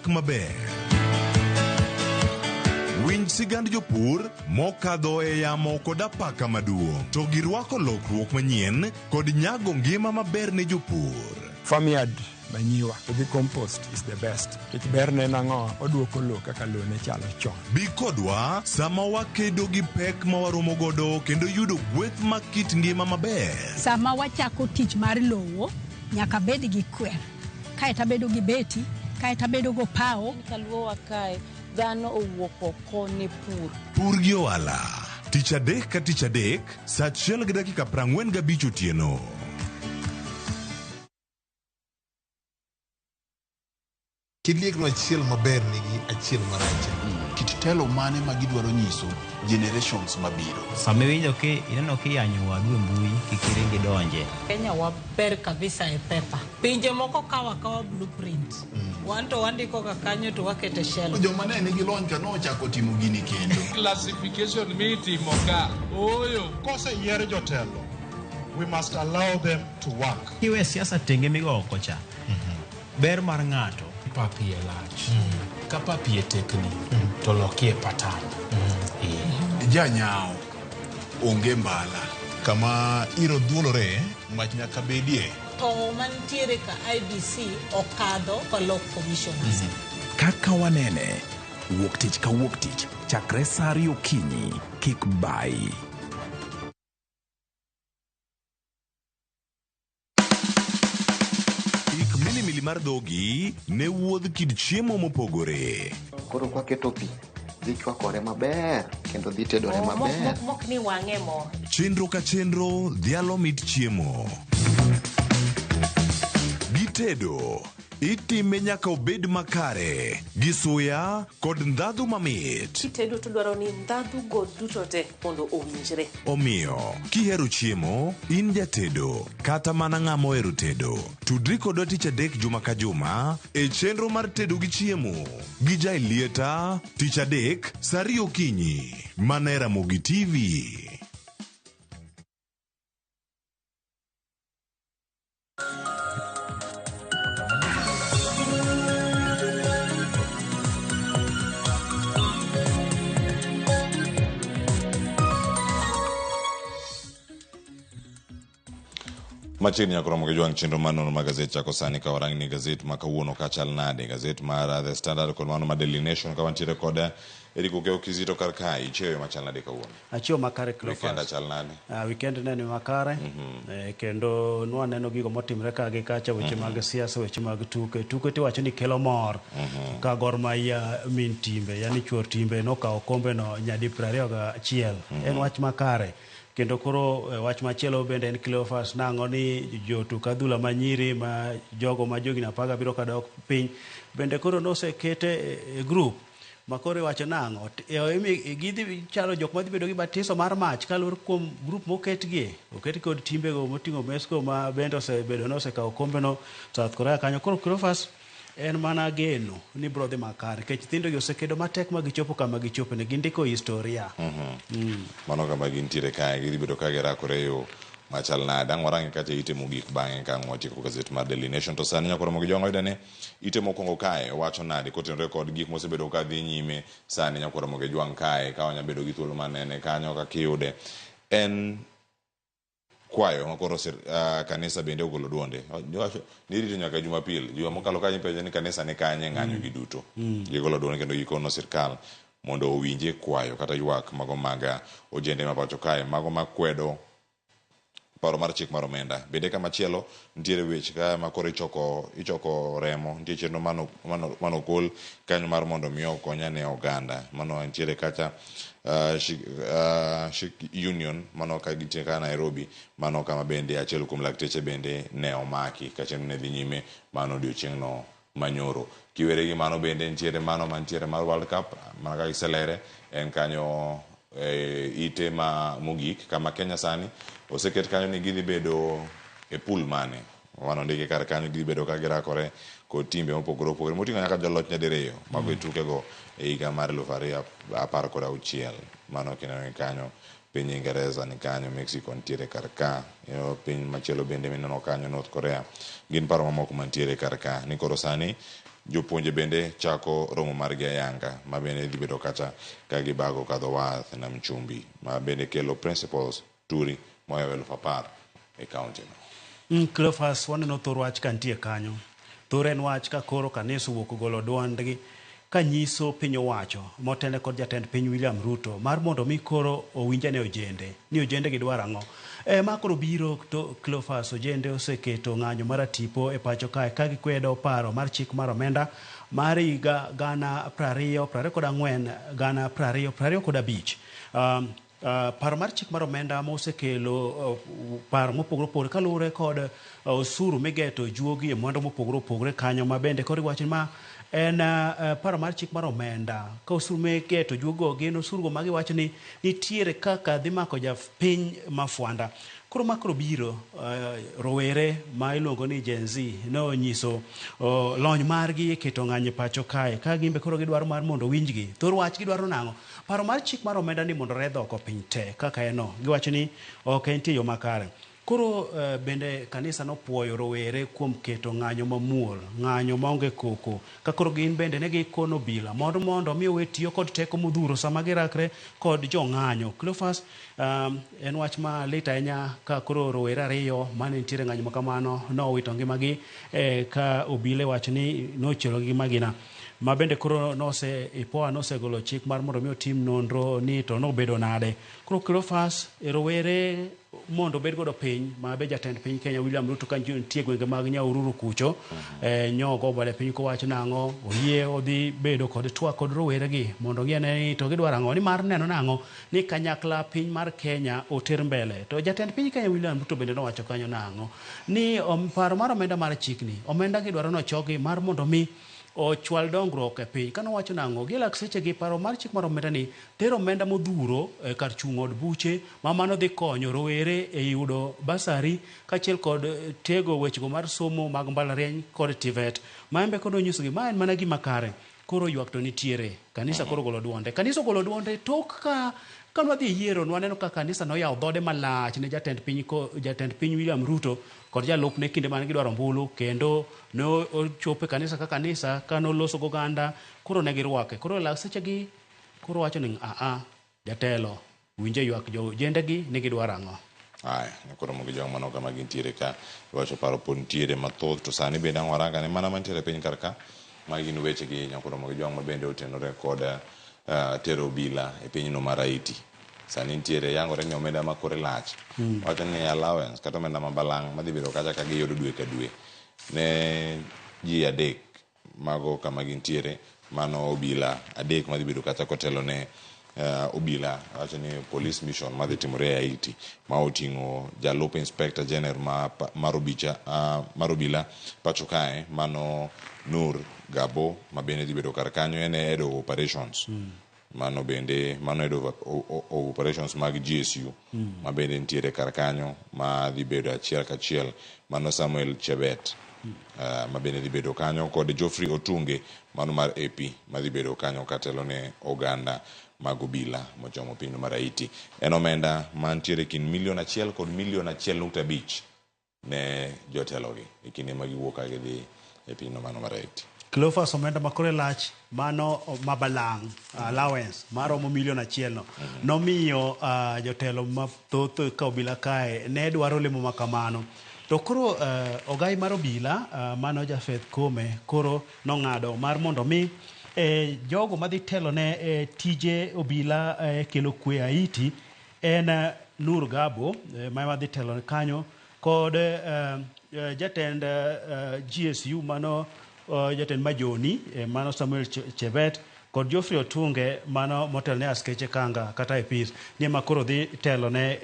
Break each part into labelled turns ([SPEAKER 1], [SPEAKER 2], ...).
[SPEAKER 1] nyak maber. Winj sigand jopur mokadho e yamo kod apaka maduong' to girwako lokruok manyien kod nyago ngima maber ne jopur.
[SPEAKER 2] Farmyard manyiwa to gi compost is the best. Nikech berne en ang'o? Oduoko lowo kaka lowo ne chalo chon.
[SPEAKER 1] Bi kodwa sama wakedo gi pek ma waromo godo kendo yudo gweth mag kit ngima maber.
[SPEAKER 3] Sama wachako tich mar lowo, nyaka abed gi kwer, kaeto abedo gi beti, kaeto abedo gopawo.
[SPEAKER 4] Kaluowa kae, dhano owuok oko ne pur.
[SPEAKER 1] Pur gi ohala, tich adek ka tich adek, saa achiel gi dakika 45 otieno.
[SPEAKER 5] Kit liekno achiel maber nigi achiel marach.
[SPEAKER 6] Kit telo mane ma gidwaro nyiso generations mabiro?
[SPEAKER 7] Sama iwinjo ki ineno kiyanyo wadu e mbui kik iring idonje.
[SPEAKER 8] Kenya waber kabisa e paper. Pinje moko kawo akawa blueprint. Wan to wandiko ga kanyo to waketo e shelf.
[SPEAKER 6] Joma ne nigi lony ka nochako timo gini kendo.
[SPEAKER 9] Classification mitimo ka, ooyo.
[SPEAKER 10] Koseyier jotelo, we must allow them to work.
[SPEAKER 7] Kiwe siasa tenge migo oko cha. Ber mar ng'ato.
[SPEAKER 11] Pap iye lach. Ka pap iye tekni to lokie patan. Ee.
[SPEAKER 6] Janyawo onge mbala. Kama iro dhuolore, mach nyaka bedie.
[SPEAKER 8] To mantiere ka IEBC okadho kolok commissioners.
[SPEAKER 12] Kaka wanene, wuok tich ka wuok tich chakre saa ariyo okinyi, kik bayi.
[SPEAKER 1] Ik milimili mar dhogi ne wuodh kit chiemo mopogore.
[SPEAKER 13] Koro kwaketo pi, dhi chwakore maber kendo dhi tedore maber.
[SPEAKER 4] Mok ni wang'e mo.
[SPEAKER 1] Chenro ka chenro dhialo mit chiemo. Gitedo, itime nyaka obed makare gi suya kod ndhadhu mamit.
[SPEAKER 4] Kitedo to dwaro ni ndhadhu go duto te mondo owinjre.
[SPEAKER 1] Omiyo, kihero chiemo, in jatedo, kata mana ng'ama ohero tedo, tudri kodwa tich adek juma ka juma e chenro mar tedo gi chiemo gi Jaelieta tich adek saa ariyo okinyi mana e Ramogi TV.
[SPEAKER 14] Machiegni nyaka romo gi jwang' chenro mar nonro mar gazet chako sani ka warang ni gazet ma kawuono ka chal nade gazet mar uh, The Standard kod mano mar Daily Nation ka wantiere kod uh, Eric Okeyo Kizito kar kae ichieyo yo machal nade kawuono
[SPEAKER 15] Achiewo makare
[SPEAKER 14] Cleophas. Weekend achal nade
[SPEAKER 15] Weekend ne ni makare kendo nwaneno gigo motimre ka gi kacha weche mag siasa weche mag tuke tuke tiwacho ni kelo mor ka Gor Mahia min timbe yani chuor timbe nokawo okombe no nyadi 21 en wach makare kendo koro eh, wach machielo bende en Cleophas nang'o ni jotuk adhula manyiri ma jogo ma johigni 17 kadok piny bende koro nosekete e, e group Ma koro iwacho nang'o? Gidhi chalo jok madhi bedo gi batiso mar mach kaluwore kuom grup moketgie. Oket kod timbego moting'o Mexico ma bende osebedo ni osekawo okombeno, South Korea kanyo. Koro Cleophas en mana geno ni biro dhi makare nikech nyithindogi osekedo matek ma gichopo kama gichopeni. Gindiko historia.
[SPEAKER 14] Mano kama gintiere kae, gidhi bedo ka girakore e yo machal nade. Ang' warange kacha ite mogik bang'e ka ang' watieko gazet mar Daily Nation. To sani nyaka romo gi jong'o yudo ni Ite mokwongo kae wacho nade kotenore kod gik mosebedo ka dhi nyime sani nyaka romo gi jwang' kae ka wanya bedo gi thuolo mar nene kanyo kaka iyude en kwayo ma koro sir, uh, kanisa bende ogolo duonde Wacho ni irito nyaka Jumapil juma mokalo kanyo ipenjo ni kanisa ni kanye ng'anyo gi duto gigolo duonde kendo gikono sirkal mondo owinje kwayo kata ywak mago mag ojende ma pacho kae mago makwedo paro mar chik mar omenda. Bende kamachielo nitiere weche ka ma koro ichoko ichoko remo, nitie chenro mano mano mano ogol kanyo mar mondo mi okony ane oganda. Mano nitiere kacha uh, shik, uh, shik union mano ka gintie ka Nairobi, mano kama bende achiel kuom lakteche bende ne omaki ka chenro ne dhi nyime mano odiochieng'no manyoro. Kiwere gi mano bende nitiere mano mantiere mar World Cup mana kaka iselere en kanyo e ite ma mogik kama Kenya sani oseket kanyo ni gidhi bedo e pool mane mano ondiki kar kanyo gidhi bedo ka girakore kod timbe mopogore opogore moting'o nyaka joloch nyadiriyo mago e tukego e higa mar 2016 mano kineno kanyo piny Ingereza ni kanyo, Mexico nitiere kar ka, piny machielo bende mineno kanyo North Korea. Gin paro mamoko mantiere kar ka ni koro sani Jopuonje bende chako romo margi ayanga ma bende dhi bedo kacha ka gibago kadho wath Nam Chumbi ma bende kelo principals turi mohewo 10,000 e kaunti no.
[SPEAKER 15] Cleophas, waneno thor wach ka nitie kanyo. Thor en wach ka koro kanisa owuok golo duondgi kanyiso piny owacho motene kod jatend piny William Ruto mar mondo mi koro owinjane ojende ni ojende gidwaro ang'o. Ma koro biro to Cleophas, ojende oseketo ng'anyo mar atipo e pacho kae ka gikwedo paro mar chik mar omenda mar higa 2024 2025. Paro mar chik mar omenda mosekelo paro mopogore opogore kaluwore kod osuru migeto juogi e mwandu mopogore opogore kanyo, ma bende koro iwacho ni ma en paro mar chik mar omenda ka osuru migeto juogo gin osuru go magiwacho ni nitiere kaka dhi mako japiny mafwanda. Koro ma koro biro rowere ma iluongo ni Gen Z nonyiso lony margi e keto ng'anyo e pacho kae ka gimbe koro gidwaro mar mondo winjgi. Thor wach gidwaro nang'o? Paro mar chik mar omenda ni mondo redh oko piny te kaka en no. Giwacho ni ok entie yo makare. Koro bende kanisa nopuoyo rowere kuom keto ng'anyo mamuol, ng'anyo maonge koko. Ka koro gin bende ne gikono obila mondo mi owe tiyo kod teko modhuro sama girakre kod jong'anyo. Cleophas, en wach ma lit ahinya ka koro rowere ariyo mane nitiere ng'anyo ma kamano nowito ngimagi ka obila wacho ni nochielo gi magina. Ma bende koro nose IPOA nosegolo chik mar mondo mi otim nonro ni to nobedo nade. Koro Cleophas, rowere mondo obed godo piny ma be jatend piny Kenya William Ruto ka nitie gwenge mag Nyahururu kucho, nyogo bade piny kowacho nang'o oyie odhi bedo kod twak kod rowere gi mondo gine ni to gidwaro ang'o, nimar neno nang'o ni kanyakla piny mar Kenya oter mbele. To jatend piny Kenya William Ruto bende nowacho kanyo nang'o ni paro mar omenda mar chikni, omenda gidwaro nochogi mar mondo mi ochwal dongruok e piny. Kano wacho nang'o, gilak seche gi paro mar chik mar omenda ni tero omenda modhuro kar chung' od buche ma mano dhi konyo rowere e yudo basari kaachiel kod tego wechego mar somo mag mbalariany kod TVET. Maembe kod onyisogi ma en mana gima kare. Koro ywak to nitiere. Kanisa koro ogolo duonde. Kanisa ogolo duonde tok ka nwadhi yiero nwaneno ka kanisa noyawo dhode malach ne jatend piny jatend piny William Ruto kod jalupne kinde mane gidwaro ombulu, kendo ne ochopo e kanisa ka kanisa ka noloso goganda, koro ne girwake. Koro lak seche gi koro wacho ni a jatelo winje ywak jo jendegi ni gidwaro ang'o.
[SPEAKER 14] Aya, koro mogi jong mano kama gintiere ka iwacho paro pod nitiere mathoth, to sani bende ang' waranga ne mana mantiere piny kar ka. Magi gin weche gi nyakoro mogi jong ma bende otenore kod tero obila e pinyno mar Haiti. Sani nitiere yangore ni omenda ma kore lach. Wacho ni allowance kata omenda ma balang' madhi bedo kacha ka giyudo dwe ka dwe ne ji adek mago kama gintiere, mano obila adek madhi bedo kacha kotelo ne obila. Wacho ni police mission madhi timore e Haiti ma oting'o jalup inspector general mar obila pacho kae mano Nur Gabo ma bende dhi bedo kar kanyo, en e head of operations. Mano bende mano head of operations mag GSU ma bende nitiere kar kanyo ma dhi bedo achiel kachiel, mano Samuel Chebet ma bende dhi bedo kanyo kod Geoffrey Otunge mano mar AP ma dhi bedo kanyo katelo ne oganda mag obila mochomo pinyno mar Haiti. En omenda mantiere kind milion 1 kod milion 1.5 ne jotelogi e kinde ma giwuok ka gidhi e pinyno mano mar Haiti.
[SPEAKER 15] Cleophas, omenda ma kore lach mano mabalang' allowance maromo milion 1 no nomiyo jotelo mathoth ka obila kae ne dwaro lemo ma kamano. To koro ogai mar obila mano Japheth Kome koro nong'ado mar mondo mi jogo madhi telo ne tije obila kelo kwe Haiti en Nur Gabo ma madhi telo kanyo kod jatend GSU mano jatend Majoni mano Samuel Chebet kod Geoffrey Otunge mano motelo ne askeche Kanga kata IPs ni ma koro dhi telo ne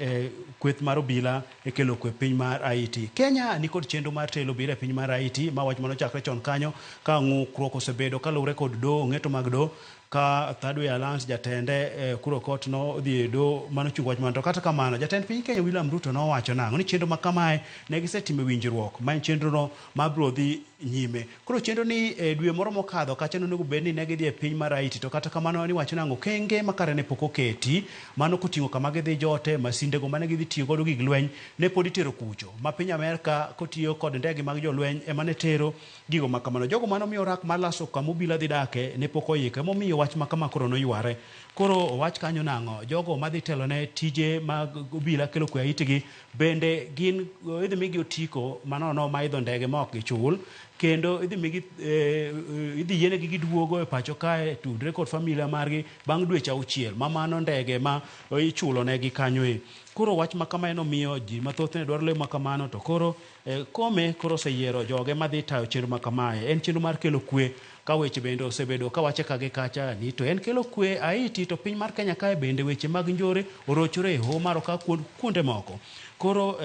[SPEAKER 15] kweth mar obila e kelo kwe piny mar Haiti. Kenya ni kod chenro mar telo obila e piny mar Haiti ma wach mano chakre chon kanyo ka ng'ukruok osebedo kaluwore kod doho ng'eto mag doho Ka Thirdway Alliance jatende Ekuru Aukot no odhi e doho mano chungo wach mano. To kata kamano jatend piny Kenya William Ruto nowacho nang'o ni chenro ma kamae ne gisetimo winjruok ma en chenro no ma biro dhi nyime. Koro chenro ni e dwe moro mokadho kacha nonego bed ni ne gidhi e piny mar Haiti to kata kamano niwacho nang'o okenge makare ne pok oketi mano koting'o kama gidhi jote masindego mane gidhi tiyo godo gig lweny ne pod itero kucho ma piny Amerka kotiyo kod ndege mag jolweny ema ne tero gigo ma kamano. Jogo mane omiyo rak mar laso kama obila dhi dake ne pok oiko emomiyo wach ma kama koro noyware. Koro owach kanyo nang'o jogo madhi telo ne tije mag obila kelo kwe Haiti gi bende gin idhi migi otiko manono ma idho ndege ma ok gichul kendo idhi migi idhi yienegi giduogo e pacho kae tudre kod familia margi bang' dweche auchiel ma mano ndege ma ichulo negi kanyo e. Koro wach ma kama nomiyo ji mathoth ne dwaro lemo ma kamano to koro Kome koro oseyiero joge madhi tayo chenro ma kamae. En chenro mar kelo kwe ka weche bende osebedo ka wache ka gi kacha ni to en kelo kwe Haiti to piny mar Kenya kae bende weche mag njore orochore e hoho mar okak kuonde moko. Koro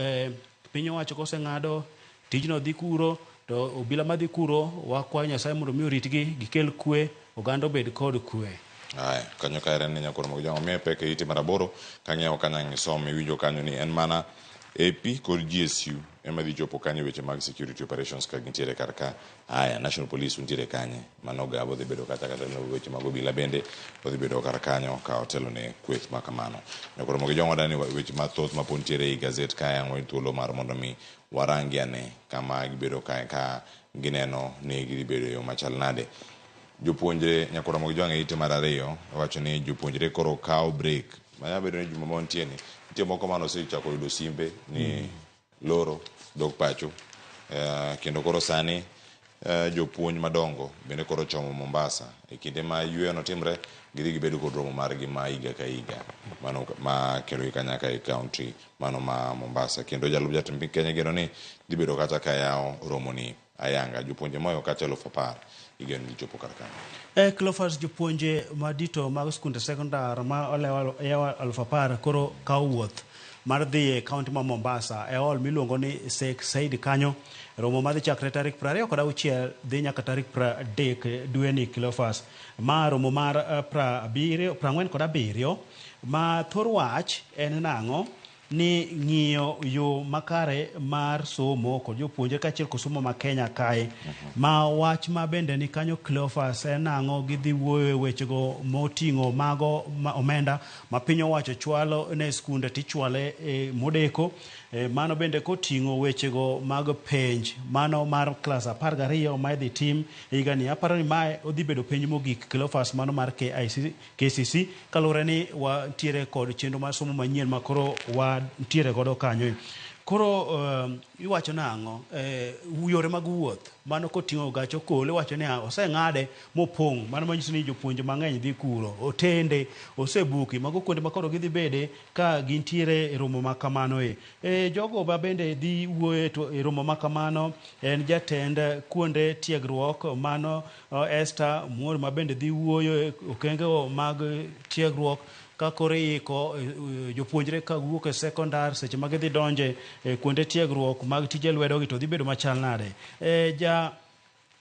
[SPEAKER 15] piny owacho koseng'ado tijno dhi kuro to obila madhi kuro wakwayo Nyasaye mondo mi oritgi gikel kwe oganda obed kod kwe.
[SPEAKER 14] Aya, kanyo ka ere ni nyakoro mag jang'o miye pek e ite mar aboro kang'iewo kanyo ang' isom iwinjo kanyo ni en mana AP kod GSU ema dhi chopo kanyo e weche mag security operations ka gintiere kar ka. Aya, National Police untiere kanye? Mano Gabo dhi bedo kacha kata weche mag obila bende odhi bedo kar kanyo ka otelo ne kweth ma kamano. Nyakoro mag jang'o dani weche mathoth ma pod nitiere ei gazet kae ang' wayud thuolo mar mondo mi warangi ane kama gibedo kae ka gineno ni gidhi bedo e yo machal nade. Jopuonjre nyaka Ramogi Jwang' e ite mar ariyo owacho ni jopuonjre koro kawo break. Manyalo bedo ni juma ma wantie ni nitie moko mane osechako yudo simbe ni loro dog pacho. Kendo koro sani jopuonj madongo bende koro chomo Mombasa. E kinde ma yweyo no timre, gidhi gibedo kod romo margi ma higa ka higa mano ma kelogi kanyaka e county mano ma Mombasa. Kendo jalup jatend piny Kenya geno ni dhi bedo kacha ka yawo romo ni ayanga. Jopuonje moyo kacha 10,000 igeno ni chopo kar kanyo.
[SPEAKER 15] Cleophas, jopuonje madito mag skunde sekondar ma olewo 10,000 koro kawo wuoth mar dhi e kaunti ma Mombasa e hall miluongo ni Sheikh Said kanyo. Romo madhi chakre tarik 26 dhi nyaka tarik 30 dweni Cleophas. Ma romo mar 47 ma thor wach en nang'o ni ng'iyo yo makare mar somo kod jopuonjre kaachiel kod somo ma Kenya kae. Ma wach ma bende ni kanyo Cleophas en nang'o gidhi wuoyo e wechego moting'o mago ma omenda ma piny owacho chwalo ne skunde tichwale modeko. Mano bende koting'o wechego mag penj mano mar klas 12 ma idhi tim higani. Aparo ni mae odhi bedo penj mogik Cleophas mano mar KCC kaluwore ni wantiere kod chenro mar somo manyien ma koro wantiere godo kanyo. Koro iwacho nang'o yore mag wuoth mano koting'o gach okolo iwacho ni oseng'ade mopong' mano manyiso ni jopuonje mang'eny dhi kuro otende osebuki mago kuonde ma koro gidhi bede ka gintiere e romo ma kamano e. Jogo ma bende dhi wuoyo e romo ma kamano en jatend kuonde tiegruok mano Esther Muor ma bende dhi wuoyo e okenge mag tiegruok ka koro iiko jopuonjre ka wuok e sekondar seche ma gidhi donje kuonde tiegruok mag tije lwedo gi to dhi bedo machal nade. Ja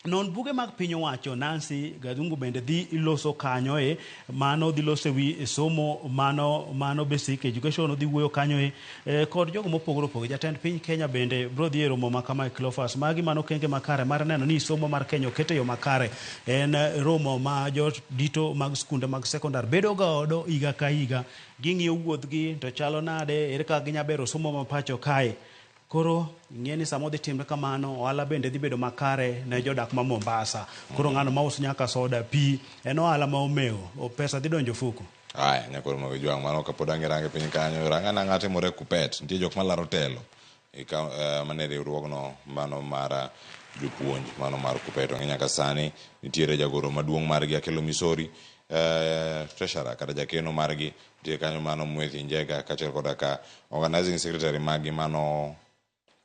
[SPEAKER 15] non buge mag piny owacho Nancy Gathungu bende dhi loso kanyo e mano dhi loso wi somo mano basic education odhi wuoyo kanyo e kod jogo mopogore opogore. Jatend piny Kenya bende bro dhi e romo ma kama e Cleophas. Magi mano okenge makare mar neno ni somo mar Kenya okete yo makare. En romo ma jodito mag skunde mag sekondar bedo godo higa ka higa. Ging'iyo wuodhgi to chalo nade, ere kaka ginya bero somo ma pacho kae. Koro ing'e ni sama odhi timre kamano ohala bende dhi bedo makare ne jodak ma Mombasa. Koro ng'ano mauso nyaka soda pi en ohala ma omewo pesa dhi donjo ofuko.
[SPEAKER 14] Aya nyakoro mag jwang' mano kapod ang' irange piny kanyo ranga nang'a timore Kupet nitie jok malaro telo e mane riwruogno mano mar jopuonj mano mar Kupet. Ong'e nyaka sani nitiere jagoro maduong' margi Akelo Misori, treasurer kata jakeno margi nitie kanyo mano Mwethi Njega kaachiel koda ka organizing secretary margi mano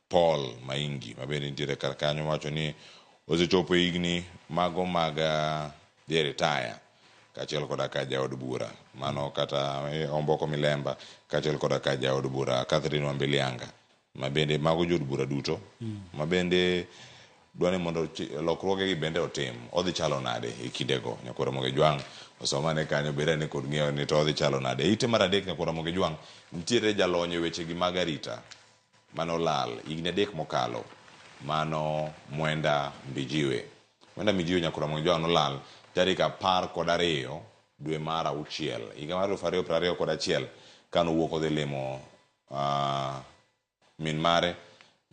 [SPEAKER 14] Paul Maingi ma bende nitiere kar kanyo wacho ni osechopo higni mago mag dhi e retire kaachiel koda ka jaod bura mano kata Omboko Milemba kaachiel koda ka jaod bura Catherine Wambilianga ma bende mago jood bura duto ma bende dwa ni mondo lokruogegi bende otim, odhi chalo nade e kindego? Nyakwar Ramogi Jwang' osomane kanyo bed ane kod ng'eyo ni to odhi chalo nade. E ite mar adek Nyakwar Ramogi Jwang' nitiere jalony e wechegi mag arita mane olal higni adek mokalo mano Mwenda Mbijiwe. Mwenda Mbijiwe Nyakwar Ramogi Jwang' nolal tarik 12 dwe mar auchiel higa mar 2021 kane owuok odhi limo min mare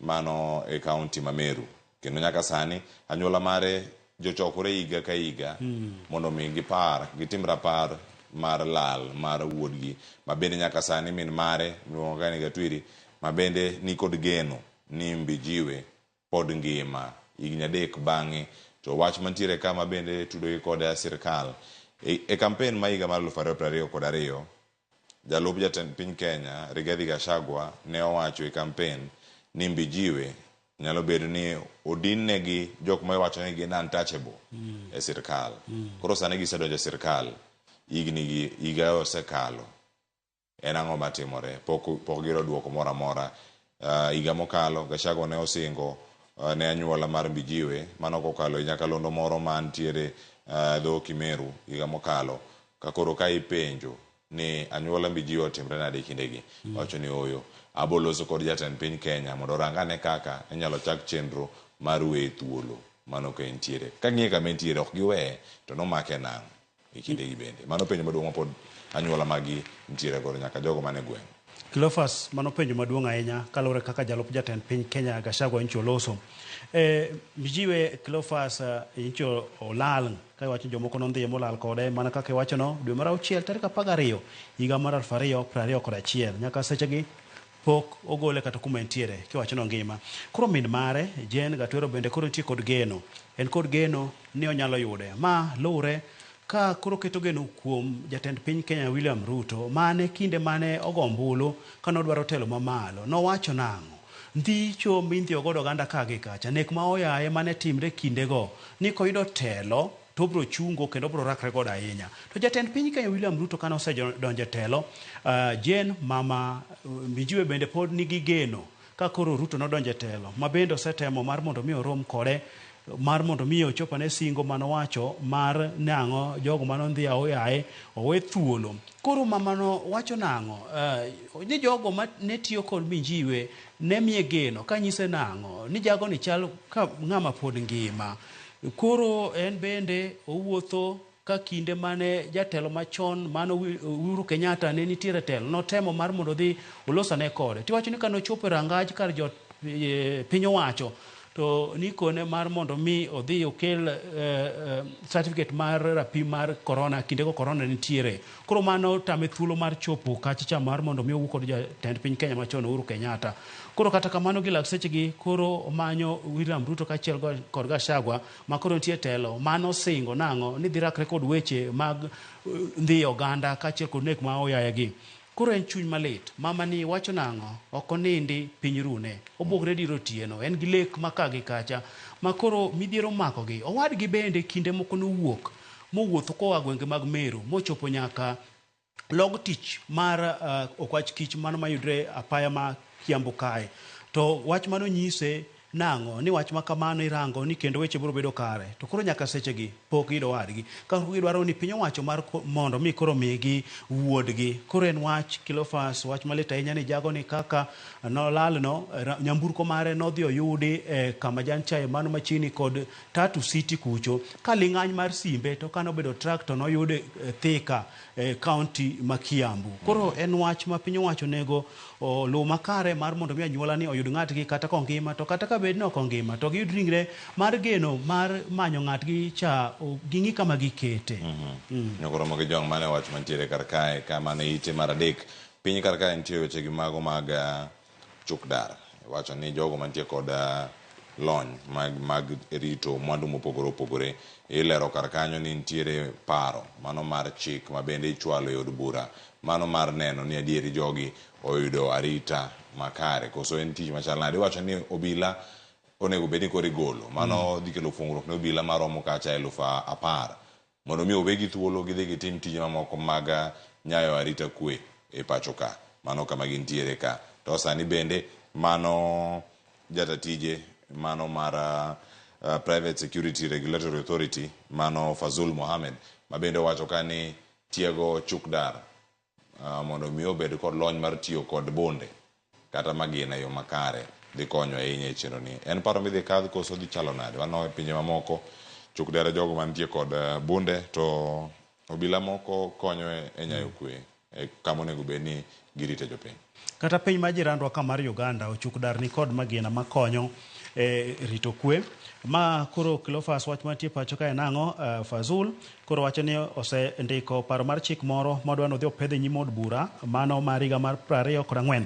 [SPEAKER 14] mano e kaunti ma Meru. Kendo nyaka sani anyuola mare jochokore higa ka higa mondo mi gipar gitim rapar mar lal mar wuodgi ma bende nyaka sani min mare miluongo ka ni Gatwiri ma bende ni kod geno ni Mbijiwe pod ngima higni adek bang'e. To wach mantiere ka ma bende tudogi kod sirkal e kampen ma higa mar 2022 jalup jatend piny Kenya Rigathi Gachagua ne owacho e kampen ni Mbijiwe nyalo bedo ni odin negi jok ma iwacho ni gin untouchable e sirkal. Koro sani gisedonjo e sirkal, higni gi higa osekalo. En ang'o matimore? Pok giyudo duoko moro amora. Higa mokalo Gachagua ne osingo ne anyuola mar Mbijiwe mano kokalo e nyakalondo moro mantiere dho Kimeru higa mokalo ka koro ka ipenjo ni anyuola Mbijiwe otimre nade e kindegi wacho ni ooyo abo loso kod jatend piny Kenya mondo orang ane kaka inyalo chak chenro mar weye thuolo mano ka entiere ka ng'iye kama entiere ok giweye to nomake nang'o e kindegi bende mano penjo maduong' mapod anyuola magi nitiere godo nyaka jogo mane gweng'.
[SPEAKER 15] Cleophas, mano penjo maduong' ahinya kaluwore kaka jalup jatend piny Kenya Gachagua nyicho oloso. Mbijiwe Cleophas nyicho olal ka iwacho jomoko nondhiye molal kode mana kaka iwachono dwe mar auchiel tarik 12 higa mar 2021 nyaka sechegi pok ogole kata kuma entiere kiwacho ni ongima. Koro min mare Jane Gatwero bende koro nitie kod geno. En kod geno ni onyalo yude. Ma luwre ka koro keto geno kuom jatend piny Kenya William Ruto mane kinde mane ogo ombulu kane odwaro telo mamalo. Nowacho nang'o? Ndhicho mindhiyo godo oganda ka gi kacha. Nek ma oyaye mane timre kindego ni koyudo telo to obiro chungo kendo obiro rakre godo ahinya. To jatend piny Kenya William Ruto kane osedonjo e telo, Jane mama Mbijiwe bende pod nigi geno ka koro Ruto nodonjo e telo ma bende osetemo mar mondo mi orom kode mar mondo mi ochop ane singo manowacho mar nang'o jogo manondhi aoyaye owe thuolo. Koro mamano wacho nang'o ni jogo ma ne tiyo kod Mbijiwe ne miye geno kanyise nang'o ni jago ni chal ka ng'ama pod ngima. Koro en bende owuotho ka kinde mane jatelo machon mano Uhuru Kenyatta ne nitiere telo notemo mar mondo odhi olosane kode. Tiwacho ni kane ochopo e rangaj kar jot piny owacho to nikone mar mondo mi odhi okel certificate mar rapim mar corona kindego corona nitiere. Koro mano tame thuolo mar chopo kacha cha mar mondo mi owuo kod jatend piny Kenya machon Uhuru Kenyatta. Koro kata kamano gi lak sechegi koro omanyo William Ruto kaachiel kod Gachagua ma koro nitie telo mano singo nang'o ni dhi rakre kod weche mag ndhiyo oganda kaachiel kod nek ma oyaye gi. Koro en chuny malit. Mama ni wacho nang'o? Ok onindi piny rune. Obwogre dir otieno. En gi lek ma ka gi kacha. Ma koro midhiero omakogi. Owadgi bende kinde moko nowuok mowuotho koa gwenge mag Meru mochopo nyaka log tich mar okwach kich mano mayudre apaya ma Kiambu kae. To wach mano nyise nang'o ni wach ma kamano irango ni kendo weche biro bedo kare. To koro nyaka sechegi pok giyudo owadgi. Ka gidwaro ni piny owacho mar mondo mi koro migi wuodgi. Koro en wach Cleophas, wach malit ahinya ni jago ni kaka nolalno, nyamburko mare nodhi oyudi e kama jan chae mano machiegni kod Tatu City kucho. Ka ling'any mar simbe to kane obedo track to noyude Thika e county ma Kiambu. Koro en wach ma piny owacho onego oluw makare mar mondo mi anyuola ni oyud ng'atgi kata kongima to kata ka bed ni ok ongima to giyud ringre mar geno mar manyo ng'atgi cha ging'i kama gikete.
[SPEAKER 14] Nyokoromo gi jong mane wach mantiere kar kae ka mane ite mar adek piny kar kae nitie weche gi mago mag chukdar wacho ni jogo mantie kod lony mag rito mwandu mopogore opogore ilero kar kanyo ni nitiere paro mano mar chik ma bende ichwalo e od bura mano mar neno ni adieri jogi oyudo arita makare koso en tich machal nade iwacho ni obila onego bed ni koro igolo mano dhi kelo fuongruok ne obila maromo kacha 10,000 mondo mi owegi thuolo gidhi gitim tije mamoko mag nyayo arita kwe e pacho ka mano kama gintiere ka to sani bende mano jata tije mano mar Private Security Regulatory Authority mano Fazul Mohamed ma bende owacho ka ni tiego chukdar mondo mi obed kod lony mar tiyo kod bunde kata magina e yo makare dhi konyo ahinya e chenro ni. En paro midhi kadh koso dhi chalo nade? Waneno e pinje mamoko chukdar e jogo mantie kod bunde to obila moko konyo e nyayo kwe e kama onego bed ni girite jopiny.
[SPEAKER 15] Kata piny ma jirandwa ka mar Uganda ochuk dar ni kod magina makonyo e rito kwe. Ma koro Cleophas wach mantie pacho ka en ang'o? Fazul koro wacho ni osendiko paro mar chik moro modwa ni odhi opedh e nyim od bura mano mar higa mar 24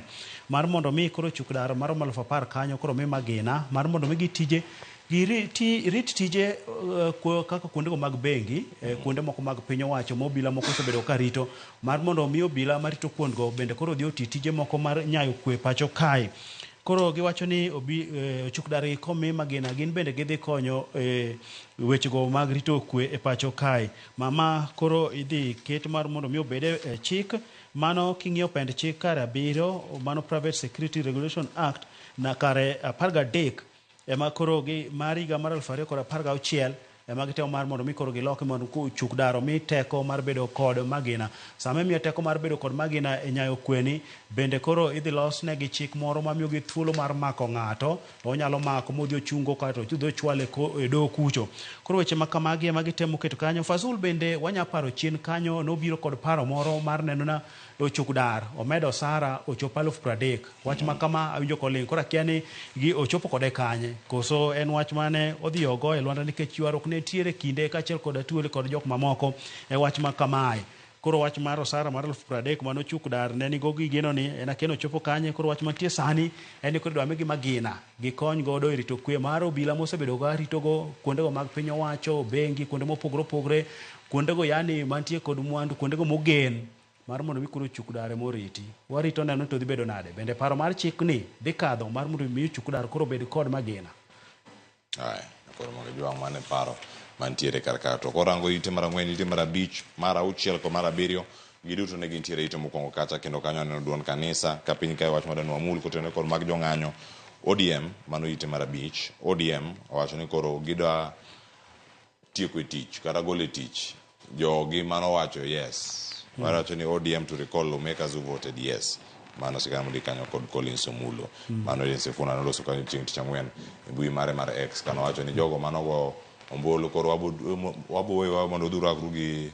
[SPEAKER 15] mar mondo mi koro ochuk dar maromo 10,000 kanyo koro mi magina mar mondo mi gitije rit tije kaka kuondego mag bengi, kuonde moko mag piny owacho ma obila moko osebedo ka rito mar mondo mi obila marito kuondgo bende koro odhi oti tije moko mar nyayo kwe pacho kae. Koro giwacho ni ochuk dar gi komi magina gin bende gidhi konyo wechego mag rito kwe e pacho kae. Mama koro idhi ket mar mondo mi obed e chik mano king'iyo pend chik kare 7 mano Private Security Regulation Act na kare 13 ema koro gi mar higa mar 2016 ema gitemo mar mondo mi koro giloki mondo ochuk dar omi teko mar bedo kod magina. Sama imiyo teko mar bedo kod magina e nyayo kweni, bende koro idhi los negi chik moro mamiyogi thuolo mar mako ng'ato, to onyalo mako modhi ochungo kaeto odhi ochwale e doho kucho. Koro weche ma kamagi ema gitemo keto kanyo. Fazul bende wanya paro chien kanyo nobiro kod paro moro mar neno na ochuk dar omedo osara ochopo 30,000. Wach ma kama awinjo koling', koro akia ni gi ochopo kode kanye, koso en wach mane odhi ogo e lwanda nikech ywaruok ne nitiere kinde kaachiel kod Atuoli kod jok mamoko e wach ma kamae. Koro wach mar osara mar 30,000 mane ochuk dar ne nigo gi geno ni en akia ni ochopo kanye. Koro wach mantie sani en ni koro idwa migi magina gikony godo e rito kwe mar obila mosebedo ga ritogo kuondego mag piny owacho, bengi, kuonde mopogore opogore, kuondego yani mantie kod mwandu, kuondego mogen mar mondo mi koro ochuk dar moriti. Warito neno to dhi bedo nade. Bende paro mar chik ni dhi kadho mar mondo mi ochuk dar koro obed kod magina.
[SPEAKER 14] Aya, koro mondo ijwang' mane paro mantiere kar ka. To korango ite mar 4, ite mar 5, mar 6 kod mar 7, giduto ne gintiere ite mokwongo kacha, kendo kanyo aneno duond kanisa ka piny kae wach madwa ni wamul kotenore kod mag jong'anyo. ODM, mano ite mar 5, ODM owacho ni koro gidwa tieko e tich kata golo e tich jogi manowacho yes. Wacho ni ODM to recall lawmakers who voted yes. Mano sigana mondik kanyo kod Collins Omulo. Mano Edwin Sifuna noloso kanyo chieng' tich ang'wen e mbui mare mar X kanowacho ni jogo manogo ombulu koro wabo weyo mondo udhi urakru gi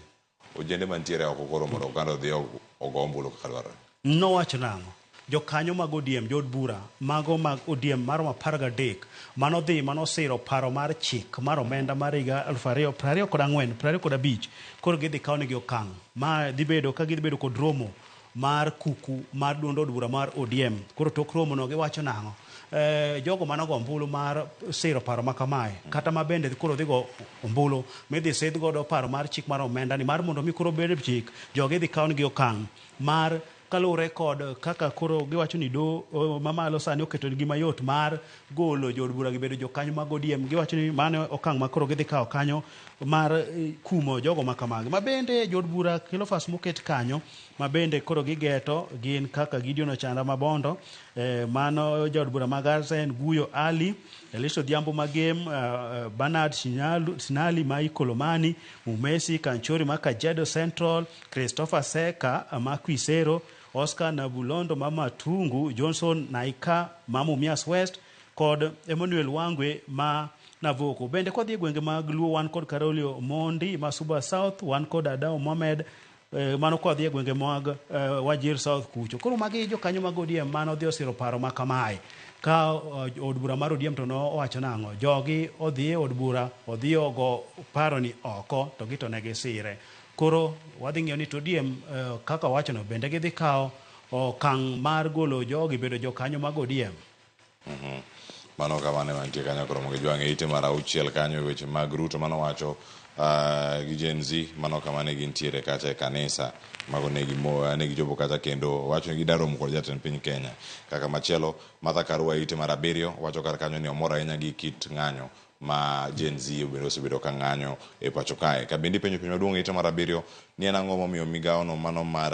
[SPEAKER 14] ojende mantiere oko koro mondo oganda odhi ogo ombulu kaka dwarore.
[SPEAKER 15] Nowacho nang'o? Jokanyo mag ODM, jood bura mago mag ODM maromo 13 manodhi manosiro paro mar chik mar omenda mar higa 2024 25 koro gidhi kawnegi okang' ma dhi bedo ka gidhi bedo kod romo mar kuku mar duond od bura mar ODM. Koro tok romo no giwacho nang'o? Jogo manogo ombulu mar siro paro ma kamae, kata ma bende koro dhi go ombulu midhi sidh godo paro mar chik mar omenda ni mar mondo mi koro obed chik, jogi idhi kawnegi okang' mar kaluwore kod kaka koro giwacho ni do mamalo sani oketo negi mayot mar golo jood bura gi bedo jokanyo mag ODM. Giwacho ni mano okang' ma koro gidhi kawo kanyo mar kumo jogo ma kamagi. Ma bende jood bura Cleophas moket kanyo ma bende koro gigeto gin kaka Gideon Ochanda Mabondo, mano jaod bura ma Garsen, Guyo Ali, Elisha Odhiambo Magem, Bernard Sinali ma Ikolomani, Mumesi Kanchori ma Kajiado Central, Christopher Seka ma Kwisero, Oscar Nabulondo ma Matungu, Johnson Naika ma Mumias West kod Emmanuel Wangwe ma Navoko. Bende kodhi e gwenge mag Luo wan kod Carolio Mondi ma Suba South, wan kod Adao Mohamed, mano kodhi e gwenge mag Wajir South kucho. Koro magi jokanyo mag ODM mano odhi osiro paro ma kamae. Ka od bura mar ODM to nowacho nang'o? Jogi odhi e od bura, odhi ogo paro ni oko, to gito ne gisire. Koro wadhi ng'iyo ni to ODM kaka owachono bende gidhi kawo okang' mar golo jogi bedo jokanyo mag ODM.
[SPEAKER 14] Mano kamano ema nitie kanyo koro mondo ijwang' e ite mar 6 kanyo e weche mag Ruto manowacho gi Gen Z, mano kama ne gintiere kacha e kanisa mago ne gichopo kacha kendo wacho ni gidwa romo kod jatend piny Kenya. Kaka machielo Martha Karua e ite mar 7 wacho kar kanyo ni omor ahinya gi kit ng'anyo ma Gen Z bende osebedo ka ng'anyo e pacho kae. Ka bende ipenjo penjo maduong' e ite mar 7 ni en ang'o momiyo migawono mano mar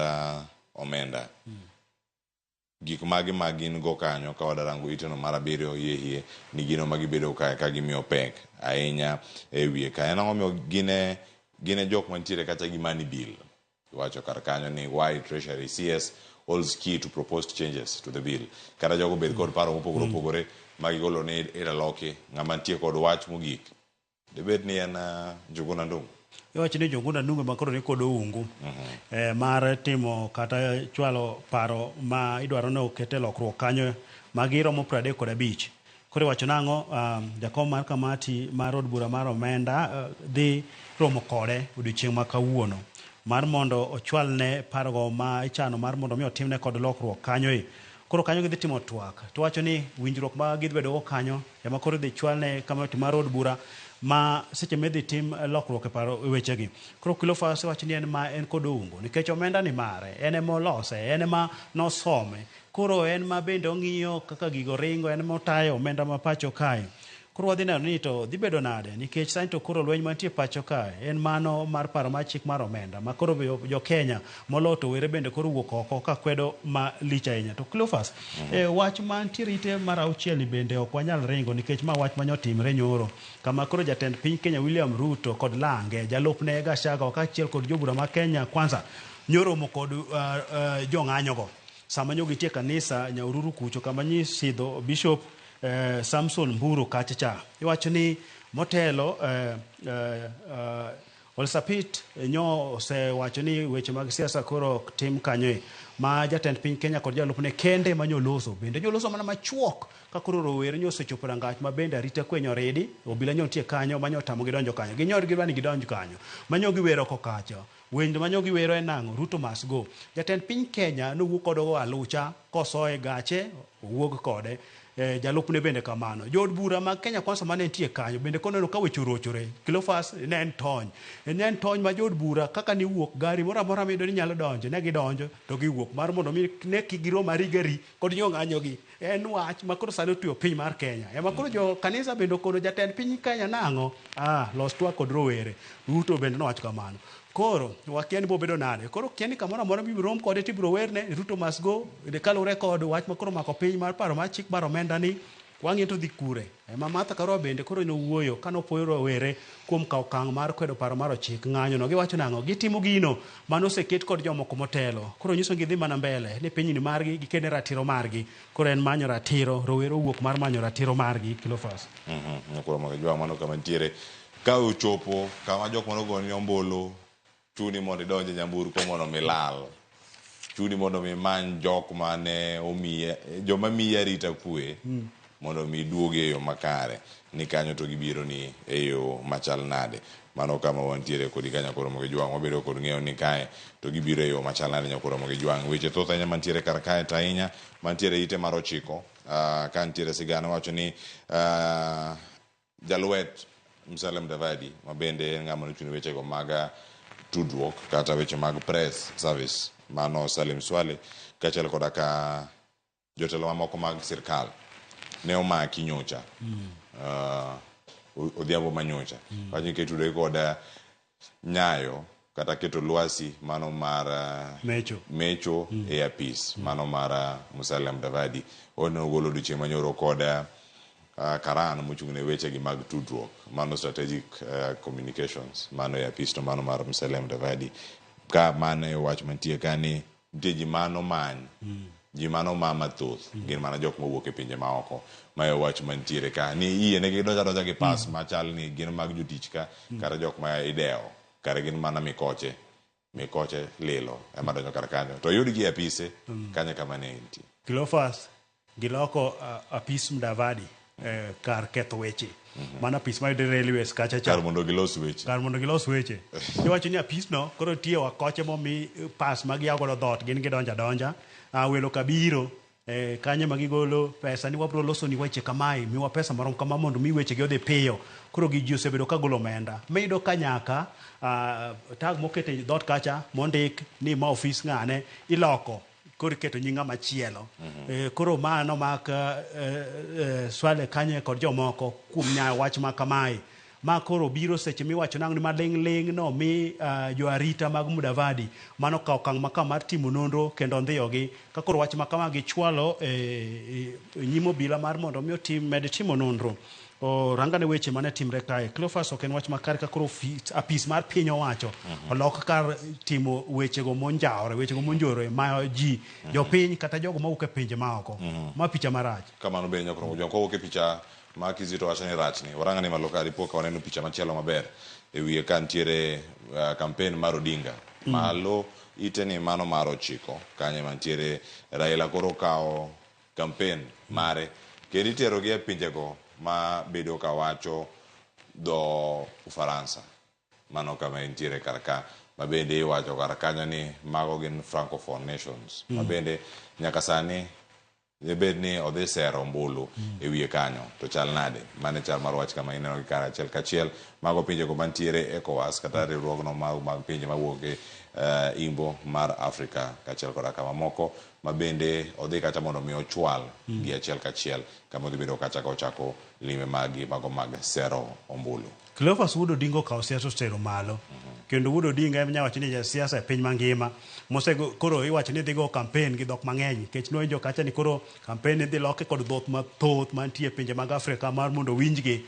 [SPEAKER 14] omenda Gik mage ma gin go kanyo ka wadarango iteno mar abiriyo hie hie ni gino ma gibedo kae ka gimiyo pek ahinya e wiye ka. En ang'o omiyo gin e gin e jok mantiere kacha gi money bill. Iwacho kar kanyo ni why Treasury CS holds key to proposed changes to the bill. Kata jogo bed kod paro mopogore opogore ma gigolo ni idaloki ng'ama nitie kod wach mogik. Dibed ni en Njuguna Ndung'u?
[SPEAKER 15] Iwacho ni Njuguna Ndung'u ema koro ni kod oungu mar timo kata chwalo paro ma idwaro ni oket e lokruok kanyo ma giromo 35. Koro iwacho nang'o jakom mar kamati mar od bura mar omenda dhi romo kode odiochieng' ma kawuono mar mondo ochwalne parogo ma ichano mar mondo mi otimne kod lokruok kanyo e. Koro kanyo gidhi timo twak. To wacho ni winjruok ma gidhi bedogo kanyo ema koro idhi chwalne kamati mar od bura ma seche midhi tim lokruok e paro e wechegi. Koro Cleophas wacho ni en ma en kod oungo nikech omenda ni mare, en ema olose, en ema nosome. Koro en ma bende ong'iyo kaka gigo ringo, en ema otayo omenda ma pacho kae. Koro wadhi neno ni to dhi bedo nade nikech sani to koro lweny mantie pacho kae en mano mar paro mar chik mar omenda ma koro jo Kenya moloyo to were bende koro wuok oko ka kwedo malich ahinya. To Cleophas, wach mantiere ite mar auchiel ni bende ok wanyal ringo nikech ma wach mane otimre nyoro kama koro jatend piny Kenya William Ruto kod lange jalupne Gachagua kaachiel kod jobura ma Kenya Kwanza nyoromo kod jong'anyogo sama nyo gintie kanisa Nyahururu kucho kama nyisidho Bishop Samson Mburu kacha cha. Iwacho ni motelo Olsapit nyo osewacho ni weche mag siasa koro ok tim kanyo ma jatend piny Kenya kod jalupne kende ma nyoloso bende nyoloso mana machuok ka koro rowere nyo osechopo rangach ma bende arita kwe nyoridi obila nyo nitie kanyo ma nyotamogi donjo kanyo ginyor gidwa ni gidonj kanyo ma nyo giwero oko kacha wende ma nyo giwero en nang'o Ruto must go. Jatend piny Kenya nowuok kodogo alucha kosoe gache owuog kode jalupne bende kamano. Jood bura mag Kenya Kwanza mane nitie kanyo bende koneno ka weche orochore Cleophas ne en tony. Ne en tony ma jood bura kaka niwuok gari moro amora miyudo ni nyalo donjo ne gidonjo to giwuok mar mondo mi ne kik girom arigari kod jong'anyogi. En wach ma koro sani otweyo piny mar Kenya. Ema koro jo kanisa bende okono jatend piny Kenya nang'o? Los twak kod rowere. Ruto bende nowacho kamano. Koro wakia ni bobedo nade. Koro kia ni kamoro amora mibiro rom kode tibiro werne Ruto must go. Kaluwore kod wach ma koro omako piny mar paro mar chik mar omenda ni wang'iyo to dhi kure. Ema Martha Karua bende koro nowuoyo kane opuoyo rowere kuom kawo okang' mar kwedo paro mar ochik ng'anyo no. Giwacho nang'o? Gitimo gino mane oseket kod jomoko motelo. Koro nyiso ni gidhi mana mbele ni pinyni margi gikene ratiro margi. Koro en manyo ratiro, rowere owuok mar manyo ratiro margi Cleophas.
[SPEAKER 14] Koro mondo ijwang' mano kama nitiere. Ka ochopo kama jok mane ogoni ombulu chuni mondo idonj e nyamburko mondo mi lal. Chuni mondo mi imany jok mane omiye joma miyi arita kwe mondo mi iduogi e yo makare. Ni kanyo to gibiro ni e yo machal nade. Mano kama wantiere kodi ka nyakoro mogi jwang'. Wabedo kod ng'eyo ni kae to gibiro e yo machal nade nyakoro mogi jwang'. Weche thoth ahinya mantiere kar kae to ahinya mantiere ite mar 9. Ka nitiere sigana wacho ni jalwet Musalia Mudavadi ma bende en ng'ama nochung' ne wechego mag tudruok kata weche mag press service mano Salim Swale kaachiel koda ka jotelo mamoko mag sirkal ne omaki nyocha odhiambo manyocha wacho ni kitudore kod nyayo kata keto lwasi mano mar mecho e apis mano mar Musalia Mudavadi onogolo odiochieng' manyoro kod Karan mochung' ne weche gi mag tudruok mano strategic communications mano e apis to mano mar Musalia Mudavadi ka mano e wach mantie ka ni nitie ji mano many ji mano ma mathoth gin mana jok mowuok e pinje maoko ma e wach mantiere ka ni iyie ne gidonjo adonja gi pas machal ni gin mag jotich ka kata jok ma idewo kare gin mana mikoche mikoche lilo ema donjo kar kanyo to yudgi e apise kanyo kama ne entie.
[SPEAKER 15] Cleophas giloko apis Mudavadi kar ketho weche. Mano apis mayudore railways kacha cha.
[SPEAKER 14] Kar mondo gilos weche.
[SPEAKER 15] Kar mondo gilos weche. Iwacho ni apis no koro nitie wakoche momi pas ma giyawo godo dhoot gin gidonjo adonja. Welo kabiro kanyo ma gigolo pesa ni wabro loso ni weche kamae miwa pesa marom kama mondo mi weche gi odhi piyo. Koro gi ji osebedo ka golo omenda. Miyudo ka nyaka tag moket e dhoot kacha mondik ni ma ofis ng'ane iloko koro iketo nying ng'ama chielo. Koro ma nomak Swale kanyo kod jomoko kuom nyayo wach ma kamae. Ma koro biro seche miwacho nang'o ni maling' ling' no mi joarita mag Mudavadi mano kawo okang' maka mar timo nonro kendo ndhiyogi. Ka koro wach ma kama gichwalo e nyim obila mar mondo mi otim med timo nonro. Rangane weche mane timre kae. Cleophas ok en wach makare ka koro apis mar piny owacho olok kar timo wechego monjawore, wechego monjore ma ji jopiny kata jogo mawuok e pinje maoko. Ma picha marach.
[SPEAKER 14] Kamano bende nyakoro Mojwang' kowuok e picha ma Kizito wacho ni rachni, warang'ane malo ka dipo ka waneno picha machielo maber e wiye ka nitiere campaign mar Odinga. Malo ite ni mano mar 9 kanyo ema nitiere Raila koro kawo campaign mare kendo iterogi e pinjego ma bedo ka wacho dho Ufaransa. Mano kama entiere kar ka ma bende iwacho kar kanyo ni mago gin francophone nations ma bende nyaka sani dibed ni odhi sero ombulu e wiye kanyo to chal nade. Mano e chal mar wach kama ineno gi kar achiel kachiel mago pinjego mantiere ECOWAS kata riwruogno mag pinje mawuok e imbo mar Afrika kaachiel koda kama moko ma bende odhi kacha mondo mi ochwal gi achiel kachiel kama odhi bedo kacha ka ochako limbe magi mago mag sero ombulu.
[SPEAKER 15] Cleophas Wuod Odinga okawo siasa otero malo. Kendo Wuod Odinga ema inyalo wacho ni jasiasa e piny mangima. Mose koro iwacho ni dhi go campaign gi dhok mang'eny nikech nowinjo kacha ni koro campaign idhi loke kod dhok mathoth mantie e pinje mag Afrika mar mondo owinjgi.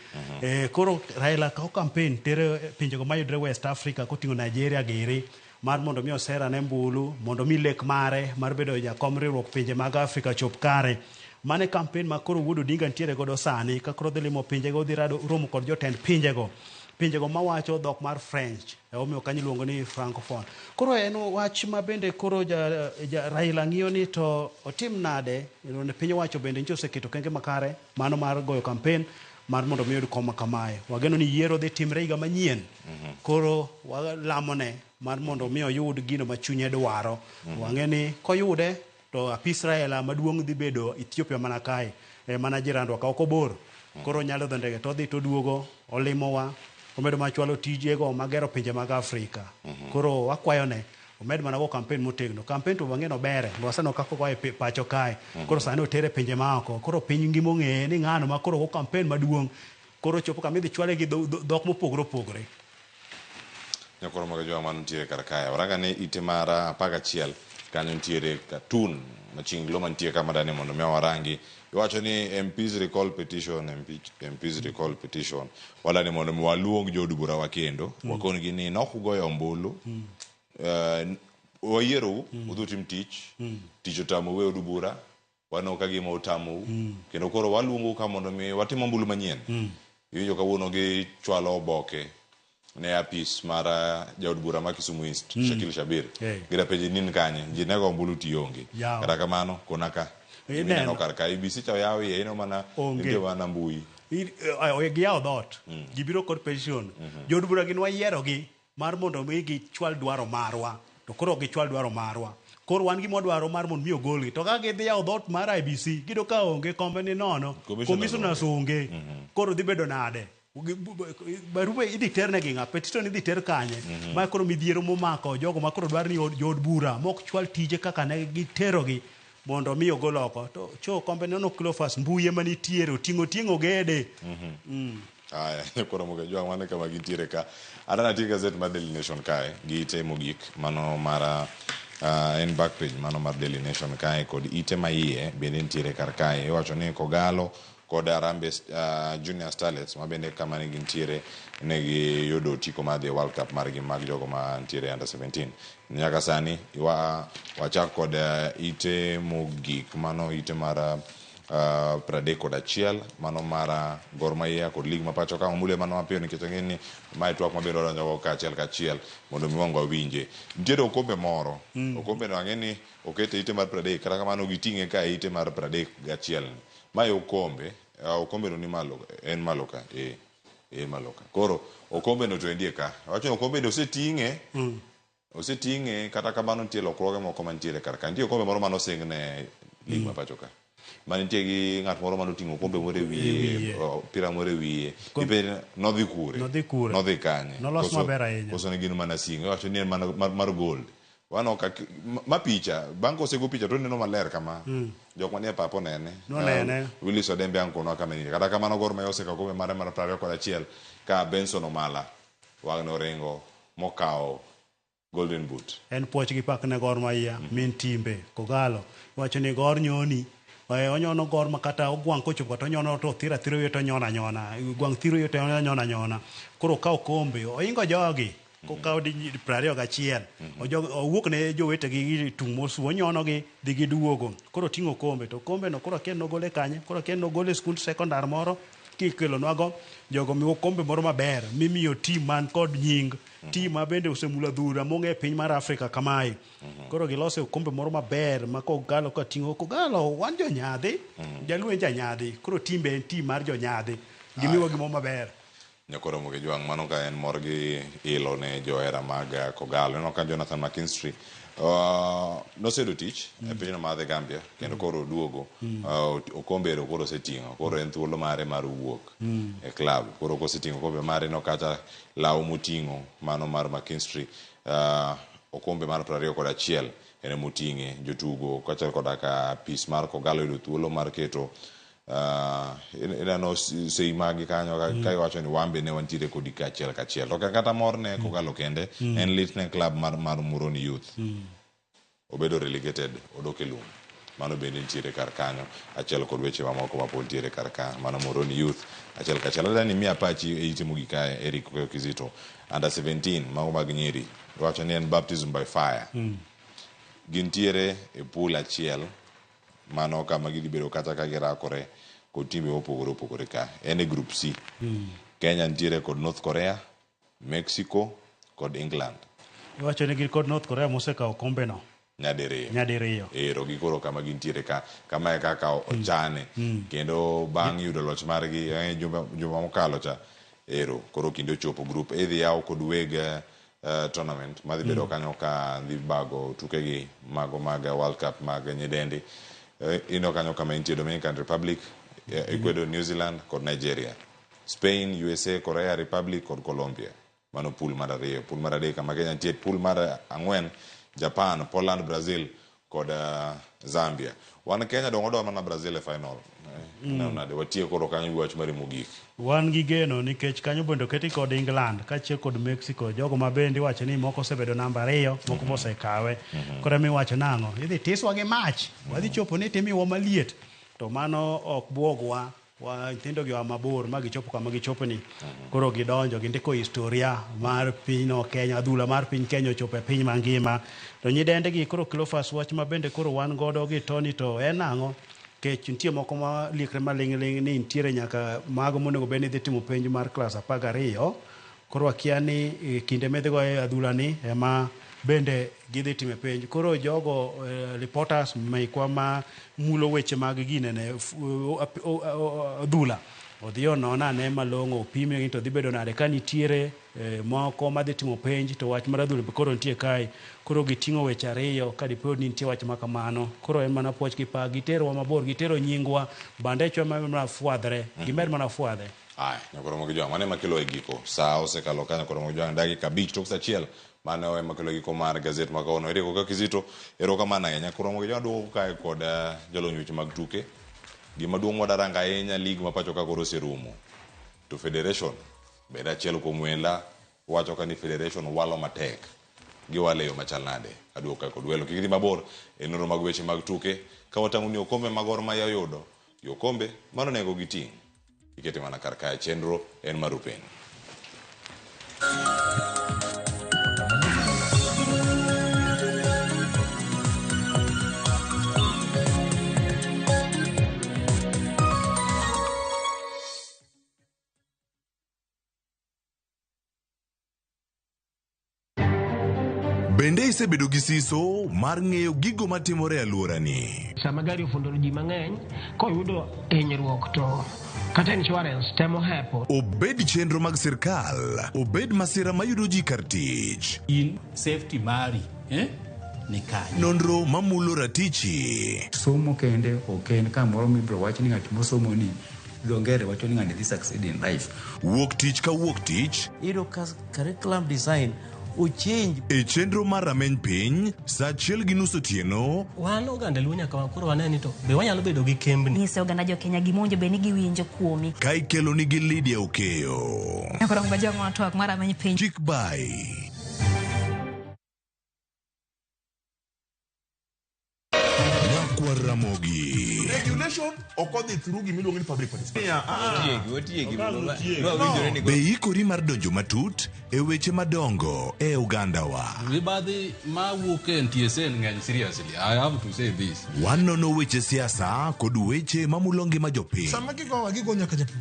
[SPEAKER 15] Koro Raila kawo campaign tere e pinjego mayudre West Africa koting'o Nigeria giri mar mondo mi oserane mbulu mondo mi lek mare mar bedo jakom riwruok pinje mag Afrika chop kare. Mano e campaign ma koro Wuod Odinga nitiere godo sani ka koro odhi limo pinjego odhi rado romo kod jotend pinjego. Pinjego mawacho dhok mar French emomiyo kanyo iluongo ni Francophone. Koro en wach ma bende koro ja Raila ng'iyo ni to otim nade piny owacho bende nyicha oseketo okenge makare mano mar goyo campaign mar mondo mi oyud kom ma kamae. Wageno ni yiero dhi timre higa manyien. Koro walamone mar mondo mi oyud gino ma chunye dwaro. Wang'e ni koyude to apis Raila maduong' dhi bedo Ethiopia mana kae, mana jirandwa ka ok obor. Koro onyalo dhi ndege to odhi to oduogo, olimowa, omedo mana chwalo tijego magero pinje mag Afrika. Koro wakwayone omed mana go campaign motegno. Campaign to wang'e ni obere, waseneno kaka ogoye pacho kae. Koro sani otere pinje maoko. Koro piny ngima ong'eye ni ng'ano ma koro go campaign maduong'. Koro chopo kama idhi chwale gi dhok mopogore opogore.
[SPEAKER 14] Nyakoro mag jowa mantiere kar kae. Waranga ni ite mar 11 kanyo nitiere cartoon machinglo mantie kama dani mondo mi warangi. Iwacho ni MPs recall petition, MPs recall petition. Wadani mondo mi waluong jood bura wa kendo. Wakon gi ni nok ugoyo ombulu. Wayierou, udhi utim tich. Tich otamou e od bura. Waneno ka gima otamou. Kendo koro waluongou ka mondo mi watim ombulu manyien. Iwinjo kawuono gichwalo oboke ne apis mar jaod bura ma Kisumu East, Shakil Shabir. Girapenji ni in kanye? Ji nego ombulu tionge. Kata kamano, kona ka. Ineno kar ka IEBC cha oyaw iye, ineno mana nitie mana mbui.
[SPEAKER 15] Giyawo dhoot. Gibiro kod petition. Jood bura gin wayierogi mar mondo mi gichwal dwaro marwa. To koro ok gichwal dwaro marwa. Koro wan gima wadwaro mar mondo mi ogolgi. To ka gidhi yawo dhoot mar IEBC, giyudo ka onge, kombe ni nono, commissioners onge. Koro dhi bedo nade? Barupe idhi ternegi ng'a? Petition idhi ter kanye? Ma koro midhiero momako jogo ma koro dwaro ni jood bura mok chwal tije kaka ne giterogi mondo mi ogol oko. To cho kombe nono Cleophas mbui ema nitiere oting'o ting'o gede.
[SPEAKER 14] Aya, koro moke jwang' mano kama gintiere ka. Aneno nitie gazet mar Daily Nation kae gi ite mogik mano mar en back page mano mar Daily Nation kae kod ite ma iye bende nitiere kar kae. Iwacho ni Kogalo kod Harambee Junior Starlets ma bende kama ne gintiere ne giyudo otiko mar dhi e World Cup margi mag jogo ma nitiere under 17. Nyaka sani wachak kod ite mogik mano ite mar 31 mano mar Gor Mahia kod lig ma pacho ka. Omule mano mapiyo nikech ang'e ni mae twak mabende wadonjo go kaachiel kachiel mondo mi wang' wawinje. Nitiere okombe moro, okombe no ang'e ni okete ite mar 30 kata kamano giting'e ka e ite mar 31 ni. Mae okombe, okombe no ni malo, en malo ka, en malo ka. Koro okombe no to endie ka. Wacho ni okombe no oseting'e, oseting'e kata kamano nitie lokruoge moko mantiere kar ka. Nitie okombe moro mane osing ne lig ma pacho ka. Mane nitie gi ng'at moro mane oting'o okombe moro e wiye, opira moro e wiye. Ipenjo nodhi kure?
[SPEAKER 15] Nodhi kure?
[SPEAKER 14] Nodhi kanye?
[SPEAKER 15] Nolos maber ahinya.
[SPEAKER 14] Koso ne gin mana singo. Iwacho ni en mana mar gold. Waneno ka ma picha bang' kosego picha to neno maler kama. Jok manie pap onene.
[SPEAKER 15] Nonene.
[SPEAKER 14] Willis Odembe ang' konwa kama nitie. Kata kamano Gor Mahia osekawo okombe mare mar 21 ka Benson Omala wang'ne oringo mokawo Golden Boot.
[SPEAKER 15] En puoch gi pak ne Gor Mahia, min timbe, Kogalo. Iwacho ni Gor nyoni, onyono Gor ma kata ogwang' kochopo kata onyono to othiro athira wiye to onyono anyona. Gwang' thiro wiye to onyono anyona. Koro okawo okombe, oingo jogi. Kokawo di 21. Owuok ne jowetegi gi tung' mosu, onyonogi dhi giduogo. Koro oting'o okombe, to okombe no koro akia ni nogole kanye, koro akia ni nogole e skund sekondar moro kikelonwago jogo miwa okombe moro maber mimiyo team man kod nying team ma bende osemulo adhula mong'e e piny mar Afrika kamae. Koro gilose okombe moro maber ma Kogalo ka ting'o Kogalo wan jonyadhi, Jaluo en janyadhi. Koro team be en team mar jonyadhi. Gimiwa gimoro maber.
[SPEAKER 14] Nyakoro Mugijwang' mano ka en mor gi ilo ne johera mag Kogalo. Ineno ka Jonathan McKinstry noseyudo tich e pinyno mar The Gambia kendo koro oduogo okombe ero koro oseting'o koro en thuolo mare mar wuok e club. Koro koseting'o okombe mare no kata law moting'o mano mar McKinstry okombe mar 21 en emoting'e jotugo kaachiel koda ka apis mar Kogalo yudo thuolo mar keto ineno sei magi kanyo ka iwacho ni wan be ne wantiere kodi kaachiel kachiel. To ok en kata mor ne Kogalo kende, en lit ne club mar Muhoroni Youth. Obedo relegated, odok e lum. Mano bende nitiere kar kanyo, achiel kod weche mamoko ma pod nitiere kar ka. Mano Muhoroni Youth, achiel kachiel. Adwa ni imiya pachi e ite mogik kae, Eric Okeyo Kizito. Under 17, mago mag nyiri. Iwacho ni en baptism by fire. Gintiere e pool achiel, mano kama gidhi bedo kata ka girakore kod timbe mopogore opogore ka. En e group C. Kenya nitiere kod North Korea, Mexico kod England.
[SPEAKER 15] Iwacho ni gin kod North Korea mosekawo okombe no.
[SPEAKER 14] Nyadiriyo.
[SPEAKER 15] Nyadiriyo.
[SPEAKER 14] Ero gi koro kama gintiere ka, kama e kaka ochane. Kendo bang' yudo loch margi juma mokalo cha, ero koro kinde ochopo group A dhi yaw kod weg tournament madhi bedo kanyo ka dhi bago tukegi mago mag World Cup mag nyidendi. Ineno kanyo kama intie Dominican Republic, Ecuador, New Zealand kod Nigeria. Spain, USA, Korea Republic kod Colombia. Mano pool mar ariyo. Pool mar adek kama Kenya nitie, pool mar ang'wen Japan, Poland, Brazil kod Zambia. Wan Kenya dong' wadwa mana Brazil e final. Ineno nade watiek koro kanyo gi wach mari mogik.
[SPEAKER 15] Wan gi geno nikech kanyo bende oketi kod England kaachiel kod Mexico, jogo ma bende iwacho ni moko osebedo namba ariyo, moko be osekawe. Koro ema iwacho nang'o? Idhi tiswa gi mach, wadhi chopo ni timiwa maliet. To mano ok buogwa, wa nyithindo gi oa mabor ma gichopo kama gichopo ni. Koro gidonjo, gindiko historia mar pinyno Kenya, adhula mar piny Kenya ochopo e piny mangima. To nyidendegi koro Cleophas wach ma bende koro wan godo gi Tony to en ang'o? Kech nitie moko ma liekre maling'ling' ni nitiere nyaka mago monego bed ni dhi timo penj mar klas 12. Koro wakia ni kinde midhi goyo adhula ni ema bende gidhi timo penj. Koro jogo reporters mekwa ma mulo weche mag ginene adhula odhi onon ane malong'o opime ni to dhi bedo nade ka nitiere moko madhi timo penj to wach mar adhula be koro nitie kae. Koro giting'o weche ariyo ka dipo ni nitie wach ma kamano. Koro en mana puoch gi pak, giterowa mabor, gitero nyingwa, bandechwa mana fwadhre, gimed mana fwadhe.
[SPEAKER 14] Aya, nyakoro mogi jwang', mano ema kelo e giko. Saa osekalo ka nyakoro mogi jwang' dakika 5 tok saa 1. Mano ema kelo e giko mar gazet ma kawuono. Eric Oka Kizito, erokamano ahinya. Nyakoro mogi jwang' duogo kae kod jolony weche mag tuke. Gima duong' mwadaranga ahinya lig ma pacho ka koro oserumo. To federation bende achiel kuom wenda wacho ka ni federation walo matek. Giwalo e yo machal nade? Aduogo kae kod welo. Kik idhi mabor e nonro mag weche mag tuke. Ka watang'o ni okombe ma Gor Mahia oyudo gi okombe mano onego giting'. Ikete mana kar kae chenro en mar Upen.
[SPEAKER 1] Bende isebedo gi siso mar ng'eyo gigo matimore e alworani?
[SPEAKER 16] Sama gari ofundoro ji mang'eny, koyudo hinyruok to kata insurance temo hepo.
[SPEAKER 1] Obed chenro mag sirkal, obed masira mayudo ji kar tich.
[SPEAKER 11] In safety mari ni kanye?
[SPEAKER 1] Nonro mamulo ratichi.
[SPEAKER 17] Somo kende ok en kamoro mibiro wach ni ng'at mosomo ni dho ngere wacho ni ng'ani dhi succeed in life.
[SPEAKER 1] Wuok tich ka wuok tich.
[SPEAKER 18] Iyudo ka curriculum design
[SPEAKER 1] Ochange. E chenro mar Rameny Piny, saa achiel gi nus otieno.
[SPEAKER 18] Wan oganda Luo nyaka koro wane ni to be wanyalo bedo gi kembni.
[SPEAKER 19] Nyise oganda jo Kenya gima owinjo bed ni giwinjo kuomi.
[SPEAKER 1] Ka ikeloni gi Lydia Okeyo.
[SPEAKER 19] Koro ng'wa twak mar Rameny Piny.
[SPEAKER 1] Kik bai. Nyakwar Ramogi.
[SPEAKER 6] Regulation ok odhi through gima iluongo ni public participation.
[SPEAKER 20] Otiegi, otiegi. Wawinjore ni
[SPEAKER 1] Be ikori mar donjo matut e weche madongo e ogandawa?
[SPEAKER 9] Mibadhi ma wuok e NTSA ng'eny seriously. I have to say this.
[SPEAKER 1] Wanono weche siasa kod weche mamulo ngima jopiny.
[SPEAKER 21] Sama gigowa gigo nyaka japur.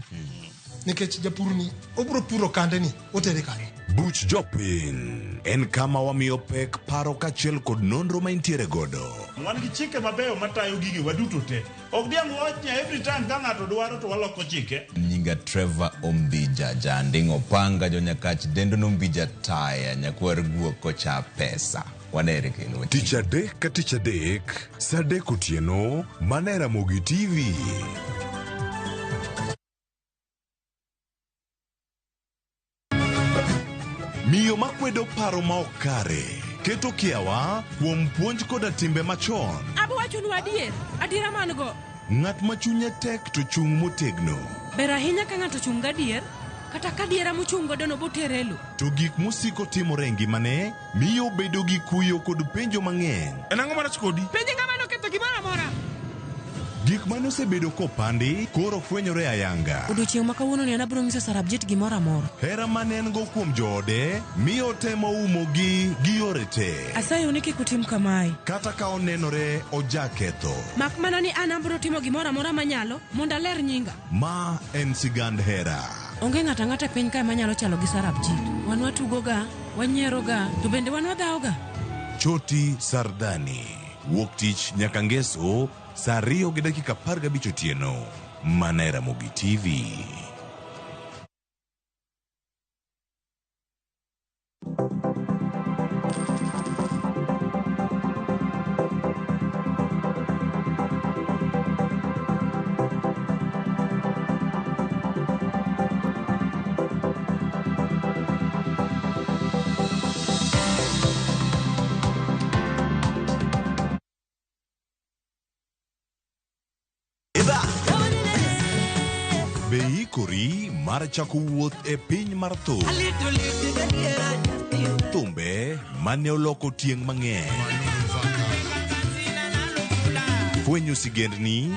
[SPEAKER 21] Nikech japur ni obiro puro kande ni otere kanye.
[SPEAKER 1] Buch Jopiny en kama wamiyo pek paro kaachiel kod nonro ma intiere godo.
[SPEAKER 10] Wan gi chike mabeyo matayo gige waduto te. Ok diang' wach ni every time ka ng'ato dwaro to waloko chike.
[SPEAKER 20] Nyinga Trevor Ombija Janding' Opanga Jonyakach dendo nombija taya nyakwar guok kocha pesa. Wanere kendo.
[SPEAKER 1] Tich adek ka tich adek, saa adek otieno, mana e Ramogi TV. Miyo makwedo paro ma ok kare, keto kiawa kuom puonj koda timbe machon.
[SPEAKER 22] Abo wachonu adier, adiera man go.
[SPEAKER 1] Ng'at ma chunye tek to chung' motegno.
[SPEAKER 22] Ber ahinya ka ng'ato chung' gadier, kata ka diera mochung' godo no botere e lo.
[SPEAKER 1] To gik mosiko timore e ngimane miyo obedo gi kuyo kod penjo mang'eny.
[SPEAKER 10] En ang'o marach kodi?
[SPEAKER 22] Penje ng'ama noketho gimoro amora.
[SPEAKER 1] Gik mane osebedo kopandi koro fwenyore ayanga.
[SPEAKER 22] Odiochieng' ma kawuono ni an abiro nyiso Sarabjit gimoro amora.
[SPEAKER 1] Hera mane en go kuom joode miyo otemo umogi gi yore te.
[SPEAKER 22] Asayou ni kik utim kamae.
[SPEAKER 1] Kata ka onenore ojaketho.
[SPEAKER 22] Mak mana ni an abiro timo gimoro amora manyalo mondo aler nyinga.
[SPEAKER 1] Ma en sigand hera.
[SPEAKER 22] Onge ng'ato ang'ata e piny kae manyalo chalo gi Sarabjit. Wan watugoga, wanyieroga, to bende wan wadhawoga.
[SPEAKER 1] Choti Sardani. Wuok tich nyaka ngeso saa 2:15 otieno. Mana e Ramogi TV. Be ikori mar chako wuoth e piny mar thum? Thumbe mane oloko tieng' mang'eny. Fwenyo sigendni,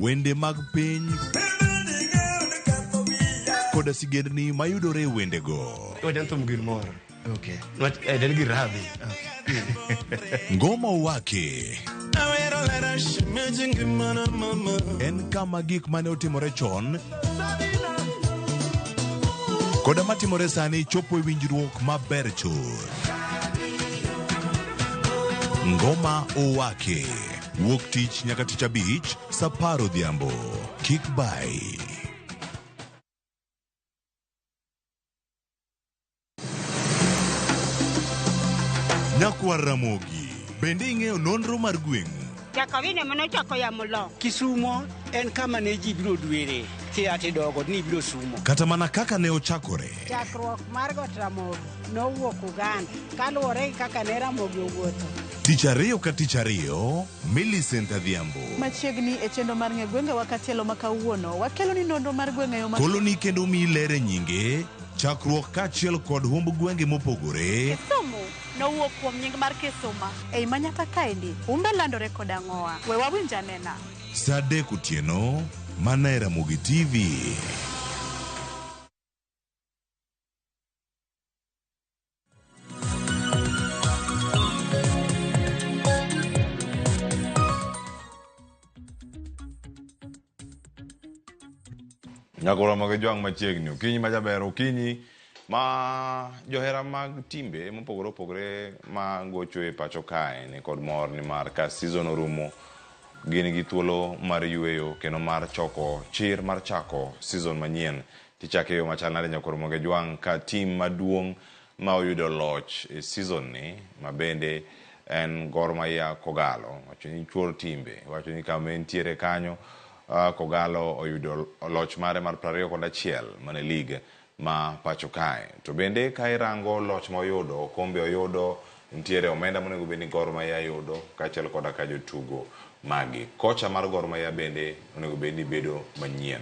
[SPEAKER 1] wende mag piny koda sigendni mayudore e wendego.
[SPEAKER 23] Wajan thum gir mor. Okay. Nwach en gir rabi.
[SPEAKER 1] Ngoma Owake en kama gik mane otimore chon koda matimore sani chopo e winjruok maber chuth. Ngoma Owake wuok tich nyaka tich abich saa 10 odhiambo. Kik bai. Nyakwar Ramogi, bende ing'eyo nonro mar gweng'u?
[SPEAKER 24] Jakawine manochako yamo lo.
[SPEAKER 25] Kisumo en kama ne ji biro dwere tiati dogo ni biro sumo.
[SPEAKER 1] Kata mana kaka ne ochakore.
[SPEAKER 24] Chakruok mar got Ramogi nowuok Uganda kaluwore gi kaka ne Ramogi owuotho.
[SPEAKER 1] Tich ariyo ka tich ariyo, Millicent Adhiambo.
[SPEAKER 26] Machiegni e chenro mar ng'e gwengewa katielo ma kawuono, wakelo ni nonro mar gwenge yo ma
[SPEAKER 1] Koloni kendo miyi ler e nyinge, chakruok kaachiel kod humb gwenge mopogore.
[SPEAKER 26] Kisumu nowuok kuom nying mar Kisuma. Ei Manyata kaendi, humbe landore kod ang'owa. We wawinj anena.
[SPEAKER 1] Saa 3 otieno, mana e Ramogi TV.
[SPEAKER 14] Nyakoro mag jwang' machiegni, okinyi majaber, okinyi ma johera mag timbe mopogore opogore ma gocho e pacho kae ni kod mor nimar ka season orumo gin gi thuolo mar yueyo kendo mar choko chir mar chako season manyien. Tichake yo machal nade Nyakoro mag jwang' ka tim maduong' ma oyudo loch e season ni ma bende en Gor Mahia Kogalo, wacho ni chuor timbe, wacho ni kama entiere kanyo Kogalo oyudo loch mare mar 21 mane league ma pacho kae. To bende ka irango loch ma oyudo, okombe oyudo, nitiere omenda monego bed ni Gor Mahia yudo kaachiel koda ka jotugo magi. Kocha mar Gor Mahia bende onego bed ni bedo manyien.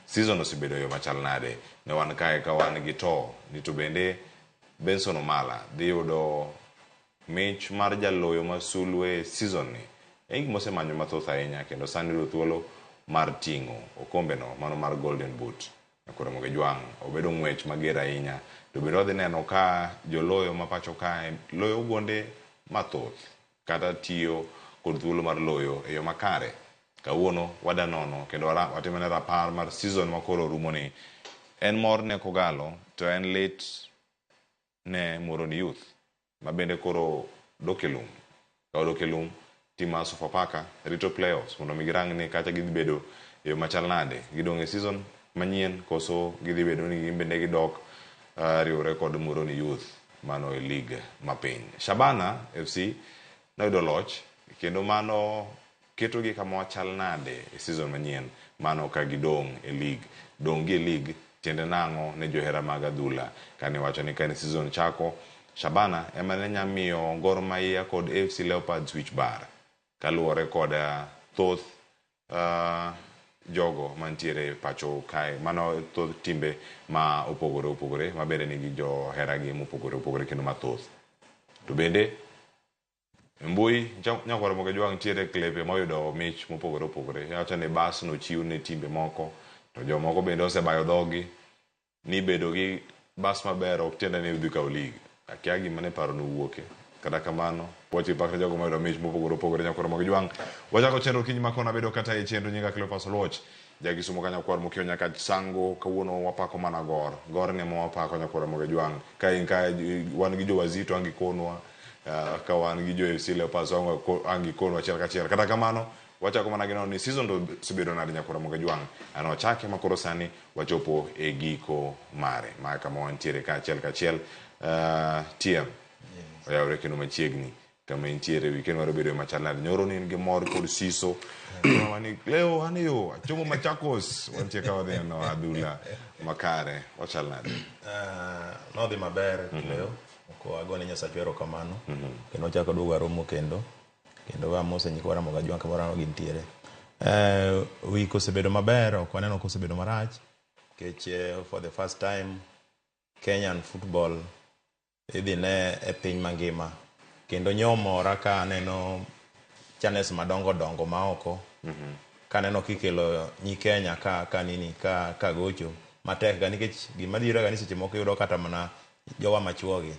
[SPEAKER 14] Season osebedo yo machal nade? Ne wan kae ka wan gi to ni to bende Benson Omala dhi yudo mich mar jaloyo ma sulwe e season ni. En gima osemanyo mathoth ahinya kendo sani oyudo thuolo mar ting'o okombeno mano mar Golden Boot. Koro Ramogi Jwang' obedo ng'wech mager ahinya to bende wadhi neno ka joloyo ma pacho kae loyo gonde mathoth kata tiyo kod thuolo mar loyo e yo makare. Kawuono wada nono kendo watimone rapar mar season ma koro rumoni. En mor ne Kogalo to en lit ne Muhoroni Youth ma bende koro dok e lum. Ka odok e lum, tim mar Sofapaka rito playoffs mondo mi girang ni kacha gidhi bedo e yo machal nade. Gidong' e season manyien koso gidhi bedo ni gin bende gidok riwore kod Muhoroni Youth mano e league mapiny. Shabana FC noyudo loch kendo mano ketogi kama wachal nade e season manyien mano ka gidong' e league. Dong' gi e league tiende nang'o ne johera mag adhula kane iwacho ni kane season chako Shabana ema ne nya miyo Gor Mahia kod AFC Leopards wich bar kaluwore kod thoth jogo mantiere pacho kae mano thoth timbe ma opogore opogore ma bende nigi joheragi mopogore opogore kendo mathoth. To bende e mbui nyakwar Ramogi Jwang' nitiere klepe moyudo mich mopogore opogore. Iwacho ni bas nochiw ne timbe moko to jomoko bende osebayo dhogi ni bedo gi bas maber ok tiende ni udhi kawo league. Akia gima ne paro nowuoke. Kata kamano, wachi pak ne jogo moyudo mich mopogore opogore nyakwar Ramogi Jwang'. Wachako chenro kiny ma kona bedo kata e chenro nyinga Cleophas Oluoch. Jakisumo ka nyakwar Mokio nyaka Sango kawuono wapako mana Gor. Gor ni ema wapako nyakwar Ramogi Jwang'. Ka in ka wan gi jowazito ang' gikonwa ka wan gi jo AFC Leopards ang' gikonwa achiel kachiel. Kata kamano wachako mana gi nono ni season to osebedo nade nyakwar Ramogi Jwang'. An wachake ma koro sani wachopo e giko mare. Ma kama wantiere ka achiel kachiel. TM oyawore kendo machiegni kama intiere weekend mar bedo machal nade. Nyoro ne in gi mor kod siso. Wani leo an e yo achomo Machakos wantie ka wadhi neno adhula makare wachal nade.
[SPEAKER 2] Nodhi maber leo. Ko agone Nyasacha erokamano. Kendo wachako aduogo aromo kendo. Kendo amose nyikwa Ramogi Ajwang' kamoro amora gintiere. Week osebedo maber, ok waneno kosebedo marach. Nikech for the first time Kenyan football idhi ne e piny mangima. Kendo nyomora ka aneno channels madongo dongo maoko. Kaneno kikelo nyi Kenya ka ka nini ka ka gocho matek ga nikech gima dhiro ga ni seche moko iyudo kata mana jowa machuogi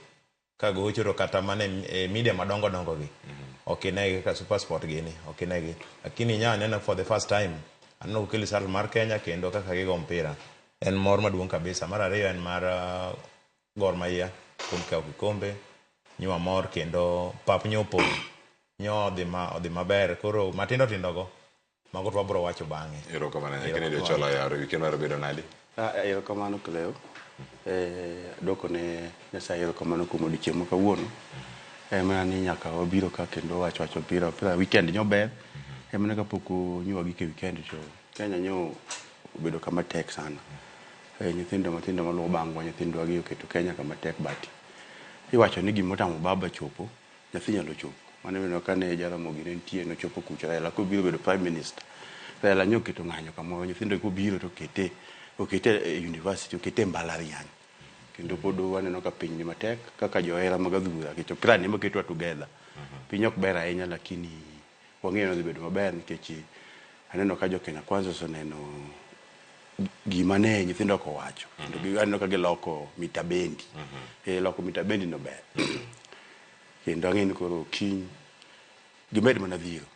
[SPEAKER 2] ka gocho to kata mana e media madongo dongo gi ok inegi kaka SuperSport gini ok inegi lakini inya neno for the first time aneno kokelo sar mar Kenya kendo kaka gigo mpira en mor maduong' kabisa. Mar ariyo en mar Gor Mahia kuom kawo kikombe nyiwa mor kendo pap nyo opong' nyo odhi maber koro matindo tindo go mago to wabro wacho bang'e.
[SPEAKER 14] Erokamano ahinya Kennedy Ochola oyawore weekend mar bedo nade?
[SPEAKER 23] Erokamano Cleo. Adwoko ne Nyasaye erokamano kuom odiochieng' ma kawuono. En mana ni nyaka wabiro ka kendo wacho wacho mpira mpira weekend nyo ber. En mana kapok nyo wagik e weekend to Kenya nyo obedo kama tek sana. Nyithindo matindo maluwo bang'wa nyithindwa gi oketo Kenya kama tek but iwacho ni gimotamo baba chopo nyathi nyalo chopo. Mano ineno kane Jaramogi ne nitie nochopo kucha Raila kobiro bedo prime minister. Raila nyo oketo ng'anyo kamoro nyithindo kobiro to okete okete e university okete e mbalariany. Kendo pod waneno ka piny ni matek kaka johera mag adhula nikech opira ni ema ketowa together. Piny ok ber ahinya lakini wang'eyo ni odhi bedo maber nikech aneno ka jo Kenya Kwanza oseneno gima ne nyithindo ok owacho. Kendo aneno ka giloko mita bendi. Loko mita bendi no ber. Kendo ang'e ni koro kiny gimed mana dhiro.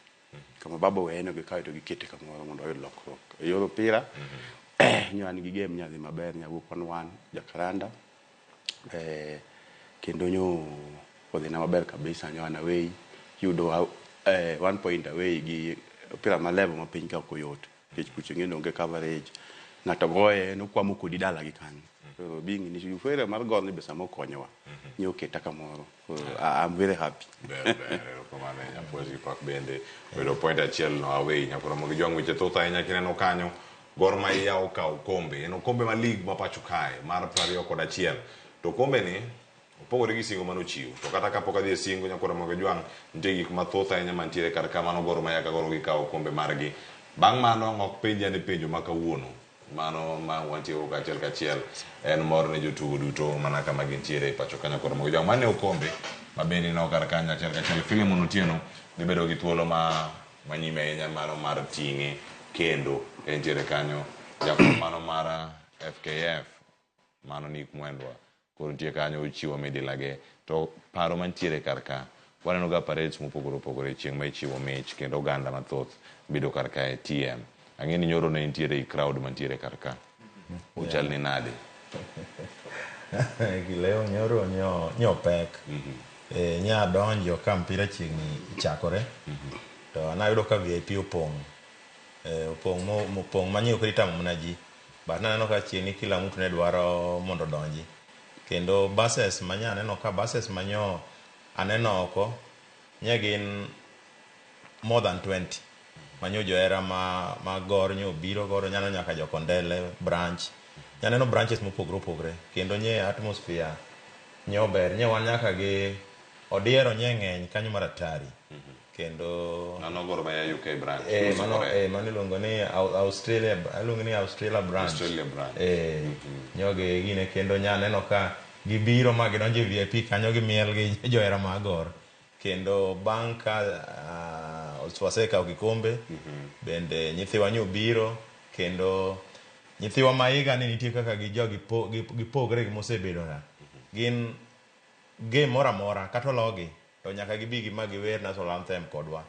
[SPEAKER 23] Kama baba oweye gikawe to gikete kamoro mondo wayud lokruok. E yor opira, nyo an gi game nyadhi maber nyawuok 1-1 Jacaranda. Kendo nyo odhina maber kabisa nyo an away yudo 1 point away gi opira ma level ma piny ka ok oyot. Nikech kucho ing'e ni onge coverage. Ng'ato goye nokwamo kodi dala gi kanyo. Koro being ni Euphoria mar Gor ni be sama okonyowa. Nyo oketa kamoro. Koro I'm very happy.
[SPEAKER 14] Ber ber erokamano ahinya Puonj gi pak bende bedo point achiel no away nyakwar Ramogi Jwang' weche thoth ahinya kineno kanyo Gor Mahia okawo okombe. En okombe ma league ma pacho kae mar 21. To okombe ni opogore gi singo mane ochiw. To kata kapok adhi e singo nyakwar Ramogi Ojwang', nitie gik mathoth ahinya mantiere kar ka mano Gor Mahia ka koro gikawo okombe margi. Bang' mano ang' ok penja ni penjo ma kawuono. Mano ma wantieko kachiel kachiel en mor ne jotugo duto mana kama gintiere e pacho ka nyakwar Ramogi Ojwang'. Mano e okombe ma bende ineno kar kanyo achiel kachiel. Philemon Otieno dhi bedo gi thuolo ma manyime ahinya mano mar ting'e kendo entiere kanyo jakom mano mar FKF mano Nick Mwendwa koro nitie kanyo ochiwo midilage to paro mantiere kar ka waneno ga parades mopogore opogore chieng' ma ichiwo mich kendo oganda mathoth bedo kar kae TM ang'e ni nyoro ne nitiere i crowd mantiere kar ka uchal ni nade
[SPEAKER 2] Kileo nyoro nyo pek. Nya donjo ka mpira chiegni chakore. To nayudo ka VIP opong'. Opong' manyiewo kata itamo mana ji. But naneno ka chiegni kila mtu ne dwaro mondo odonji. Kendo buses manya aneno ka buses manyo aneno oko nye gin more than 20. Manyo johera ma Gor nyo biro godo nyalo nyaka jo Kondele branch. Nyaneno branches mopogore opogore kendo nye atmosphere nyo ber nye wan nyaka gi odiero nye ng'eny kanyo mar atari. Kendo
[SPEAKER 14] mano Gor Mahia UK branch.
[SPEAKER 2] Mano iluongo ni Australia, iluongo ni Australia branch.
[SPEAKER 14] Australia branch.
[SPEAKER 2] Nyoge gine kendo nya neno ka gibiro ma gidonjo e VIP kanyo gimiel gi johera mag Gor. Kendo bang' ka wasekawo kikombe, bende nyithiwa nyo biro kendo nyithiwa ma higa ni nitie kaka gipogre gi mosebedo ga. Gin game moro amora kata ologi to nyaka gibi gi ma giwer national anthem kodwa.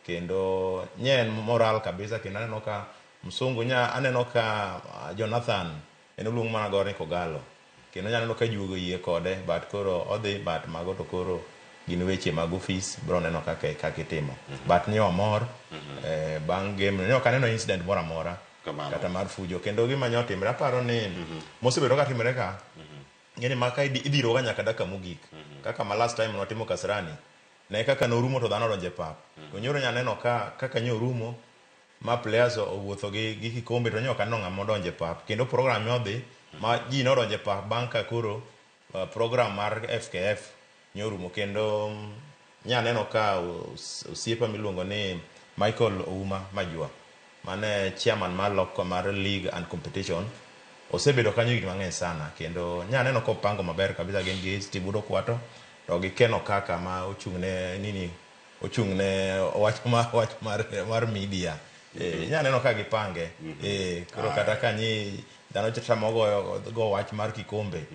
[SPEAKER 2] Kendo nye en moral kabisa kendo aneno ka msungu nya aneno ka Jonathan en oluong mana Gor ni Kogalo. Kendo nya aneno ka juogo yie kode but koro odhi but mago to koro gin weche mag ofis bro neno kaka itimo. But nyo amor bang' game nyo ok aneno incident moro amora kata mar fujo kendo gima nyo timre aparo ni mosebedo ka timre ka ng'eni ma ka idhiro ga nyaka dakika mogik. Kaka ma last time notimo Kasarani ne kaka norumo to dhano odonjo e pap. To nyoro nya neno ka kaka nyo orumo ma players owuotho gi kikombe to nyo ok aneno ng'ama odonjo e pap. Kendo program nyo dhi ma ji nodonjo e pap bang' ka koro program mar FKF nyo orumo. Kendo nya neno ka osiepa miluongo ni Michael Ouma Majua mane chairman mar loko mar league and competition osebedo kanyo higni mang'eny sana kendo nya neno kopango maber kabisa gin gi Steve Udo Kwato to gi Ken Okaka ma ochung' ne nini ochung' ne wach mar media. Nya neno ka gipange. Koro kata ka nyi dhano tamo go wach mar kikombe.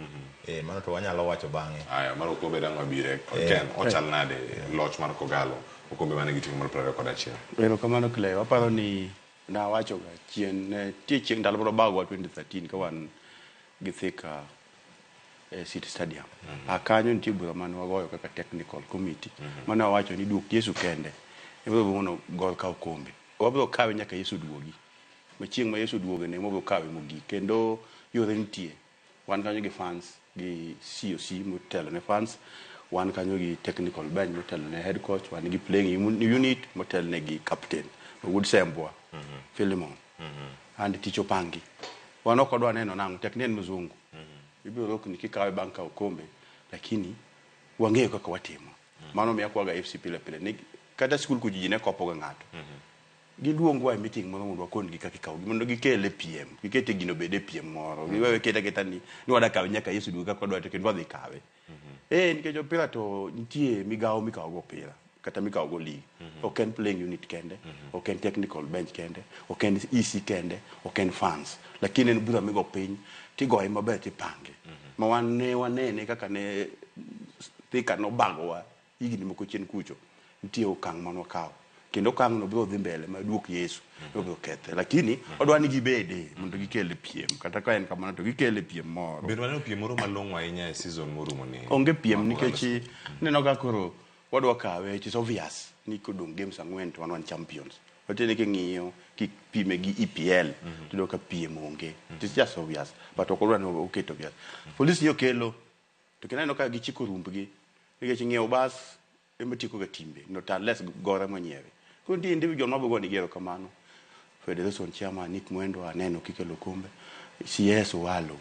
[SPEAKER 2] Mano to wanyalo wacho bang'e.
[SPEAKER 14] Aya, mar okombe dang' wabire. Ken, ochal nade loch mar Kogalo okombe mane giting'o mar 21.
[SPEAKER 23] Erokamano Cleo, aparo ni nawacho ga chien ne tie chieng' ndalo moro bagwa 2013 ka wan gi Thika e City Stadium. A kanyo nitie bura mane wagoyo kaka technical committee. Mane wawacho ni duok Yesu kende. Ema mondo Gor kaw kombe. Wabiro kawe nyaka Yesu duogi. Ma chieng' ma Yesu duoge ne wabiro kawe mogik. Kendo yore nitie. Wan kanyo gi fans gi COC motelo ne fans. Wan kanyo gi technical bench motelo ne head coach. Wan gi playing unit motelo ne gi captain. Wuod Sembwa, Philemon. And tich opangi. Wan ok wadwa neno nang'o, tek ni en mzungu. Ibiro rokni kikawe bang' kawo kombe, lakini wang'eyo kaka watimo. Mano miyo akwaga FC pile pile. Ni, kata skul kucho ji ne kopoga ng'ato. Giluongwa e meeting moro mondo wakon gi kaka ikawogi mondo gikele piem. Gikete gino obed e piem moro. Giwewe keta keta ni wada kawe nyaka Yesu duogi kaka wadwa to kendo wadhi kawe. Nikech opira to nitie migawo mikawo go opira kata mikawo go league. Ok en playing unit kende, ok en technical bench kende, ok en EC kende, ok en fans. Lakini en bura migo piny tigoye maber tipange. Ma wan ne wanene kaka ne Thika nobagowa higni moko chien kucho. Nitie okang' mane wakawo. Kendo okang' no biro dhi mbele ma duok Yesu biro kethe. Lakini odwa ni gibede mondo gikel piem. Kata ka en kamano to gikele piem moro.
[SPEAKER 14] Bende waneno piem moro malong'o ahinya e season morumo ni.
[SPEAKER 23] Onge piem nikech ineno ka koro wadwa kawe, it is obvious ni kodong' games 4 to wan champions. Watiende king'iyo kipime gi EPL tiyudo ka piem onge. It is just obvious. But ok odwa ni oket obvious. Police ni okelo to kendo aneno ka gichiko rumbgi nikech ng'iewo bas ema tieko ga timbe not unless Gor ema onyiewe. Koro nitie individual mabo go nigi erokamano. Federation chairman Nick Mwendwa aneno kikelo kombe. CS Owalo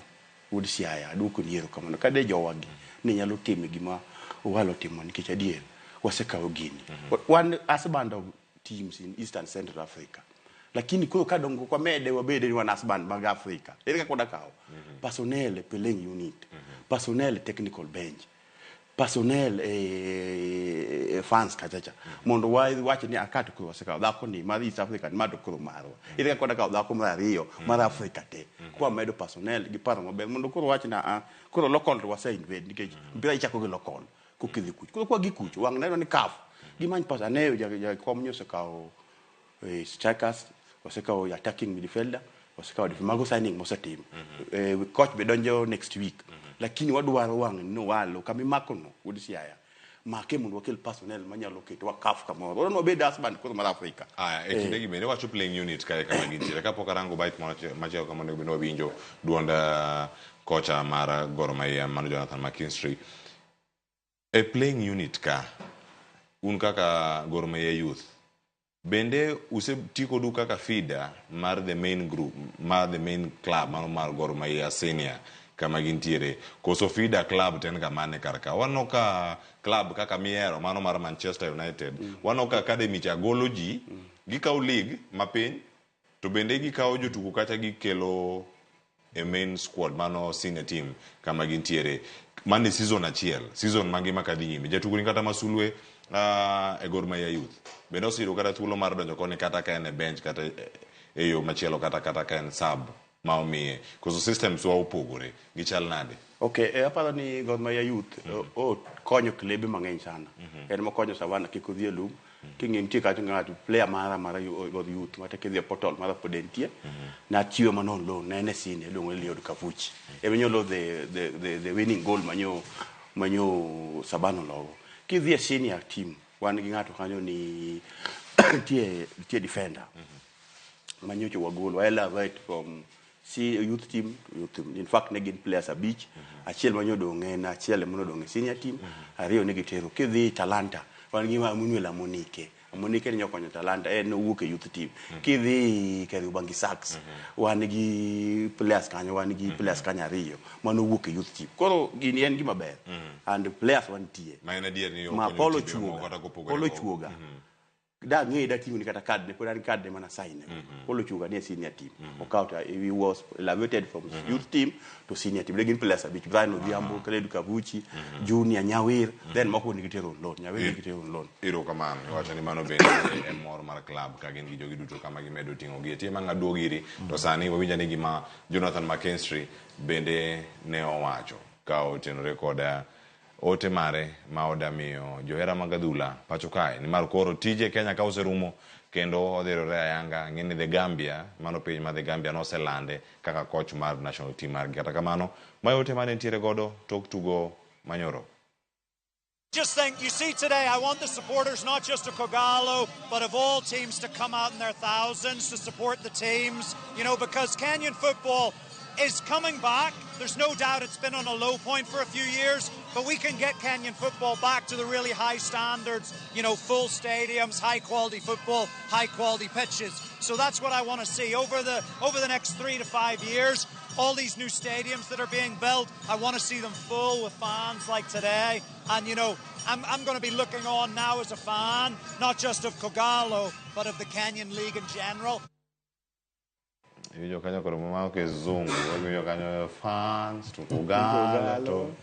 [SPEAKER 23] wuod Siaya aduoko ni erokamano. Kade jowagi ne nyalo timo gima Owalo timo nikech adier wasekawo gini. Wan husband of teams in Eastern Central Africa. Lakini koro ka dongo kwa mede wabede ni wan husband mag Africa. Ere kaka wadakawo? Personnel e playing unit. Personnel e technical bench. Personnel e fans kachacha. Mondo wach ni akato koro wasekawo dhako ni mar East Africa ni ma to koro marwa. Ere kaka wadakawo dhako mar ariyo mar Africa te. Kwa medo personnel gi paro maber mondo koro wach na a koro local to wase invade nikech mpira ichako gi local kokidhi kuch. Koro kwa gi kuch wang' neno ni CAF gimany pesa aneyo jakom nyo osekawo strikers osekawo attacking midfielder osekawo mago signing mosetim. Coach be donjo next week. Lakini wadwaro wang' ni walo kama imako no wuod Siaya make mondo wakel personnel manyalo keto wa CAF kamoro. Wadwaro ni wabed husband koro mar Africa.
[SPEAKER 14] Aya, e kinde gi bende wacho playing unit kae kama gintiere. Kapok arango bite moro machielo kama onego bed ni wawinjo duond kocha mar Gor Mahia mano Jonathan McKinstry. E playing unit ka, un kaka Gor Mahia Youth, bende useti kodu kaka feeder mar the main group, mar the main club mano mar Gor Mahia Senior kama gintiere, koso feeder club to en ga mane kar ka? Waneno ka club kaka mihero mano mar Manchester United, waneno ka academy cha golo ji, gikawo league mapiny, to bende gikawo jotugo kacha gikelo e main squad mano senior team kama gintiere. Mano e season achiel, season mangima kadhi nyime. Jatugo ni kata masulwe e Gor Mahia Youth bende oseyudo kata thuolo mar donjo koni kata ka en e bench kata e yo machielo kata ka en sub ma omiye. Koso systems wa opogore, gichal nade?
[SPEAKER 23] Okay, aparo ni Gor Mahia Youth okonyo klebe mang'eny sana. En mokonyo Savannah kik odhi e lum. King'e nitie kacha ng'ato player mara mar Gor Youth mata kidhi e portal mara pod entie. Nachiwe mana on loan, ne en e senior iluongo ni Eliud Kavuchi. Ema nyolo the winning goal manyo Savannah ologo. Kidhi e senior team, wan gi ng'ato kanyo ni nitie defender. Manyocho wagolo, wa elevate from youth team to youth team. In fact, ne gin players abich. Achiel manyodong' en achiel emanodong' e senior team, ariyo ne gitero. Kidhi Talanta, wan gi Emmanuel Amonike. Amonike ne okonyo Talanta, en owuok e youth team. Kidhi Kariobangi Sharks, wan gi players kanyo, wan gi players kanyo ariyo mano owuok e youth team. Koro gini en gima ber. And players wantie.
[SPEAKER 14] Ma en adier ni
[SPEAKER 23] Ma
[SPEAKER 14] okonyo
[SPEAKER 23] Paulo
[SPEAKER 14] timbe moko
[SPEAKER 23] Chuoga.
[SPEAKER 14] kata kopogore
[SPEAKER 23] Paulo
[SPEAKER 14] go.
[SPEAKER 23] Chuoga. Da ng'e da ting'o ni kata card ne pod an card ne mana sign. Paulo Chuoga ni e senior team. Okawo to he was elevated from youth team to senior team. Ne gin players abich. Brian Odhiambo, Khaled Kavuchi, Junior Nyawir, then moko ne gitero on loan. Nyawir ne gitero on loan.
[SPEAKER 14] Erokamano, iwacho ni mano bende e mor mar club ka gin gi jogi duto kama gimedo ting'o gi. Tie ma ng'aduogo iri, to sani wawinjo ni gima Jonathan McKinstry bende ne owacho ka otenore kod ote mare ma odamiyo johera mag adhula pacho kae nimar koro tije Kenya ka oserumo kendo odhirore ayanga ng'e ni The Gambia mano piny ma The Gambia noselande kaka coach mar national team margi. Kata kamano mae ote mane nitiere godo tok tugo manyoro.
[SPEAKER 3] Just think, you see today, I want the supporters, not just of Kogalo, but of all teams to come out in their thousands to support the teams, you know, because Kenyan football is coming back. There's no doubt it's been on a low point for a few years, but we can get Kenyan football back to the really high standards, you know, full stadiums, high quality football, high quality pitches. So that's what I want to see over the next 3 to 5 years. All these new stadiums that are being built, I want to see them full with fans like today. And, you know, I'm going to be looking on now as a fan, not just of Kogalo, but of the Kenyan League in general.
[SPEAKER 14] Iwinjo kanyo koro mano kizungu, iwinjo kanyo fans to Kogalo to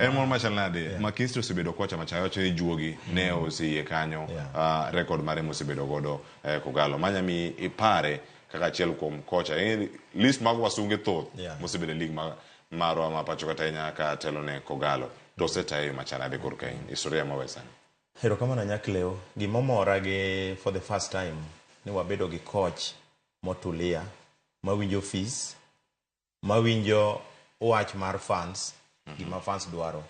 [SPEAKER 14] en mor machal nade? McKinstry osebedo kocha machal wacho ni juogi ne oseyie kanyo record mare mosebedo godo Kogalo. Manya mi ipare kaka achiel kuom kocha. List mag wasunge thoth mosebedo e league marwa ma pacho kata nyaka telo ne Kogalo. To osetayo machal nade korka in? Historia mawe sani.
[SPEAKER 2] Erokamano Nyakleo. Gimomora gi for the first time ni wabedo gi coach motulia, mawinjo fees, mawinjo wach mar fans, gima fans dwaro.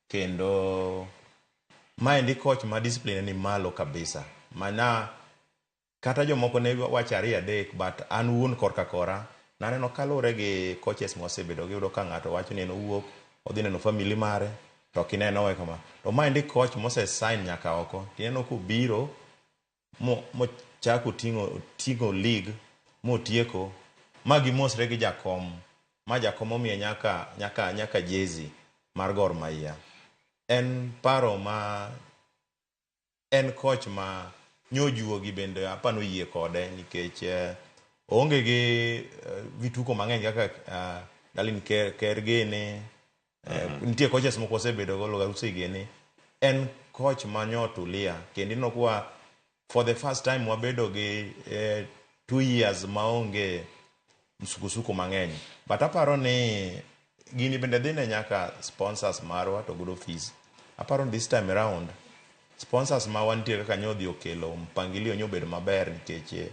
[SPEAKER 2] Kendo maendi coach ma discipline ni malo kabisa. Mana kata jomoko ne wacho ariyo adek, but an wuon korka kora naneno kaluwore gi coaches mwasebedo giyudo ka ng'ato wacho ni en owuok odhi neno family mare to ok ineno owe kama. To maendi coach mose sign nyaka oko tineno kobiro Mochako ting'o league motieko ma gimosre gi jakom, ma jakom omiye nyaka jezi mar Gor Mahia. En paro ma en coach ma nyojuogi bende apano yie kode nikech oonge gi vituko mang'eny kaka Darlin Ker gini. Nitie coaches moko osebedo go Logarusi gini. En coach ma nyotulia kendo ineno kwa for the first time wabedo gi 2 years maonge msukusuko mang'eny. But aparo ni gini bende dhi ne nyaka sponsors marwa to godo fees. Aparo ni this time around sponsors ma wantie kaka nyodhi okelo mpangilio nyobedo maber nikech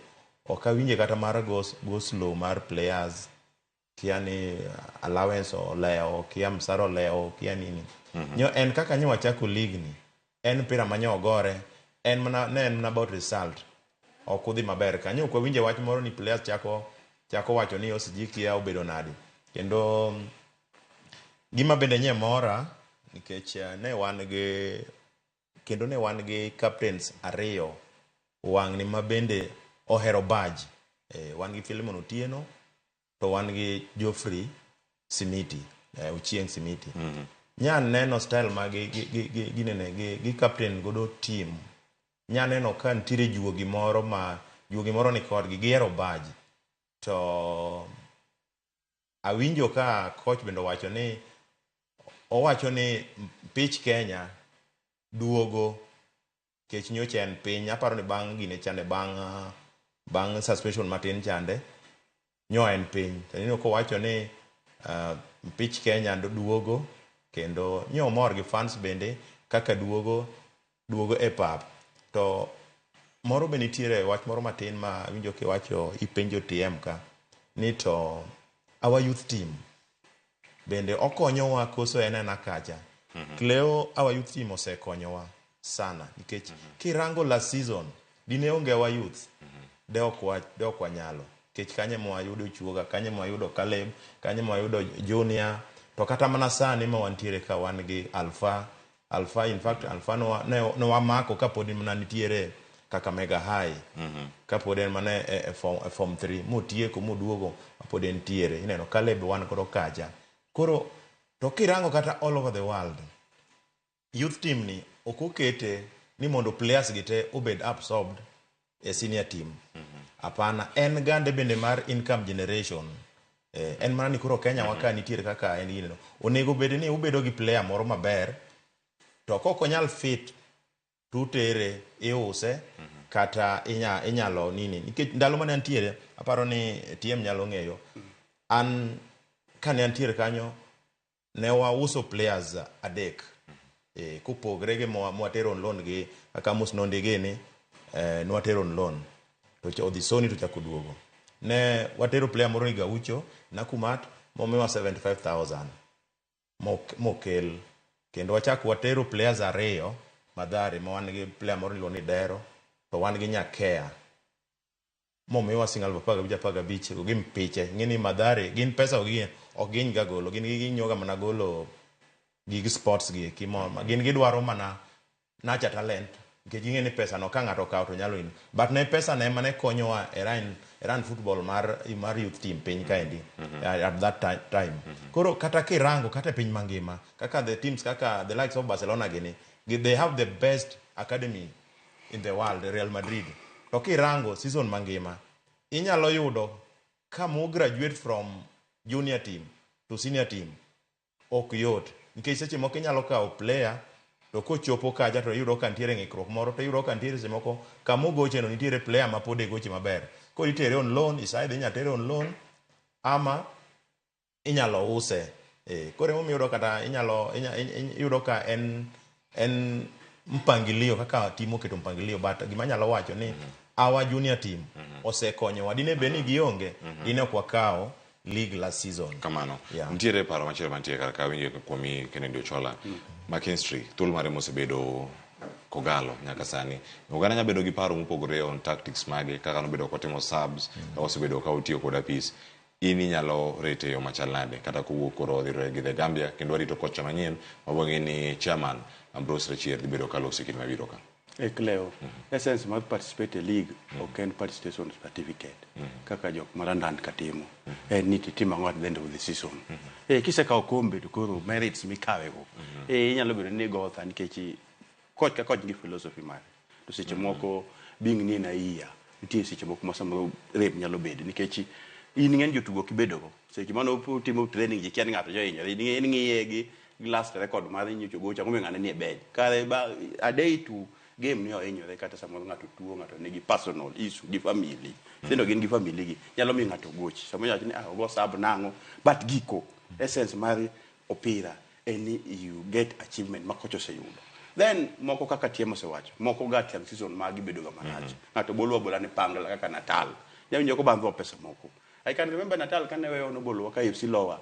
[SPEAKER 2] ok awinje kata mar go slow mar players, kia ni allowance olewo, kia msara olewo, kia nini. Nyo en kaka nyo wachako league ni en mpira ma nyo ogore, en mana ne en mana about result. Ok udhi maber kanyo ok wawinje wach moro ni players chako wacho ni osiji kia obedo nadi. Kendo gima bende nye mora nikech ne wan gi kendo ne wan gi captains ariyo wang'ni ma bende ohero badge. Wan gi Philemon Otieno to wan gi Geoffrey Simiti, Ochieng Simiti. Nya neno style ma gi captain godo team. Nya neno ka nitiere juogi moro ma juogi moro ni kodgi gihero badge. To awinjo ka coach bende owacho ni pich Kenya duogo kech nyocha en piny. Aparo ni bang' gine chande bang' suspension matin chande nyo en piny. To ineno kowacho ni pich Kenya duogo kendo nyo mor gi fans bende kaka duogo e pap. To moro be nitiere wach moro matin ma awinjo kiwacho ipenjo TM ka ni to our youth team bende okonyowa koso en ena kacha. Cleo, our youth team osekonyowa sana nikech kirango last season dine onge our youth de ok wanyalo nikech kanye mwayudo Chuoga, kanye mwayudo Caleb, kanye mwayudo Junior, to kata mana sani ma wantiere ka wan gi Alpha in fact Alpha no wamako kapod mana nitiere Kakamega High, kapod en mana e form 3 motieko moduogo pod entiere. Ineno Caleb wan godo kacha. Koro to kirango kata all over the world youth team ni ok okete ni mondo players gi te obed absorbed e senior team. Hapana, en gande bende mar income generation. En mana ni koro Kenya waka nitiere kaka en gineno. Onego bed ni ubedo gi player moro maber to kok onyal fit tutere iuse kata inyalo nini. Nikech ndalo mane antiere aparo ni TM nyalo ng'eyo. An kane antiere kanyo ne wauso players 3. Kopogre gi mwatero on loan gi kaka Amos Nondi gini, nwatero on loan to odhi Sony to chako duogo. Ne watero player moro ni Gaucho Nakumat momiwa 75,000 mokel. Kendo wachako watero players 2 Mathare ma wan gi player moro miluongo ni Dero to wan gi Nyakea momiwa siling 15,000 15 gi mpiche. Ng'eni Mathare gin pesa ok giny ga golo, gin ginyoga mana golo gig sports gi eki ma gin gidwaro mana nacha talent nikech ging'e ni pesa no ka ng'ato okawo to nyalo in. But ne pesa ne ema ne konyowa e run football mar youth team piny kaendi at that time. Koro kata kirango kata e piny mangima kaka the teams kaka the likes of Barcelona gini, they have the best academy in the world, Real Madrid. To kirango season mangima inyalo yudo ka mo graduate from junior team to senior team ok yot nikech seche moko inyalo kawo player to kochopo kacha to iyudo ka nitiere ng'ikruok moro, to iyudo ka nitiere seche moko kama ogoche no nitiere player ma pod e goche maber. Koro itere on loan, isaidhi inya tere on loan ama inyalo use. Koro emomiyo iyudo kata inyalo iyudo ka en mpangilio kaka team oketo mpangilio. But gima anyalo wacho ni our junior team osekonyowa. Dine bed ni gionge, dine ok wakawo league last season.
[SPEAKER 14] Kamano. Nitiere paro machielo mantie kar ka winjo kuomi Kennedy Ochola. McKinstry, thuolo mare mosebedo Kogalo nyaka sani. Oganda nyalo bedo gi paro mopogore on tactics mage kaka nobedo kotimo subs, kaka osebedo ka otiyo kod apis. In inyalo rete yo machal nade kata kowuok koro odhire gi The Gambia kendo warito kocha manyien mabang'e ni chairman Ambrose Rachier dhi bedo ka loso e kinde mabiro ka.
[SPEAKER 23] E Cleo, essence mar participate e league ok en participation certificate kaka jok ma London ka timo. En ni titimo ang'o at the end of the season. Kisekawo kombe to koro merits mikawego. Inyalo bedo ni gotha nikech coach ka coach nigi philosophy mare. To seche moko being ni en aiya, nitie seche moko ma samoro rem nyalo bede nikech in ng'eny jotugo ok ibedogo. Seche mane utimo training ji kia ni ng'ato johinyore, in ing'iye gi last record mar nyocha gocho, ang'o momiyo ng'ane nie bench. Kare ba a day to game ni ohinyore kata samoro ng'ato tuo, ng'ato nigi personal issue gi family. Nyithindo gin gi family gi, nyalo miyo ng'ato gochi. Samoro inyalo wacho ni ah, ogo sub nang'o, but giko essence mar opira en ni you get achievement ma kocha oseyudo. Then moko kaka Tiem osewacho, moko ga tiang season magi bedo ga marach. Ng'ato bolo abola ni pangla kaka Natal. Nyawinjo kobandho pesa moko. I can remember Natal kane weyo nobolowa ka AFC lowa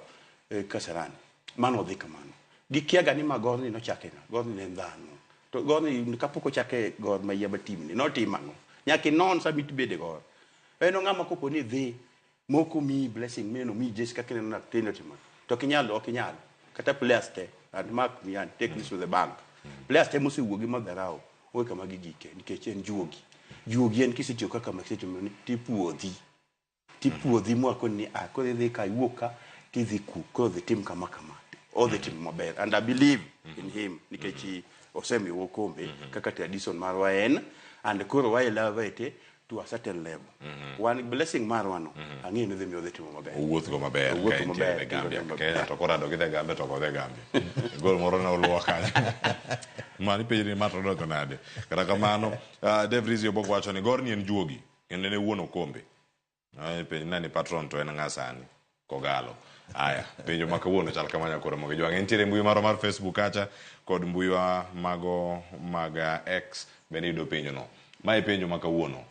[SPEAKER 23] Kasarani. Mano odhi kamano. Gikia ga ni ma Gor ni nochake ng'a. Gor ni ne en dhano. To Gor ni kapok ochake Gor Mahia ba team ni notimo ang'o? Nyaka inon sama ibede Gor. En ng'ama kopo ni dhi moko miyi blessing mineno miyi jesi kaka ineno Natal otimo. To ok inyal ok inyal. Kata players te and mark me and take this to the bank. Players te mosewuok gi madharau onge kama gigike nikech en juogi. Juogi en kisetiyo kaka makisetimo ni tipuodhi. Tipuodhi mwakoni ni ah koro idhi ka iwuok ka tidhi ku koro dhi tim kama kama. Odhi timo maber and I believe in him nikech osemiwa okombe kaka tradition marwa en and koro wa elevate to a certain level. Wan blessing marwa no ang'eyo ni dhi miyo odhi timo maber.
[SPEAKER 14] Owuoth go maber
[SPEAKER 23] Owuoth
[SPEAKER 14] ka
[SPEAKER 23] go
[SPEAKER 14] entie
[SPEAKER 23] maber,
[SPEAKER 14] e Gambia.
[SPEAKER 23] kendo
[SPEAKER 14] Kenya to korado gidhi Gambia to ok odhi Gambia. Gol moro ne oluwo kanyo. Mani penjri ni ma to donjo nade. Kata kamano, Dave Rizzi Obok wacho ni Gor ni en juogi kendo en e wuon okombe. Penj na ni patron to en ng'a sani? Kogalo. Aya, penjo ma kawuono chal kama nyakoro mogi jwang'. Entiere mbui marwa mar Facebook kacha kod mbuiwa mago mag X bende yudo penjo no. Mae penjo ma kawuono.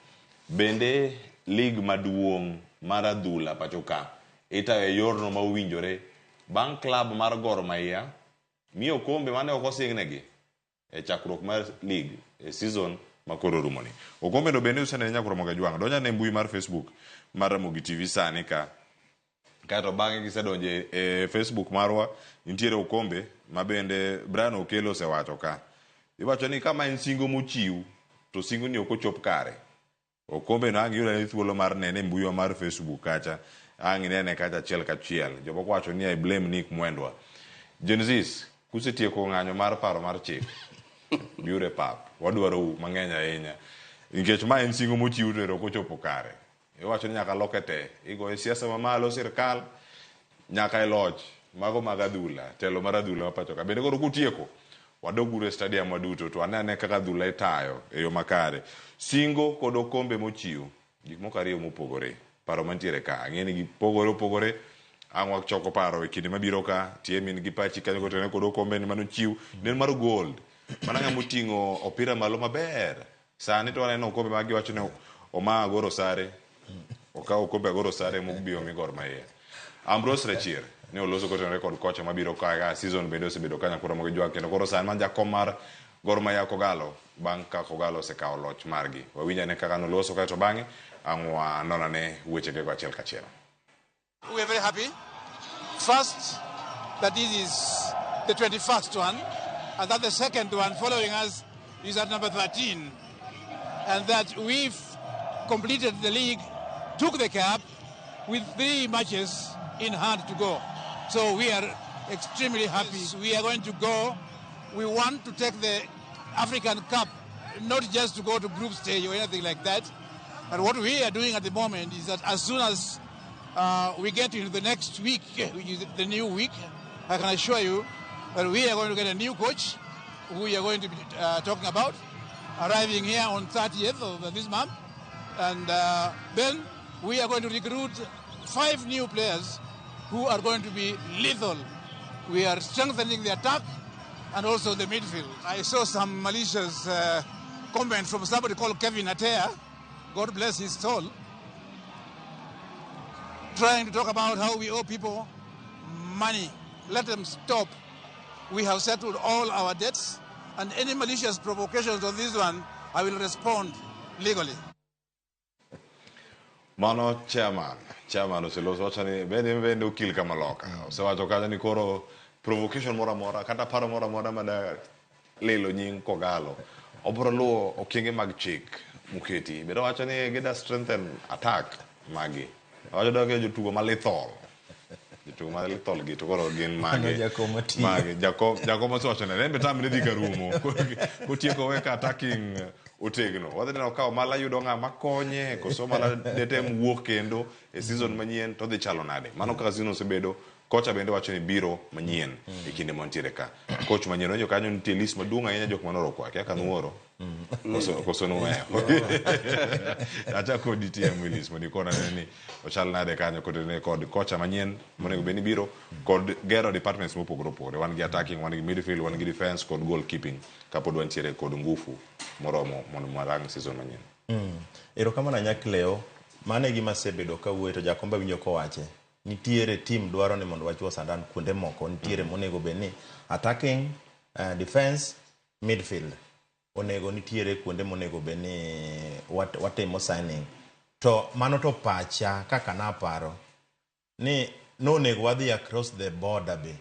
[SPEAKER 14] Bende lig maduong' mar adhula pacho ka itayo e yorno ma owinjore bang' klab mar Gor Mahia miyo okombe mane ok osingnegi e chakruok mar lig e season ma koro rumoni. Okombe no bende usenene nyakoro moga jwang'. Donja ne mbui mar Facebook mar Ramogi TV sani ka. Kaeto bang'e kisedonjo e Facebook marwa, nitiere okombe ma bende Brian Okello osewacho ka. Iwacho ni kama en singo mochiw, to singo ni ok ochop kare. Okombe no ang' iyud ane thuolo mar nene e mbuiwa mar Facebook kacha. Ang' inene kacha achiel kachiel. Jomoko wacho ni I blame Nick Mwendwa. Gen Zs, kusetieko ng'anyo mar paro mar chik, biuru e pap. Wadwarou mang'eny ahinya. Nikech ma en singo mochiw to ero ok ochopo kare. Iwacho ni nyaka loke te. Igoye siasa mamalo sirkal, nyaka e loch. Mago mag adhula, telo mar adhula ma pacho ka. Bende koro kutieko, wadog uru e stadium waduto to wane ane kaka adhula itayo e yo makare. Singo kod okombe mochiw, gik moko ariyo mopogore. Paro mantiere ka, ang'e ni gipogore opogore. Ang' wachoko paro e kinde mabiro ka, TM in gi pachi kanyo kotenore kod okombe ni manochiw. Ne en mar gold. Mana ng'ama oting'o opira malo maber. Sani to waneno okombe ma giwacho ni oma agoro sare. Okawo okombe agoro sare mobiro mi Gor Mahia. Ambrose Rachier ne oloso kotenore kod kocha mabiro ka season bende osebedo ka nyakuro mogi jwag kendo koro sani man jakom mar Gor Mahia Kogalo bang' ka Kogalo osekawo loch margi. Wawinj ane kaka noloso kaeto bang'e ang' wanon ane wechegego achiel kachiel.
[SPEAKER 4] We are very happy. First, that this is the 21st one, and that the second one following us is at number 13, and that we've completed the league, took the cup with 3 matches in hand to go. So we are extremely happy. We are going to go. We want to take the African Cup, not just to go to group stage or anything like that. But what we are doing at the moment is that as soon as we get into the next week, which is the new week, I can assure you that we are going to get a new coach who we are going to be talking about, arriving here on 30th of this month. And then we are going to recruit 5 new players who are going to be lethal. We are strengthening the attack and also the midfield. I saw some malicious comment from somebody called Kevin Atea, God bless his soul, trying to talk about how we owe people money. Let them stop. We have settled all our debts, and any malicious provocations on this one, I will respond legally.
[SPEAKER 14] Mano chairman oseloso wacho ni bende okil kama loka. Osewacho kanyo ni koro provocation moro amora kata paro moro amora mada lilo nying Kogalo Obiro luwo okenge mag chik moketi. Bende owacho ni gida strengthen attack magi. Owacho dok jotugo ma lethal. Jotugo ma lethal gi to koro gin
[SPEAKER 2] Mano
[SPEAKER 14] mage.
[SPEAKER 2] Jakom otiyo.
[SPEAKER 14] Mage. Jakom Jakom osewacho ne rembe tamre dhi karumo. Kotieko weka attacking otegno. Wadhi neno ka Omala yudo ng'ama konye koso Omala detem wuok kendo e season manyien to dhi chalo nade. Mano kaka season osebedo. Kocha bende wacho ni biro manyien e kinde mantiere ka. Coach manyien onjo kanyo nitie list maduong' ahinya jok manoro kwake kaka nuoro. Koso nuweyo. Achako DTM Willis mondo ikona nene ni ochal nade kanyo kotenore kod kocha manyien monego bed ni biro kod gero departments mopogore opogore. Wan gi attacking, wan gi midfield, wan gi defense kod goalkeeping kapod wantiere kod ngufu moromo mondo warang season manyien.
[SPEAKER 2] Erokamano ahinya Cleo. Mano e gima asebedo kawuoye to Jakomba winjo kowache. Nitiere team dwaro ni mondo wachuo sandan kuonde moko. Nitiere monego bed ni attacking, defense, midfield. Onego nitiere kuonde monego bed ni watimo signing. To mano to pacha kaka naparo ni nonego wadhi across the border be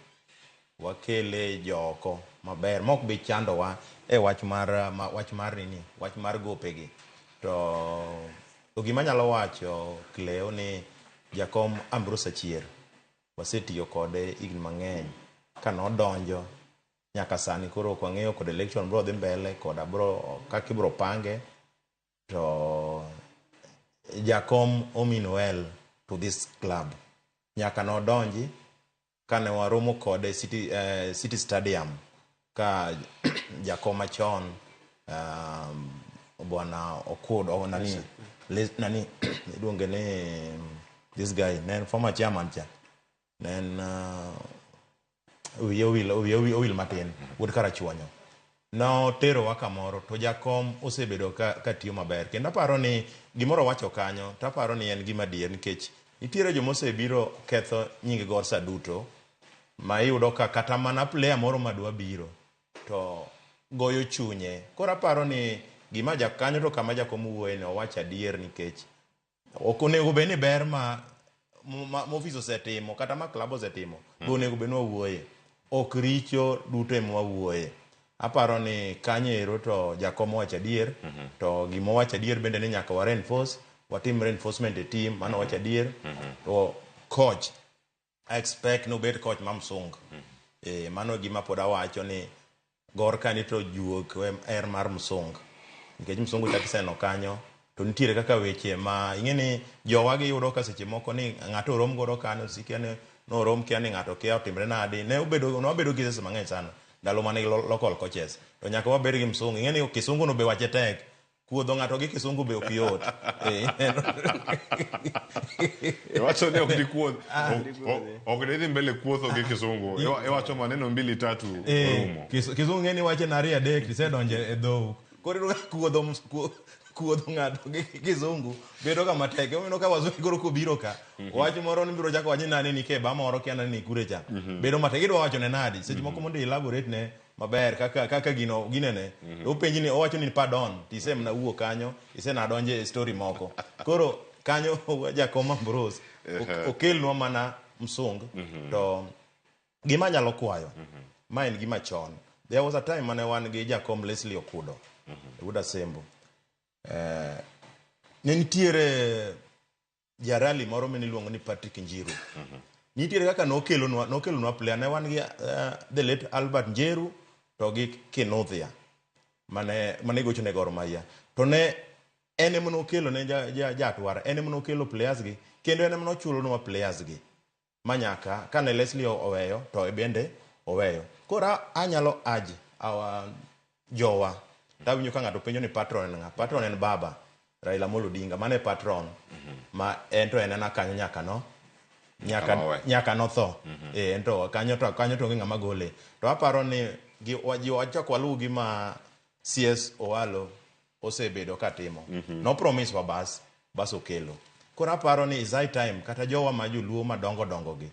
[SPEAKER 2] wakele joko maber mok bi chandowa e wach mar wach mar nini wach mar gopegi to gima anyalo wacho Cleo ni Jakom Ambrose Achier wasetiyo kode higni mang'eny kanodonjo nyaka sani koro ok wang'eyo kod election bro dhi mbele koda bro kaka ibro pange to Jakom omean well to this club nyaka nodonji kane waromo kode City Stadium ka jakom machon bwana Okud nani nani iluonge ni this guy ne en former chairman cha ne en wiye owil matin wuod Karachuonyo noterowa kamoro to jakom osebedo ka tiyo maber kendo aparo ni gimoro wacho kanyo to aparo ni en gima adier nikech nitiere joma osebiro ketho nying Gor sa duto ma iyudo ka kata mana player moro madwa biro to goyo chunye. Koro aparo ni gima kanyo to kama jakom wuoye ni owacho adier nikech ok onego bed ni ber ma ofis osetimo kata ma club osetimo be onego bed ni wawuoye. Ok richo duto ema wawuoye. Aparo ni kanyo ero to jakom owacho adier to gima owacho adier bende ni nyaka wa reinforce watim reinforcement e team mano owacho adier to coach I expect ni obed coach ma msungu. Mano gima pod awacho ni Gor ka ni to juok er mar msungu nikech msungu chak iseneno kanyo to nitiere kaka weche ma ing'e ni jowa giyudo ka seche moko ni ng'ato orom godo kanyo sikia ni norom kia ni ng'ato kia otimre nadi ne obedo ne wabedo cases mang'eny sana ndalo mane local coaches to nyaka wabed gi msungu ing'e ni kisungu no be wache tek kuodho ng'ato gi kisungu be ok yot.
[SPEAKER 14] Iwacho ni ok dikuoth ok didhi mbele kuotho gi kisungu. Iwacho maneno mbili tatu orumo.
[SPEAKER 2] Kisungu ng'e ni wache na ariyo adek tisedonjo e dhou. Koro iyudo ka kuodho ng'ato gi kisungu bedo ga matek. Emomiyo ka wazungu koro kobiro ka wach moro ni biro chako wacho ni nane ni keba moro kia nane ni kure cha. Bedo matek idwa wacho ne nadi. Seche moko mondo elaborate ne maber kaka gino ginene. Openji ni owacho ni pardon tisemna wuok kanyo isena donje e story moko. Koro kanyo Jakom Ambrose okelnwa mana msung to gima anyalo kwayo ma en gima chon. There was a time mane wan gi Jakom Leslie Okudo wuod Asembo. Ne nitiere jarali moro mane iluongo ni Patrick Njiru. Nitiere kaka nokelonwa player ne wan gi the late Albert Njeru to gi Kinuthia mane gocho ne Gor Mahia. To ne en ema nokelo ne jatwara en ema nokelo players gi kendo en ema nochulonwa players gi manyaka kane Leslie oweyo to bende oweyo. Koro anyalo urge our jowa tawinjo ka ng'ato penjo ni patron en ng'a? Patron en baba Raila Amolo Odinga mano e patron ma en to en ena kanyo nyaka no nyaka notho. En to kanyo to onge ng'ama gole. To aparo ni wachak waluw gima CS Owalo osebedo katimo. No promise wa bas okelo. Koro aparo ni is high time kata jowa ma joluo madongo dongo gi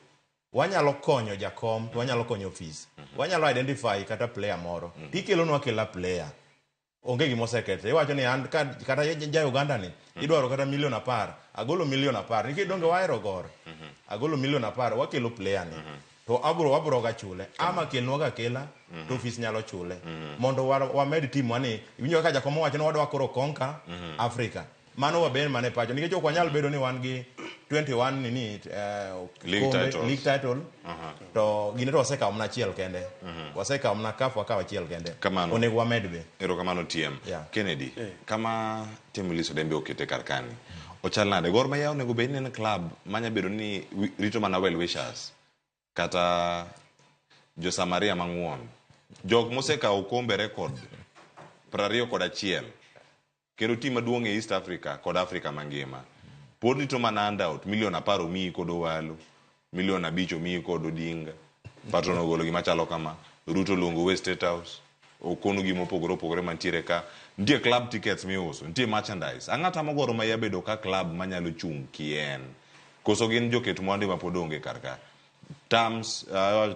[SPEAKER 2] wanyalo konyo jakom to wanyalo konyo ofis. Wanyalo identify kata player moro. Tikelonwa kela player. Onge gima oseketho. Iwacho ni an kata ja Uganda ni idwaro kata milion 10. Agolo milion 10. Nikech donge wahero Gor. Agolo milion 10 wakelo player ni. To abro wabro ga chule. Ama kelnwa ga kela to ofis nyalo chule. Mondo wamed team wa ni iwinjo kaka jakom owacho ni wadwa koro conquer Africa. Mano waber mana e pacho nikech ok wanyal bedo ni wan gi 21 nini
[SPEAKER 14] League
[SPEAKER 2] kombe,
[SPEAKER 14] titles.
[SPEAKER 2] league title to gine to wasekawo mana achiel kende. Wasekawo mana CAF wakawo achiel kende.
[SPEAKER 14] Kamano.
[SPEAKER 2] Onego wamed be.
[SPEAKER 14] Erokamano TM.
[SPEAKER 2] Yeah.
[SPEAKER 14] Kennedy, kama Tim Willis Odembe okete kar kani, ochal nade? Gor Mahia onego bed ni en club manya bedo ni rito mana well wishers kata jo-Samaria mang'won. Jok mosekawo okombe record 21 kendo team maduong' e East Africa kod Africa mangima pod rito mana handout milion 10 omiyi kod Owalo, milion 5 omiyi kod Odinga. Patron ogolo gima chalo kama, Ruto oluongo we State House, okonu gima opogore opogore mantiere ka. Nitie club tickets miuso, nitie merchandise. Ang'ata mo Gor Mahia bedo ka club manyalo chung' kien. Koso gin joket mwandu ma pod onge kar ka. Terms,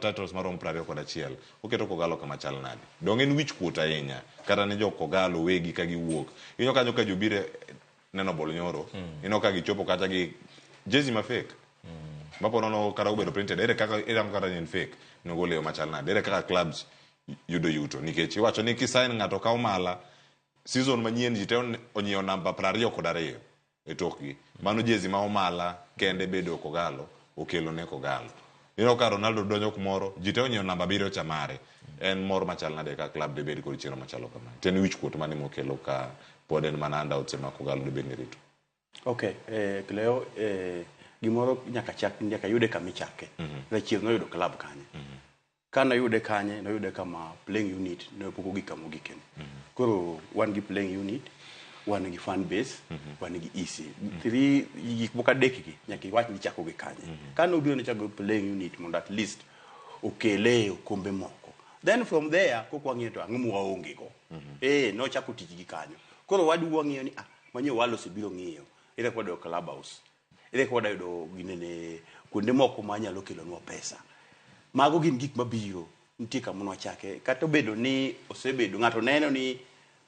[SPEAKER 14] titles maromo 21. Oketo Kogalo kama chal nade? Dong' en wich kuot ahinya kata ne jo Kogalo wegi ka giwuok. Ineno kanyo ka jobiro neno bol nyoro, ineno ka gichopo kata gi jezi ma fake. Mapo nono kata obedo printed, ere kaka irango kata ni en fake, nogole yo machal nade? Ere kaka clubs yudo yuto? Nikech iwacho ni kisign ng'ato ka Omala, season manyien ji te onyiewo namba 22 e tokgi. Mano jezi ma Omala kende bedo Kogalo, okelo ne Kogalo. Ineno ka Ronaldo donjo kumoro, ji te onyiewo namba 7 cha mare. En mor machal nade ka club debed kod chenro machalo kama? To en wich kuot mane mokelo ka pod en mana handouts ema Kogalo debed ni rito?
[SPEAKER 23] Okay, Cleo, gimoro nyaka chak, nyaka yude kama ichake. Rachier noyudo club kanye. Ka noyude kanye, noyude kama playing unit ne pok ogik kama ogikeni. Koro wan gi playing unit, wan gi fan base, wan gi EC. Three gik moko adek gi nyaka iwach ni ichako gi kanye. Ka nobiro nochako gi playing unit mondo at least okele okombe moko. Then from there, kok wang'iyo to ang'o mwaonge go. Nochako tich gi kanyo. Koro wadu wang'iyo ni manyo walo osebiro ng'iyo. Ere kaka wadwa club house. Ere kaka wadwa yudo ginene kuonde moko manyalo kelonwa pesa. Mago gin gik mabiro nitie kama nwachake kata obedo ni osebedo ng'ato neno ni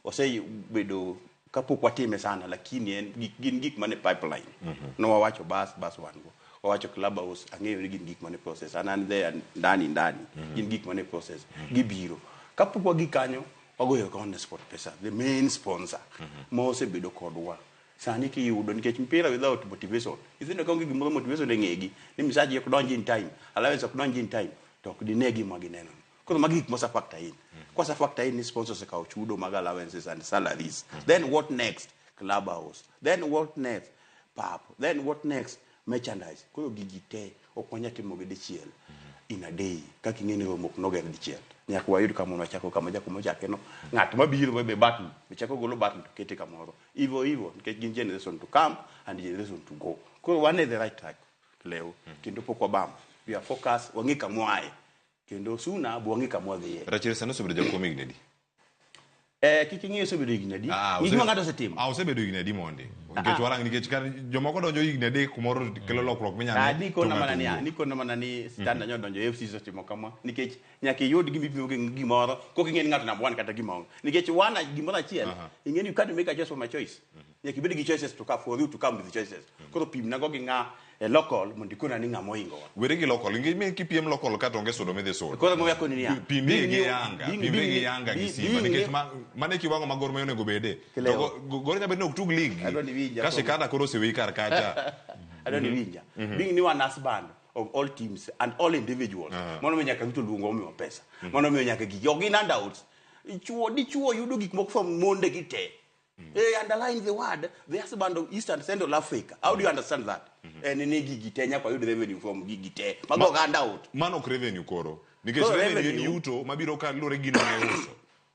[SPEAKER 23] osebedo kapok watime sana lakini en gin gik mane pipeline. Nowawacho bas wan go. Wawacho club house ang'eyo ni gin gik mane process. An an there ndani ndani. Gin gik mane process. Gibiro. Kapok wagik kanyo wagoyo erokamano ne Sport Pesa, the main sponsor ma osebedo kodwa. Sani kiyudo nikech mpira without motivation. Nyithindo ka onge gimoro motivation e ng'egi ni misaji ok donj in time, allowance ok donj in time, to ok dine gima gineno. Koro magi gik mose factor in. Kwase factor in ni sponsors osekawo chudo mag allowances and salaries. Then what next? Club house. Then what next? Pap. Then what next? Merchandise. Koro gigi te ok wanyal timogi dichiel in a day. Kaka ing'e ni romo ok noger dichiel. Nyaka wayud kama wachako kama jakom ochake no. Ng'at mabiro be button, be chako golo button to kete kamoro. Hivyo hivyo nikech gin generation to come and generation to go. Koro wan e the right track Leo. Kendo pok wabam. We are focused, wang'e kama waaye. Kendo sooner bo wang'e kama wadhiye.
[SPEAKER 14] Rachier sani osebedo jakom higni adi?
[SPEAKER 23] Kik ing'e osebedo higni adi. Ng'i gima ng'ato osetimo.
[SPEAKER 14] Osebedo higni adi mondi? Nikech warang nikech ka jomoko donjo higni 3 kumoro kelo lokruok minyalo ne,
[SPEAKER 23] Nikona
[SPEAKER 14] to
[SPEAKER 23] mana
[SPEAKER 14] ng'ato
[SPEAKER 23] ni,
[SPEAKER 14] wuok.
[SPEAKER 23] nikona mana ni standard nyodonjo e FC otimo kama nikech nyaka iyud gima ipimo gi gimoro kok ing'e ni ng'ato number 1 kata gima onge. Nikech wan gimoro achiel, ing'e ni you can't make a choice for my choice. Nyaka ibed gi choices to come for you to come with choices. Koro pimna go gi ng'a e local mondo ikona ni ng'ama ohingowa.
[SPEAKER 14] Weri gi local, ing'e ni kipiem local ka to onge sudo midhi sudo.
[SPEAKER 23] Koro moya koni niya,
[SPEAKER 14] Pimie gi Yanga, pimie gi Yanga gi Simba, nikech mano e kiwango ma Gor Mahia onego bede.
[SPEAKER 23] Kileo.
[SPEAKER 14] To Gor nyalo bedo ni ok tug league.
[SPEAKER 23] Adwa ni winja
[SPEAKER 14] Ka
[SPEAKER 23] koro.
[SPEAKER 14] Shikanda koro oseweyi kar kacha.
[SPEAKER 23] Adwa ni winja. Being ni wan husband of all teams and all individuals. Mano miyo nyaka Ruto luongo omiwa pesa. Mano miyo nyaka gigi. Ok gin handouts. Chuo dichuo yudo gik moko from monde gi te. Underline the word, the husband of East and Central Africa. How do you understand that? En ni gigi te nyaka wayud revenue from gigi te. Mago ok handout.
[SPEAKER 14] Mano ok revenue koro. Nikech
[SPEAKER 23] Koro
[SPEAKER 14] revenue en
[SPEAKER 23] revenue
[SPEAKER 14] yuto mabiro ka luwore gi gino ma iuso.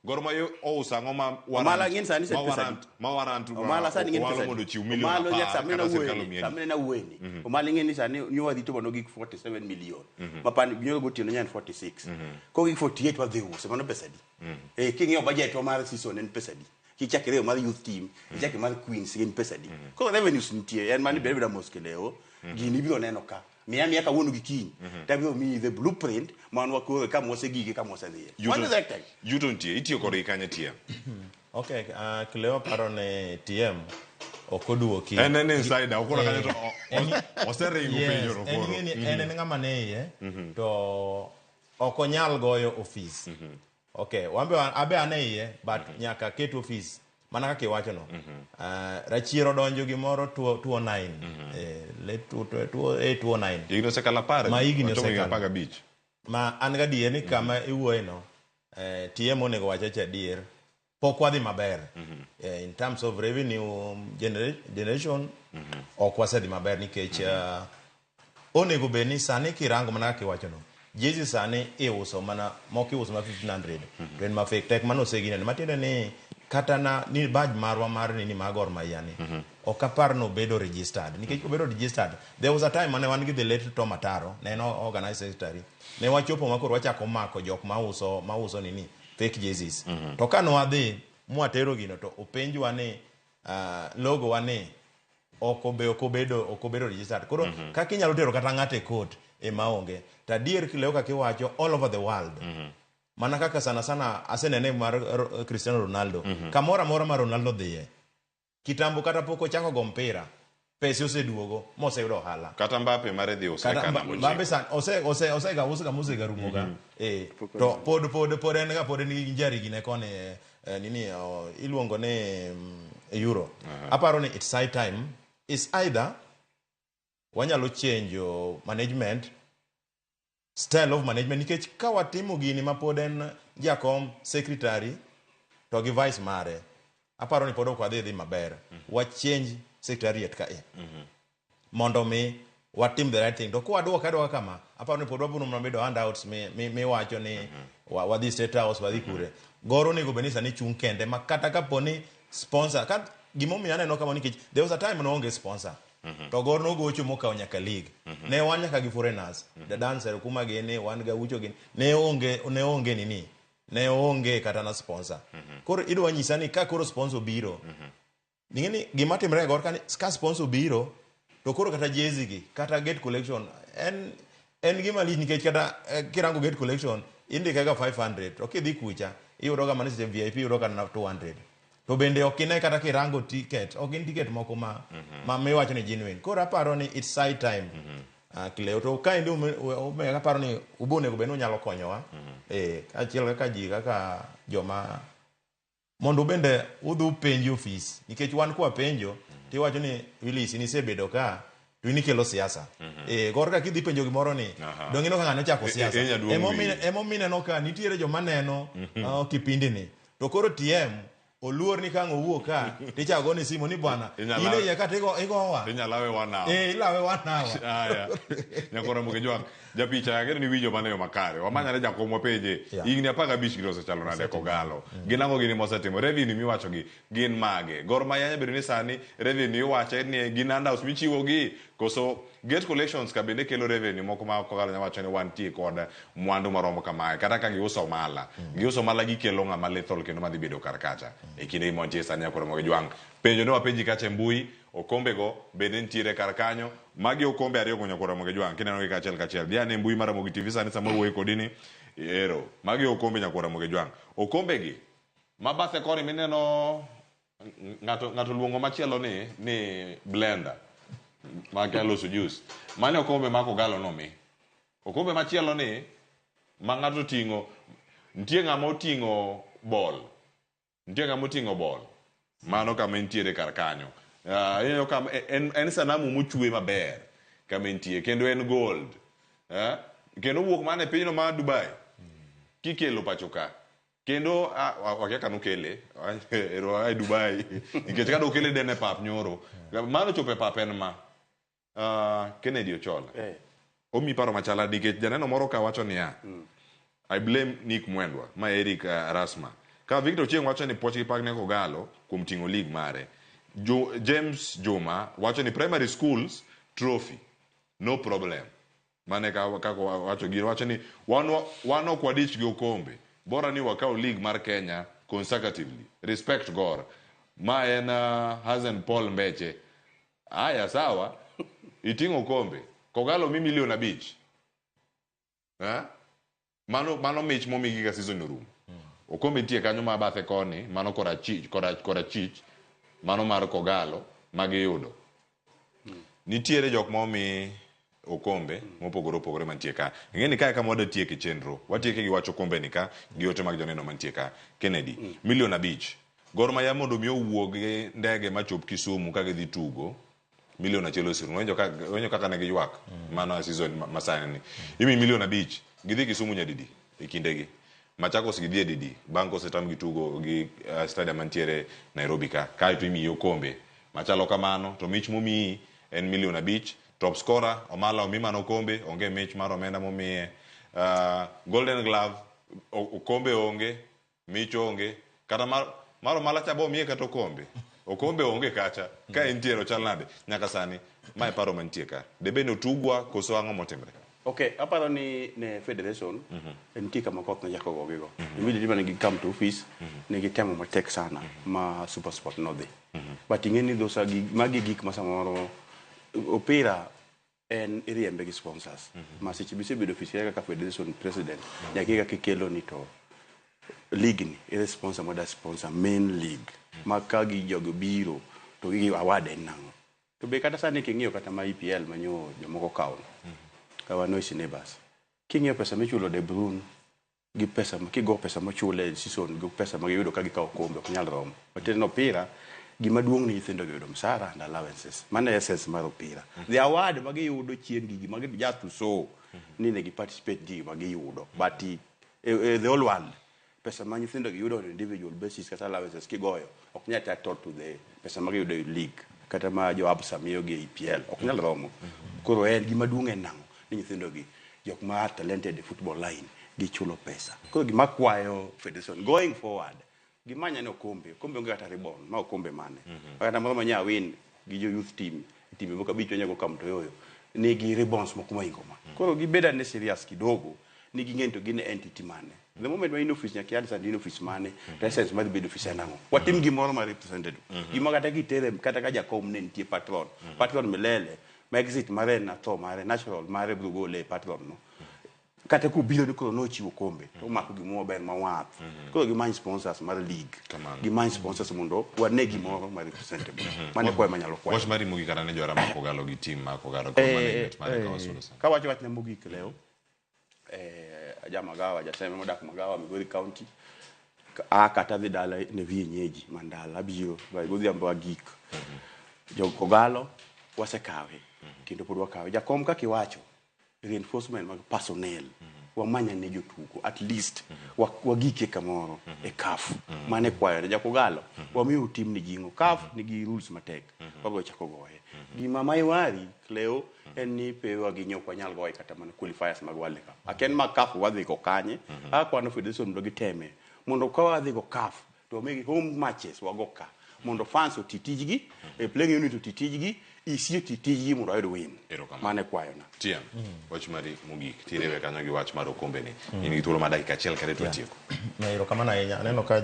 [SPEAKER 14] Gor Mahia ouso ang'o ma warrant,
[SPEAKER 23] Omala ng'in sani
[SPEAKER 14] ma
[SPEAKER 23] pesa
[SPEAKER 14] warrant,
[SPEAKER 23] adi?
[SPEAKER 14] ma warrant,
[SPEAKER 23] Omala sani ng'in
[SPEAKER 14] Owalo
[SPEAKER 23] pesa adi?
[SPEAKER 14] mondo ochiw milion
[SPEAKER 23] Omala
[SPEAKER 14] 10
[SPEAKER 23] nyaka samine
[SPEAKER 14] kata sirkal
[SPEAKER 23] nawuoyeni,
[SPEAKER 14] omiyi adi?
[SPEAKER 23] samine nawuoyeni. Omala ing'e ni sani nyo wadhi to gik 47 million. Mapani nyoro gotieno nyan 46. Kogik 48 wadhi use, mano pesa adi? King'iyo budget wa mar season en pesa adi? Kichako iriwo mar youth team, ichako mar Queens gin pesa adi? Koro revenues nitie, en mani ber beda mos Kileo, gini ibiro neno ka. Miya miya kawuono gi kiny. Tabiro miyi the blueprint man wakoro kama wasegike kama wasedhiye. Mano the right time.
[SPEAKER 14] Yuto nitie, itiyo kodgi kanye TM?
[SPEAKER 2] Okay, Kileo paro ni TM Ok oduoki.
[SPEAKER 14] En en insider, okoro kanyo to oseringo
[SPEAKER 2] Yes,
[SPEAKER 14] penjo no
[SPEAKER 2] en
[SPEAKER 14] koro.
[SPEAKER 2] ing'e ni en en ng'ama ne iye to ok onyal goyo ofis. Okay, wambe abe an e iye but nyaka ket ofis mana kaka iwacho no. Rachiero donjo gimoro 209. Late 2 209.
[SPEAKER 14] Higni osekalo 10.
[SPEAKER 2] Ma higni
[SPEAKER 14] Ochopo higni
[SPEAKER 2] osekalo.
[SPEAKER 14] 15.
[SPEAKER 2] Ma an gadier ni kama iwuoye no TM onego wachache adier pok wadhi maber. In terms of revenue generation ok wasedhi maber nikech onego bed ni sani kirango mana kaka iwacho no jezi sani iuso mana moko iuso ma 1500 to en ma fake tek mano oseginene matiende ni kata na ni badge marwa mar nini mar Gor Mahia ni ok apar ni obedo registered nikech obedo registered there was a time mane wan gi the late Tom Ataro ne en organized secretary ne wachopo ma koro wachako mako jok mauso nini fake jerseys to ka nwadhi mwatero gino to openjwa ni logo wa ni ok obedo registered koro kaka inyalo tero kata ng'ato e court ema onge to adier leo kaka iwacho all over the world mana kaka sana sana asenene mar Cristiano Ronaldo kamoro amora ma Ronaldo dhiye kitambo kata pok ochako go mpira pesa oseduogo moseyudo ohala
[SPEAKER 14] Kata Mbappe mare dhi
[SPEAKER 2] kata
[SPEAKER 14] oseka namba
[SPEAKER 2] Mbappe san osega uso ga mosega rumo ga to pod en ga pod en gi njari gine koni nini iluongo ni euro. Aparo ni it's high time is either wanyalo change management style of management nikech ka watimo gini ma pod en jakom secretary to gi vice mare aparo ni pod ok wadhi dhi maber. Wa change secretariat ka mondo mi watim the right thing to kwa adwoka kama aparo ni pod wabiro mana bedo handouts miwacho ni wadhi State House wadhi kure. Gor onego bed ni sani chung' kende ma kata kapo ni sponsor ka gimomiyo aneno kama nikech there was a time noonge sponsor to Gor nogocho mokawo nyaka league ne wan nyaka gi foreigners the dancer kuma gini wan gaucho gini ne onge nini ne onge kata na sponsor. Koro idwa nyisa ni ka koro sponsor biro ing'e gima timre e Gor ka sponsor biro to koro kata jezi gi kata gate collection en gima lich nikech kata kirango gate collection indike ga 500 to kidhi kucha iyudo ga mana seche VIP iyudo kata na 200 to bende ok ine kata kirango ticket ok gin ticket moko ma miwacho ni genuine. Koro aparo ni it's high time Cleo to kaendi aparo ni ubo onego bed ni unyalo konyowa kaachiel kaka ji kaka joma mondo bende udhi upenji ofis nikech wan kwa penjo tiwacho ni Willis nisebedo ka to in ikelo siasa. Gor ka kidhi penjo gimoro ni dong' ineno ka ng'ano ochako siasa emomiyo ineno ka nitiere joma neno kipindi ni to koro TM oluor ni ka ang' owuok ka tichako gone simu ni bwana in e iye ka tigowa
[SPEAKER 14] inyalawe 1 hour
[SPEAKER 2] ilawe 1 hour.
[SPEAKER 14] Aya nyakoro Ramogi Jwang' japicha ageno ni winjo mano e yo makare wamanyane jakom wapenje higni 15 gino osechalo nade Kogalo gin ang'o gini mosetimo revenue miwacho gi gin mage Gor Mahia nyalo bedo ni sani revenue iwache ni gin handouts michiwo gi koso gate collections ka bende kelo revenue moko ma Kogalo nyalo wacho ni wantie kod mwandu maromo kamae kata ka giuso mala giuso mala gikelo ng'ama lethal kendo madhi bedo kar kacha e kinde ma wantie sani nyakoro Ramogi Jwang' penjo ne wapenji kacha e mbui okombe go bende nitiere kar kanyo magi okombe ariyo go nyakoro Ramogi Jwang' kineno gi kachiel kachiel dhi ane mbui mar Ramogi TV sani sama wuoyo kodi ni ero magi okombe nyakoro Ramogi Jwang' okombe gi mabathe koni mineno ng'ato luongo machielo ni blender ma kia loso juice mane okombe ma Kogalo nomi okombe machielo ni ma ng'ato oting'o nitie ng'ama oting'o bol nitie ng'ama oting'o bol mano kama entiere kar kanyo ineno kama en sanamu mochwe maber kama entie kendo en gold kendo wuok mana e pinyno mar Dubai kikelo pacho ka kendo wakia ka nokele ero e Dubai nikech ka dokele dene pap nyoro mano chopo e pap en ma Kennedy Ochola omi paro machala nikech janeno moro ka wacho niya I blame Nick Mwendwa ma Eric Rasma ka Victor Ochieng wacho ni puoch gi pak ne Kogalo kuom ting'o league mare James Juma wacho ni primary schools trophy no problem mane kaka wacho gino wacho ni wan ok wadich gi okombe bora ni wakaw league mar Kenya consecutively respect Gor ma en Hazen Paul Mbeche aya sawa iting'o okombe Kogalo mi milion 5 mano mich momigi ka season orumo okombe nitie kanyo ma bathe koni mano korachich mano mar Kogalo Magiyudo. Nitiere jok ma omi okombe mopogore opogore mantie ka. Ing'e ni kae kama wadwa tieke chenro. Watieke gi wach okombe ni ka gi ote mag joneno mantie ka. Kennedy, milion 5. Gor Mahia mondo mi owuog gi ndege machop Kisumu ka gidhi tugo milion 1 oserumo. Winjo kaka ne giywak mano e season masani ni. Imi milion 5 gidhi Kisumu nyadidi e kindegi. Machakos gidhi e didi bang' kosetamgi tugo gi stadium mantiere Nairobi ka. Kaeto imiyi okombe machalo kamano to mich momiyi en milion 5. Top scorer Omala omi mana okombe, onge mich mar omenda momiye. Golden Glove okombe onge, mich onge. Kata mar Omala cha bo omiye kata okombe. Okombe onge kacha. Ka entiere ochal nade? Nyaka sani mae paro mantie ka. Debe ni otugwa koso ang'o motimre?
[SPEAKER 23] Okay, aparo ni ne federation nitie kama koth nochako gogigo. Immediately mane gi come to office, ne gitemo matek sana ma SuperSport nodhi. But ing'e ni those are magi gik ma samoro opira en iriembe gi sponsors. Ma seche misebedo ofis kaka federation president, nyaka ing'e kaka ikelo ni to league ni ere sponsor moda sponsor main league. Ma ka gi jogo biro to gigi award en nang'o. To be kata sani king'iyo kata ma EPL manyo jomoko kawo no. Our noisy neighbors. King'iyo pesa michulo De Bruyne gi pesa ma kigo pesa mochule e season gi pesa ma giyudo ka gikawo kombe ok nyal romo. Matiende ni opira gima duong' ni nyithindo gi yudo msara and allowances. Mano e essence mar opira. The award ma giyudo chieng' gigi ma just to show ni ne gi participate gi gima giyudo. But the whole world pesa ma nyithindo gi yudo on individual basis kata allowances kigoyo ok nyal total to the pesa ma giyudo e league kata ma jo Absa miyo gi e EPL ok nyal romo. Koro en gima duong' en nang'o ni nyithindo gi jok ma talented e football line gichulo pesa. Koro gima kwayo federation going forward gimanya ne okombe, okombe onge kata ribbon, ma okombe mane. Kata moro ma nya win gi jo youth team, timbe moko 5 wanyago Kamtoyoyo nigi ribbons moko mohingo ma. Koro gibed ane serious kidogo ni ging'e to gin entity mane. The moment ma in office nyaka i understand in office mane, to essence mar bedo office en ang'o. Watim gimoro ma represented. Gima kata kitere kata ka jakom ne nitie patron. Patron milele ma exit mare en atho mare natural mare biro gole e patron no. Kata kobiro ni koro nochiwo kombe to omako gimoro maber ma wath. Koro gimany sponsors mar league. Gimany sponsors mondo wane gimoro ma representable. Mano e kwayo manyalo kwayo.
[SPEAKER 14] Wach mari mogik kata ne johera mag Kogalo gi team mar Kogalo kod management mare ka wasudo sani.
[SPEAKER 23] Kawacho wachna mogik leo, aja Magawa, jaseme modak Magawa, Migori County. A kata dhi dala ne vienyeji man dala abiro godhiambo agik. Jo Kogalo wasekawe kendo pod wakawe. Jakom kaka iwacho reinforcement mag personnel wamanya ne jotugo at least wagikie kamoro e CAF. Mane kwayo ne ja Kogalo wamiyo team ni jing'o. CAF nigi rules matek wabiro chako goye. Gima maiwari Cleo en ni pewa gi nyok wanyal goye kata mana qualifiers mag World Cup. Aken mag CAF wadhi go kanye akwano federation mondo giteme mondo ka wadhi go CAF to wamigi home matches wago ka mondo fans oti tijgi, e playing unit oti tijgi, EC oti tijgi mondo wayud win. Mano e kwayona.
[SPEAKER 14] Tiam, wach mari mogik tiriwe kanyo gi wach mar okombe ni. In gi thuolo mar dakika 1 kende to watieko.
[SPEAKER 2] Erokamano ahinya. Aneno ka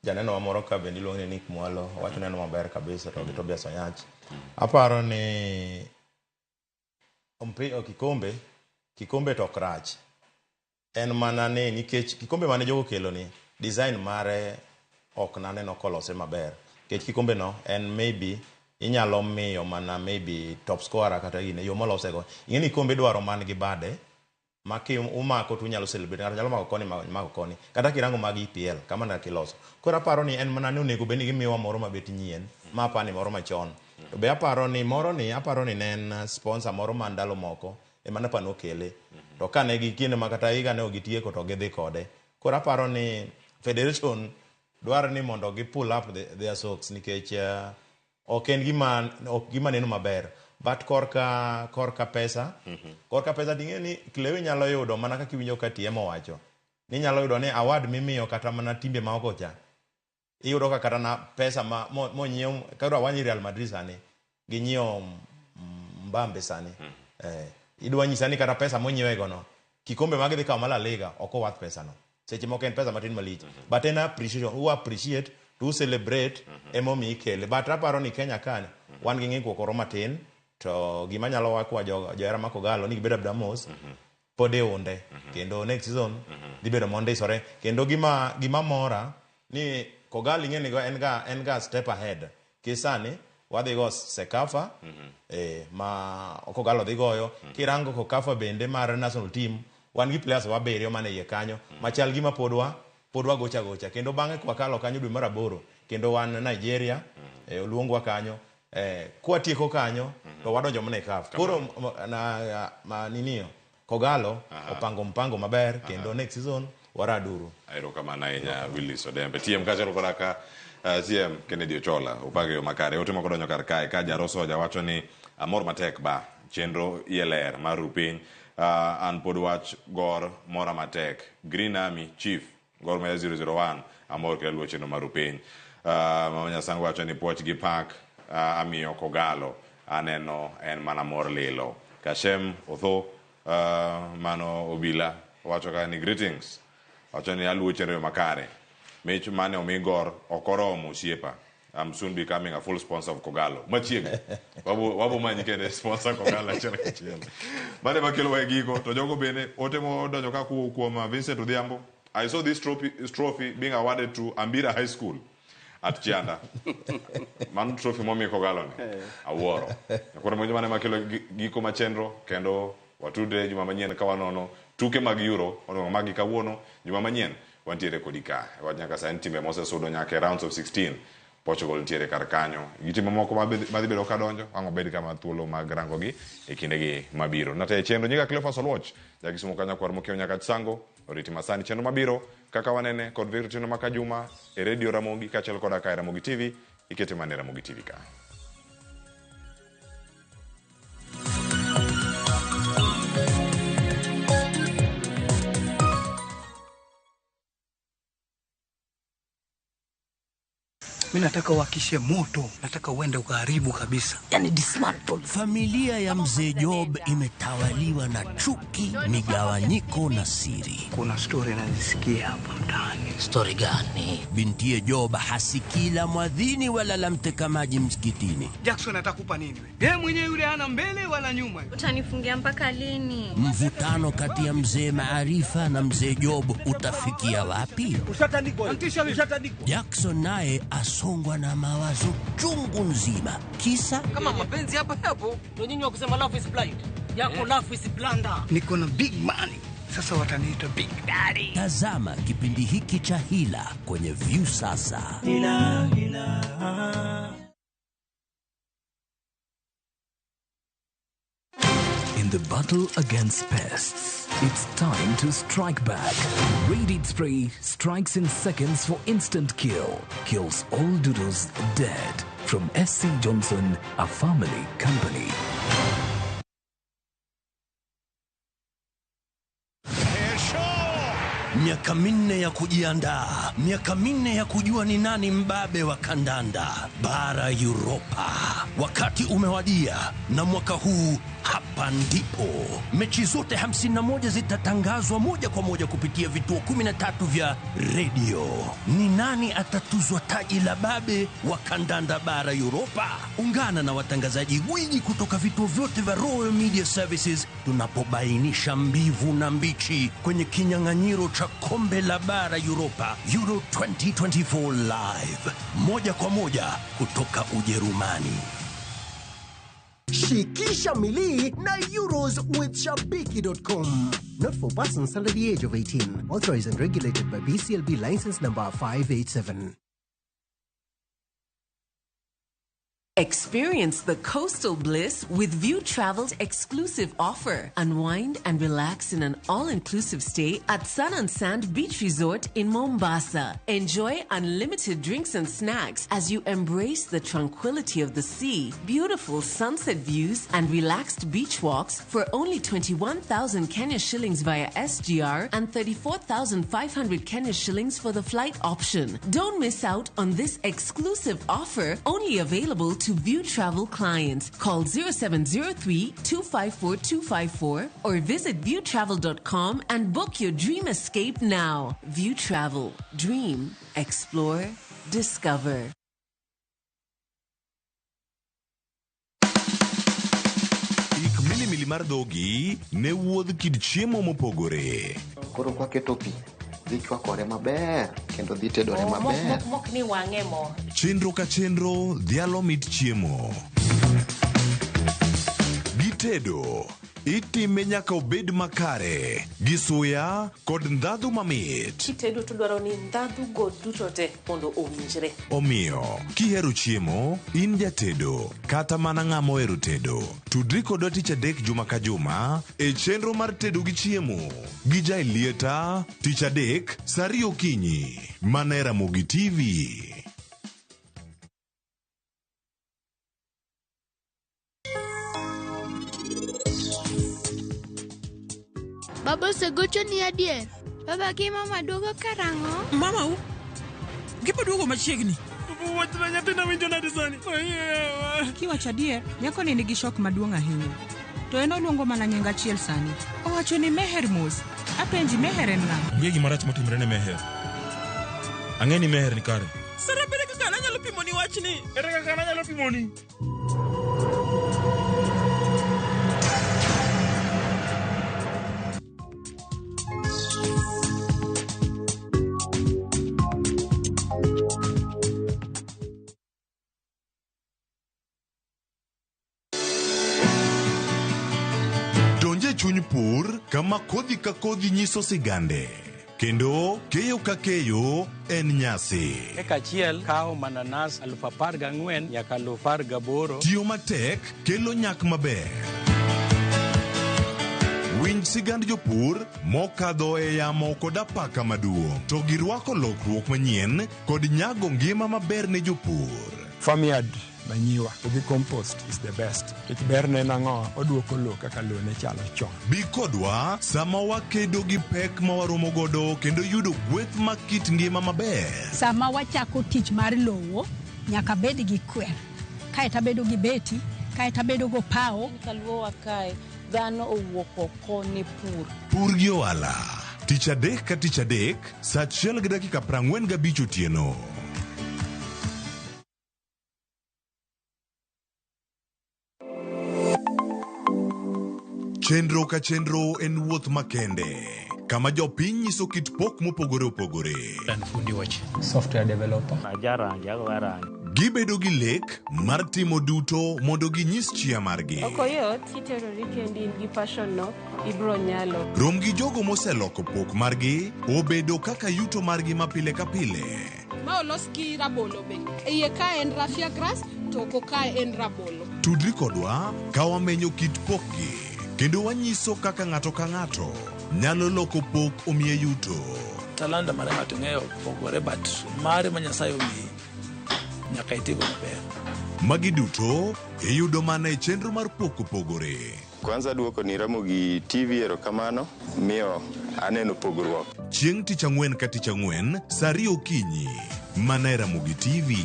[SPEAKER 2] janeno wa moro ka bende iluongo ni Nick Mwalo owacho neno maber kabisa to gi Tobias Onyach. Aparo ni kikombe to ok rach. En mana ni nikech kikombe mane jogo okelo ni design mare ok naneno kolose maber. Nikech kikombe no en maybe inyalo miyo mana maybe top scorer kata gine yo molose go. Ing'e ni kikombe idwaro man gi bade ma ki umako to unyalo celebrate. Ng'ato nyalo mako koni mako koni. Kata kirango mag EPL kama ne kiloso. Koro aparo ni en mana ni onego bed ni gimiyowa moro mabet nyien ma apani moro machon. To be aparo ni moro ni aparo ni ne en sponsor moro ma ndalo moko ema ne apani okele. To kane gi kinde ma kata higa ne ok gitieko to gidhi kode. Koro aparo ni federation dwaro ni mondo gi pull up their socks nikech ok en gima ok gima neno maber. But korka pesa, korka pesa ting'e ni Cleo inyalo yudo mana kaka iwinjo ka TM owacho. Ni inyalo yudo ni award mimiyo kata mana timbe maoko cha. Iyudo ka kata na pesa ma monyiew kaka wawach Real Madrid sani ginyiewo Mbappe sani. Idwa nyisa ni kata pesa monyiewe go no kikombe ma gidhi kawo mar La Liga ok owath pesa no. Seche moko en pesa matin malich. But en appreciation, u appreciate to celebrate emomiyo ikele. But aparo ni Kenya ka wan gi ng'ikruok moro matin to gima nyalo wakwa johera ma Kogalo ni gibed abeda mos pod e unde kendo next season dhi bedo mondisore kendo gima mora ni Kogalo ing'e ni en ga step ahead ki sani wadhi go Sekafa ma Kogalo dhi goyo. Kirango Kokafa bende mar national team, wan gi players wabiriyo mane iye kanyo machal gima pod wagocha gocha. Kendo bang'e kwakalo kanyo dwe mar 8 kendo wan Nigeria, oluongwa kanyo. Kwatieko kanyo to wadonjo mana e CAF. Koro na Kogalo opango mpango maber kendo next season waraduru.
[SPEAKER 14] Erokamano ahinya Willis Odembe. TM kaachiel koda ka CM Kennedy Ochola opango yo makare. Ote moko donjo kar kae ka Jaroso jawacho ni amor matek ba chenro iye ler mar rupiny. An pod wach Gor mora matek. Green Army Chief Gor Mahia 001 amor kendo luwo chenro mar rupiny. Mama Nyasango wacho ni puoch gi pak amiyo Kogalo aneno en mana mor lilo. Kashem Otho mano Obila wacho ka ni greetings. Wacho ni aluwo chenro makare. Mich mane omi Gor ok oromo osiepa. I'm soon becoming a full sponsor of Kogalo. Machiegni. Wabo manyi kende sponsor Kogalo achiel kachiel. Mane makelo wa e giko to jogo bende ote modonjo ka kuom Vincent Odhiambo. I saw this trophy being awarded to Ambira High School at Chianda. Mano trophy momi Kogalo ni. Awuoro. Koro mwenye mane makelo giko machenro kendo watudre juma manyien ka wanono tuke mag Euro onwang'o magi kawuono juma manyien wantiere kodi ka. Wach nyaka sani timbe mosesudo nyaka e rounds of 16 Portugal nitiere kar kanyo. Gi timbe moko madhi bedo kadonjo ang' obed kama thuolo mag rango gi e kindegi mabiro. Natayo chenro nyinga Cleophas Oluoch, Jakisumu kanyo kwar mokiewo nyaka Chisango, oriti masani chenro mabiro kaka wanene kod Victor Otieno Makajuma e Radio Ramogi kaachiel koda ka e Ramogi TV, ikete mana e Ramogi TV ka.
[SPEAKER 5] Mimi nataka uhakishe moto, nataka uende ukaharibu kabisa.
[SPEAKER 7] Yani dismantle. Familia ya Mzee Job imetawaliwa na chuki, migawanyiko na siri.
[SPEAKER 5] Kuna story nazisikia hapa mtaani.
[SPEAKER 7] Story gani? Bintiye Job hasikii la mwadhini wala la mteka maji msikitini.
[SPEAKER 5] Jackson atakupa nini wewe? Yeye mwenyewe yule hana mbele wala nyuma.
[SPEAKER 8] Utanifungia mpaka lini?
[SPEAKER 7] Mvutano kati ya Mzee Maarifa na Mzee Job utafikia wapi?
[SPEAKER 5] Ushatandikwa. Ushatandikwa.
[SPEAKER 7] Jackson naye asongwa na mawazo chungu nzima. Kisa
[SPEAKER 12] kama mapenzi hapa hapo ndio nyinyi wa kusema love is blind. Yako love is blunder.
[SPEAKER 5] Niko na big money. Sasa wataniita Big Daddy.
[SPEAKER 7] Tazama kipindi hiki cha Hila kwenye Viusasa.
[SPEAKER 5] Hila, hila.
[SPEAKER 13] In the battle against pests, it's time to strike back. Rated Spray strikes in seconds for instant kill. Kills all doodles dead. From SC Johnson, a family company.
[SPEAKER 7] Miaka minne ya kujiandaa, miaka minne ya kujua ni nani mbabe wa kandanda bara Europa. Wakati umewadia, na mwaka huu hapa ndipo mechi zote 51 zitatangazwa moja kwa moja kupitia vituo 13 vya radio. Ni nani atatuzwa taji la babe wa kandanda bara Europa? Ungana na watangazaji gwiji kutoka vituo vyote vya Royal Media Services tunapobainisha mbivu na mbichi kwenye kinyang'anyiro cha kombe la bara Europa Euro 2024 live, moja kwa moja kutoka Ujerumani.
[SPEAKER 15] Shikisha milii na Euros with Shabiki.com. Not for persons under the age of 18. Authorized and regulated by BCLB license number 587.
[SPEAKER 27] Experience the coastal bliss with View Travel's exclusive offer. Unwind and relax in an all-inclusive stay at Sun and Sand Beach Resort in Mombasa. Enjoy unlimited drinks and snacks as you embrace the tranquility of the sea, beautiful sunset views, and relaxed beach walks for only 21,000 Kenya shillings via SGR and 34,500 Kenya shillings for the flight option. Don't miss out on this exclusive offer, only available to View Travel clients. Call 0703 254 254 or visit viewtravel.com and book your dream escape now. View Travel. Dream, explore, discover.
[SPEAKER 1] Ik milimili mar dhogi ne wuodh kit chiemo mopogore.
[SPEAKER 28] Koro kwaketo pi,
[SPEAKER 6] Dhi chwakore maber kendo dhi tedore
[SPEAKER 9] Oh, mok,
[SPEAKER 6] maber.
[SPEAKER 9] mok, mok ni wang'e mo.
[SPEAKER 1] Chenro ka chenro dhialo mit chiemo. Gitedo itime nyaka obed makare gi suya kod ndhadhu mamit.
[SPEAKER 9] Kitedo to dwaro ni ndhadhu go duto te mondo owinjre.
[SPEAKER 1] Omiyo, kihero chiemo, in jatedo, kata mana ng'ama ohero tedo, tudri kodwa tich adek juma ka juma e chenro mar tedo gi chiemo gi Jaelieta tich adek saa ariyo okinyi mana e Ramogi TV.
[SPEAKER 11] Baba osegochoni adier? Baba gi mama duogo karang'o?
[SPEAKER 22] Mama u? Gibo duogo machiegni.
[SPEAKER 10] Wachna nyathina winjo nade sani?
[SPEAKER 16] Kiwacho adier, nyakoni nigi shok maduong' ahinya. To en oluongo mana nying achiel sani. Owacho ni Meher mos. Apenji Meher en ng'a?
[SPEAKER 10] Onge gima rach motimore ne Meher. Ang'e ni Meher ni kare.
[SPEAKER 22] Sara bere kaka nanyalo pimoni wachni.
[SPEAKER 10] Ere kaka nanyalo pimoni?
[SPEAKER 1] Donj e chuny pur kama kodhi ka kodhi nyiso sigande kendo keyo ka keyo en nyasi.
[SPEAKER 17] Eka achiel kawo mananas 14,000 nyaka 18,000.
[SPEAKER 1] Tiyo matek kelo nyak maber. Winj sigand jopur mokadho e yamo kod apaka maduong' to girwako lokruok manyien kod nyago ngima maber ne jopur.
[SPEAKER 18] Farmyard manyiwa to gi compost is the best. Nikech berne en ang'o? Oduoko lowo kaka lowo ne chalo chon.
[SPEAKER 1] Bi kodwa sama wakedo gi pek ma waromo godo kendo yudo gweth mag kit ngima maber.
[SPEAKER 24] Sama wachako tich mar lowo, nyaka bed gi kwer. Kaeto abedo gi beti, kaeto abedo go pawo.
[SPEAKER 19] Kaluowa kae, dhano owuok oko ne pur.
[SPEAKER 1] Pur gi ohala. Tich adek ka tich adek, saa achiel gi dakika 45 otieno. Chenro ka chenro en wuoth makende, kama jopiny nyiso kit pok mopogore opogore.
[SPEAKER 5] An fundi weche. Software developer.
[SPEAKER 28] Ajarangi, ago arangi.
[SPEAKER 1] Gibedo gi lek mar timo duto mondo ginyis chia margi.
[SPEAKER 29] Ok oyot, kiterori kendi in gi passion no, ibro nyalo.
[SPEAKER 1] Rom gi jogo moseloko pok margi obedo kaka yuto margi ma pile ka pile.
[SPEAKER 30] Ma olos gi rabolo be. Iye ka en raffia grass to oko ka en rabolo.
[SPEAKER 1] Tudri kodwa ka wamenyo kit pokgi kendo wanyiso kaka ng'ato ka ng'ato nyalo loko pok omiye yuto.
[SPEAKER 31] Talanta mar ng'ato ng'eyo pogore but mare ma Nyasaye omiyi nyaka itigo maber.
[SPEAKER 1] Magi duto iyudo mana e chenro mar pok opogore.
[SPEAKER 32] Kwanza duoko ni Ramogi TV erokamano miyo aneno pogruok.
[SPEAKER 1] Chieng' tich ang'wen ka tich ang'wen saa ariyo okinyi mana e Ramogi TV.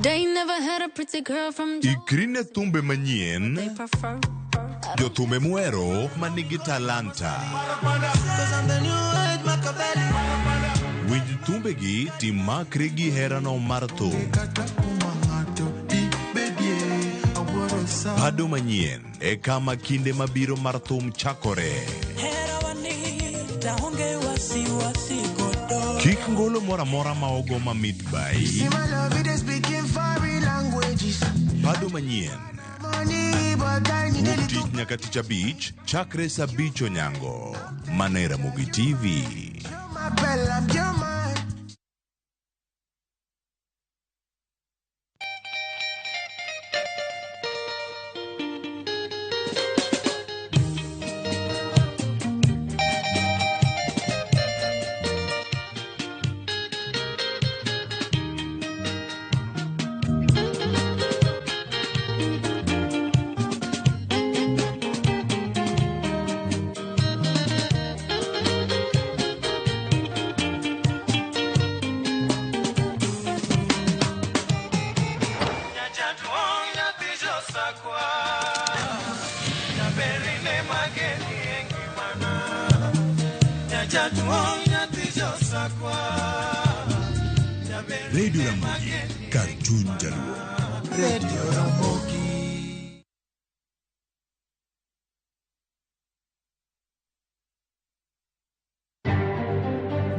[SPEAKER 8] They never had a pretty girl from
[SPEAKER 1] Ikri ne thumbe manyien,
[SPEAKER 8] they prefer.
[SPEAKER 1] jothumbe muhero manigi talanta. Winj thumbegi timakri gi herano mar thum. Pado manyien e kama kinde mabiro mar thum chakore. Kik ngolo moro amora ma ogo mamit bai. Pado manyien. Wuok tich nyaka tich abich chakre saa abich onyango. Mana e Ramogi TV. Radio Ramogi, kar chuny jaluo.
[SPEAKER 33] Radio Ramogi.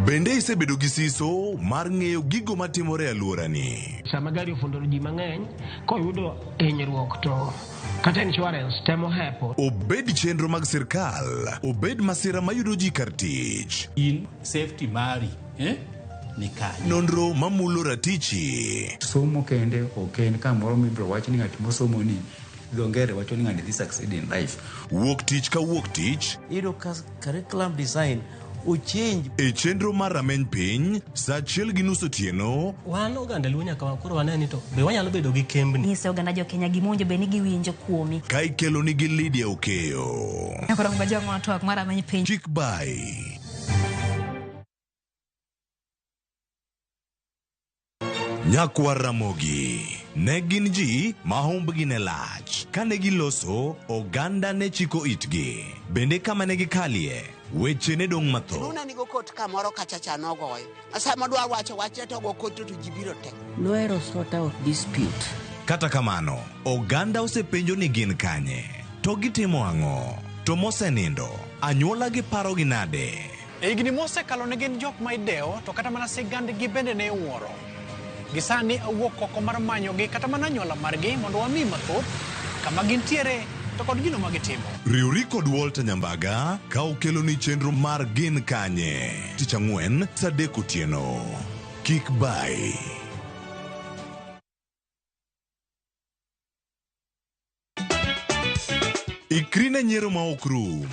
[SPEAKER 1] Bende isebedo gi siso mar ng'eyo gigo matimore e alworani?
[SPEAKER 2] Sama gari ofundo ji mang'eny koyudo hinyruok to kata insurance temo hepo.
[SPEAKER 1] Obed chenro mag sirkal, obed masira mayudo ji kar tich.
[SPEAKER 10] In safety mari, eh? Ni kanye?
[SPEAKER 1] Nonro mamulo ratichi.
[SPEAKER 3] Somo kende ok en kamoro mibiro wach ni ng'at mosomo ni dho ngere wacho ni ng'ani dhi succeed in life.
[SPEAKER 1] Wuok tich ka wuok tich.
[SPEAKER 4] Iyudo ka curriculum design ochange.
[SPEAKER 1] E chenro mar rameny piny, saa 1:30 otieno.
[SPEAKER 4] Wan oganda Luo nyaka koro wane ni to be wanyalo bedo gi kembni.
[SPEAKER 12] Nyise oganda jo Kenya gima owinjo bed ni giwinjo kuomi.
[SPEAKER 1] Ka ikelo nigi Lydia Okeyo.
[SPEAKER 12] Koro ngwa twak mar rameny piny.
[SPEAKER 1] Kik bai. Nyakwar Ramogi ne gin ji ma humbgi ne lach. Kane giloso, oganda ne chiko itgi. Bende kama ne gikalie, weche ne dong' mathoth.
[SPEAKER 13] Luna nigo kot kamoro kacha cha nogoye. Sama dwa wacho wachne to go kot to ji biro te.
[SPEAKER 4] Nohero sort out dispute.
[SPEAKER 1] Kata kamano, oganda osepenjo ni gin kanye, to gitimo ang'o, to mosenindo, anyuola gi parogi nade?
[SPEAKER 14] E higni mosekalo ne gin jok ma idewo to kata mana sigandgi bende ne iwuoro. Gi sani awuok oko mar manyogi kata mana anyuola margi mondo wami mathoth kama gintiere to kod gino ma gitimo.
[SPEAKER 1] Riwri kod Walter Nyambaga ka okeloni chenro mar Gin Kanye tich ang'wen saa 3 otieno. Kik bai. Ikri ne nyiero ma ok rum.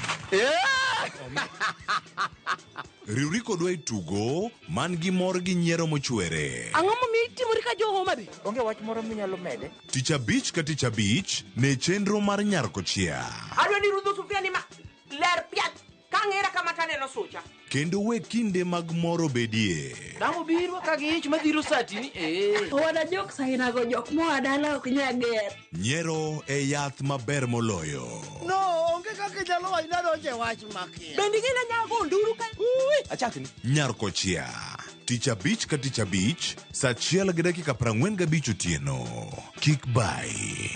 [SPEAKER 1] Riwri kodwa e tugo man gi mor gi nyiero mochwere.
[SPEAKER 9] Ang'o momiyo itimori ka jo Homa Bay?
[SPEAKER 20] Onge wach moro minyalo mede?
[SPEAKER 1] Tich abich ka tich abich ne chenro mar Nyar Kochia.
[SPEAKER 9] Adwa ni rudho sufria ni ma ler piat ka ng'era kama taneno sucha.
[SPEAKER 1] Kendo we kinde mag mor obedie.
[SPEAKER 4] Dang' obiro ka gi ich madhiro satini eh.
[SPEAKER 21] Owada jok sainago jok moa dala ok nyal ger.
[SPEAKER 1] Nyiero e yath maber moloyo.
[SPEAKER 23] No, onge kaka inyalo wacho ni adonjo e wach makia.
[SPEAKER 9] Bende ing'e ni anyalo go nduru ka?
[SPEAKER 1] Achakni. Nyar Kochia. Tich abich ka tich abich, saa 1:45 otieno. Kik bai.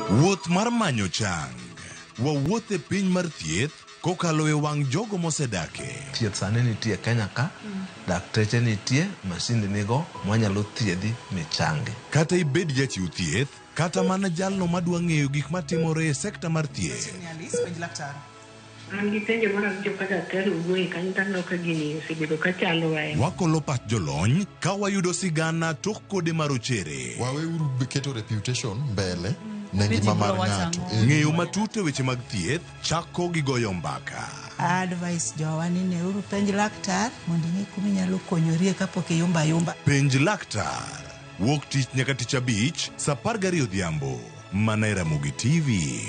[SPEAKER 1] Wuoth mar manyo chang. Wawuoth e piny mar thieth kokalo e wang' jogo mosedake.
[SPEAKER 25] Thieth sani nitie Kenya ka, dakteche nitie, masinde nigo mwanyalo thiedhi michangi.
[SPEAKER 1] Kata ibed jachiw thieth, kata mana jalno madwa ng'eyo gik matimore e sekta mar thieth.
[SPEAKER 26] An gi penjo moro awinjo ka daktari owuoye kanyo to aneno ka gini osebedo ka chandowa e
[SPEAKER 1] Wakolo pach jolony ka wayudo sigana tok kode marochere.
[SPEAKER 28] Waweuru keto reputation mbele ne ngima mar ng'ato.
[SPEAKER 1] Ng'eyo matut e weche mag thieth chako gi goyo mbaka.
[SPEAKER 33] Advice jowa ni neuru penj laktar mondo ing'e kuma inyalo konyorie kapok iyumba ayumba.
[SPEAKER 1] Penj laktar. Wuok tich nyaka tich abich saa 12 odhiambo. Mana e Ramogi TV.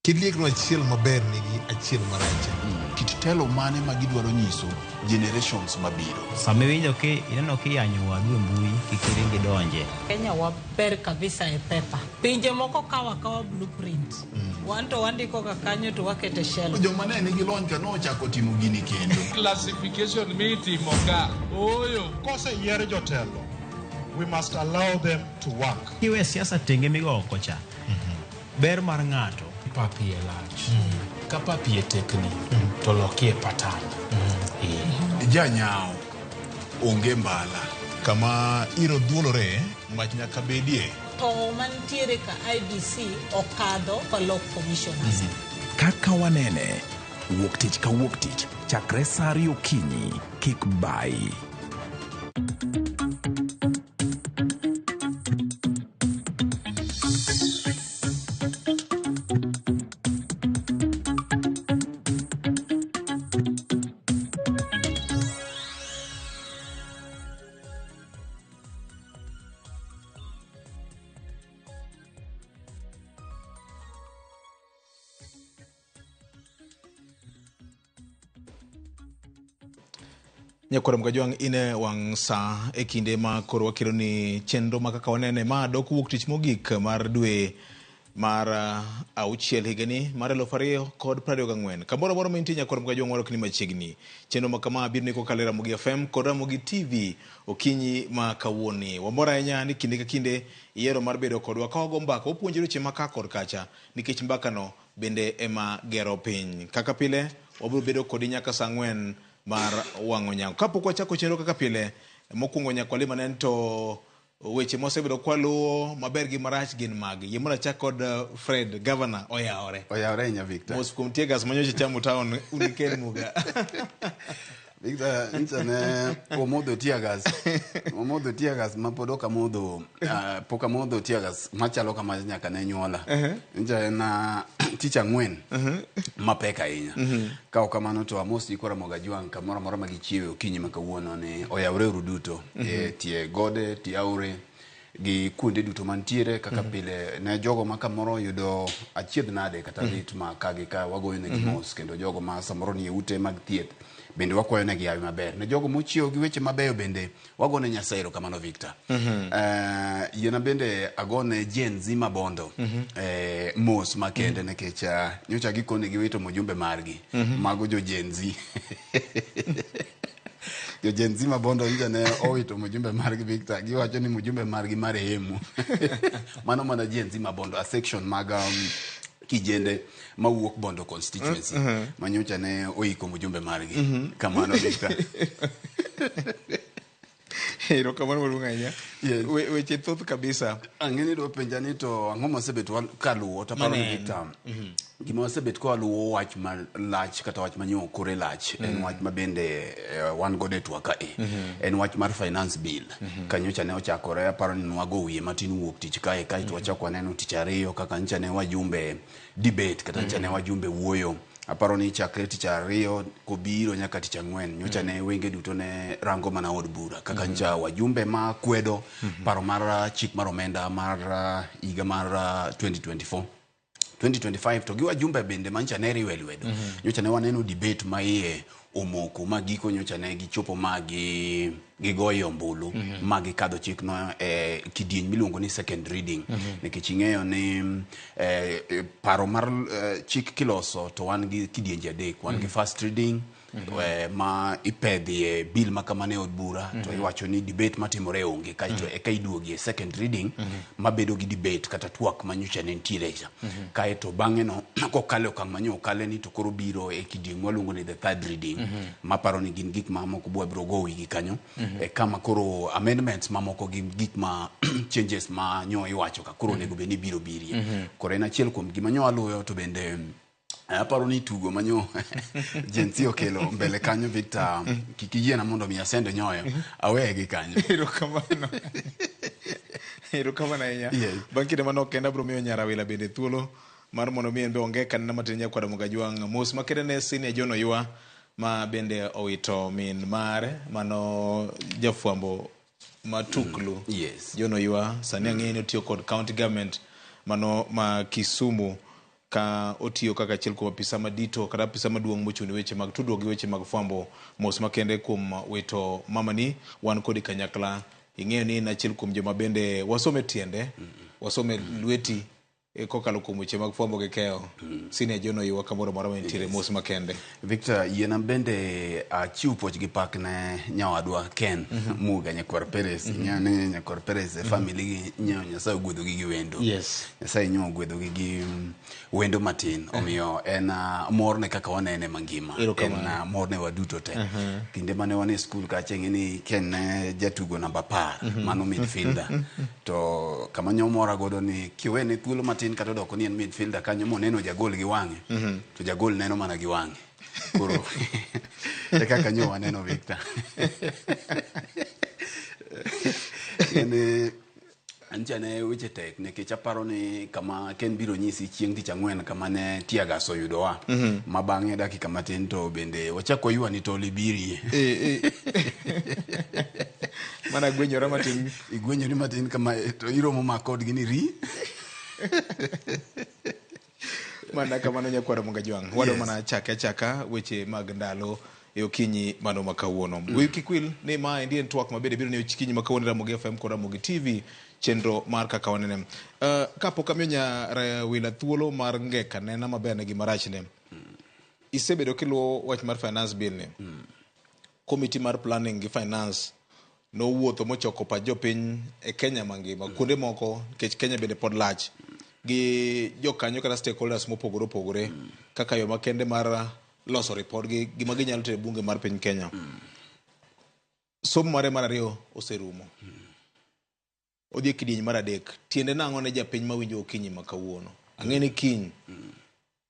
[SPEAKER 34] Kiliekno achiel maber nigi achiel marach.
[SPEAKER 35] Kit telo mane ma gidwaro nyiso generations mabiro.
[SPEAKER 36] Sama iwinjo ki ineno kiyanyo wadu e mbui kik iring idonje.
[SPEAKER 37] Kenya waber kabisa e pepa. Pinje moko kawo akawa blueprint. Wan to wandiko ga kanyo to wakete shelf.
[SPEAKER 35] Joma ne nigi lony ka nochako timo gini kendo.
[SPEAKER 10] Classification mitimo ka. Ooyo. Koseyier jotelo, we must allow them to work.
[SPEAKER 38] Kiwe siasa tenge migo oko cha. Ber mar ng'ato.
[SPEAKER 39] Pap iye lach. Ka pap iye tekni, to lokie patan.
[SPEAKER 35] Janyao onge mbala. Kama iro dhuolore, mach nyaka bedie.
[SPEAKER 37] To mantiere ka IBC okadho kolok commissioners.
[SPEAKER 40] Kaka wanene, wuok tich ka wuok tich, chakre saa 2 okinyi, kik bai.
[SPEAKER 41] Nyakwar Mgajwang' in e wang' sa e kinde ma koro wakelo ni chenro ma kaka wanene ma dok wuok tich mogik mar dwe Mar auchiel higani mar 2024. Kamoro amora ma intie nyakwar Mkajwang' warwaki ni machiegni. Chenro ma kama biro ni kokalo e Ramogi FM kod Ramogi TV okinyi ma kawuono. Wamor ahinya ni kinde ka kinde iyiero mar bedo kodwa ka wago mbaka, wapuonjore weche ma ka kod kacha nikech mbakano bende ema gero piny. Kaka pile, wabiro bedo kodi nyaka saa ang'wen mar wang' onyango. Kapok wachako chenro kaka pile, mokwongo nyaka walim ane to weche mosebedo kwaluwo maber gi marach gin magi. Yie mondo achak kod Fred, governor oyawore.
[SPEAKER 2] Oyawore ahinya Victor.
[SPEAKER 41] Mos kuom tear gas manyocha chamo town unikel muga.
[SPEAKER 2] Victor, nyicha ne omodho tear gas. Omodho tear gas ma pod ok amodho, pok amodho tear gas machalo kama nyaka ne nyuola. Nyicha en tich ang'wen mapek ahinya. Ka ok kamano to amos nyikwa Ramogi Ajwang' kamoro amora ma gichiewe okinyi ma kawuono ni oyawre uru duto. E tie gode, tie aore gi kuonde duto mantiere kaka pile ne jogo ma kamoro oyudo achiedh nade kata lit ma ka gi ka wagoyo negi mos kendo jogo ma samoro nie ute mag thieth bende wakwayo negi hawi maber. Ne jogo mochiewo gi weche mabeyo bende wagone Nyasaye erokamano Victor. Yiena bende agone Gen Z Mabondo mos makende nikech nyocha gikone giwito mujumbe margi. Mago jo Gen Z. Jo Gen Z Mabondo nyocha ne owito mujumbe margi Victor. Giwacho ni mujumbe margi marehemu. Mano mana Gen Z Mabondo, a section mag kijende mawuok Bondo constituency manyocha ne oiko mujumbe margi. Kamano Victor.
[SPEAKER 41] Erokamano maduong' ahinya. Weche thoth kabisa.
[SPEAKER 2] Ang'e ni idwa penja ni to ang'o masebet kaluwo to aparo ni Victor gima wasebet ka waluwo wach malach kata wach manyo kore lach en wach ma bende wan godo e twak kae. En wach mar finance bill. Kanyocha ne ochakore aparo ni nwago wiye matin wuok tich kae kaeto wachako waneno tich ariyo kaka nyocha ne wajumbe debate kata nyocha ne wajumbe wuoyo. Aparo ni chakre tich ariyo kobiro nyaka tich ang'wen nyocha ne wenge duto ne rango mana od bura kaka nyocha wajumbe ma kwedo paro mar chik mar omenda mar higa mar 2024 2025 to gi wajumbe bende manyocha ne riwe lwedo. Nyocha ne waneno debate ma iye omoko ma giko nyocha ne gichopo ma gigoyo ombulu ma gikadho chikno e kidieny miluongo ni second reading. Nikech ing'eyo ni paro mar chik kiloso to wan gi kidienje adek. Wan gi first reading ma ipedhie bill ma kamano e od bura to iwacho ni debate matimore onge kaeto eka iduogie second reading mabedo gi debate kata twak manyocha ne nitiere cha. Kaeto bang'e no kokalo e okang' manyo okale ni to koro biro e kidieny mwaluongo ni the third reading maparo ni gin gik mamoko bwabiro go wigi kanyo kama koro amendments mamoko gi gik ma changes ma nyo iwacho ka koro onego bed ni biro birie. Koro en achiel kuom gima nyo waluwo to bende aparo ni tugo manyo Gen Z okelo mbele kanyo Victor kik iyiena mondo mi asend nyoyo aweye gi kanyo.
[SPEAKER 41] Erokamano. Erokamano ahinya. Bang' kinde manok kenda abiro miyo nyar Awila bende thuolo mar mondo mi en be onge kanena matin nyakwar Ramogi Ajwang'. Mos makende ne Senior John Oywa ma bende owito min mare mano jafwambo matuklu. John Oywa sani ang'eyo ni otiyo kod county government mano ma Kisumu ka otiyo kaka achiel kuom apisa madito kata apisa maduong' mochung' ne weche mag tudruok gi weche mag fwambo. Mos makende kuom wito mamani, wan kodi kanyakla. Ing'eyo ni in achiel kuom joma bende wasome tiende, wasome lweti kokalo kuom weche mag fwambo gi keyo. Senior John Oywa kamoro amora ma intiere, mos makende.
[SPEAKER 2] Victor, yiena bende achiw puoch gi pak ne nyawadwa Ken Muga nyakwar Perez. Ing'eyo ni nyakwar Perez e family gi nyawo Nyasaye ogwedhogi gi wendo. Nyasaye nyo ogwedhogi gi wendo matin. Omiyo en mor ne kaka wanene mangima. En mor ne waduto te. Kinde mane wan e skul kacha ing'e ni Ken ne jatugo namba 10, mano midfielder. To kama nyo mora godo ni kiwene thuolo matin kata odoko ni en midfielder kanyo moneno jagol gi wang'e, to jagol neno mana gi wang'e. Koro e kaka nyo waneno Victor. En ncha ne weche tek nikech aparo ni kama Ken biro nyisi chieng' tich ang'wen kama ne tear gas oyudowa. Ma bang'e dakika matin to bende wachako waywa ni tol ibirie.
[SPEAKER 41] Mana gwenyora matin.
[SPEAKER 2] Igwenyori matin kama to iromo ma kodgi ni ri.
[SPEAKER 41] Mana kamano nyakwar Ramogi Ajwang'. Wadwa mana chake achaka weche mag ndalo. e okinyi mano ma kawuono. Wiyi kik wil ni ma endi en twak ma bende biro ni okinyi ma kawuono e Ramogi FM kod Ramogi TV chenro mar kaka wanene. Kapok amiyo Nyarawila thuolo mar ngeka nena maber ne gi marachne. Isebedo kiluwo wach mar finance bill ni. Committee mar planning gi finance nowuotho mochoko pach jopiny e Kenya mangima kuonde moko nikech Kenya bende pod lach gi jokanyo kata stakeholders mopogore opogore kaka yo makende mar loso ripod gi gima ginyalo tero e bunge mar piny Kenya. Somo mare mar ariyo oserumo. Odhi e kidieny mar adek. Tiende nang'o ne japiny mawinjo okinyi ma kawuono? Ang'e ni kiny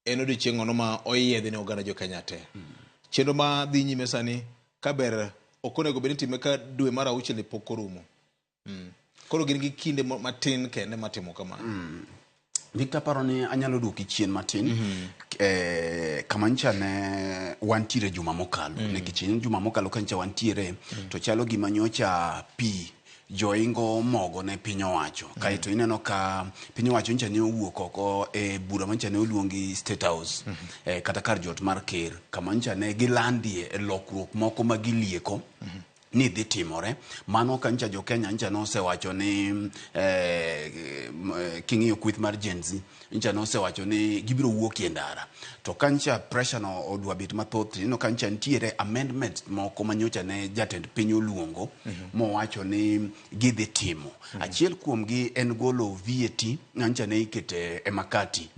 [SPEAKER 41] en odiochieng' ono ma oyiedhi ne oganda jo Kenya te. Chenro ma dhi nyime sani ka ber ok onego bed ni itime ka dwe mar auchiel ni pok orumo. Koro gin gi kinde matin kende matimo kamano.
[SPEAKER 2] Victor paro ni anyalo duoki chien matin kama ncha ne wantiere juma mokalo. Nikech in juma mokalo ka ncha wantiere to chalo gima nyocha pi joingo mogo ne piny owacho. Kaeto ineno ka piny owacho ncha ne owuok oko e bura mancha ne oluongi State House kata kar jot mar ker kama ncha ne gilandie e lokruok moko ma gilieko ni dhi timore. Mano ka ncha jo Kenya ncha nosewacho ni king'iyo kweth mar Gen Z ncha nosewacho ni gibiro wuok e ndara. To ka ncha pressure no odwa bet mathoth, ineno ka ncha nitiere amendments moko ma nyocha ne jatend piny oluongo mowacho ni gidhi timo. Achiel kuomgi en golo VAT ma ncha ne ikete e makati.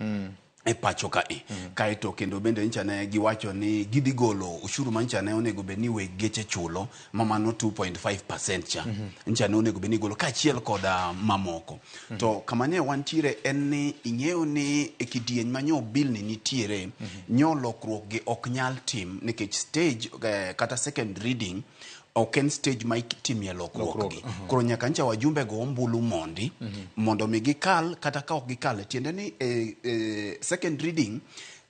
[SPEAKER 2] E pacho ka e. Kaeto kendo bende ncha ne giwacho ni gidhi golo ushuru ma ncha ne onego bed ni weg geche chulo ma mano 2.5% cha. Ncha ne onego bed ni golo kaachiel koda mamoko. To kama ne wantiere en ni ing'eyo ni e kidieny ma nyo bill ni nitiere nyo lokruok gi ok nyal tim nikech stage kata second reading ok en stage ma itimie lokruok gi. Koro nyaka ncha wajumbe go ombulu mondi mondo mi gikal kata ka ok gikal tiende ni second reading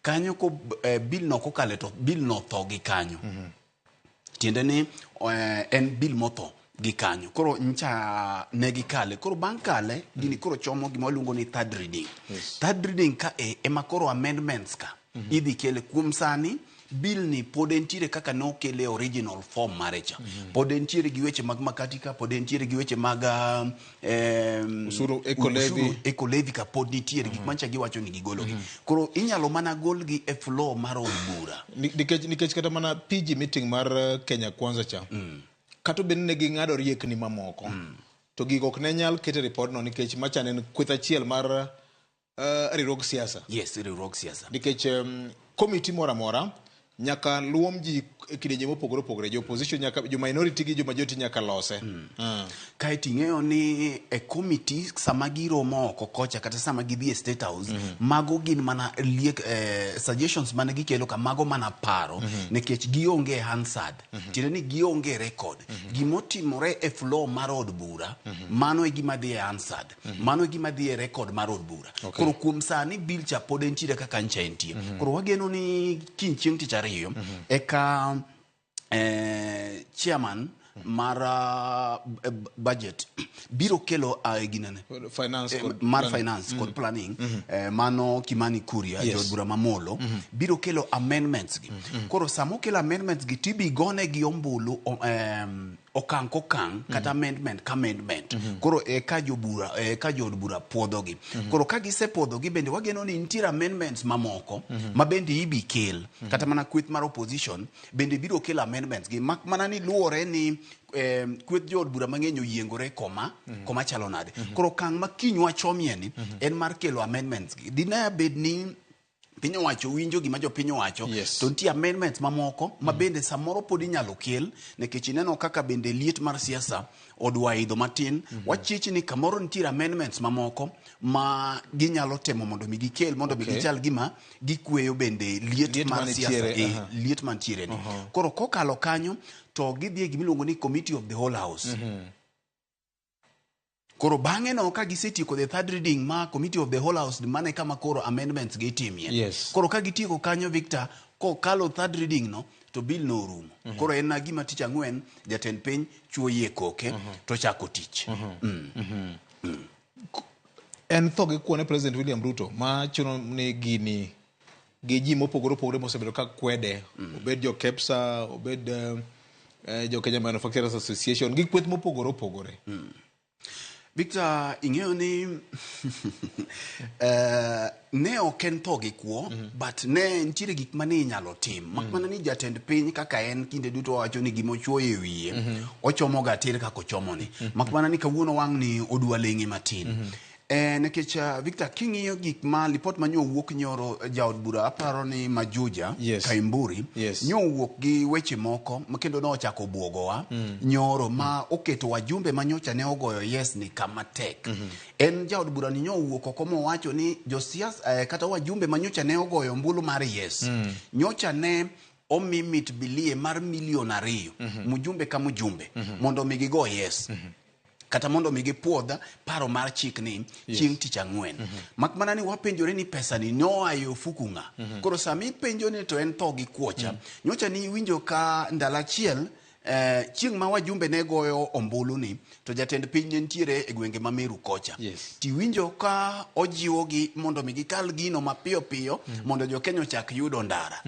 [SPEAKER 2] kanyo ko bill no kokale to bill no tho gi kanyo. Tiende ni en bill motho gi kanyo. Koro ncha ne gikale. Koro bang' kale gini koro chomo gima waluongo ni third reading. Third reading ka ema koro amendments ka idhi kele kuom sani. Bill ni pod entiere kaka nokele original form mare cha. Pod entiere gi weche mag makati ka, pod entiere gi weche mag
[SPEAKER 41] Usuru, eco levy.
[SPEAKER 2] Usuru, eco levy ka pod nitiere gik mancha giwacho ni gigologi. Koro inyalo mana golgi e floor mar od bura.
[SPEAKER 41] Nikech kata mana PG meeting mar Kenya Kwanza cha. Kata obedo ni ne ging'ado riekni mamoko. To gigo ok ne nyal ket e report no nikech macha ne en kweth achiel mar riwruog siasa.
[SPEAKER 2] Yes, riwruog siasa.
[SPEAKER 41] Nikech committee moro amora nyaka luom ji e kidienje mopogore opogore. Jo opposition nyaka, jo minority gi jo majority nyaka lose.
[SPEAKER 2] Kaeto ing'eyo ni e committee sama giromo oko kocha kata sama gidhi e State House, mago gin mana liek, suggestions mane gikelo ka mago mana paro, nikech gionge Hansard. Tiende ni gionge record. Gimotimore e floor mar od bura, mano e gima dhi e Hansard. Mano e gima dhi e record mar od bura. Koro kuom sani bill cha pod entiere kaka ncha entie. Koro wageno ni kiny chieng' tich ariyo, eka chairman mar budget biro kelo ginene
[SPEAKER 41] finance kod
[SPEAKER 2] mar
[SPEAKER 41] planning.
[SPEAKER 2] Finance kod planning, mano Kimani Kuria, jaod bura mamolo, biro kelo amendments gi. Koro sama okelo amendments gi tibi gone gi ombulu okang' kokang' kata amendment ka amendment. Koro eka jobura, eka jood bura puodho gi. Koro ka gisepuodho gi bende wageno ni nitiere amendments mamoko ma bende ibi kel. Kata mana kweth mar opposition bende biro kelo amendments gi, mak mana ni luwore ni kweth jood bura mang'eny oyiengore koma chalo nade. Koro okang' ma kiny wachomie ni en mar kelo amendments gi. Dine bed ni piny owacho winjo gima jopiny owacho, to nitie amendments mamoko ma bende samoro pod inyalo kel, nikech ineno kaka bende liet mar siasa odwa idho matin. Wachich ni kamoro nitiere amendments mamoko ma ginyalo temo mondo mi gikel, mondo mi gichal gima gikweyo bende liet
[SPEAKER 41] Liet
[SPEAKER 2] mar
[SPEAKER 41] manitiere,
[SPEAKER 2] siasa, liet mantiere ni. Koro kokalo kanyo to gidhi e gimiluongo ni Committee of the Whole House. Koro bang'e no ka gisetieko the third reading ma Committee of the Whole House, mane kama koro amendments gi itimie. Koro ka gitieko kanyo, Victor, kokalo third reading no to bill no orumo. Koro en gima tich ang'wen jatend piny chuo yie koke to chako tich.
[SPEAKER 41] En tho gi kuone President William Ruto ma chuno ni gini gi ji mopogore opogore mosebedo ka kwede obed jo KEPSA obed jo Kenya Manufacturers Association gi kweth mopogore opogore.
[SPEAKER 2] Victor, ing'eyo ni ne ok en tho gi kwo but ne nitiere gik mane inyalo tim mak mana ni jatend piny kaka en kinde duto wacho ni gima ochuoyo e wiye ochomo ga tir kaka ochomoni mak mana ni kawuono wang' ni odwa leng'e matin. Nikech Victor, king'iyo gik ma lipot ma nyowuok nyoro jaod bura aparo ni Majuja Kaimburi nyowuok gi weche moko ma kendo nochako buogowa nyoro ma oketo wajumbe ma nyocha ne ogoyo yes ni kama tek. En jaod bura ni nyowuok oko mowacho ni josiasa kata wajumbe ma nyocha ne ogoyo ombulu mar yes nyocha ne omi mit bilie mar milion 2 mjumbe ka mjumbe mondo mi gigo yes. Kata mondo mi gipuodh paro mar chik ni chieng' tich ang'wen. Mak mana ni wapenjore ni pesa ni noa e ofuku ng'a. Koro sama ipenjo ni to en tho gi kuocha. Nyocha ni iwinjo ka ndalo achiel chieng' ma wajumbe ne goyo ombulu ni to jatend piny ne nitiere e gwenge ma Meru kocha. Tiwinjo ka ojiwogi mondo mi gikal gino mapiyo piyo mondo jo Kenya ochak yudo ndara.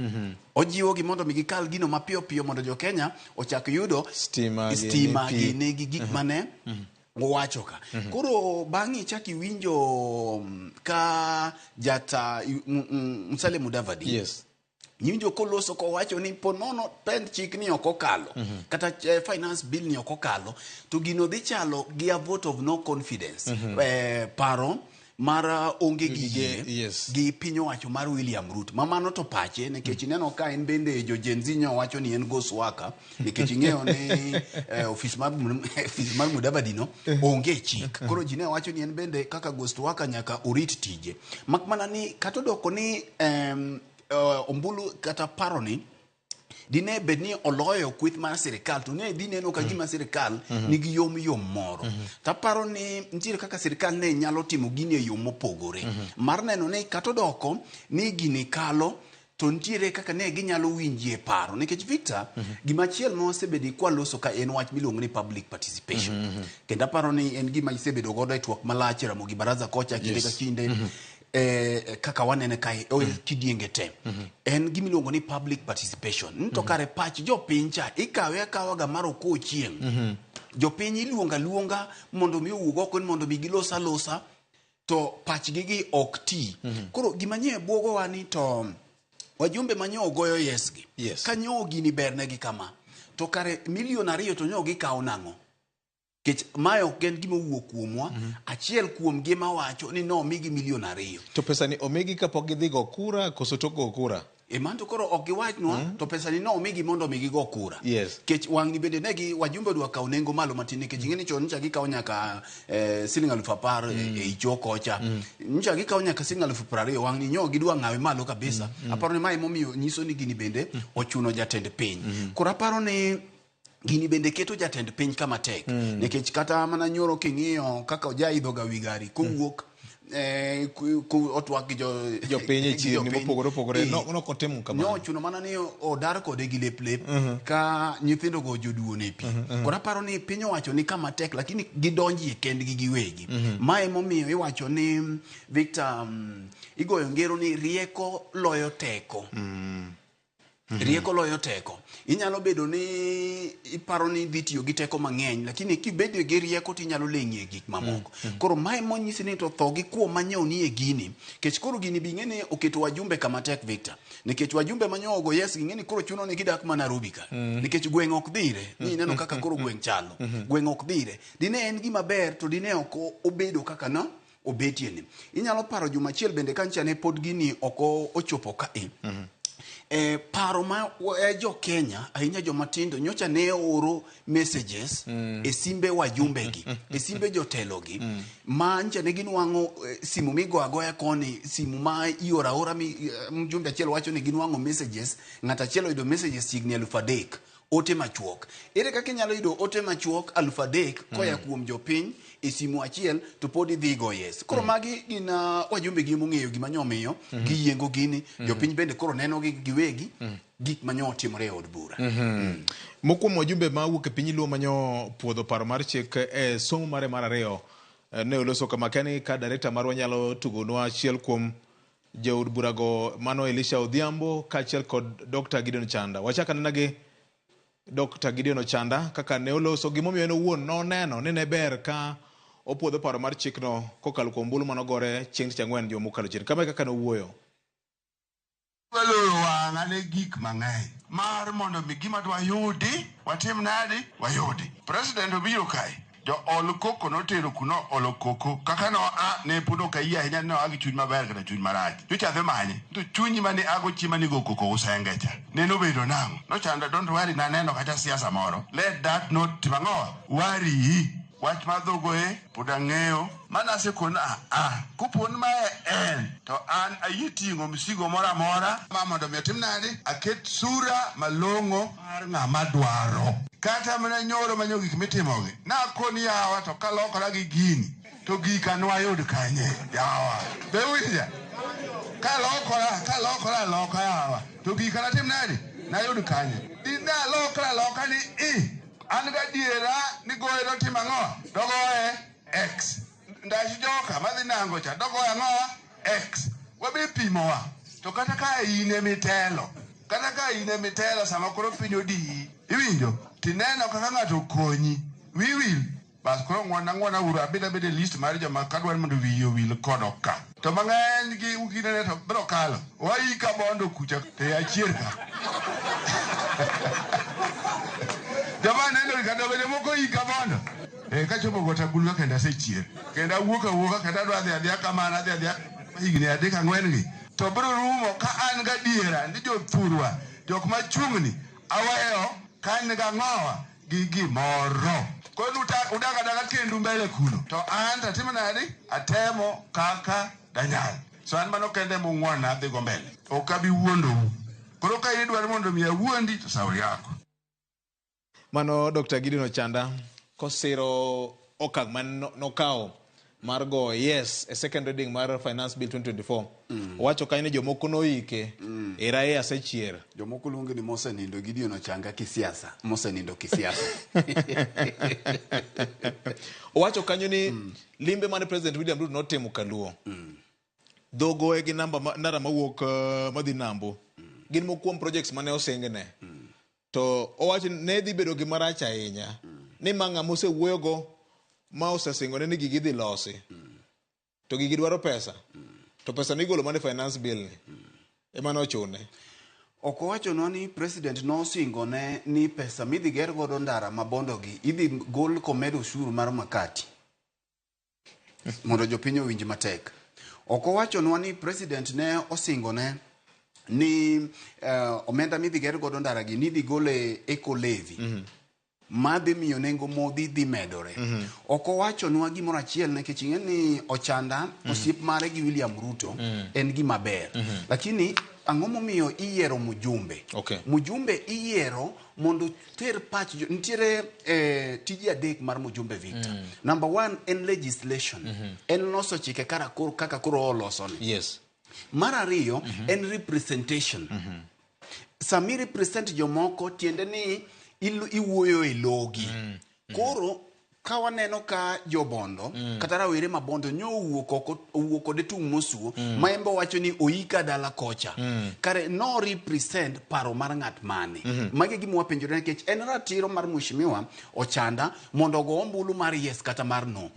[SPEAKER 2] Ojiwogi mondo mi gikal gino mapiyo piyo mondo jo Kenya ochak yudo stima gini gi gik mane owacho ka. Koro bang'e ichak iwinjo ka jata Musalia Mudavadi. Iwinjo koloso kowacho ni ponono pend chik ni ok okalo kata finance bill ni ok okalo to gino dhi chalo gi a vote of no confidence. Paro mar onge gi yie gi piny owacho mar William Ruto. Ma mano to pache nikech ineno ka en bende jo Gen Z nyo wacho ni en ghost worker nikech ing'eyo ni ofis mar Mudavadi no onge chik. Koro ji ne wacho ni en bende kaka ghost worker nyaka orit tije. Mak mana ni kata odoko ni ombulu kata paro ni dine bed ni oloyo kweth mar sirikal to ne dhi neno ka gima sirikal nigi yom yom moro. Taparo ni nitiere kaka sirikal ne nyalo timo gini e yo mopogore. Mar neno ni kata odoko ni gini kalo to nitiere kaka ne ginyalo winjie paro. Nikech Victor, gima achiel ma wasebedo kwaloso ka en wach miluongo ni public participation. Kendo aparo ni en gima isebedo godo e twak malach e Ramogi Baraza kocha kinde ka kinde. Kaka wanene kae kidienge te. En gima iluongo ni public participation. To kare pach jopiny cha ikawe akawa ga mar oko chieng'. Jopiny iluonga luonga mondo mi owuog oko ni mondo mi gilos alosa to pachgi gi ok ti. Koro gima nye buogowa ni to wajumbe ma nyo ogoyo yes gi. Ka nyo gini bernegi kama to kare milion 2 to nyo gikawo nang'o? Kech mae ok en gima owuok kuomwa. Achiel kuom gi mawacho ni no omigi milion 2.
[SPEAKER 41] To pesa ni omigi kapok gidhi go kura koso tok go kura?
[SPEAKER 2] E manto koro ok giwachnwa to pesa ni no omigi mondo mi gigo kura. Kech wang' ni bende ne gi wajumbe dwa kawo nengo malo matin nikech ing'e ni chon nyocha gikawo nyaka siling 10,000 e icho kocha. Nyocha gikawo nyaka siling 20,000 wang' ni nyo gidwa ng'awe malo kabisa. Aparo ni mae emomiyo nyiso ni gini bende ochuno jatend piny. Koro aparo ni gini bende keto jatend piny kama tek. Nikech kata mana nyoro king'iyo kaka ojaidho ga wi gari kowuok otwak gi
[SPEAKER 41] jopiny e chirni mopogore opogore. Nok otimo kamano.
[SPEAKER 2] Nochuno mana ni odar kode gi lep lep ka nyithindo go joduone pi. Koro aparo ni piny owacho ni kama tek lakini gidonjie kendgi giwegi. Mae emomiyo iwacho ni Victor, igoyo ngero ni rieko loyo teko. Rieko loyo teko. Inyalo bedo ni iparo ni idhi tiyo gi teko mang'eny, lakini kibedo gi rieko to inyalo leng'ie gik mamoko. Koro mae monyisi ni to tho gi kuo manyo ni e gini. Kech koro gini bi ing'e ni oketo wajumbe kama tek Victor. Nikech wajumbe manyo ogo yes ging'e ni koro chuno ni gidak mana Nairobi ka. Nikech gweng' ok dhire. Ni ineno kaka koro gweng' chalo. Gweng' ok dhire. Dine en gima ber to dine ok obedo kaka no obetie ni. Inyalo paro juma achiel bende ka ncha ne pod gini ok ochopo ka e. Paro ma jo Kenya ahinya joma tindo nyocha ne oro messages e simbe wajumbe gi, e simbe jotelo gi, ma ncha ne ginwang'o simu migo agoya koni, simu ma ioro aora mi mjumbe achiel wacho ni ginwang'o messages, ng'at achiel oyudo messages chiegni 3,000 ote machuok. Ere kaka inyalo yudo ote machuok 3,000 koya kuom jopiny e simu achiel to pod idhi go yes. Koro magi gin wajumbe gi mong'eyo gima nyomiyo giyiengo gini, jopiny bende koro neno gi giwegi gik manyo otimore e od bura.
[SPEAKER 41] Mokwongo wajumbe ma wuok e piny Luo manyo puodho paro mar chik e somo mare mar ariyo ne oloso kama kani ka director marwa nyalo tugonwa achiel kuom Jood burago mano Elisha Odhiambo kaachiel kod Dr. Gideon Chanda. Wachak anena gi Dr. Gideon Ochanda kaka ne oloso gimomiyo en owuon noneno ni ne ber ka opuodho paro mar chikno kokalo kuom ombulu manogore chieng' tich ang'wen juma mokalo chien. Kama e kaka nowuoyo.
[SPEAKER 3] Aloro wang'a ne gik mang'eny mar mondo mi gima dwayudi watim nadi wayudi. President obiro kae jo ol koko notero kuno olo koko kaka no a ne pod ok ayie ahinya ni noa gi chuny maber kata chuny marach. Nyocha adhi manye to chunyi mane ago chiema ni go koko usenge cha nene obedo nang'o? Nochanda don't worry naneno kacha siasa moro let that not tim ang'o worry. Wach mar dhogoe pod ang'eyo mana asekoni a a kopo ni mae en to an ayie ting'o msigo moro amora ma mondo mi atim nadi aket sura malong'o mar ng'ama dwaro. Kata mana nyoro manyo gik mitimogi nakoni yawa to kalokora gi gini to gika nwayud kanye yawa be uwinja kalokora kalokora aloka yawa to gika natim nadi nayud kanye dine alokra aloka ni i An gadiera ni goye dotimo ang'o? Dogoye X. Ndach joka madhi nango cha dogoye ang'o? X. Wabe pimowa. To kata ka in emitelo, kata ka in emitelo sama koro piny odiyi, iwinjo? Tineno kaka ng'ato okonyi, wiyi wil. Bas koro ng'won ang'wona uru abed abeda e list mar joma kadwaro mondo wiyi owil kodo ka. To mang'eny gi ukinene to biro kalo. Waika bondo kucha to e achier ka. Joma neno kata bende moko ika bondo. Eh, kachopo got agulu ka kendo asechier. Kendo awuok awuoka kendo adwa dhi adhiya kamano adhi adhiya higni adek ang'wen gi. To biro rumo ka an gadiera ni jothurwa jok machung'ni aweyo ka an gang'owa gi gimoro. Koro udak adaka kendu mbele kuno. To an to atimo nadi? Atemo kaka danyal. So an mano kende mung'wona adhigo mbele. Ok abi wuondou. Koro ka in idwaro mondo mi awuondi to sauri yako.
[SPEAKER 41] Mano Dr. Gideon Ochanda kosiro okang' ma nokawo mar go yes e second reading mar Finance Bill 2024. Owacho kanyo ni jomoko noike, era e asechier.
[SPEAKER 2] Jomoko luonge ni mosenindo Gideon Ochanga kisiasa, mosenindo kisiasa.
[SPEAKER 41] Owacho kanyo ni limbe mane President William Ruto notimo Kaluo. Dhogoe gi namba ma, ndara mawuok madhi Nambo. Gin moko kuom projects mane osingne. To owacho ni ne dhi bedo gima rach ahinya ni ma ng'ama osewuoyogo ma osesingone ni gigi idhi losi to gigi dwaro pesa to pesa migolo mana e finance bill ni ema nochune.
[SPEAKER 2] Ok owachonwa ni president nosingone ni pesa midhi ger godo ndara ma Bondo gi idhi gol komed ushuru mar makati. Mondo jopiny owinj matek. Ok owachonwa ni president ne osingone ni omenda midhi ger godo ndara gi nidhi gol e eco levy. Madhi miyo nengo modhi dhi medore. Ok owachonwa gimoro achiel nikech ing'e ni Ochanda osiep mare gi William Ruto en gima ber. Lakini ang'o momiyo iyiero mjumbe? Mjumbe iyiero mondo ter pach jo, nitiere tije adek mar mjumbe Victor. Number one en legislation. En loso chike kara koro, kaka koro olosoni. Mar ariyo en representation. Sami represent jomoko tiende ni iwuoyo e logi. Koro ka waneno ka jobondo kata rawere ma bondo nyo owuok oko owuok kode tung' mosuo ma en be owacho ni oika dala kocha. Kare no represent paro mar ng'at mane? Magi e gima wapenjore nikech en ratiro mar mheshimiwa Ochanda mondo ogo ombulu mar yes kata mar no.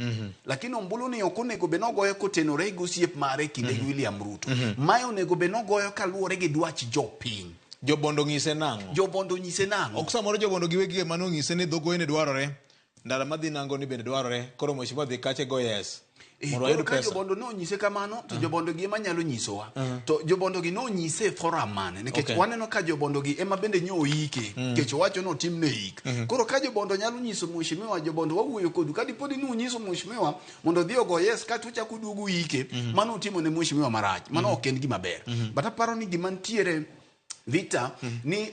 [SPEAKER 2] Lakini ombulu ni ok onego bed nogoyo kotenore gi osiep mare kinde gi William Ruto. Mae onego bed nogoyo kaluwore gi dwach jopiny.
[SPEAKER 41] Jobondo onyise nang'o?
[SPEAKER 2] Jobondo onyise nang'o?
[SPEAKER 41] Ok samoro jobondo giwegi ema nonyise ni dhogoye ne dwarore, ndara madhi Nango ni bende dwarore, koro mheshimiwa dhi kacha go yes. Mondo wayud
[SPEAKER 2] Koro ka
[SPEAKER 41] pesa.
[SPEAKER 2] jobondo nonyise kamano to jobondo gi ema nyalo nyisowa. To jobondo gi nonyise e forum mane? Nikech waneno ka jobondo gi ema bende nyo oike, nikech owacho ni otimne ik. Koro ka jobondo nyalo nyiso mheshimiwa, jobondo wawuoyo kodu, ka dipo ni nunyiso mheshimiwa mondo odhi ogo yes kato uchako uduogo uike, mano utimo ne mheshimiwa marach. Mano ok en gima ber. But aparo ni gima nitiere Victor, ni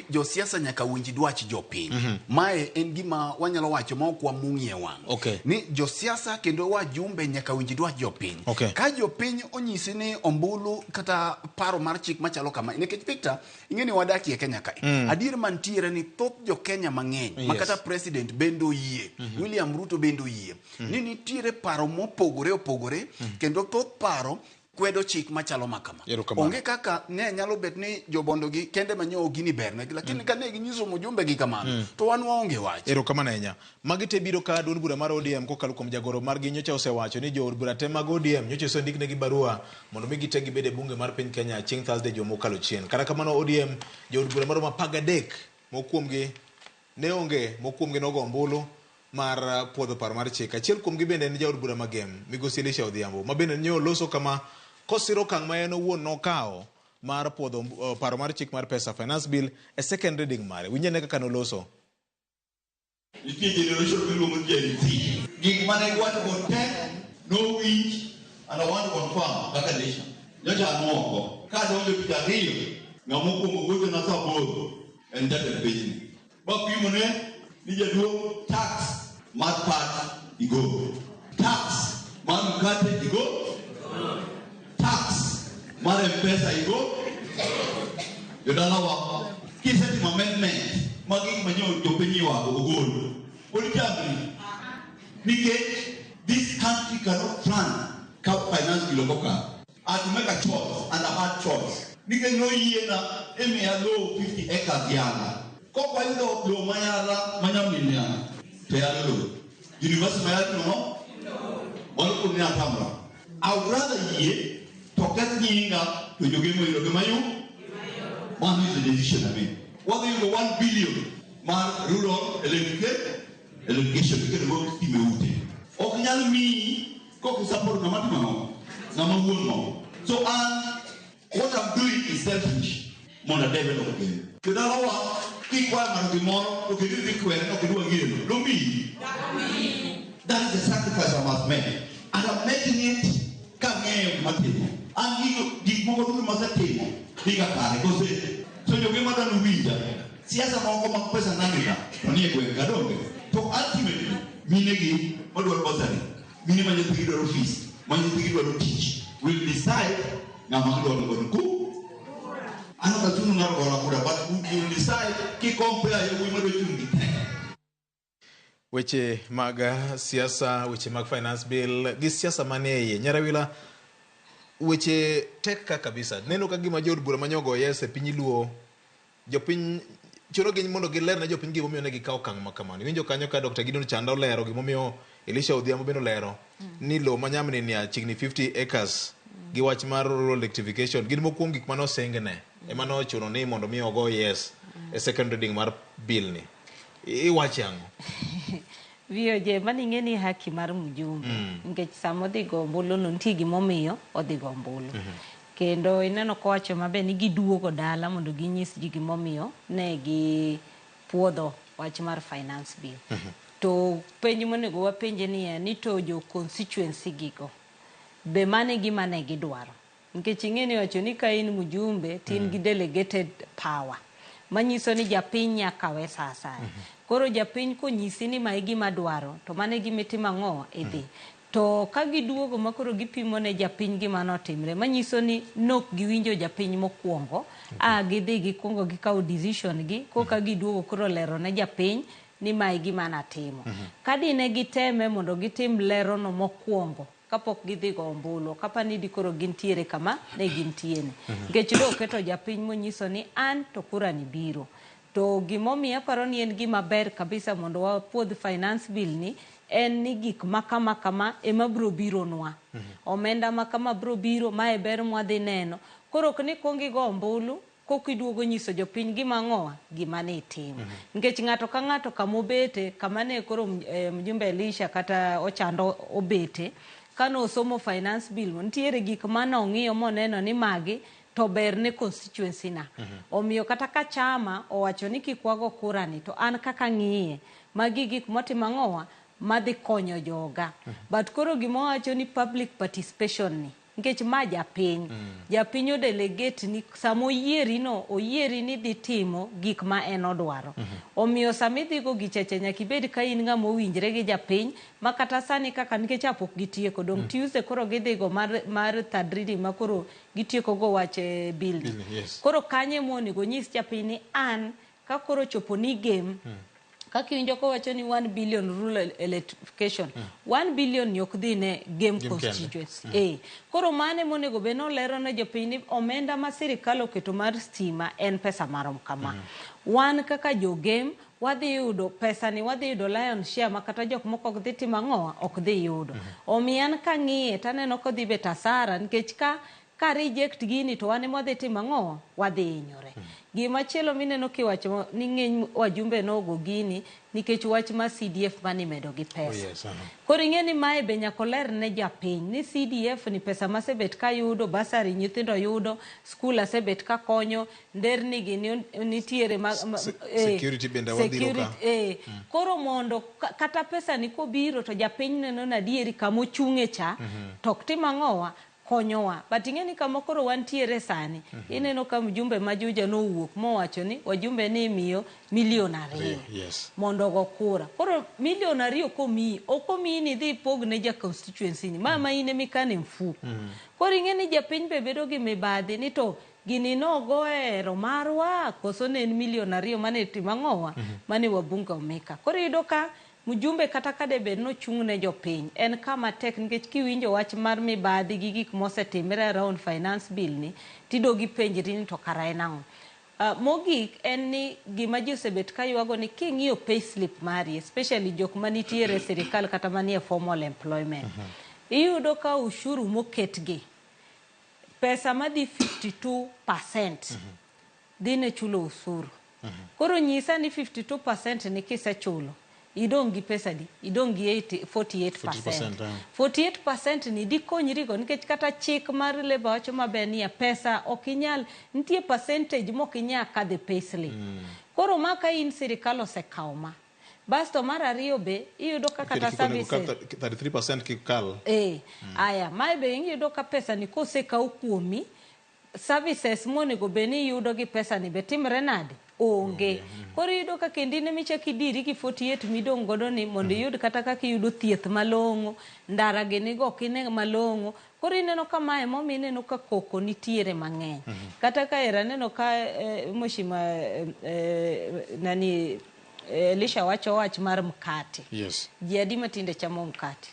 [SPEAKER 2] josiasa nyaka winj dwach jopiny. Mae en gima wanyalo wacho ma ok wamung'ie wang'. Ni josiasa kendo wajumbe nyaka winj dwach jopiny. Ka jopiny onyisi ni ombulu kata paro mar chik machalo kama, nikech Victor, ing'e ni wadakie Kenya kae. Adier mantiere ni thoth jo Kenya mang'eny, ma kata president bende oyie, William Ruto bende oyie, ni nitiere paro mopogore opogore, kendo thoth paro kwedo chik machalo ma kama.
[SPEAKER 41] Erokamano.
[SPEAKER 2] Onge kaka ne nyalo bet ni jobondo gi kende manyo gini bernegi, lakini ka ne ginyiso mujumbe gi kamano, to wan waonge wach.
[SPEAKER 41] Erokamano ahinya. Magi te biro ka duond bura mar ODM kokalo kuom jagoro margi nyocha osewacho ni jood bura te mag ODM nyocha osendiknegi barua mondo mi gite gibed e bunge mar piny Kenya chieng' Thursday juma mokalo chien. Kata kamano ODM jood bura maromo 13 moko kuomgi ne onge, moko kuomgi nogo ombulu mar puodho paro mar chik. Achiel kuomgi bende en jaod bura ma Gem, Migosi Elisha Odhiambo, ma bende nyo oloso kama kosiro okang' ma en owuon nokawo mar puodho paro mar chik mar pesa finance bill e second reading mare. Winj ane kaka noloso.
[SPEAKER 5] Nitie generation miluongo ni Gen Z. Gik mane giwachogo te nowinj and I want to confirm kaka nation. Nyocha an oko. Ka adonjo tich ariyo, ng'ama okwongo gochona saa aboro en jatend pinyni. Bapimone ni jaduong' tax mar pat igol. Tax mar mkate igol. Tax mar M-Pesa igol. Jodalawa, kisetimo amendment mag gik ma jopiny ywago ogol. Pod chandri. Nikech this country cannot run ka finance bill ok okalo. I had to make a choice and a hard choice. Nikech noyiena imiya lowo 50 acres Yala. Kok wayudo lowo ma Yala ma nyamin Yala to Yala lowo. University ma Yala timo ang'o? Mano pod ne atamra. I would rather yie to keth nyinga to jogemo yudo gima yu. Mano is the decision I made. Wadhi yudo 1 billion mar rural electrification iketo go stima e ute. Ok nyal miyi kok isupport ng'ama timo ang'o? Ng'ama wuon go. So an what I'm doing is selfish mondo a develop Kenya. Jodalawa kikwayo ng'ato gimoro to kendo idhi kwere ni ok idwa gireno, domiyi. That is the sacrifice I must make. And I'm making it kang'eyo gima atimo. An gigo gik moko duto masetimo dhi kakare kose. So jogema dwa ni uwinja. Siasa moko mag pesa nani ka to nie gweng' ka donge. To ultimately mine gi madwaro bursary, mine ma nyithigi dwaro fees, ma nyithigi dwaro tich will decide ng'ama gidwaro godo ku. An ok achuno ng'ato gona kura but you will decide ki compare yawuoyi madwa chung' gi te.
[SPEAKER 41] Weche mag siasa, weche mag finance bill gi siasa manie iye. Nyarawila, weche tek ka kabisa. Neno ka gima jood bura manyogo yes e piny Luo, jopiny chuno gi mondo giler ne jopiny gimomiyo ne gikawo okang' ma kamano. Iwinjo kanyo ka Dr. Gideon Chanda olero gimomiyo Elisha Odhiambo bende olero ni lowo ma Nyamni ni chiegni 50 acres gi wach mar rural electrification gin moko kuom gik mane osingne ema ne ochuno ni mondo mi ogo yes e second reading mar bill ni. Iwache ang'o?
[SPEAKER 37] VOJ, mano ing'e ni haki mar mjumbe nikech sama odhi go ombulu no nitie gimomiyo odhi go ombulu. Kendo ineno kowacho maber ni giduogo dala mondo ginyis ji gimomiyo ne gipuodho wach mar finance bill. To penj monego wapenje niya ni to jo constituency gigo be mano e gima ne gidwaro? Nikech ing'e ni iwacho ni ka in mjumbe to in gi delegated power manyiso ni japiny nyaka we sa asaya. Koro japiny konyisi ni ma e gima adwaro to mano e gima itimo ang'o? Idhi. To ka giduogo ma koro gipimo ne japiny gima notimre manyiso ni nok giwinjo japiny mokwongo a gidhi gikwongo gikawo decision gi koka giduogo koro lero ne japiny ni ma e gima natimo. Ka dine giteme mondo gitim lerono mokwongo kapok gidhi go ombulu kapa ni dikoro gintiere kama ne gintie ni. Nikech do oketo japiny monyiso ni an to kura ni biro. To gimomiyo aparo ni en gima ber kabisa mondo wapuodh finance bill ni en ni gik ma kama kama ema biro bironwa. Omenda ma kama biro biro, mae ber mwadhi neno. Koro ok ni kuong igo ombulu koka iduogo nyiso jopiny gima ang'owa gima ne itimo. Nikech ng'ato ka ng'ato kama obete, kama ne koro mjumbe Elisha kata Ochando obete, kane osomo finance bill nitiere gik mane ong'iyo moneno ni magi to ber ne constituency na. Omiyo kata ka chama owacho ni kik wago kura ni to an kaka ng'iye, magi gik motimo ang'owa madhi konyo joga. But koro gima owacho ni public participation ni, nikech ma japiny, japiny o delegate ni sama oyieri no, oyieri ni dhi timo gik ma en odwaro. Omiyo sama idhi go gichacha nyaka ibed ka in ng'ama owinjre gi japiny, ma kata sani kaka nikech a pok gitieko, dong' Tuesday koro gidhi go mar third reading ma koro gitieko go wach bill ni.
[SPEAKER 41] Yes.
[SPEAKER 37] Koro kanye monego onyis japiny ni an ka koro chopo ni game, Kaka iwinjo kowacho ni 1 billion rural electrification, 1 billion ni ok dhi ne Gem
[SPEAKER 41] Gem kende.
[SPEAKER 37] constituency. Koro mano ema onego bed ni olero ne jopiny ni omenda ma sirikal oketo mar stima en pesa marom kama. Wan kaka jo Gem wadhi yudo pesa ni, wadhi yudo lion share ma kata jok moko ok dhi timo ang'owa, ok dhi yudo. Omiyo an kang'iye taneno kodhi bet asara nikech ka reject gini to wan ema wadhi timo ang'owa, wadhi hinyore. Gima chielo mineno kiwacho ni ng'eny wajumbe nogo gini nikech wach mar CDF manimedo gi pesa.
[SPEAKER 41] Oh, yes,
[SPEAKER 37] Koro ing'e ni mae be nyaka oler ne japiny ni CDF ni pesa masebet kayudo, basari nyithindo yudo, skul asebet kakonyo, nderni gi nitiere ma,
[SPEAKER 41] Security bende wadhiro ka.
[SPEAKER 37] security, Koro mondo kata pesa ni kobiro to japiny neno ni adieri kama ochung'e cha, to ok tim ang'owa, konyowa. But ing'e ni kama koro wantiere sani, ineno ka mjumbe ma Juja nowuok mowacho ni wajumbe ni imiyo milion 2 mondo ogo kura. Koro milion 2 komiyi, ok omiyi ni idhi ipog ne ja constituency ni, ma in ema ikane mfuko. Koro ing'e ni japiny be bedo gi mibadhi ni to gini nogo hero marwa koso ne en milion 2 mane timo ang'owa, mane wabunge omika. Koro iyudo ka mjumbe kata ka de bed nochung' ne jopiny, en kama tek nikech kiwinjo wach mar mibadhi gi gik mosetimre around finance bill ni, tidogi penjri ni to kara en ang'o. Mogik en ni gima ji osebet ka ywago ni king'iyo pay slip mari, especially jok manitiere e sirikal kata manie formal employment, iyudo ka ushuru moketgi, pesa madhi 52% dhi ne chulo usuru. Koro nyisa ni 52% ni kisechulo, idong' gi pesa di? Idong' gi 48%. 48% ni dikonyrigo nikech kata chik mar labor wacho maber niya pesa ok inyal, nitie percentage mok inyal kadhe pay slip. Koro ma ka in sirikal osekawo ma. Basto mar ariyo be iyudo ka kata services
[SPEAKER 41] 33% kik kal.
[SPEAKER 37] Aya, mae be iyudo ka pesa ni kosekaw kuomi, services monego bed ni iyudo gi pesa ni be timre nade? Onge. Koro iyudo ka kendo in ema ichako idiri gi 48 midong' godo ni mondo iyud kata kaka iyudo thieth malong'o, ndara gini go ok ine malong'o. Koro ineno ka mae emomiyo ineno ka koko nitiere mang'eny. Kata ka era aneno ka Mheshimiwa nani Elisha wacho wach mar mkate. Ji adi matinde chamo mkate?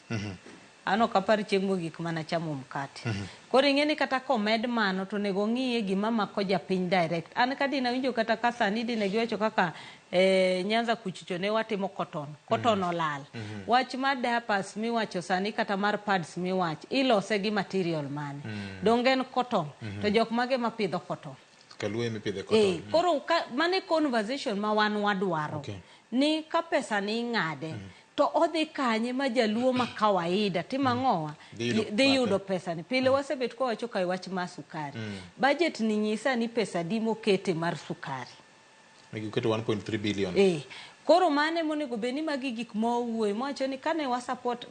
[SPEAKER 37] An ok apar chieng' mogik mana chamo mkate. Koro ing'e ni kata komed mano to onego ng'iye gima mako japiny direct. An ka dine awinjo kata ka sani dine giwacho kaka Nyanza kuchicho ne watimo cotton. Cotton olal. Wach mar diapers miwacho sani kata mar pads miwacho ilose gi material mane? Donge en cotton? To jok mage mapidho cotton?
[SPEAKER 41] Kaluo ema ipidhe cotton.
[SPEAKER 37] Koro mane conversation ma wan wadwaro. Ni ka pesa ni ing'ade, to odhi kanye ma jaluo ma kawaida timo ang'owa? Dhi yudo pesa ni. Pile wasebet kwawacho ka wach mar sukari. Budget ni nyisa ni pesa di mokete mar sukari.
[SPEAKER 41] Giketo 1.3 billion.
[SPEAKER 37] Koro mane monego bed ni magi gik ma owuoye mowacho ni kane wa support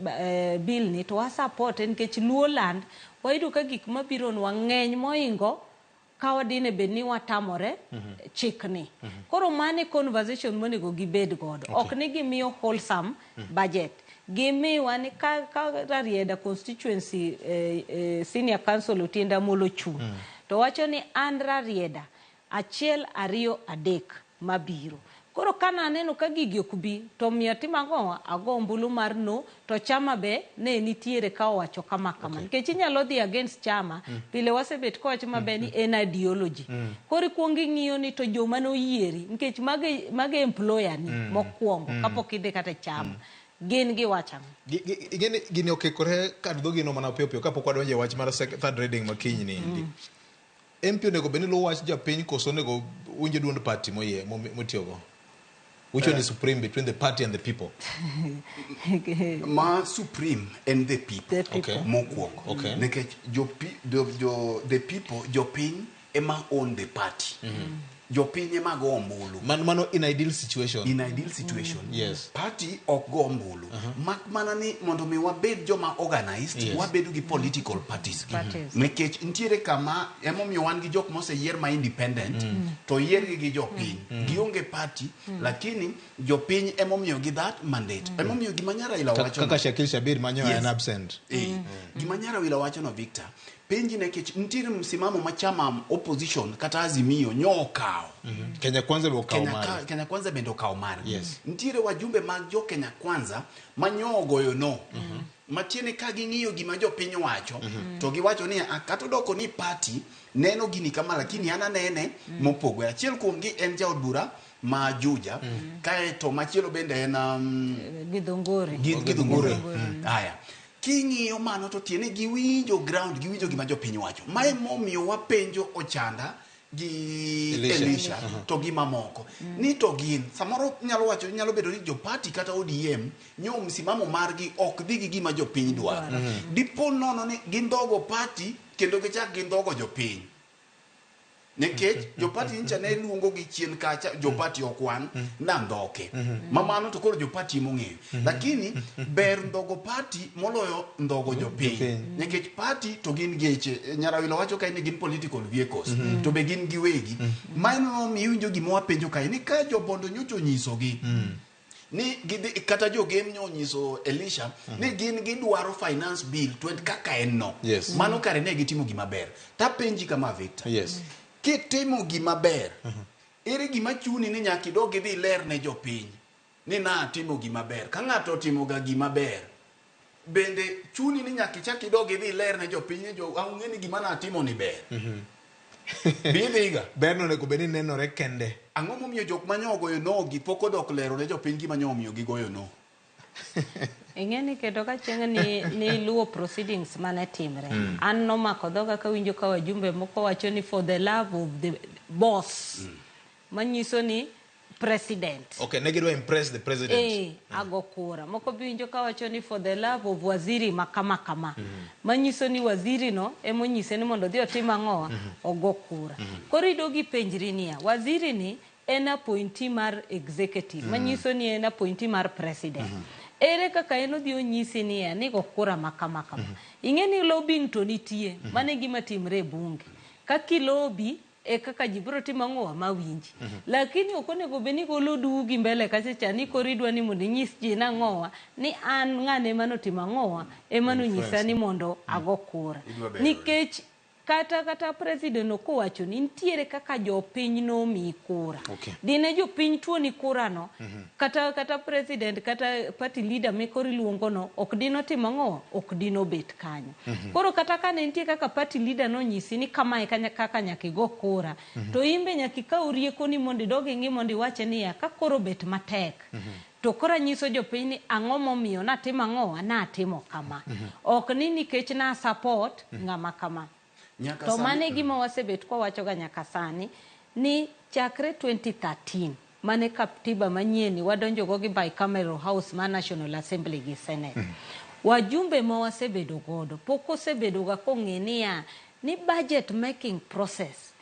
[SPEAKER 37] bill ni to wa support nikech Luo land wayudo ka gik mabironwa ng'eny moingo ka wadine bed ni watamore chikni. Koro mane conversation monego gibed godo. Ok ni gimiyo wholesome budget. Gimiwa ni ka Rarieda constituency senior council Otiende Amolo chung'. To wacho ni an Rarieda 1 2 3 mabiro. Koro kana aneno ka gigi ok bi to miyo atimo ang'o? Ago ombulu mar no to chama be ne nitiere ka owacho kama kama. Nikech inyalo dhi against chama, pile wasebet kowacho maber ni en ideology. Koro ikuongo ing'iyo ni to joma noyieri nikech mage employer ni mokwongo kapok idhi kata e chama. Gin giwacho ang'o?
[SPEAKER 41] Ing'eni gini okikore kar dhogi no mana piyo piyo kapok wadonjo e wach mar third reading ma kiny ni endi. MP onego bed ni luwo wach japiny koso onego winjo duond party motiyogo? Which one is supreme between the party and the people?
[SPEAKER 2] Ma supreme en the people.
[SPEAKER 37] The people.
[SPEAKER 2] Mokwongo. Nikech the people, jopiny ema own the party. Jopiny ema go ombulu.
[SPEAKER 41] Mano in ideal situation.
[SPEAKER 2] In ideal situation. Party ok go ombulu. Mak mana ni mondo mi wabed joma organized, wabedo gi political parties.
[SPEAKER 37] Parties.
[SPEAKER 2] Nikech nitiere kama emomiyo wan gi jok moseyier ma independent, to yiergi gi jopiny. Gionge party, lakini jopiny emomiyo gi that mandate. Emomiyo gima Nyar Raila wacho
[SPEAKER 41] Kaka
[SPEAKER 2] no.
[SPEAKER 41] Shakil Shabir manyo en absent.
[SPEAKER 2] Gima Nyar Raila wacho no, Victor, Penji nikech nitiere msimamo ma chama opposition kata Azimio nyo okawo.
[SPEAKER 41] Kenya Kwanza be okawo
[SPEAKER 2] Kenya,
[SPEAKER 41] mare.
[SPEAKER 2] Kenya Kwanza bende okawo margi.
[SPEAKER 41] Yes.
[SPEAKER 2] Nitiere wajumbe mag jo Kenya Kwanza ma nyo ogoyo no. Matiende ka ging'iyo gima jopiny wacho to giwacho ni "Ah, kata odoko ni party neno gini kama lakini an anene mopogore. Achiel kuomgi en jaod bura ma Juja kaeto machielo bende en
[SPEAKER 37] Githunguri.
[SPEAKER 2] Githunguri. Aya. King'iyo mano to tiende giwinjo ground, giwinjo gima jopiny wacho. Mae momiyo wapenjo Ochanda gi
[SPEAKER 41] Elisha.
[SPEAKER 2] Elisha to gi mamoko. Ni to gin samoro nyalo wacho nyalo bedo ni jopati kata ODM nyo msimamo margi ok dhi gi gima jopiny dwaro. Dipo nono ni gindhogo party kendo gichak gindhogo jopiny. Nikech jopati nyicha ne luongo gi chien kacha jopati ok wan nandhoke. Ma mano to koro jopati emong'eyo. Lakini ber ndhogo party moloyo ndhogo jopiny. Nikech party to gin geche. Nyarawilo wacho kae ni gin political vehicles. To be gin giwegi. Mano nomiyo iwinjo gima wapenjo kae ni ka jobondo nyocha onyisogi ni gidhi kata jogem nyo onyiso Elisha ni gin gidwaro finance bill 20 kaka en no.
[SPEAKER 41] Yes.
[SPEAKER 2] Mano kare ne gitimo gima ber. Tapenji kama Victor.
[SPEAKER 41] Yes.
[SPEAKER 2] Kitimo gima ber, ere gima chuni ni nyaka idog idhi iler ne jopiny ni natimo gima ber. Ka ng'ato otimo ga gima ber, bende chuni ni nyaka ichak idog idhi iler ne jopiny ni jo ung'e ni gima natimo ni ber. Bi idhiga.
[SPEAKER 41] Berno onego bed ni nenore kende.
[SPEAKER 2] Ang'o momiyo jok manyo ogoyo no gi pok odok lero ne jopiny gima nyo omiyo gigoyo no?
[SPEAKER 37] Ing'e ni kendo ka chieng' ni, ni luwo proceedings mane timre. An nomako dhoga kawinjo ka wajumbe moko wacho ni for the love of the boss. Manyiso ni president.
[SPEAKER 41] Okay, ne gidwa impress the president.
[SPEAKER 37] Ago kura. Moko bi winjo kawacho ni for the love of waziri ma kama kama. Manyiso ni waziri no emonyise ni mondo odhi otim ang'owa, ogo kura. Koro idog ipenjri niya, waziri ni en appointee mar executive, manyiso ni en appointee mar president. Ere kaka en odhi onyisi niya ni go kura ma kama kama. Ing'e ni lobbying to nitie, mano e gima timre e bunge. Kaka ilobi e kaka ji biro timo ang'owa mawinji. Lakini ok onego bed ni golo dugi mbele kacha cha ni koro idwa ni mondo inyis ji nang'owa ni an ng'ane emanotimo ang'owa emanonyisa ni mondo ago kura.
[SPEAKER 2] Idwa bero.
[SPEAKER 37] Nikech kata president no kowacho ni nitiere kaka jopiny nomiyi kura.
[SPEAKER 41] Okay.
[SPEAKER 37] Dine jopiny tuoni kura no, kata president kata party leader mikoro iluongo no ok dinotimo ang'owa, ok dinobet kanyo. Koro kata kane nitie kaka party leader nonyisi ni kamae kaka nyaka igo kura, to in be nyaka ikaw rieko ni mondo idog ing'i mondo iwache niya ka koro bet matek. To koro anyiso jopiny ni ang'o momiyo natimo ang'owa, natimo kama. Ok ni nikech na support ng'ama kama.
[SPEAKER 2] Nyaka
[SPEAKER 37] To
[SPEAKER 2] sani-
[SPEAKER 37] mano e gima wasebet kwawachoga nyaka sani ni chakre 2013 mane katiba manyien ni wadonjogo gi bicameral house mar National Assembly gi Senate. Wajumbe ma wasebedo godo pok osebedo ga kong'e niya ni budget making process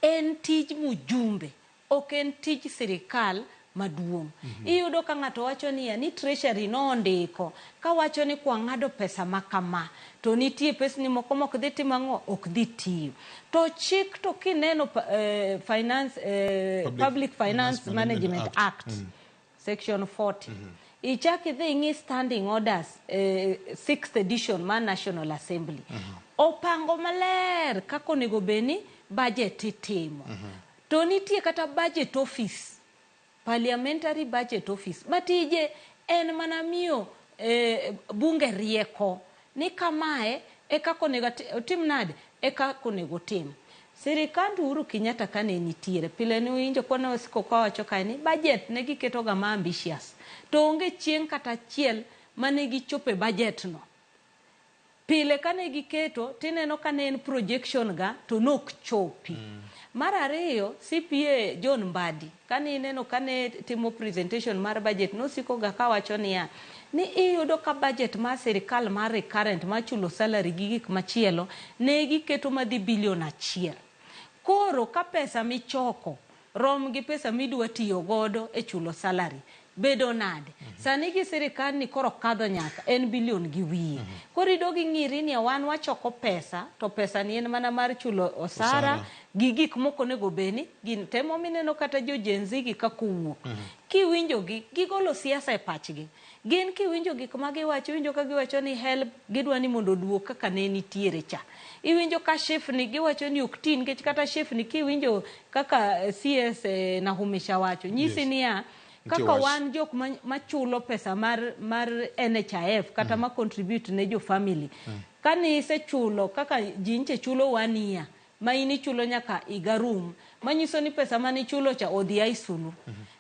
[SPEAKER 37] en tij mjumbe ok en tij sirikal maduong'. Iyudo ka ng'ato wacho niya ni treasury nondiko kawacho ni kwang'ado pesa ma kama to nitie pesni moko mok dhi timo ang'o ok dhi tiyo. To chik to kineno finance Public Finance Management Act section 40 ichak idhi ing'i standing orders 6th edition mar National Assembly opango maler kaka onego bed ni budget itimo. To nitie kata budget office, parliamentary budget office ma tije en mana miyo bunge rieko ni kamae e kaka onego otim nade e kaka onego otim. Sirikand Uhuru Kenyatta kane nitiere pile ne winjo kwane wasiko kawacho kae ni budget ne giketo ga ma ambitious to onge chieng' kata achiel mane gichope budget no. Pile kane giketo tineno kane en projection ga to nok chopi. Mar ariyo, CPA John Mbadi kane ineno kane timo presentation mar budget nosiko ga kawacho niya ni iyudo ka budget mar sirikal mar recurrent mar chulo salary gi gik machielo ne giketo madhi bilion 1. Koro ka pesa michoko rom gi pesa midwa tiyo godo e chulo salary bedo nade? Sani gi sirikal ni koro kadho nyaka en bilion gi wiye. Koro idog ing'iri ni wan wachoko pesa to pesa ni en mana mar chulo osara
[SPEAKER 4] Osara.
[SPEAKER 37] gi gik moko onego bed ni gin temo mineno kata jo Gen Z gi kaka owuok. Kiwinjo gi gigolo siasa e pachgi. Gin kiwinjo gik ma giwacho, iwinjo ka giwacho ni HELB gidwa ni mondo oduog kaka ne nitiere cha. Iwinjo ka SHIF ni giwacho ni ok ti nikech kata SHIF ni kiwinjo kaka eh, CS eh, Nahumisha wacho nyisi
[SPEAKER 4] Yes.
[SPEAKER 37] niya
[SPEAKER 4] Nitie
[SPEAKER 37] kaka
[SPEAKER 4] wach.
[SPEAKER 37] wan jok ma- machulo pesa mar, mar NHIF kata ma contribute ne jo family kane isechulo kaka ji nche chulo one year ma in ichulo nyaka higa rum manyiso ni pesa mane ichulo cha odhi aisulu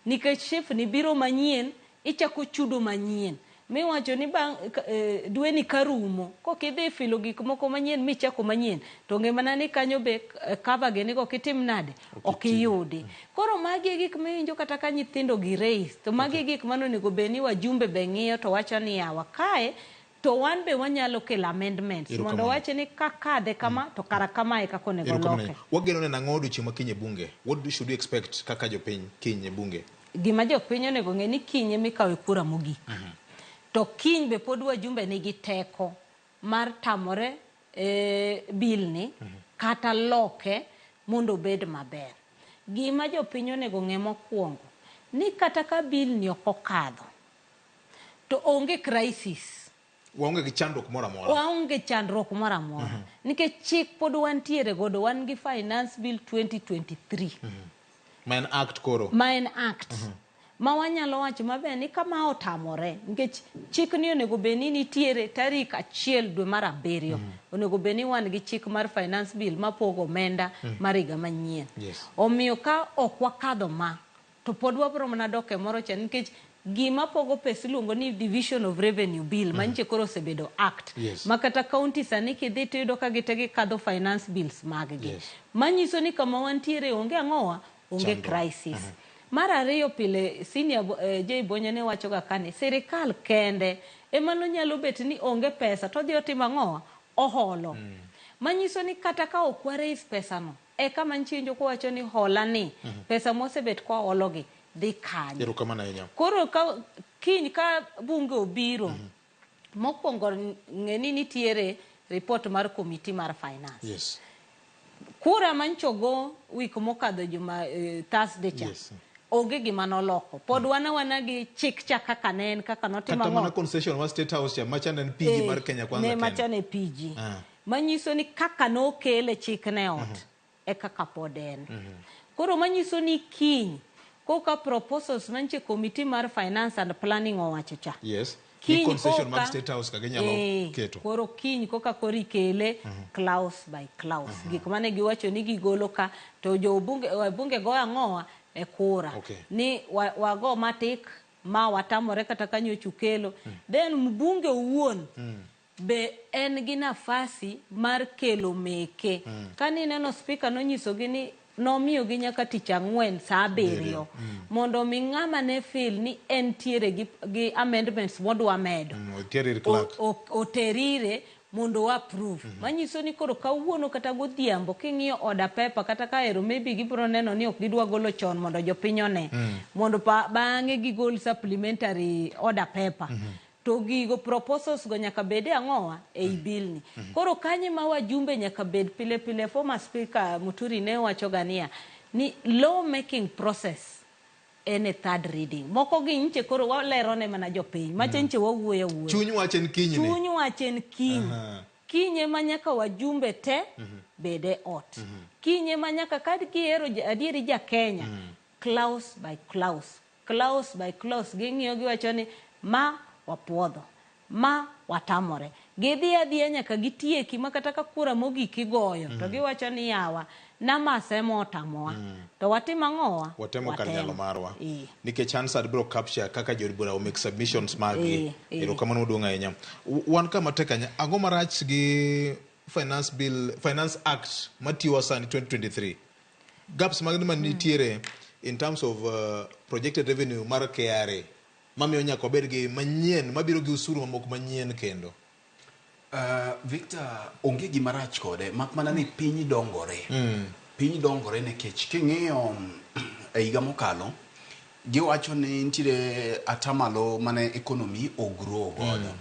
[SPEAKER 37] nikech SHIF ni biro manyien ichako chudo manyien miwacho ni bang' eh, dweni karumo kok idhi filo gik moko manyien michako manyien to ng'e mana ni kanyo be eh, cover gi ni ok itim nade ok iyudi koro magi e gik miwinjo kata ka nyithindo gi raise to magi e gik mane onego bed ni wajumbe be ng'iyo to wacho ni yawa kae to wan be wanyalo kelo amendments mondo
[SPEAKER 41] Erokamano.
[SPEAKER 37] wach ni kakadhe kama to kara kamae kaka onego
[SPEAKER 41] Erokamano
[SPEAKER 37] loke
[SPEAKER 41] ahinya. Wageno neno ang'o odiochieng' ma kiny e bunge? What do, should we expect kaka jopiny kiny e bunge?
[SPEAKER 37] gima jopiny onego ng'e ni kiny emikawe kura mogik to kiny be pod wajumbe nigi teko mar tamore eh, bill ni kata loke mondo obed maber gima jopiny onego ng'e mokwongo ni kata ka bill ni ok okadho to onge crisis
[SPEAKER 41] Waonge gi chandruok moro amora.
[SPEAKER 37] waonge chandruok moro amora nikech chik pod wantiere godo wan gi finance bill 2023
[SPEAKER 41] Ma en act koro.
[SPEAKER 37] ma en act ma wanyalo wacho maber ni kama otamore nikech chik ni onego bed ni nitiere tarik achiel dwe mar abiriyo onego bed ni wan gi chik mar finance bill mapogo omenda mar higa manyien
[SPEAKER 41] Yes.
[SPEAKER 37] omiyo ka ok wakadho ma to pod wabro mana dok e moro cha nikech gima pogo pesa iluongo ni division of revenue bill manyiche koro osebedo act
[SPEAKER 4] Yes.
[SPEAKER 37] ma kata county sani kidhi tiyudo ka gite gikadho finance bills mag gi
[SPEAKER 4] Yes.
[SPEAKER 37] manyiso ni kama wantiere onge ang'owa onge
[SPEAKER 4] Chandruok.
[SPEAKER 37] crisis mar ariyo pile senior eh, J Bonyo ne wacho ga kani sirikal kende ema nonyalo bet ni onge pesa to odhi otimo ang'owa oholo manyiso ni kata ka ok wa raise pesa no eka manchienjo kowacho ni hola ni pesa mosebet kwahologi dhi kanye
[SPEAKER 41] Erokamano ahinya.
[SPEAKER 37] koro ka kiny ka bunge obiro mokwongo ng'e ni nitiere report mar komiti mar finance
[SPEAKER 41] Yes.
[SPEAKER 37] kura manchogo wik mokadho juma eh, Thursday cha
[SPEAKER 41] Yes.
[SPEAKER 37] onge gima noloko pod wan awana gi chik cha kaka ne en kaka notimo
[SPEAKER 41] Kata
[SPEAKER 37] ang'o?
[SPEAKER 41] mana concession mar State House cha macha ne en PG
[SPEAKER 37] Eh,
[SPEAKER 41] mar Kenya Kwanza
[SPEAKER 37] ne
[SPEAKER 41] kende.
[SPEAKER 37] macha ne PG
[SPEAKER 41] Ah.
[SPEAKER 37] manyiso ni kaka nokele chik ne ot e kaka pod en koro manyiso ni kiny koka proposals mantie committee mar finance and planning owacho cha
[SPEAKER 41] Yes. Gi
[SPEAKER 37] Kiny
[SPEAKER 41] concession
[SPEAKER 37] koka-
[SPEAKER 41] mag State House ka ginyalo
[SPEAKER 37] Eh,
[SPEAKER 41] keto.
[SPEAKER 37] koro kiny koka koro ikele clause by clause gik mane giwacho ni gigolo ka to jo bunge, bunge goyo ang'owa e kura
[SPEAKER 41] Okay.
[SPEAKER 37] ni wa- wago matik ma watamore kata ka nyocha ukelo then mbunge owuon be en gi nafasi mar kelo meke mm. Kane ineno spika nonyisogi ni nomiyogi nyaka tich ang'wen saa abiriyo mondo mi ng'ama ne feel ni entiere gi, gi amendments modwa medo
[SPEAKER 41] Oter ir clerk.
[SPEAKER 37] oter ire mondo wa approve mm -hmm. Manyiso ni koro kawuono kata godhiambo king'iyo order paper kata ka ero maybe gibiro neno ni ok gidwa golo chon mondo jopiny one mondo pa, bang'e gigol supplementary order paper mm -hmm. To gigo proposals go nyaka bed e ang'owa ei bill ni koro kanye ma wajumbe nyaka bed pile pile former speaker Muturi ne wacho ga niya ni law making process en e third reading moko gi nche koro walero ne mana jopiny macha nche wawuoyo awuoya
[SPEAKER 41] Chuny wach en kiny ni.
[SPEAKER 37] chuny wach en kiny
[SPEAKER 41] Aha.
[SPEAKER 37] kiny ema nyaka wajumbe te bed e ot kiny ema nyaka ka gihero ja- adieri ja Kenya clause by clause clause by clause ging'iyo giwacho ni ma wapuodho ma watamore gidhi adhiya nyaka gitieki ma kata ka kura mogik igoyo to giwacho ni yawa namas ema otamowa to watim ang'owa
[SPEAKER 41] Watemo kar nyalo marwa.
[SPEAKER 37] Eh.
[SPEAKER 41] Nikech Hansard biro capture kaka jood bura omake submissions maggi.
[SPEAKER 37] Eh, eh.
[SPEAKER 41] Erokamano maduong' ahinya. Wan kama tek ahinya. Ang'o marach gi Finance Bill, Finance Act matiyowa sani 2023? Gaps mag ma nitiere in terms of projected revenue mar KRA mamiyo nyaka wabed gi manyien mabiro gi usuru mamoko manyien kendo.
[SPEAKER 2] Victor, onge gima rach kode mak mana ni piny dongore. Piny dongore nikech king'iyo e higa mokalo Giwacho ni nitiere atamalo mane economy ogrow godo.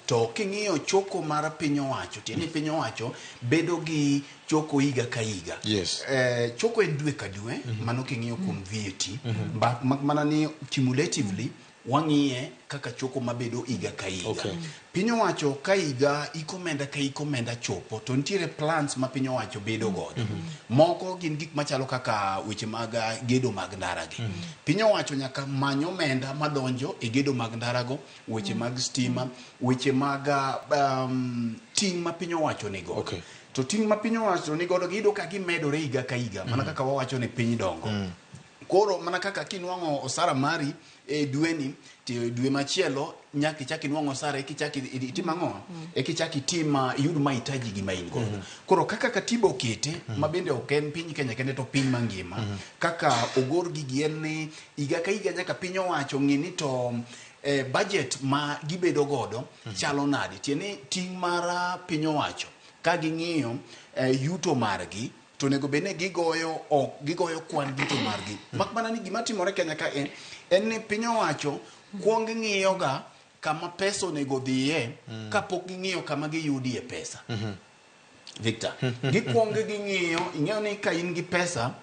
[SPEAKER 2] To king'iyo choko mar piny owacho, tiende ni piny owacho bedo gi choko higa ka higa. Choko en dwe ka dwe, mano king'iyo kuom VAT, mak mana ni cumulatively wang'iye kaka choko mabedo higa ka higa. Piny owacho ka higa hik omenda ka hik omenda chopo to nitiere plans ma piny owacho bedo godo. Moko gin gik machalo kaka weche mag gedo mag ndara gi. Piny owacho nyaka many omenda madonjo e gedo mag ndara go, weche mag stima, weche mag ting' ma piny owacho ni godo. To ting' ma piny owacho ni godo giyudo ka gimedore higa ka higa, mana kaka wawacho ni piny dongo. Koro mana kaka kinwang'o osara mari e dweni, to dwe machielo nyaka ichak inwang' osara eka ichak itim ang'o? Eka ichak itim iyud mahitaji gi ma in godo. Koro kaka katiba okete, ma bende ok en piny Kenya kende to piny mangima, kaka ogor gigi en ni higa ka higa nyaka piny owacho ng'i ni to budget ma gibedo godo chalo nade. Tiende ni ting' mar piny owacho ka ging'iyo yuto margi to onego bed ni gigoyo ok gigoyo kwan duto margi. Mak mana ni gima timore Kenya ka en ni piny owacho kuong ng'iyo ga kama pesa onego dhiye kapok ging'iyo kama giyudie pesa. Victor, gikuong ging'iyo, ing'eyo ni ka in gi pesa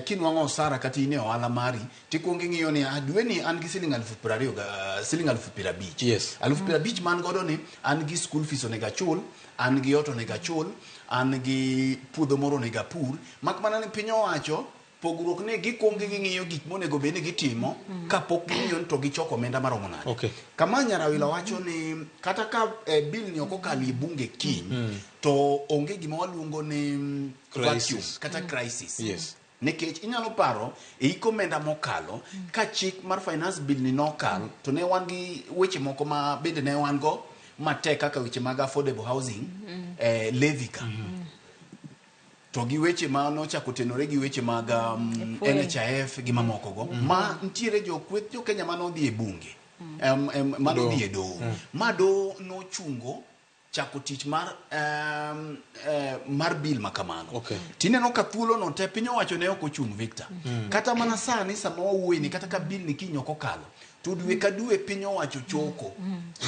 [SPEAKER 2] kinwang'o osara kata in e ohala mari, tikuong ing'iyo ni ah, dweni an gi siling 20,000 ga siling 50,000. 50,000 man godo ni an gi school fees onego achul, an gi ot onego achul, an gi puodho moro onego apur. Mak mana ni piny owacho pogruok ni gikuong ging'iyo gik monego bed ni gitimo kapok ging'iyo ni to gichoko omenda maromo nade. Kama Nyarawila wacho ni kata ka bill ni ok okalo e bunge kiny, to onge gima waluongo ni vacuum
[SPEAKER 41] Crisis.
[SPEAKER 2] kata crisis. Nikech inyalo paro e hik omenda mokalo ka chik mar finance bill ni nokal to ne wan gi weche moko ma bende ne wan go matek kaka weche mag affordable housing levy ka. To gi weche ma nochako tenore gi weche mag
[SPEAKER 37] FUE.
[SPEAKER 2] NHIF gi mamoko go ma nitiere jokweth jo Kenya manodhi e bunge manodhi e doho ma doho nochungo chako tich mar mar bill ma kamano. Tineno ka thuolo no te piny owacho ne ok ochung' Victor. Kata mana sani sama wawuoye ni kata ka bill ni kiny ok okalo to dwe ka dwe piny owacho choko.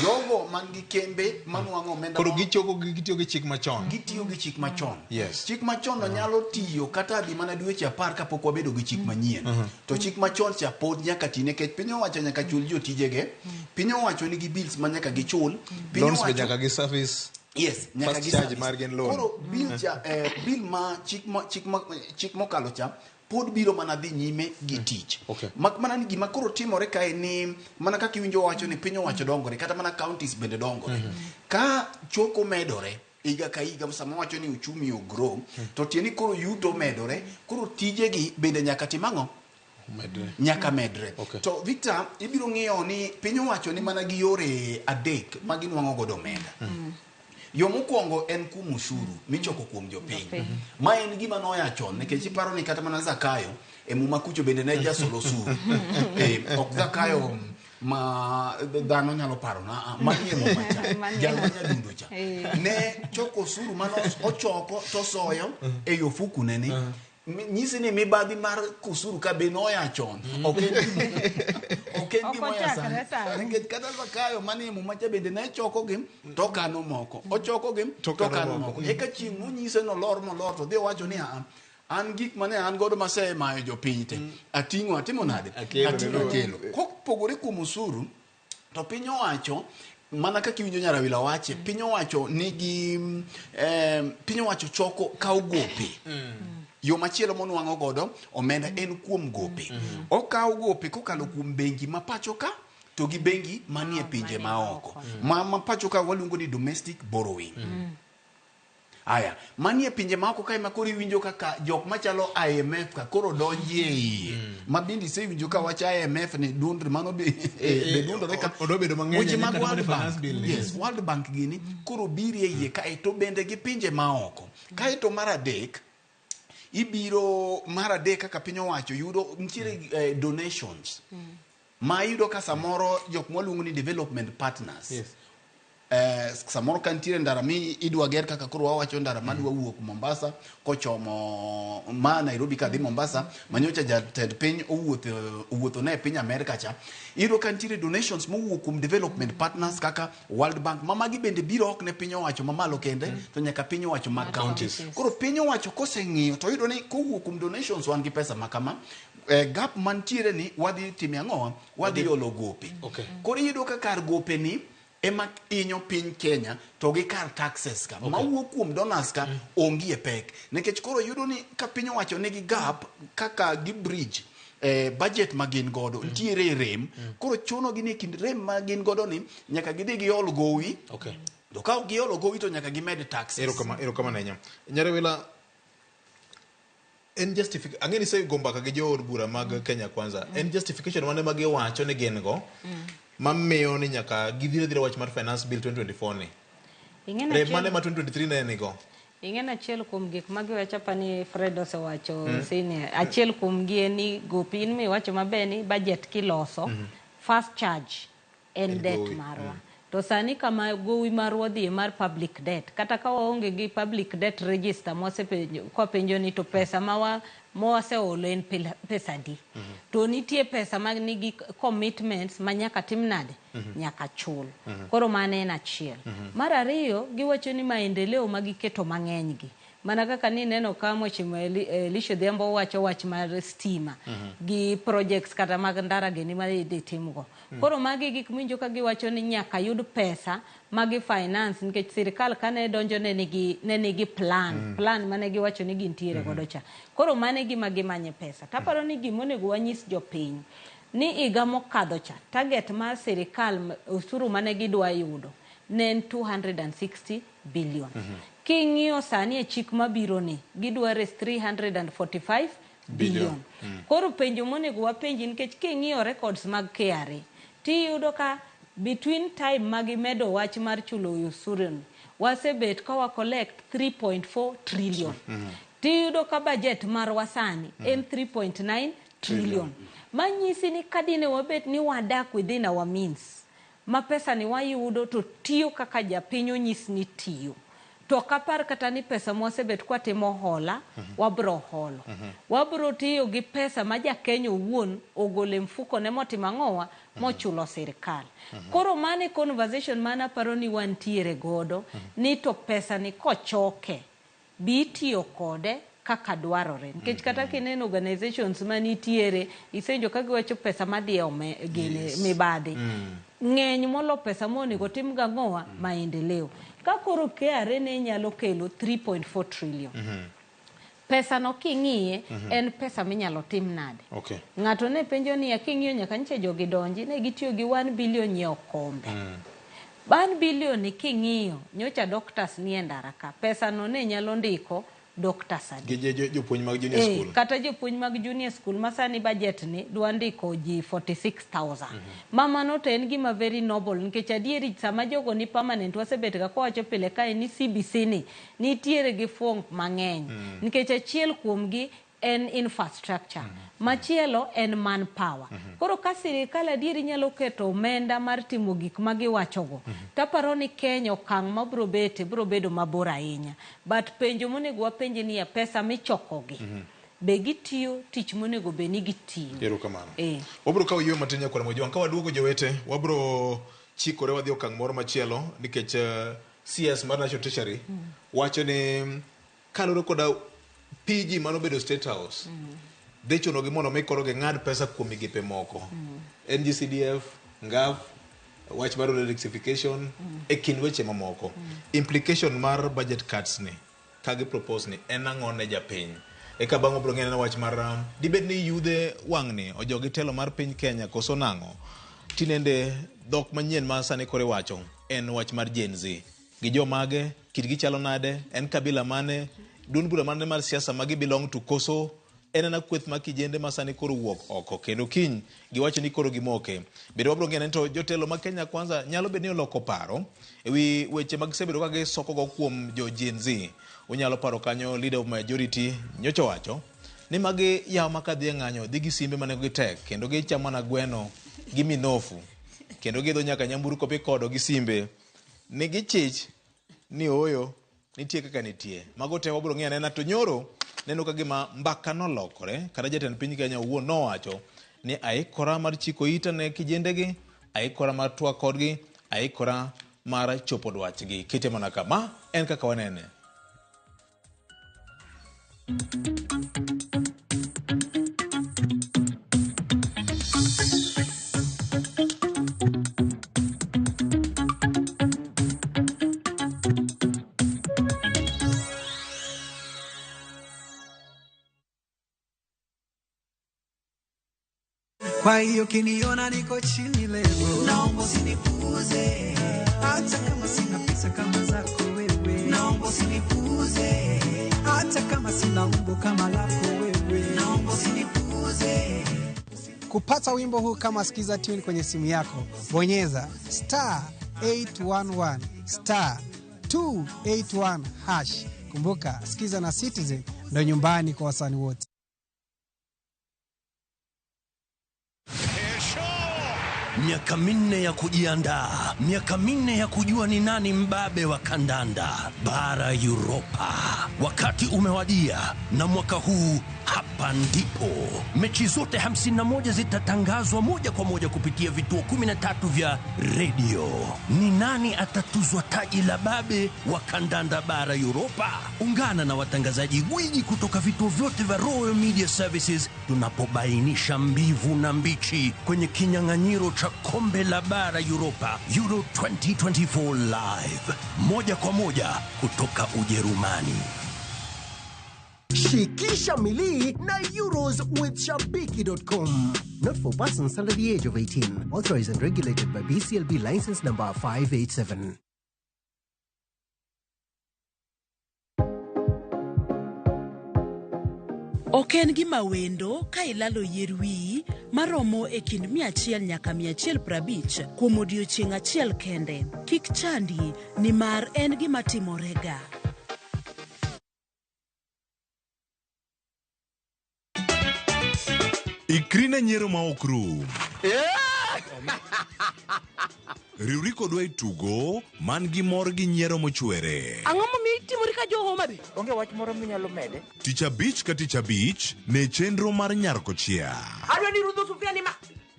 [SPEAKER 2] Jogo man gi kembe manwang'o omenda
[SPEAKER 41] Koro gichoko gitiyo gi chik machon.
[SPEAKER 2] Gitiyo gi chik machon.
[SPEAKER 41] Yes.
[SPEAKER 2] Chik machon no nyalo tiyo kata dhi mana dweche 10 kapok wabedo gi chik manyien. To chik machon cha pod nyaka ti nikech piny owacho nyaka chul jotijege. Piny owacho nigi bills ma nyaka gichul. Piny
[SPEAKER 41] Loans be
[SPEAKER 2] owacho
[SPEAKER 41] nyaka gi service.
[SPEAKER 2] Yes, nyaka
[SPEAKER 41] First
[SPEAKER 2] gi
[SPEAKER 41] charge
[SPEAKER 2] service.
[SPEAKER 41] margi en loan.
[SPEAKER 2] Koro bill cha bill ma chik ma chik ma chik mokalo cha pod biro mana dhi nyime gi tich. Mak mana ni gima koro timore kae ni mana kaka iwinjo wacho ni piny owacho dongore kata mana counties bende dongore. Ka choko medore higa ka higa sama wacho ni uchumi ogrow to tiende ni koro yuto medore koro tijegi bende nyaka tim ang'o?
[SPEAKER 41] Medre.
[SPEAKER 2] Nyaka medre. To Victor, ibiro ng'iyo ni piny owacho ni mana gi yore adek ma ginwang'o godo omenda. Yo mokwongo en kuom ushuru michoko kuom jopiny. Ma en gima noya chon nikech iparo ni kata mana Zakayo e muma kucho bende ne jasol osuru. Ok Zakayo ma dhano nyalo paro na manie muma cha. Jal ma nyadundo cha. Ne choko osuru mane ochoko tosoyo ei ofuku ne ni. Nyisi ni mibadhi mar osuru ka be noya chon. Ok en gima oya sani. Nikech kata Zakayo manie muma cha bende ne choko gi to kano moko. Ochoko gi to kano moko. Eka chieng' nonyise nolor molor to dhi owacho ni a an gik mane an godo masemayo jopiny te. Ating'o atimo nade? Ating'o akelo. Kopogore kuom osuru to piny owacho mana kaka iwinjo Nyarawila wache piny owacho nigi piny owacho choko kawo gope. Yo machielo monwang'o godo omenda en kuom gope. Okawo gope kokalo kuom bengi ma pacho ka to gi bengi manie pinje maoko. Ma pacho ka waluongo ni domestic borrowing. Aya, manie pinje maoko kae ma koro iwinjo kaka jok machalo IMF ka koro donjie iye. Ma bende isewinjo ka wach IMF ni dundre mano be be dundore ka.
[SPEAKER 41] Odwa bedo mang'eny
[SPEAKER 2] Weche
[SPEAKER 41] ahinya
[SPEAKER 2] mag
[SPEAKER 41] kata mana
[SPEAKER 2] World
[SPEAKER 41] finance
[SPEAKER 2] Bank.
[SPEAKER 41] bill ni.
[SPEAKER 2] Yes, World Bank gini koro birie iye kae to bende gi pinje maoko. Kae to mar adek ibiro mar adek kaka piny owacho yudo nitiere donations. Ma iyudo ka samoro jok mwaluongo ni development partners. Samoro ka nitiere ndara mi idwa ger kaka koro wawacho ndara madwa wuok Mombasa kochomo ma Nairobi kadhi Mombasa manyocha jatend piny owuotho owuotho ne e piny Amerika cha iyudo ka nitiere donations mowuok kuom development partners kaka World Bank ma magi bende biro ok ne piny owacho mamalo kende to nyaka piny owacho mag counties. Koro piny owacho koseng'iyo to oyudo ni kowuok kuom donations wan gi pesa ma kama gap mantiere ni wadhi timo ang'owa wadhi olo gope. Koro iyudo ka kar gope ni ema hinyo piny Kenya to gi kar taxes ka mawuok kuom donors ka onge e pek nikech koro yudo ni ka piny owacho nigi gap kaka gi bridge budget ma gin godo nitiere rem koro chuno gi ni e kind rem ma gin godo ni nyaka gidhi giol gowi to ka ok giolo gowi to nyaka gimed taxes.
[SPEAKER 41] Erokamano ahinya. Nyarewila en justification ang'e ni isego mbaka gi jood bura mag Kenya Kwanza en justification mane ma giwacho ni gin go mamiyo ni nyaka gidhir adhira wach mar finance bill 2024 ni
[SPEAKER 37] Ing'e
[SPEAKER 41] rem mane ma 2023 ne nigo
[SPEAKER 37] Ing'e ni achiel kuom gik ma giwacho apa ni Fred osewacho senior. Achiel kuom gi en ni gopi in miwacho maber ni budget kiloso first charge en
[SPEAKER 41] En
[SPEAKER 37] debt
[SPEAKER 41] gowi.
[SPEAKER 37] marwa. To sani kama gowi marwa odhiye mar public debt, kata ka waonge gi public debt register mwasepenjo kwapenjo ni to pesa ma mwaseolo en pesa adi. To nitie pesa ma nigi commitments ma nyaka tim nade? Nyaka chul. Koro mano en achiel. Mar ariyo, giwacho ni maendeleo ma giketo mang'eny gi. Mana kaka nineno ka Mheshimiwa Elisha Odhiambo wacho wach mar stima gi projects kata mag ndara gini ma idhi timgo. Koro magi gik miwinjo ka giwacho ni nyaka yud pesa ma gi finance nikech sirikal kane donjo ne nigi plan, plan mane giwacho ni gintiere godo cha. Koro mano e gima gimanye pesa. Taparo ni gima onego wanyis jopiny ni higa mokadho cha target mar sirikal osuru mane gidwa yudo ne en 260 billion. King'iyo sani e chik mabiro ni gidwa raise 345 billion. Koro penjo monego wapenji nikech king'iyo records mag KRA tiyudo ka between time ma gimedo wach mar chulo osuru ni wasebet ka wa collect 3.4 trillion. Tiyudo ka budget marwa sani en 3.9 trillion. Manyisi ni kadine wabet ni wadak within our means ma pesa ni wayudo to tiyo kaka japiny onyis ni tiyo. To ok apar kata ni pesa mwasebet kwatimo hola, wabro holo. Wabro tiyo gi pesa ma jakenya owuon ogolo e mfuko ne motimo ang'owa mochulo sirikal. Koro mano e conversation mane aparo ni wantiere godo ni to pesa ni kochoke bi itiyo kode kaka dwarore. Nikech kata kineno organizations manitiere isenjo ka giwacho pesa madhi e gine mibadhi. Ng'eny molo pesa monego tim gang'owa maendeleo. Ka koro KRA ne nyalo kelo 3.4 trillion. Pesa no king'iye en pesa minyalo tim nade. Ng'ato ne penjo niya king'iyo nyaka nyicha jogi donji ne gitiyo gi 1 billion nyiewo kombe. 1 billion ni king'iyo nyocha doctors ni e ndara ka. Pesa no ne nyalo ndiko doctors adi.
[SPEAKER 41] Gi jopuonj mag junior school.
[SPEAKER 37] Kata jopuonj mag junior school ma sani budget ni dwa ndiko ji 46,000. Ma mano to en gima very noble nikech adieri sama jogo ni permanent wasebet ga kwawacho pile kae ni CBC ni nitiere gi fuong mang'eny. Nikech achiel kuomgi en infrastructure. Machielo en manpower. Koro ka sirikal adieri nyalo keto omenda mar timo gik ma giwachogo, taparo ni Kenya okang' mabro bete bro bedo mabor ahinya. But penjo monego wapenji niya pesa michokogi, be gitiyo tich monego bed ni gitiyo?
[SPEAKER 41] Erokamano. Wabro kawo yweyo matin nyakwar Mojwang'. Ka waduogo jowete, wabro chikore wadhi okang' moro machielo nikech CS mar National Treasury wacho ni kaluwore koda PG manobedo State House dhi chunogi mondo mi koro ging'ad pesa kuom migepe moko. NGCDF, NGAF, wach mar electrification e kind weche mamoko. Implication mar budget cuts ni ka gi propose ni en ang'o ne japiny? Eka bang' wabro ng'eyo wach mar dibed ni yudhe wang'ni ojogi telo mar piny Kenya koso nang'o? Tinende dhok manyien ma sani koro iwacho en wach mar Gen Z. Gi jomage, kitgi chalo nade, en kabila mane, duond bura mane mar siasa ma gi belong to koso en ana kweth mar kijende ma sani koro wuok oko kendo kiny giwacho ni koro gimoke. Bende wabro ng'eyo ni to jotelo ma Kenya Kwanza nyalo bedo ni oloko paro ewi weche mag gisebedo ka gisokogo kuom jo Gen Z. Unyalo paro kanyo leader of majority nyocha owacho ni magi yawa ma kadhi e ng'anyo dhi gi simbe ma nengogi tek kendo gichamo mana gweno gi minofu kendo giidho nyaka nyamburko mikodo gi simbe. Ni gichich ni ooyo nitie kaka nitie. Mago te wabiro ng'iyo anena to nyoro neno ka gima mbaka nolokore kata jatend piny Kenya owuon nowacho ni aikora mar chiko ita ne kijendegi, aikora mar twak kodgi, aikora mar chopo dwachgi. Kete mana kama en kaka wanene.
[SPEAKER 4] Kwa hiyo kiniona niko chini leo, naomba usinipuuze, hata kama sina pesa kama zako wewe, naomba usinipuuze, hata kama sina umbo kama lako wewe, naomba usinipuuze.
[SPEAKER 6] Kupata wimbo huu kama skiza tune kwenye simu yako, bonyeza star 811 star 281 hash. Kumbuka, skiza na Citizen ndo nyumbani kwa wasanii wote.
[SPEAKER 7] Miaka 4 ya kujiandaa, miaka 4 ya kujua ni nani mbabe wa kandanda bara Europa. Wakati umewadia, na mwaka huu hapa ndipo mechi zote 51 zitatangazwa moja kwa moja kupitia vituo 13 vya redio. Ni nani atatuzwa taji la babe wa kandanda bara Europa? Ungana na watangazaji gwiji kutoka vituo vyote vya Royal Media Services tunapobainisha mbivu na mbichi kwenye kinyang'anyiro cha kombe la bara Europa Euro 2024 live moja kwa moja kutoka Ujerumani.
[SPEAKER 8] Shikisha milii na Euros with Shabiki.com. Not for persons under the age of 18. Authorized and regulated by BCLB license number 587.
[SPEAKER 11] Ok en gima wendo ka ilalo yier wiyi maromo e kind 100 nyaka 150 kuom odiechieng' achiel kende. Kik chandi nimar en gima timorega.
[SPEAKER 1] Ikri ne nyiero ma ok rum. Riwri kodwa e tugo man gi mor gi nyiero mochwere.
[SPEAKER 9] Ang'o momiyo itimori ka jo Homa Bay?
[SPEAKER 12] Onge wach moro minyalo mede?
[SPEAKER 1] Tich abich ka tich abich ne chenro mar Nyar Kochia.
[SPEAKER 9] Adwa ni rudho sufuria ni ma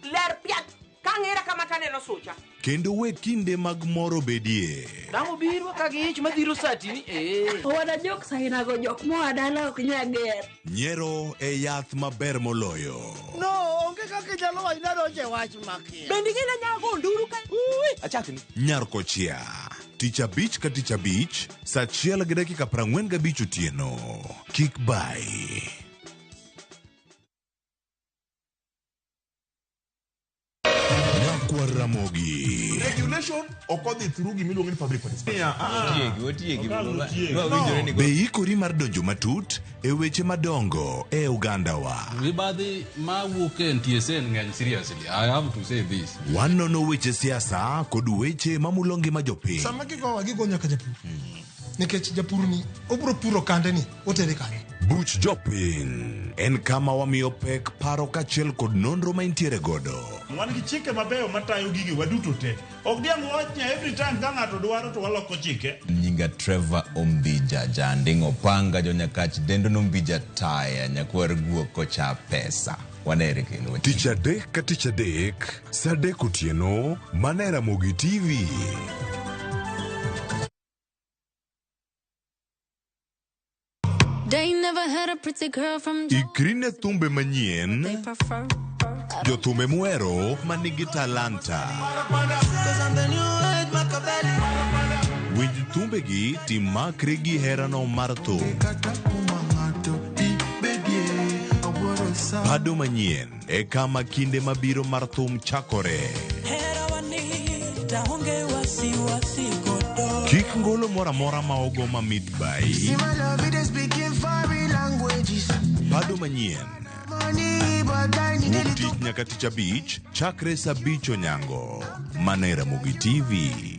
[SPEAKER 9] ler piat ka ang'era kama taneno sucha.
[SPEAKER 1] Kendo we kinde mag mor obedie.
[SPEAKER 13] Dang' obiro ka gi ich madhiro sati ni.
[SPEAKER 21] Owada jok sainago jok moa dala ok nyal ger.
[SPEAKER 1] Nyiero e yath maber moloyo.
[SPEAKER 23] No, onge kaka inyalo wacho nadonjo e wach makia.
[SPEAKER 9] Bende ing'e ni anyalo go nduru ka. Ui!
[SPEAKER 1] Achakni. Nyar Kochia. Tich abich ka tich abich, saa 1:45 otieno. Kik bai. Nyakwar Ramogi.
[SPEAKER 35] Regulation ok odhi through gimiluongo ni public participation.
[SPEAKER 14] Otiegi, otiegi.
[SPEAKER 1] No. Be ikori mar donjo matut e weche madongo e ogandawa?
[SPEAKER 15] Mibadhi mawuok e NTSA ng'eny seriously. I have to say this.
[SPEAKER 1] Wanono weche siasa kod weche mamulo ngima jopiny.
[SPEAKER 16] Sama gigowa gigo nyaka japur. Nikech japur ni obiro puro kande ni otere kanye.
[SPEAKER 1] Buch jopiny en kama wamiyo pek paro kaachiel kod nonro ma intiere godo.
[SPEAKER 10] Wan gi chike mabeyo matayo gigi waduto te. Ok diang' wach ni every time ka ng'ato dwaro to waloko chike.
[SPEAKER 14] Nyinga Trevor Ombija Janding Opanga Jonyakach Dendo Nombija Taya Nyakwar Guok Kocha Pesa. Wanere kendo.
[SPEAKER 1] Tich adek ka tich adek, saa adek otieno, mana e Ramogi TV.
[SPEAKER 17] They never had a pretty girl from
[SPEAKER 1] Ikri ne thumbe manyien,
[SPEAKER 17] they prefer.
[SPEAKER 1] jothumbe muhero manigi talanta. Winj thumbegi timakri gi herano mar thum. Bado manyien e kama kinde mabiro mar thum chakore. Kik ngolo moro amora ma ogo mamit bai. Bado manyien. Wuok tich nyaka tich abich chakre saa abich onyango. Mana e Ramogi TV.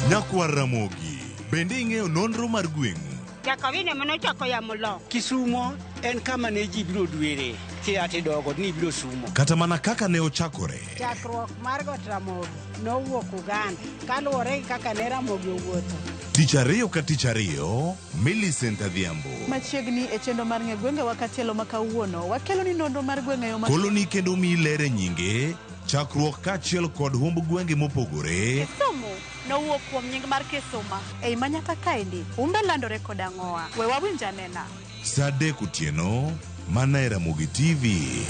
[SPEAKER 1] Nyakwar Ramogi, bende ing'eyo nonro mar gweng'u?
[SPEAKER 3] Jakawino ema nochako yamo loko.
[SPEAKER 5] Kisumo en kama ne ji biro dwere kia tidogo ni ibiro sumo.
[SPEAKER 1] Kata mana kaka ne ochakore.
[SPEAKER 3] Chakruok mar Got Ramogi nowuok Uganda kaluwore gi kaka ne Ramogi owuotho.
[SPEAKER 1] Tich ariyo ka tich ariyo, Millicent Adhiambo.
[SPEAKER 18] Machiegni e chenro mar ng'e gwengewa katielo ma kawuono, wakelo ni nonro mar gweng' e yo ma
[SPEAKER 1] Koloni kendo miyi ler e nyinge, chakruok kaachiel kod humb gwenge mopogore.
[SPEAKER 19] Kisumu nowuok kuom nying mar Kisuma.
[SPEAKER 18] Ei manyaka kaendi, humbe landore kod ang'owa. We wawinj anena.
[SPEAKER 1] Saa 3 otieno, mana e Ramogi TV.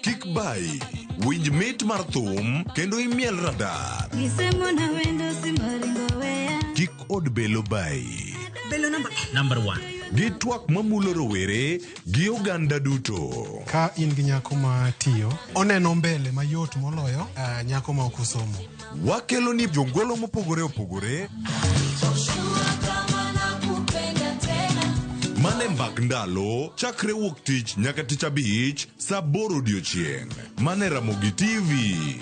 [SPEAKER 1] Kik bayi, winj mit mar thum kendo imiel radar.
[SPEAKER 17] Gisemona wendo simbaringo weya.
[SPEAKER 1] Kik od belo bayi.
[SPEAKER 17] Belo namba
[SPEAKER 1] Number one. Gi twak mamulo rowere gi oganda duto.
[SPEAKER 16] Ka in gi nyako ma tiyo, oneno mbele mayot moloyo nyako ma ok osomo.
[SPEAKER 1] Wakelo ni jongolo mopogore opogore mane mbak ndalo chakre wuok tich nyaka tich abich saa 8 odiochieng'. Mane Ramogi TV.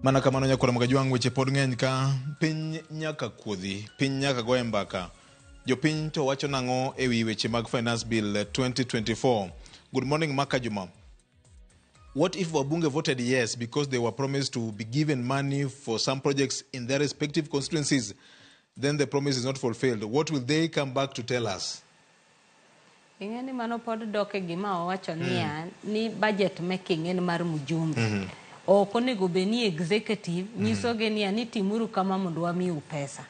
[SPEAKER 41] Mana kamano nyakwar Magajwang' weche pod ng'eny ka piny nyaka kuodhi, piny nyaka goye mbaka. Jopiny to wacho nang'o e wi weche mag Finance Bill 2024? Good morning Maka Juma. What if wabunge voted yes because they were promised to be given money for some projects in their respective constituencies, then the promise is not fulfilled? What will they come back to tell us?
[SPEAKER 37] Ing'e ni mano pod dok e gima owacho niya, ni budget making en mar mjumbe. Ok onego bed ni executive nyisogi niya ni timuru kama mondo wamiu pesa.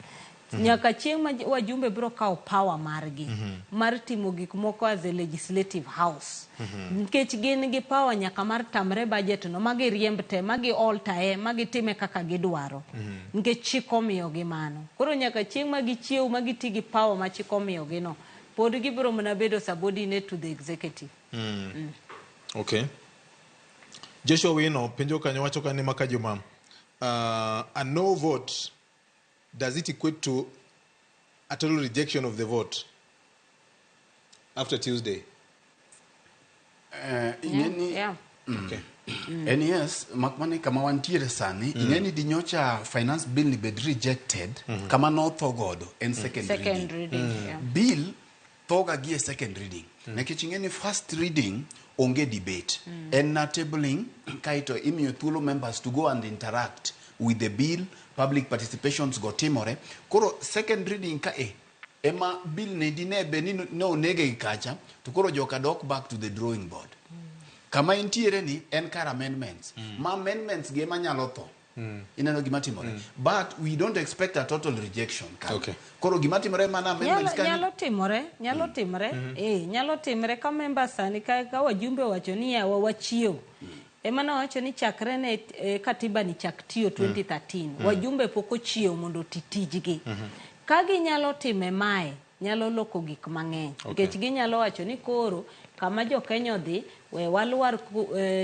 [SPEAKER 37] Nyaka chieng' ma wajumbe biro kawo power margi mar timo gik moko as a legislative house. Nikech gin gi power nyaka mar tamre budget no, ma giriemb te, ma gi alter e, ma gitime kaka gidwaro. Nikech chik omiyogi mano. Koro nyaka chieng' ma gichiew ma giti gi power ma chik omiyogi no, pod gibiro mana bedo subordinate to the executive.
[SPEAKER 41] Okay. Joshua Wino penjo kanyo wacho ka ni Maka Juma, a no vote, does it equate to a total rejection of the vote after Tuesday?
[SPEAKER 2] Ing'eni
[SPEAKER 41] Okay.
[SPEAKER 2] En yes, mak mana kama wantiere sani, ing'eni dinyocha finance bill ni bed rejected, kama notho godo en second,
[SPEAKER 37] Second
[SPEAKER 2] reading.
[SPEAKER 37] reading, yeah.
[SPEAKER 2] Bill thoga gi e second reading. Nikech ing'eni first reading onge debate. En na tabling kaeto imiyo thuolo members to go and interact with the bill, public participations go timore. Koro second reading ka e ema bill ni dine be ni ne onege gi kacha to koro joka dok back to the drawing board. Kama entiere ni en kar amendments. Ma amendments gi ema nyalo tho. Ineno gima timore. But we don't expect a total rejection kanyo.
[SPEAKER 41] Okay.
[SPEAKER 2] Koro gima timore mana amendments kanyo.
[SPEAKER 37] Nyalo timore, nyalo timore, nyalo timore ka members sani ka wajumbe owacho ni yawa wachiew. Ema nowacho ni chakre ne katiba ni chak tiyo 2013, wajumbe pok ochiew mondo oti tijgi. Ka ginyalo time mae, nyalo loko gik mang'eny. Nikech ginyalo wacho ni koro kama jo Kenya odhi, we walwar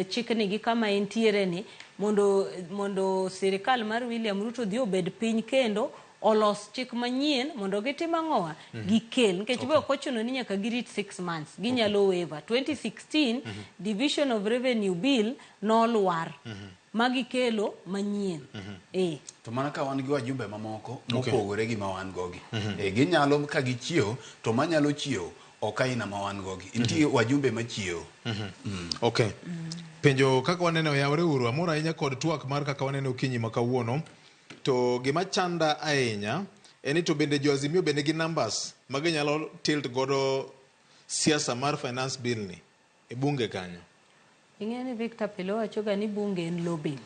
[SPEAKER 37] chikni gi kama entiere ni mondo sirikal mar William Ruto dhi obed piny kendo olos chik manyien mondo gitim ang'owa gikel. Nikech be ok ochuno ni nyaka girit 6 months, ginyalo waiver. 2016 Division of Revenue Bill nolwar magikelo manyien.
[SPEAKER 2] To mana ka wan gi wajumbe mamoko mopogore gi ma wan go gi. Ginyalo ka gichiewo to manyalo chiewo ok aina ma wan go gi. Nitie wajumbe machiewo.
[SPEAKER 41] Okay. Penjo kaka waneno oyawre uru, amor ahinya kod twak mar kaka waneno okinyi ma kawuono. To gima chanda ahinya en ni to bende jo Azimio bende gi numbers ma ginyalo tilt godo siasa mar finance bill ni e bunge kanyo.
[SPEAKER 37] Ing'e ni Victor Pilo wacho ga ni bunge en lobbying.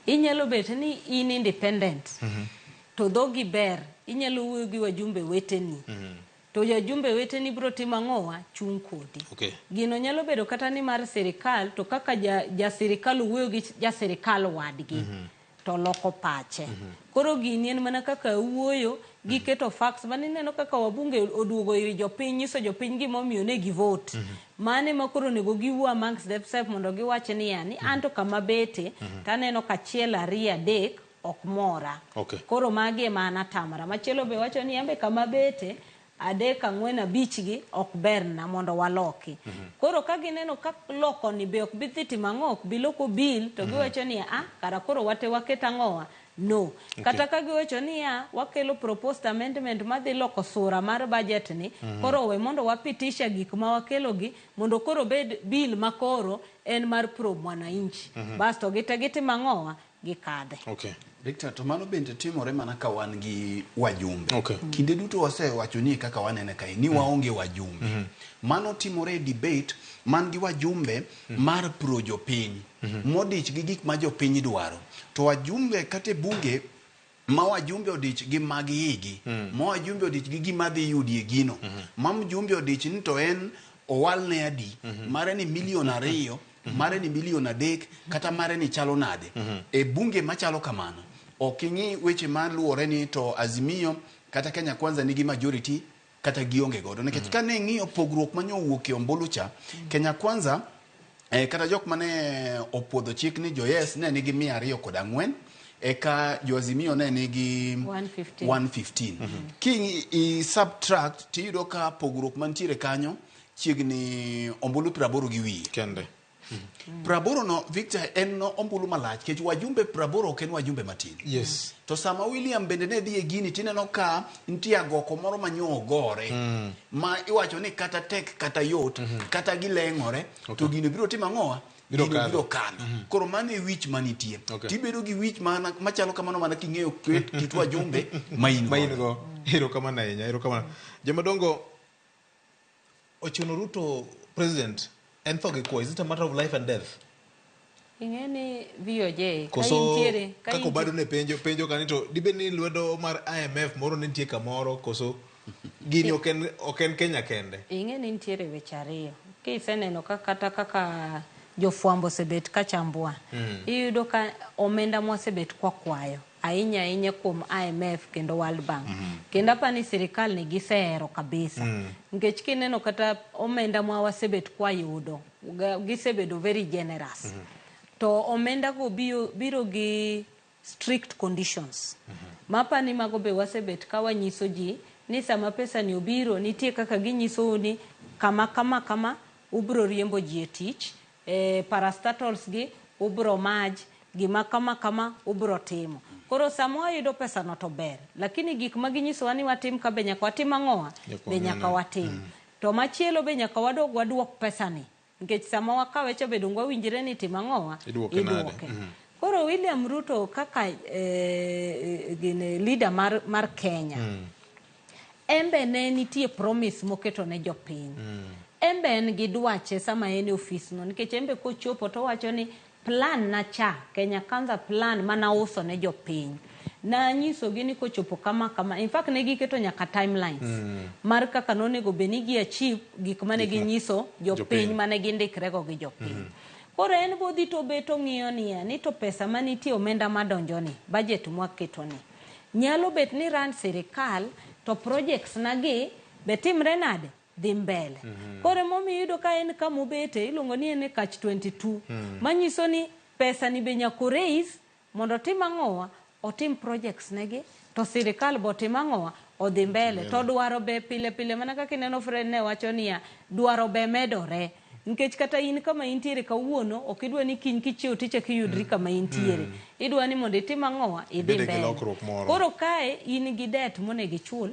[SPEAKER 37] Inyalo bet ni in independent. To dhogi ber, inyalo wuoyo gi wajumbe weteni. To jajumbe weteni biro timo ang'owa? Chung' kodi. Gino nyalo bedo kata ni mar sirikal, to kaka ja sirikal owuoyo gi ja sirikal wadgi. to loko pache. Koro gini en mana kaka wuoyo giketo facts mane ineno kaka wabunge oduogo ir jopiny nyiso jopiny gimomiyo ne gi vote. Mane ma koro onego giwuo amongst themselves mondo giwach niya ni anto kama bete taneno ka achiel ariyo adek ok mora. Koro magi ema an atamora. Machielo be wacho ni ambe kama bete adek ang'wen abich gi ok berna mondo waloki. Koro ka gineno ka loko ni be ok bi dhi timo ang'o ok bi loko bill to giwacho ni ah kara koro wate waket ang'owa no. Kata ka giwacho niya wakelo proposed amendment madhi loko sura mar budget ni koro we mondo wapitisha gik ma wakelo gi mondo koro bed bill ma koro en mar pro mwananchi. Basto gite gitimo ang'owa gikadhe.
[SPEAKER 2] Victor, to mano bende timore mana ka wan gi wajumbe. Kinde duto wasewacho ni kaka wanene kae ni waonge wajumbe. Mano timore e debate man gi wajumbe mar pro jopiny modich gi gik ma jopiny dwaro. To wajumbe kata e bunge ma wajumbe odich gi mag igi, ma wajumbe odich gi gima dhi yudie gino, ma mjumbe odich ni to en owalne adi, mare ni milion 2, mare ni milion 3, kata mare ni chalo nade. E bunge machalo kamano, ok ing'i weche maluwore ni to Azimio kata Kenya Kwanza nigi majority kata gionge godo. Nikech kane ing'iyo pogruok manyo owuok e ombulu cha, Kenya Kwanza kata jok mane opuodho chik ni jo yes ne nigi 204, eka jo Azimio ne nigi
[SPEAKER 37] 115.
[SPEAKER 2] 115. Ki i subtract tiyudo ka pogruok mantiere kanyo chiegni ombulu 80 gi wiye.
[SPEAKER 41] Kende.
[SPEAKER 2] 80 no Victor en no ombulu malach kech wajumbe 80 ok en wajumbe matin.
[SPEAKER 41] Yes.
[SPEAKER 2] To sama William bende ne dhi e gini tineno ka nitie agoko moro manyo ogore ma iwacho ni kata tek kata yot kata gileng'ore to gino biro timo ang'owa?
[SPEAKER 41] Biro
[SPEAKER 2] Gino
[SPEAKER 41] kadho.
[SPEAKER 2] biro kalo. Koro mano e wich manitie. Tibedo gi wich mana machalo kamano mana king'eyo kit wajumbe ma in
[SPEAKER 41] Ma in go. Erokamano ahinya, erokamano. Jomadongo ochuno Ruto president en tho gi kwo. Is it a matter of life and death?
[SPEAKER 37] Ing'e ni VOJ ka
[SPEAKER 41] Koso
[SPEAKER 37] intiere ka
[SPEAKER 41] kaka
[SPEAKER 37] intie-
[SPEAKER 41] Obado ne penjo penjo kani to dibed ni lwedo mar IMF moro ne nitie kamoro koso gini ok en Kenya kende.
[SPEAKER 37] Ing'e ni nitiere weche ariyo. Kiseneno ka kata kaka jofwambo osebet ka chambwa, iyudo ka omenda mwasebet kwakwayo ahinya ahinya kuom IMF kendo World Bank. Kendo apani sirikal ni gisehero kabisa. Nikech kineno kata omenda mwa wasebet kwayudo, gisebedo very generous. To omenda go biro gi strict conditions. Mapani mago be wasebet ka wanyiso ji ni sama pesa ni obiro nitie kaka ginyisou ni kama kama kama ubro riembo ji e tich, parastatals gi ubro maj, gima kama kama ubro timo. Koro sama wayudo pesa no to ber, lakini gik ma ginyisowa ni watim ka be nyaka watim ang'owa? Be nyaka watim. To machielo be nyaka wadog waduok pesa ni. Nikech sama wakawe cha be donge wawinjre ni tim ang'owa?
[SPEAKER 41] Iduoke nade?
[SPEAKER 37] Iduoke. Koro William Ruto kaka gine leader mar Kenya, embe ne nitie promise moketo ne jopiny. Embe en gi dwache sama en e ofis no, nikech embe kochopo to owacho ni plan na cha, Kenya Kwanza plan mana uso ne jopiny. Nanyisogi ni kochopo kama kama, in fact ne giketo nyaka timelines mar kaka nonego bed ni gi achieve gik mane ginyiso jopiny mane gindikrego gi jopiny. Koro en bodhi to bet ong'iyo niya ni to pesa manitie omenda madonjo ni, budget mwaketo ni. Nyalo bet ni rand sirikal to projects na gi be timre nade? Dhi mbele. Koro emomiyo iyudo ka en kama obete iluongo ni en e catch 22. Manyiso ni pesa ni be nyaka raise mondo otim ang'owa? Otim projects negi to sirikal be otim ang'owa? Odhi mbele. To dwaro be pile pile mana kaka ineno Fred ne wacho niya, dwaro be medore. Nikech kata in kama intiere kawuono, ok idwa ni kiny kichiew tichak iyudri kama intiere. Idwa ni mondo itim ang'owa? Idhi
[SPEAKER 41] Ibede gi
[SPEAKER 37] mbele.
[SPEAKER 41] lokruok moro.
[SPEAKER 37] Koro kae in gi debt monego ichul,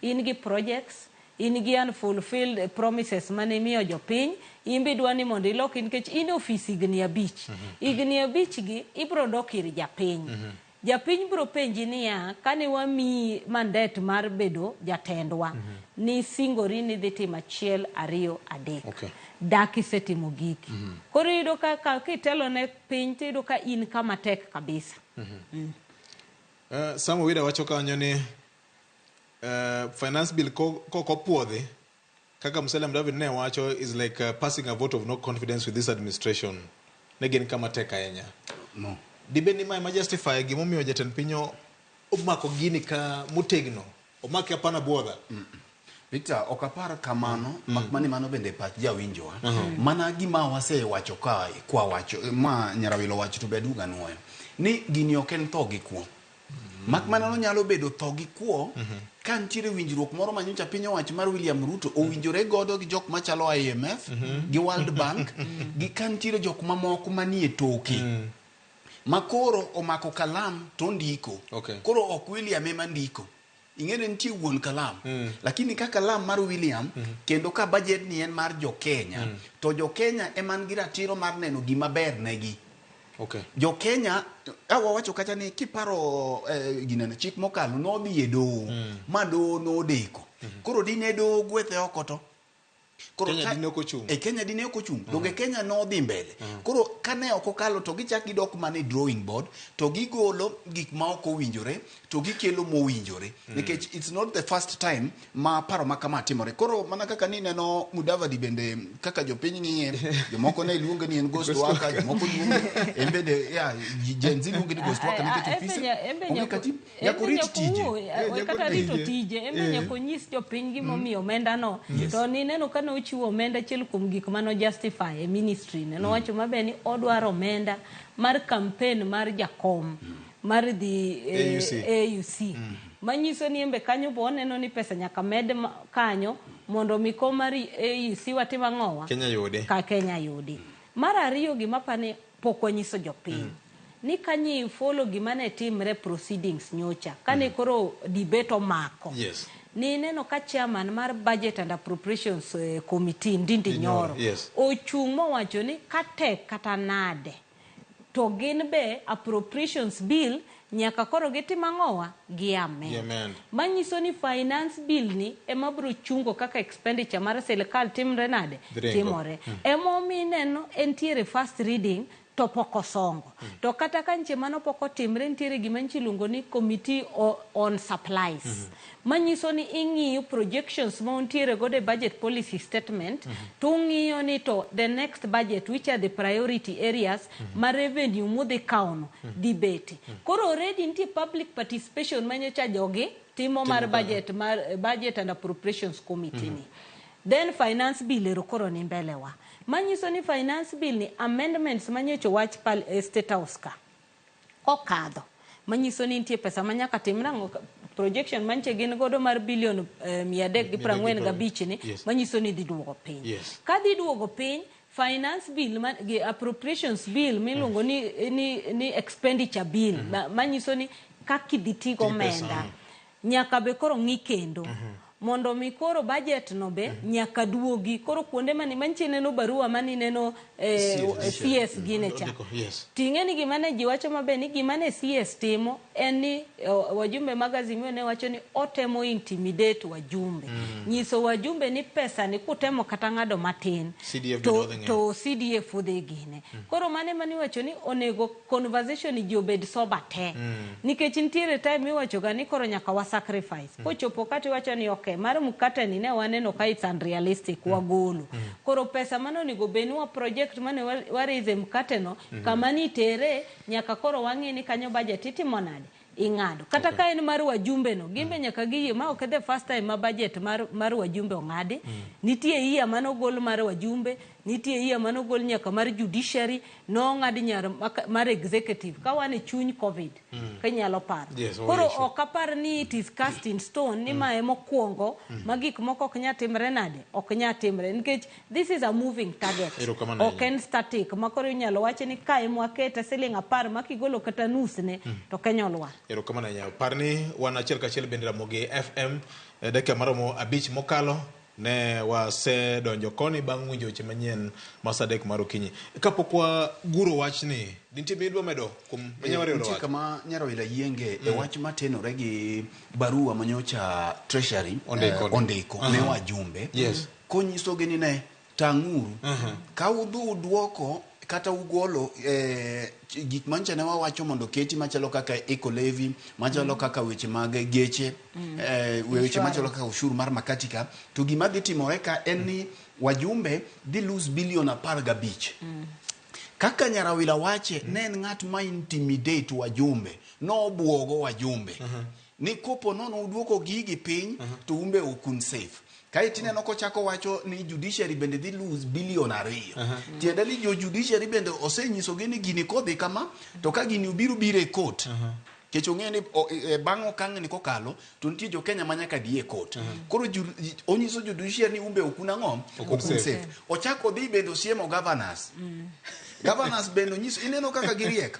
[SPEAKER 37] in gi projects, in gi unfulfilled promises mane imiyo jopiny, in be idwa ni mondo iloki nikech in e ofis higni 5. Higni 5 gi ibro dok ir japiny. Japiny bro penji niya, kane wamiyi mandate mar bedo jatendwa, ni singori ni dhi timo 1, 2, 3. Dak isetimo giki. Koro iyudo ka kitelo ne piny tiyudo ka in kama tek kabisa.
[SPEAKER 41] Sam Owida wacho kanyo ni finance bill kokopuodhi kaka Musalia Mudavadi ne wacho is like passing a vote of no confidence with this administration. Ne gin kama tek ahinya.
[SPEAKER 2] No.
[SPEAKER 41] Dibed ni ma ema justify gimomiyo jatend piny omako gini ka motegno, omake hapana buodha.
[SPEAKER 2] Victor, ok apar kamano, mak mana ni mano bende pach jawinjowa. Mana gima wasewacho ka kwa wacho ma Nyarawilo wacho to be aduogo anuoyo. Ni gini ok en tho gi kwo. Mak mana nonyalo bedo tho gi kwo ka nitiere winjruok moro ma nyocha piny owacho mar William Ruto owinjore godo gi jok machalo IMF gi World Bank gi ka nitiere jok mamoko manie toke. Ma koro omako kalam to ondiko. Koro ok William ema ndiko. Ing'e ni nitie wuon kalam. Lakini ka kalam mar William kendo ka budget ni en mar jo Kenya to jo Kenya ema nigi ratiro mar neno gima ber negi. Jo Kenya ka wawacho kacha ni kiparo ginene chik mokalo nodhi e doho ma doho nodeko. Koro dine doho gwethe oko to Koro
[SPEAKER 41] Kenya dine ok ochung'.
[SPEAKER 2] E Kenya dine ok ochung'. Donge Kenya nodhi mbele. Koro kane ok okalo to gichak gidok mana e drawing board to gigolo gik ma ok owinjore to gikelo mowinjore. Nikech it's not the first time ma paro ma kama timore. Koro mana kaka ni neno Mudavadi bende kaka jopiny ng'iye, jomoko ne luonge ni en ghost worker, jomoko luonge en bende yeah, Gen Z luonge ni ghost worker nikech ofise onge kati nyaka orit tije.
[SPEAKER 37] Kata rito tije en be nyaka onyis jopiny gimomiyo omenda no. To nineno ka nochiwo omenda achiel kuom gik mano justify e ministry ne nowacho maber ni odwaro omenda mar campaign mar jakom mar dhi AUC. Manyiso ni embe kanyo bo oneno ni pesa nyaka med kanyo mondo mi kom mar AUC watim ang'owa?
[SPEAKER 41] Kenya yudi.
[SPEAKER 37] Ka Kenya yudi. Mar ariyo gima apani pok wanyiso jopiny. Ni kanyi follow gima ne timre proceedings nyocha. Kane koro debate omako. Ni neno ka chairman mar Budget and Appropriations Committee Ndindi Nyoro ochung' mowacho ni katek kata nade to gin be appropriations bill nyaka koro gitim ang'owa? Gi amend. Manyiso ni finance bill ni ema biro chungo kaka expenditure mar sirkal timre nade? Timore. Emomiyo ineno entiere first reading to pok osongo. To kata ka nche mano pok otimre nitiere gima nchi iluongo ni committee on supplies. Manyiso ni ing'iyo projections ma untiere godo e budget policy statement to ung'iyo ni to the next budget which are the priority areas ma revenue mudhi kawono dhi bete. Koro already nitie public participation ma nyocha jogi timo mar budget mar budget and appropriations committee ni. Then finance bill ero koro ni mbele wa. Manyiso ni finance bill ni amendments manyocha wach State House ka okadho. Manyiso ni nitie pesa ma nyaka tim nang'o projection manche gin godo mar billion 345 ni manyiso ni dhi duogo piny. Ka dhi duogo piny finance bill gi appropriations bill miluongo ni expenditure bill manyiso ni kaka idhi ti go omenda nyaka be koro ng'i kendo. Mondo mi koro budget no be nyaka duogi koro kuonde mani mantie neno barua mani neno CS gine cha. Ting'e ni gima ne ji wacho maber ni gima ne CS timo en ni wajumbe mag Azimio ne wacho ni otemo intimidate wajumbe. Nyiso wajumbe ni pesa ni kutemo kata ng'ado matin to CDF odhi gine. Koro mane mani wacho ni onego conversation ji obed sober te. Nikech nitiere time miwacho ga ni koro nyaka wa sacrifice. Kochopo kati wacho ni okay mar mkate ni ne waneno ka it's unrealistic wagolo. Koro pesa mano onego bed ni wa project mane wa raise mkate no kama ni tere nyaka koro wang'e ni kanyo budget itimo nade ing'ado. Kata ka en mar wajumbe no gimbe nyaka giyie ma ok the first time ma budget mar wajumbe ong'adi. Nitie yie mano gol mar wajumbe, nitie yie mano gol nyaka mar judiciary, nong'ad nyar mar executive ka wan e chuny COVID kinyalo paro. Koro ok apar ni it is cast in stone ni mae mokwongo ma gik moko ok nyal timre nade, ok nyal timre nikech this is a moving target. Ok en static ma koro inyalo wach ni kae mwakete siling 10 ma kigolo kata nus ne to Kenya olwar.
[SPEAKER 41] Erokamano ahinya. Par ni wan achiel kachiel bende Ramogi FM dakika maromo 5 mokalo ne wasedonjo koni bang' winjo weche manyien ma saa 3 mar okinyi. Kapok waguro wachni, nitie gima idwa medo kuom
[SPEAKER 2] Nitie kama Nyaroila yienge e wach matenore gi barua manyocha Treasury ondiko ne wajumbe. Konyisogi ni ne tang'uru. Ka udhi udwoko kata ugolo gik mancha ne wawacho mondo keti machalo kaka eco levy, machalo kaka weche mag geche, weche machalo kaka ushuru mar makati ka, to gima dhi timore ka en ni wajumbe dhi lose billion 15. Kaka Nyarawila wache, ne en ng'at ma intimidate wajumbe, nobuogo wajumbe ni kopo nono uduoko gigi piny to umbe ok un safe. Kaeto ineno kochako wacho ni judiciary bende dhi lose bilion 2. Tiende ni jo judiciary bende osenyisogi ni gini kodhi kama, to ka gini obiro biro e court. Kech ong'eyo ni bang' okang' ni kokalo to nitie jo Kenya ma nyaka dhi e court. Koro onyiso judiciary ni umbe ok un ang'o?
[SPEAKER 41] Ok un
[SPEAKER 2] Ok un
[SPEAKER 41] safe.
[SPEAKER 2] safe. Ochako odhi bende osiemo governors. Governors bende onyiso, ineno kaka giriek.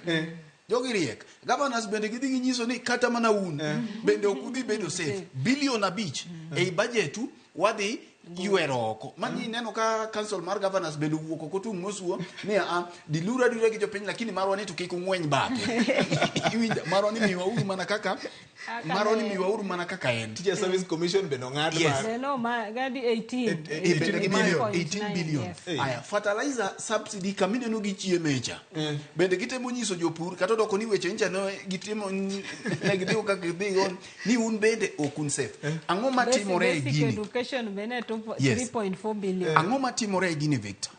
[SPEAKER 2] Jogi riek. Governors bende gidhi ginyiso ni kata mana un bende ok udhi bedo safe. Bilion 5 ei budget u wadhi ywero oko. Mani ineno ka council mar governors bende owuok oko tung' mosuo ni a diluru adura gi jopiny, lakini marwa ni to kik ung'weny bathe. Iwinjo, marwa ni miwauru mana kaka marwa ni miwauru mana kaka en.
[SPEAKER 41] Teacher Service Commission bende ong'ad
[SPEAKER 2] Yes.
[SPEAKER 37] No, ma gadi 18.
[SPEAKER 2] Bende gimayo 18 billion.
[SPEAKER 37] Yes.
[SPEAKER 2] Aya, fertilizer subsidy kamineno gi chiemecha. Bende gitemo nyiso jopur kata odoko ni weche ncha ne gitimo ne gidhigo kaka gidhigo ni un bende ok un safe. Ang'o matimore e
[SPEAKER 37] Basic
[SPEAKER 2] gini?
[SPEAKER 37] education bende
[SPEAKER 2] Yes.
[SPEAKER 37] 3.4 billion.
[SPEAKER 2] Ang'o matimore e gini Victor?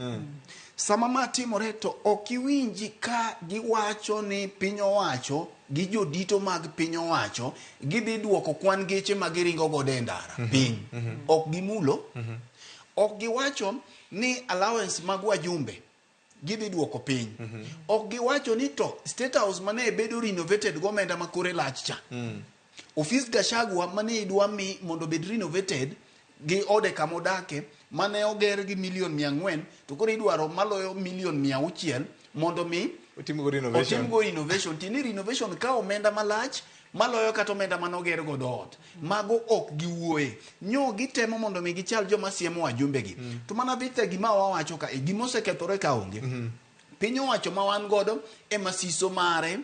[SPEAKER 2] Sama ma timore to ok iwinji ka giwacho ni piny owacho gi jodito mag piny owacho gidhi duoko kwan geche ma giringo godo e ndara piny. Ok gimulo. Ok giwacho ni allowance mag wajumbe gidhi duoko piny. Ok giwacho ni to State House mane bedo renovated gomenda ma kore lach cha. Ofis Gachagua mane idwa mi mondo obed renovated gi ode kama odake mane oger gi milion 400 to koro idwaro maloyo milion 600 mondo mi
[SPEAKER 41] otimgo renovation.
[SPEAKER 2] Otimgo renovation. Tini renovation ka omenda malach maloyo kata omenda mane oger godo ot. Mago ok giwuoye. Nyo gitemo mondo mi gichal joma siemo wajumbegi. To mana Victor gima wawacho ka gima osekethore ka onge. Piny owacho ma wan godo ema siso mare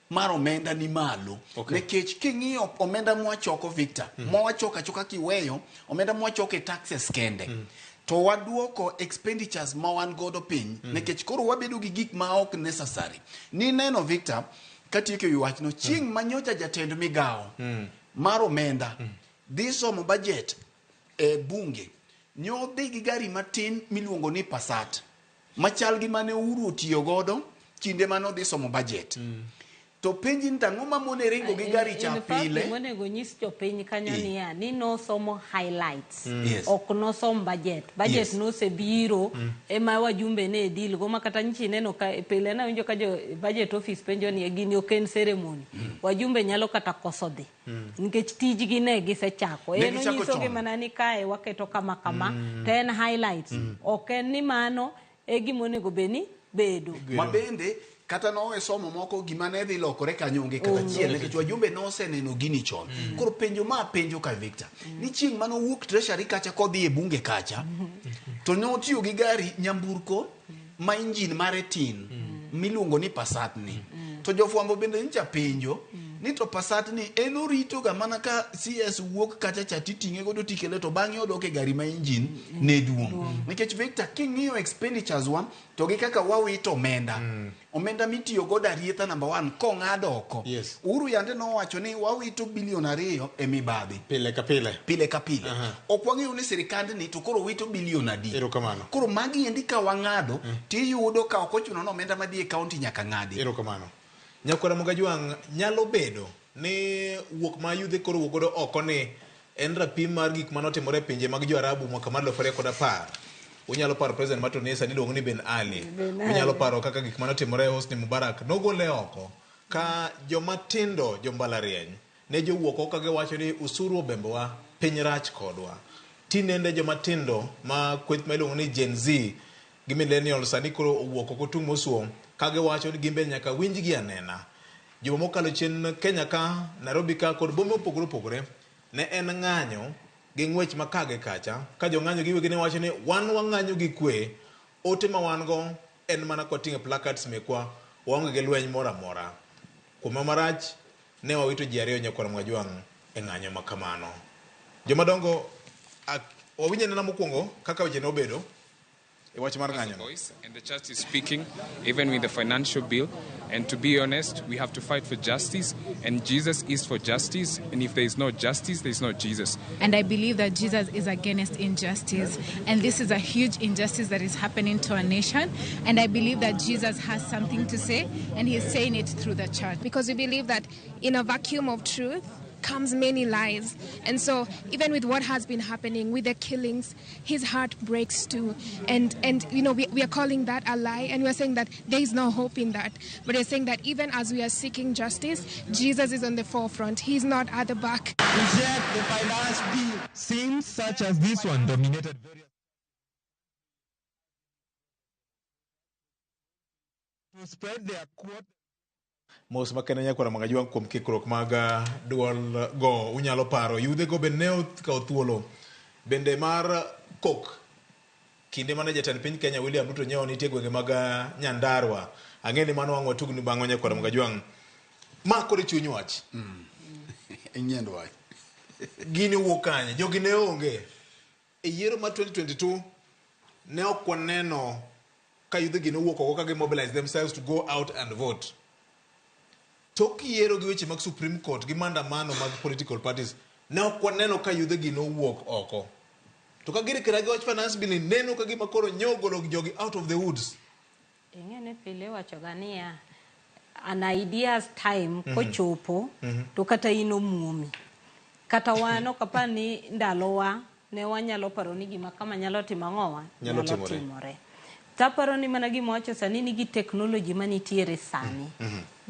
[SPEAKER 2] mar omenda ni malo. Nikech king'iyo omenda mwachoko Victor, mwachoko achoka kiweyo, omenda mwachoko e taxes kende. To waduoko expenditures ma wan godo piny, nikech koro wabedo gi gik ma ok necessary. Nineno Victor, katieko e wachno, chieng' ma nyocha jatend migawo mar omenda dhi somo budget e bunge, nyo dhi gi gari matin miluongo ni Passat, machal gi mane Uhuru otiyo godo kinde mane odhi somo budget. To penji ni tang'o mamone ringo gi gari cha
[SPEAKER 37] In fact,
[SPEAKER 2] pile?
[SPEAKER 37] gimonego nyis jopiny kanyo
[SPEAKER 2] Eh.
[SPEAKER 37] niya ni nosomo highlights.
[SPEAKER 2] Yes.
[SPEAKER 37] Ok nosom budget. Budget
[SPEAKER 2] Yes.
[SPEAKER 37] nosebiro ema wajumbe ne deal go ma kata nyichi neno ka pile nawinjo ka jo budget office penjo ni gini ok en ceremony. Wajumbe nyalo kata koso dhi. Nikech tijgi ne gisechako.
[SPEAKER 2] Ne
[SPEAKER 37] En
[SPEAKER 2] gichako
[SPEAKER 37] onyisogi
[SPEAKER 2] chon.
[SPEAKER 37] mana ni kae waketo kama kama to en highlights. Ok en ni mano e gimonego bed ni bedo.
[SPEAKER 2] Ma bende kata nowe somo moko gima ne dhi lokore kanyo onge kata achiel nikech wajumbe noseneno gini chon. Koro penjo ma penjo ka Victor, ni chieng' mane owuok treasury kacha kodhi e bunge kacha, to ne otiyo gi gari nyamburko ma injin mare tin miluongo ni Passat ni. To jofwambo bende nyicha penjo ni to Passat ni en orito ga mana ka CS wuok kacha cha titing'e godo tikele to bang'e odok e gari ma injin ne duong'. Nikech Victor king'iyo expenditures wa to gi kaka wawito omenda. Omenda mitiyo godo arietha number 1 kong'ad oko.
[SPEAKER 41] Yes.
[SPEAKER 2] Uhuru yande nowacho ni wawito bilion 2 e mibadhi.
[SPEAKER 41] Pile ka pile.
[SPEAKER 2] Pile ka pile. Ok wang'eyo ni sirikandni to koro wito bilion adi.
[SPEAKER 41] Erokamano.
[SPEAKER 2] Koro magi endi ka wang'ado tiyudo ka ok ochuno ni omenda madhi e kaunti nyaka ng'adi.
[SPEAKER 41] Erokamano. Nyakwara Mogajwang' nyalo bedo ni wuok ma yudhe koro wuok godo oko ni en rapim mar gik manotimore e pinje mag jo-Arabu mwaka mar 2010. Unyalo paro president mar Tunisia niluongo ni Ben Ali.
[SPEAKER 37] Ben Ali.
[SPEAKER 41] Unyalo paro kaka gik manotimore Hosni Mubarak nogole oko ka joma tindo jombalariany ne jowuok oko ka giwacho ni usuru obembowa, piny rach kodwa. Tinende joma tindo ma kweth ma iluongo ni Gen Z gi millennials sani koro owuok oko tung' mosuo ka giwacho ni gin be nyaka winjgi anena. Juma mokalo chien Kenya ka, Nairobi ka kod bombe mopogore opogore ne en ng'anyo gi ng'wech ma ka gi kacha ka jong'anyo giwegi ne wacho ni wan wang'anyo gi kwe, ote ma wan go en mana kwating'o placards mekwa waonge gi lweny moro amora. Kuom marach ne wawito ji 2 nyakwar Mwajwang' e ng'anyo ma kamano. Jomadongo, wawinj anena mokwongo kaka weche nobedo. E wach mar ng'anyo no.
[SPEAKER 4] Voice, and the church is speaking even with the financial bill. And to be honest, we have to fight for justice, and Jesus is for justice. And if there is no justice, there is no Jesus.
[SPEAKER 6] And I believe that Jesus is against injustice. And this is a huge injustice that is happening to our nation. And I believe that Jesus has something to say, and he's saying it through the church.
[SPEAKER 7] Because we believe that in a vacuum of truth comes many lies. And so even with what has been happening, with the killings, his heart breaks too. And you know, we are calling that a lie, and we are saying that there is no hope in that. But we're saying that even as we are seeking justice, Jesus is on the forefront. He's not at the back.
[SPEAKER 8] Reject the finance bill. Scenes such as this one dominated various to spread their quote.
[SPEAKER 41] Mos makende nyakwara Magajwang' kuom kikruok mag duol go unyalo paro yudhe go bende ne okawo thuolo bende mar kok kinde mane jatend piny Kenya William Ruto nyewo nitie gwenge mag Nyandarua. Ang'e ni mano wang' watugni bang'o nyakwara Magajwang'. Ma koro chuny wach.
[SPEAKER 2] Inyendo wach.
[SPEAKER 41] Gini wuok kanye? Jogi ne onge. E yiero mar 2022 ne ok waneno ka yudhe gi nowuok oko ka gi mobilize themselves to go out and vote. Tok yiero gi weche mag Supreme Court gi maandamano mag political parties ne ok waneno ka yudhe gi nowuok oko. To ka girikra gi wach finance bill ni neno ka gima koro nyogolo jogi out of the woods.
[SPEAKER 37] Ing'e ni pile iwacho ga niya, an ideas time kochopo to kata in omuomi. Kata wan ok apar ni ndalowa ne wanyalo paro ni gima kama nyalo timo ang'owa?
[SPEAKER 41] Nyalo timore.
[SPEAKER 37] Taparo ni mana gima wacho sani ni gi technology manitiere sani.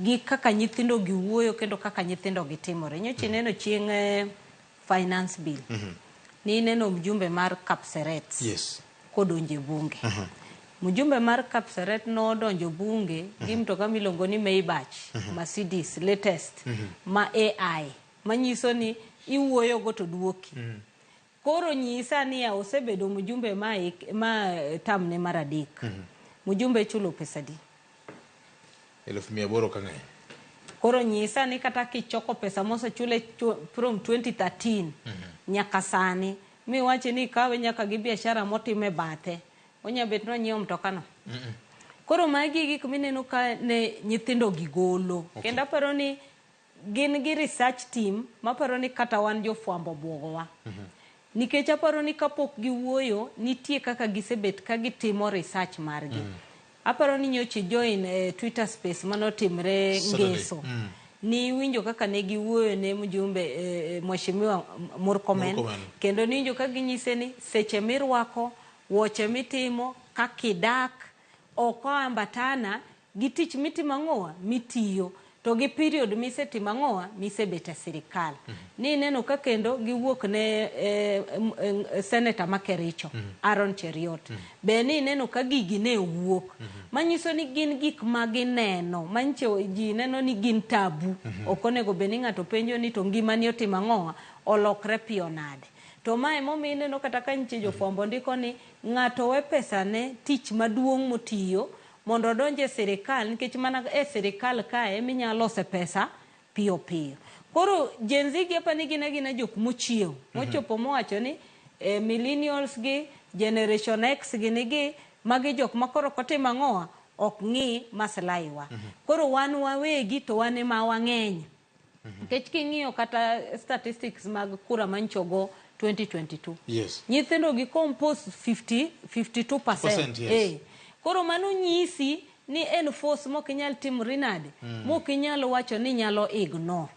[SPEAKER 37] Gi kaka nyithindo gi wuoyo kendo kaka nyithindo gi timore. Nyocha ineno chieng' finance bill. Ni ineno mjumbe mar Kapseret.
[SPEAKER 41] Yes.
[SPEAKER 37] Kodonje bunge. Mjumbe mar Kapseret nodonjo bunge gi mtoka miluongo ni Maybach, Mercedes latest ma AI manyiso ni iwuoyo go to duoki. Koro nyisa ni ya osebedo mjumbe ma tamne mar adek. Mjumbe chulo pesa di?
[SPEAKER 41] 800,000 ka ng'eny.
[SPEAKER 37] Koro nyisa ni kata kichoko pesa mosechule from 2013 nyaka sani miwache ni ikawe nyaka gi biashara motime bathe. Onya bet nonyiewo mtokano. Koro magi gik mineno ka ne nyithindo gigolo.
[SPEAKER 41] Okay.
[SPEAKER 37] Kendo aparo ni gin gi research team maparo ni kata wan jofwambo bwogowa. Nikech aparo ni kapok giwuoyo nitie kaka gisebet ka gitimo research margi. Aparo ni nyocha join Twitter space manotimre Ngeso. Ni winjo kaka ne giwuoyo ne mjumbe Mheshimiwa Murkomen. Kendo niwinjo ka ginyise ni seche mirwako, wuoche mitimo, kaka idak, ok oambatana gi tich mitimo ang'owa mitiyo. To gi period misetimo ang'owa misebet e sirikal. Ni ineno ka kendo giwuok ne senator ma Kericho, Aaron Cheruiyot. Be ni ineno ka gigi ne wuok. Manyiso ni gin gik ma gineno, manyiso ji neno ni gin tabu. Ok onego bed ni ng'ato penjo ni to ngimani otimo ang'owa, olokre piyo nade. To mae momiyo ineno kata ka nitie jofwambo ndiko ni ng'ato we pesane tich maduong' motiyo mondo odonje e sirikal nikech mana e sirikal kae eminyalo lose pesa piyo piyo. Koro Gen Z gi apani gin agina jok mochiew, mochopo mowacho ni millennials gi, Generation X gi nigi, magi jok ma koro kotimo ang'owa ok ng'i maslahi wa. Koro wan wawegi to wan ema wang'eny. Nikech king'iyo kata statistics mag kura manchogo 2022.
[SPEAKER 41] Yes.
[SPEAKER 37] Nyithindo gi compose 52%.
[SPEAKER 41] Yes.
[SPEAKER 37] Koro mano nyisi ni en force mok inyal timri nade, mok inyal wacho ni nyalo ignore.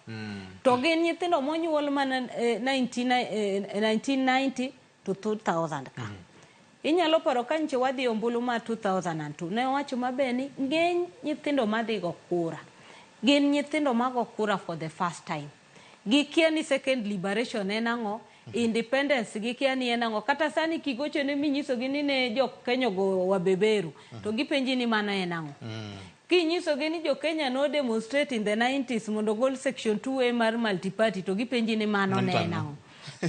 [SPEAKER 37] To gin nyithindo monyuol mana 1990 to 2000 ka. Inyalo paro ka nche wadhi ombulu mar 2002, ne owacho maber ni ng'eny nyithindo madhi go kura gin nyithindo mago kura for the first time. Gikia ni second liberation en ang'o, independence gikia ni en ang'o. Kata sani kigocho ne minyisogi ni ne jo Kenya go wabeberu, to gipenji ni mano en ang'o. Kinyisogi ni jo Kenya no demonstrate in the 90s mondo gol section 2A mar multiparty, to gipenji ni mano ne en ang'o.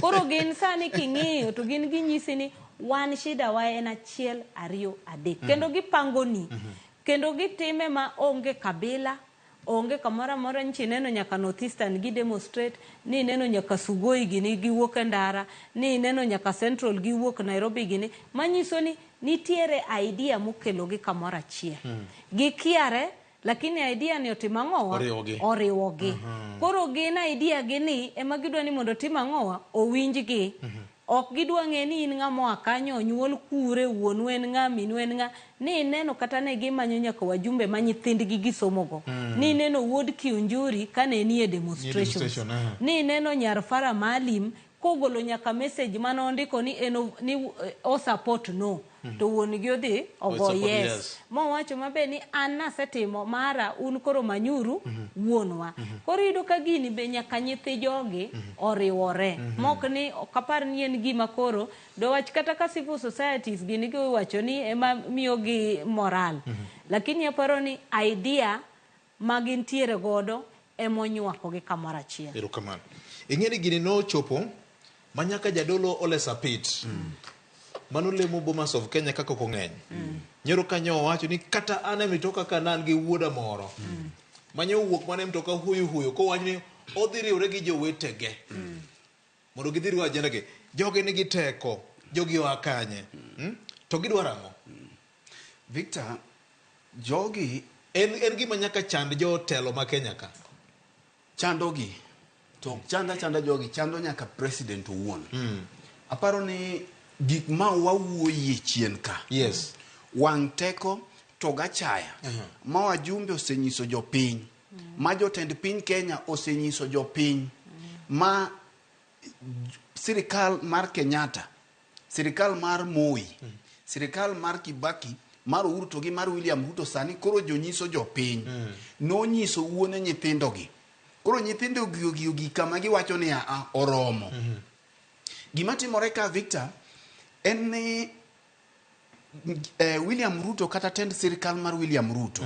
[SPEAKER 37] Koro gin sani king'iyo to gin ginyisi ni wan shida wa en 1, 2, 3. Kendo gipangoni. Kendo gitime ma onge kabila, Onge kamoro amora nchi ineno nyaka North Eastern gi demonstrate, ni ineno nyaka Sugoi gini giwuok e ndara, ni ineno nyaka Central giwuok Nairobi gini, manyiso ni nitiere idea mokelogi kamoro achiel. Gikiare, lakini idea ni otimo ang'owa?
[SPEAKER 41] Oriwogi.
[SPEAKER 37] Oriwogi. Koro gin idea gi ni ema gidwa ni mondo otim ang'owa? Owinjgi. Ok gidwa ng'e ni in ng'ama oa kanyo, onyuol kure, wuonu en ng'a, minu en ng'a. Ni ineno kata ne gimanyo nyaka wajumbe ma nyithindgi gisomogo. Ni ineno wuod Kiunjuri kane nie demonstrations.
[SPEAKER 41] Demonstration, aha.
[SPEAKER 37] Ni ineno nyar Farah Maalim kogolo nyaka message mane ondiko ni en o- ni eh, o support no. To wuon gi odhi ogo
[SPEAKER 41] support
[SPEAKER 37] yes.
[SPEAKER 41] yes.
[SPEAKER 37] Mowacho maber ni an nasetimo mara un koro manyuru wuonwa. Koro iyudo ka gini be nyaka nyithi jogi oriwore. Mok ni ok apar ni en gima koro dowach kata ka civil societies gini giwacho ni ema miyogi moral. Lakini aparo ni idea ma gintiere godo emonywako gi kamoro achiel.
[SPEAKER 41] Erokamano. Ing'e ni gini nochopo ma nyaka jadolo Ole Sapit mano lemo Bomas of Kenya kaka ok ong'eny. Nyoro kanyo owacho ni kata an e mitoka ka ne an gi wuoda moro manye owuok mana e mtoka huyu huyu kowacho ni odhi riwore gi jowetege mondo gidhi riwo ajenda gi. Jogi nigi teko, jogi oa kanye? To gidwaro ang'o?
[SPEAKER 2] Victor, jogi
[SPEAKER 41] en gima nyaka chand jotelo ma Kenya ka.
[SPEAKER 2] Chandogi to ok chanda chanda jogi chando nyaka president owuon. Aparo ni gik ma wawuoyie chien ka.
[SPEAKER 41] Yes.
[SPEAKER 2] Wang' teko to gachaya ma wajumbe osenyiso jopiny ma jotend piny Kenya osenyiso jopiny ma sirikal mar Kenyatta, sirikal mar Moi, sirikal mar Kibaki, mar Uhuru to gi mar William Ruto sani koro jonyiso jopiny. Nonyiso wuone nyithindogi. Koro nyithindo gi ogi ogi kama giwacho ni a oromo. Gima timore ka Victor en ni William Ruto kata tend sirikal mar William Ruto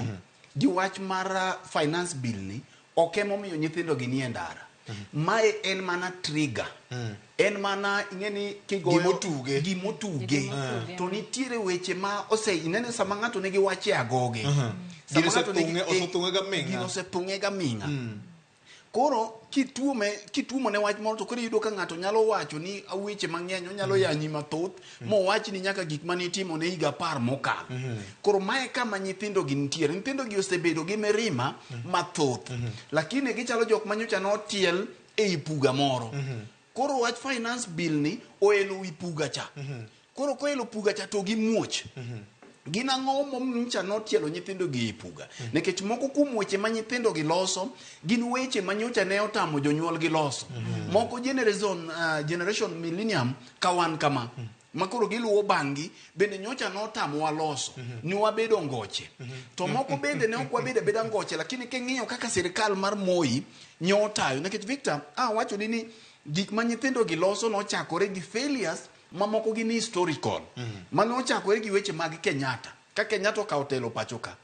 [SPEAKER 2] gi wach mar finance bill ni ok emomiyo nyithindo gi nie ndara. Mae en mana trigger. En mana ing'e ni kigoyo
[SPEAKER 41] Gimotuge.
[SPEAKER 2] gimotuge.
[SPEAKER 41] Gimotuge.
[SPEAKER 2] To nitiere weche ma ose inene sama ng'ato nigi wach e agoge. Sama
[SPEAKER 41] Gino
[SPEAKER 2] ng'ato nigi-
[SPEAKER 41] osethung'e gaming'a.
[SPEAKER 2] Gino osethung'e gaming'a. Koro kituomo ne wach moro to koro iyudo ka ng'ato nyalo wacho ni weche mang'eny onyalo yanyi mathoth mowach ni nyaka gik mane itimo ne higa 10 mokalo. Koro mae kama nyithindo gi nitiere. Nyithindo gi osebedo gi mirima mathoth. Lakini gichalo jok manyocha notiel ei puga moro. Koro wach finance bill ni oelo wi puga cha. Koro koelo puga cha to gimuoch. Gin ang'o momicha notielo nyithindo gi ei puga? Nikech moko kuom weche ma nyithindo gi loso gin weche ma nyocha ne otamo jonyuol gi loso. Moko generation millennium ka wan kama. Ma koro giluwo bang'gi bende nyocha notamowa loso. Ne wabedo ngoche. To moko bende ne ok wabedo abeda ngoche lakini king'iyo kaka sirikal mar Moi nyotayo. Nikech Victor, awacho ni ni gik ma nyithindo gi loso nochakore gi failures mamoko gin historical. Mane ochakore gi weche mag Kenyatta. Ka Kenyatta okawo telo pacho ka.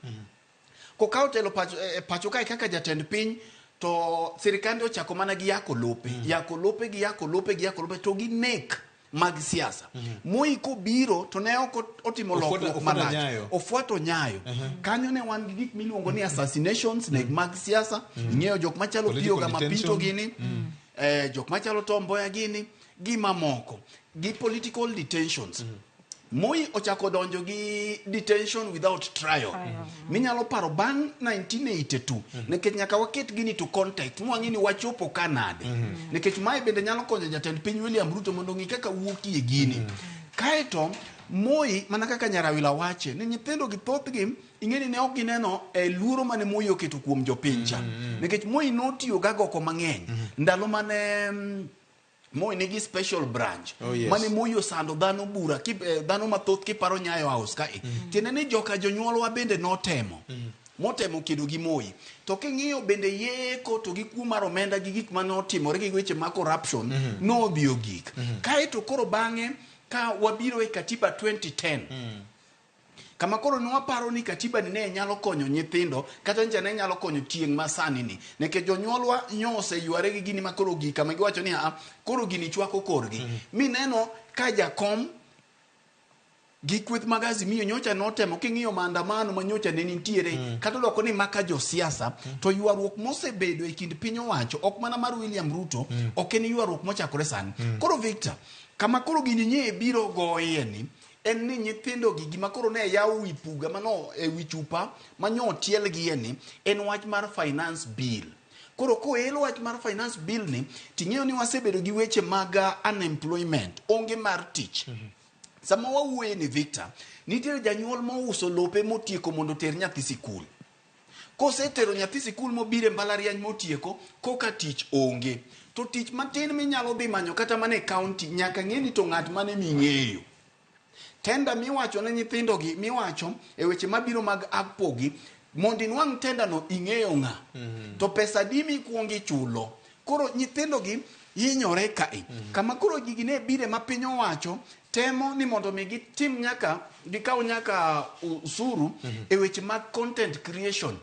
[SPEAKER 2] Kokawo telo pacho kae kaka jatend piny to sirikande ochako mana gi yako lope. Yako lope gi yako lope gi yako lope to gi nek mag siasa. Moi kobiro to ne ok otimo lokruok
[SPEAKER 41] Ofuato
[SPEAKER 2] marach.
[SPEAKER 41] nyayo.
[SPEAKER 2] Ofuato nyayo. Kanyo ne wan gi gik miluongo ni assassinations, nek mag siasa. Ing'eyo jok machalo
[SPEAKER 41] Political
[SPEAKER 2] Pio Gama Pinto
[SPEAKER 41] detention.
[SPEAKER 2] gini. Jok machalo Tom Mboya gini gi mamoko. Gi political detentions. Moi ochako donjo gi detention without trial. Minyalo paro bang' 1982 nikech nyaka waket gini to context mwang'e ni wachopo ka nade. Nikech mae bende nyalo konyo jatend piny William Ruto mondo ong'i kaka wuokie gini. Kaeto Moi mana kaka Nyarawila wache ni nyithindo gi thothgi ing'e ni ne ok gineno e luoro mane Moi oketo kuom jopiny cha. Nikech Moi notiyo ga goko mang'eny. Ndalo mane Moi nigi special branch.
[SPEAKER 41] Oh, yes.
[SPEAKER 2] Mane Moi osando dhano bura, dhano mathoth kiparo Nyayo House kae. Tiende ni joka jonyuolwa bende notemo. Motemo kedo gi Moi. To king'iyo bende yeko to gi kuo mar omenda gi gik mane otimore gi weche mag corruption nodhi ogik. Kaeto koro bang'e ka wabiro e katiba 2010. Kama koro ne waparo ni katiba ni ne nyalo konyo nyithindo kata nja ne nyalo konyo tieng' ma sani ni. Nikech jonyuolwa nyo oseyware gi gini ma koro gik kama giwacho ni a koro gini chwako korgi. Mineno ka jakom Gi kweth mag Azimio nyocha notemo king'iyo maandamano ma nyocha ne nitiere kata odoko ni maka josiasa to ywaruok mosebedo e kind piny owacho ok mana mar William Ruto ok en ywaruok mochakore sani. Koro Victor, kama koro gini nye biro goye ni en ni nyithindo gi gima koro ne yaw wi puga mano e wi chupa manyo otielgie ni en wach mar finance bill. Koro koel wach mar finance bill ni ting'eyo ni wasebedo gi weche mag unemployment, onge mar tich. Sama wawuoye ni Victor, nitiere janyuol mouso lope motieko mondo oter nyathi sikul. Kosetero nyathi sikul mobiro e mbalariany motieko, koka tich onge. To tich matin minyalo dhi manyo kata mana e county, nyaka ng'e ni to ng'at mane ming'eyo. Tenda miwacho ne nyithindogi, miwacho e weche mabiro mag AGPO gi, mondo inwang' tenda no ing'eyo ng'a. To pesa adi mikuongo ichulo. Koro nyithindogi hinyore kae. Kama koro gigi ne bire ma piny owacho temo ni mondo mi gitim nyaka, gikaw nyaka usuru e weche mag content creation.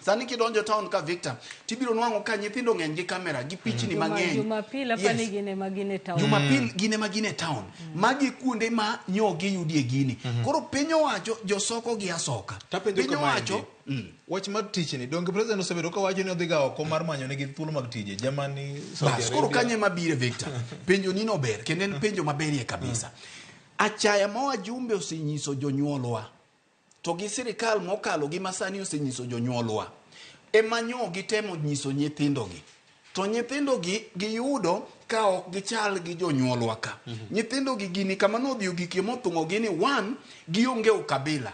[SPEAKER 2] Sani kidonjo town ka Victor, tibiro nwang'o ka nyithindo ng'eny gi kamera, gi pichni mang'eny.
[SPEAKER 37] Jumapil apa ni gin ema gin e town.
[SPEAKER 2] Jumapil gin ema gin e town. Magi kuonde ma nyo giyudie gini. Koro piny owacho josoko gi asoka.
[SPEAKER 41] Tapenjo
[SPEAKER 2] Piny
[SPEAKER 41] kama
[SPEAKER 2] owacho
[SPEAKER 41] endi. Wach mar tich ni, donge president osebedo ka wacho ni odhi ga oko mar manyo negi thuolo mag tije, Germany, Saudi
[SPEAKER 2] Bas, koro
[SPEAKER 41] Arabia.
[SPEAKER 2] kanye mabire Victor. Penjo ni no ber, kendo en penjo maberie kabisa. Achaya ma wajumbe osenyiso jonyuolwa, to gi sirikal mokalo gi masani osenyiso jonyuolwa, ema nyo gitemo nyiso nyithindogi. To nyithindogi giyudo ka ok gichal gi jonyuolwa ka. Nyithindogi gini kama nodhi ogikie mothung'ogi ni one, gionge ukabila.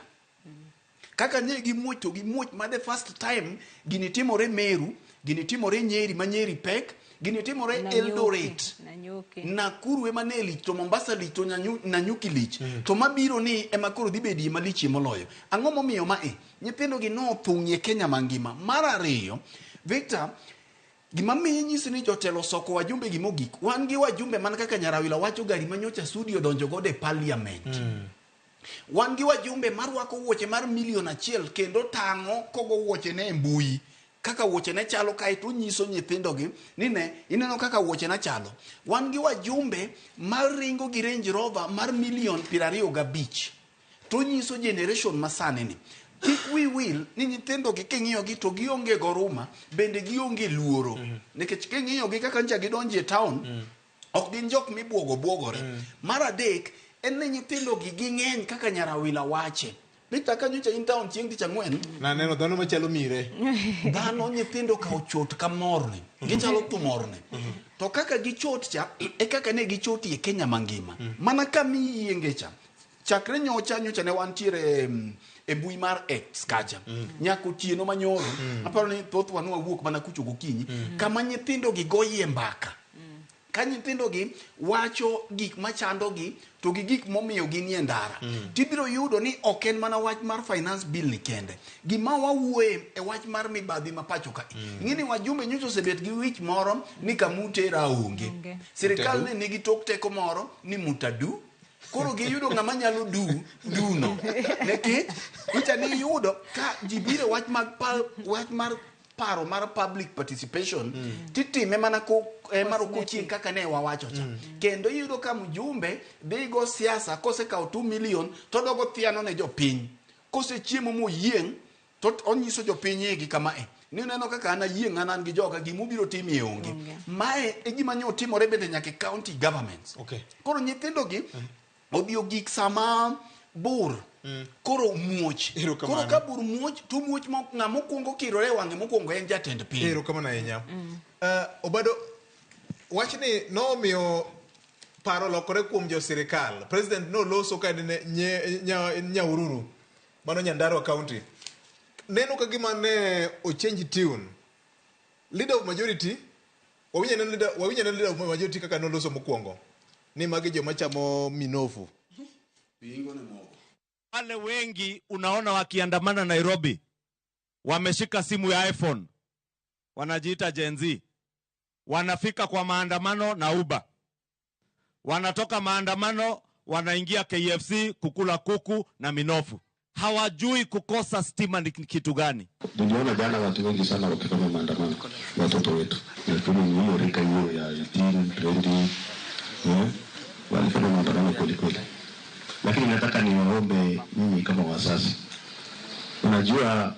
[SPEAKER 2] Kaka nye gimuoch to gimuoch ma the first time gini timore Meru, gini timore Nyeri ma Nyeri pek, gini timore
[SPEAKER 37] Nanyuki,
[SPEAKER 2] Eldoret.
[SPEAKER 37] Nanyuki.
[SPEAKER 2] Nakuru ema ne lich to Mombasa lich to Nanyuki lich. To mabiro ni ema koro dhi bedie malichie moloyo. Ang'o momiyo mae? Nyithindo gi nothung'ie Kenya mangima. Mar ariyo, Victor, gima miyo nyisi ni jotelo osoko wajumbe gi mogik. Wan gi wajumbe mana kaka Nyarawila wacho gari manyocha studio donjo godo e parliament. Wan gi wajumbe marwako wuoche mar milion 1 kendo tang'o kogo wuoche ne e mbui. Kaka wuoche ne chalo kae to onyiso nyithindogi ni ne ineno kaka wuoche na chalo. Wan gi wajumbe mar ringo gi Range Rover mar milion 25 to onyiso generation masani ni kik wi wil ni nyithindogi king'iyogi to gionge goruma bende gionge luoro. Nikech king'iyogi kaka ncha gidonjo e town, ok gin jok mibuogo buogore. Mar adek en ni nyithindogi ging'eny kaka Nyarawila wache. Victor, ka nyocha in town chieng' tich ang'wen,
[SPEAKER 41] Naneno dhano machalo mire.
[SPEAKER 2] Dhano nyithindo ka ochot ka morni, gichalo thumorni. To kaka gichot cha, e kaka ne gichotie Kenya mangima. Mana ka miyienge cha, chakre nyocha, nyocha ne wantiere e mbui mar X kacha. Nyaka otieno manyoro, aparo ni thothwa ne wawuok mana kucho gokinyi, kama nyithindo gi goyie mbaka. Ka nyithindo gi wacho gik machandogi to gi gik momiyo ginie ndara. Tibiro yudo ni ok en mana wach mar finance bill ni kende. Gima wawuoye e wach mar mibadhi ma pacho ka. Ing'e ni wajumbe nyocha osebet gi wich moro ni kamutera onge. Sirikal ne nigi tok teko moro ni mutadu. Koro giyudo ng'ama nyalo du duno. Nikech icha ni iyudo ka ji biro wach mag wach mar paro mar public participation titime mana ko mar okochieng' kaka ne wawacho cha. Kendo iyudo ka mjumbe dhi go siasa kosekawo 2 million to dogo thiano ne jopiny. Kosechiemo moyieng' to onyiso jopiny egi kama e. Ni uneno kaka an ayieng' an an gi joga gimubiro timie onge. Mae e gima nyo timore bende nyaka e county governments. Koro nyithindogi odhi ogik sama bur koro muoch. Koro ka bur muoch to muoch ng'ama okuongo kirore e wang'e mokuongo en jatend piny.
[SPEAKER 41] Erokamano ahinya. Obado, wachni nomiyo paro lokore kuom jo sirikal. President noloso ka en Nyahururu, mano Nyandarua County. Neno ka gima ne ochange tune. Leader of majority, wawinjo ne leader, wawinjo ne leader of majority kaka noloso mokwongo. Ni magi joma chamo minofu.
[SPEAKER 2] Pingo ne mogo.
[SPEAKER 11] Wale wengi unaona wakiandamana Nairobi, wameshika simu ya iPhone, wanajiita Gen Z. Wanafika kwa maandamano na Uber. Wanatoka maandamano, wanaingia KFC kukula kuku na minofu. Hawajui kukosa stima ni kitu gani.
[SPEAKER 12] Niliona jana watu wengi sana wakifanya maandamano, watoto wetu. Lakini ni hiyo rika hiyo ya 18, 20, walifanya maandamano kweli kweli. Lakini nataka niwaombe nyinyi kama wazazi, unajua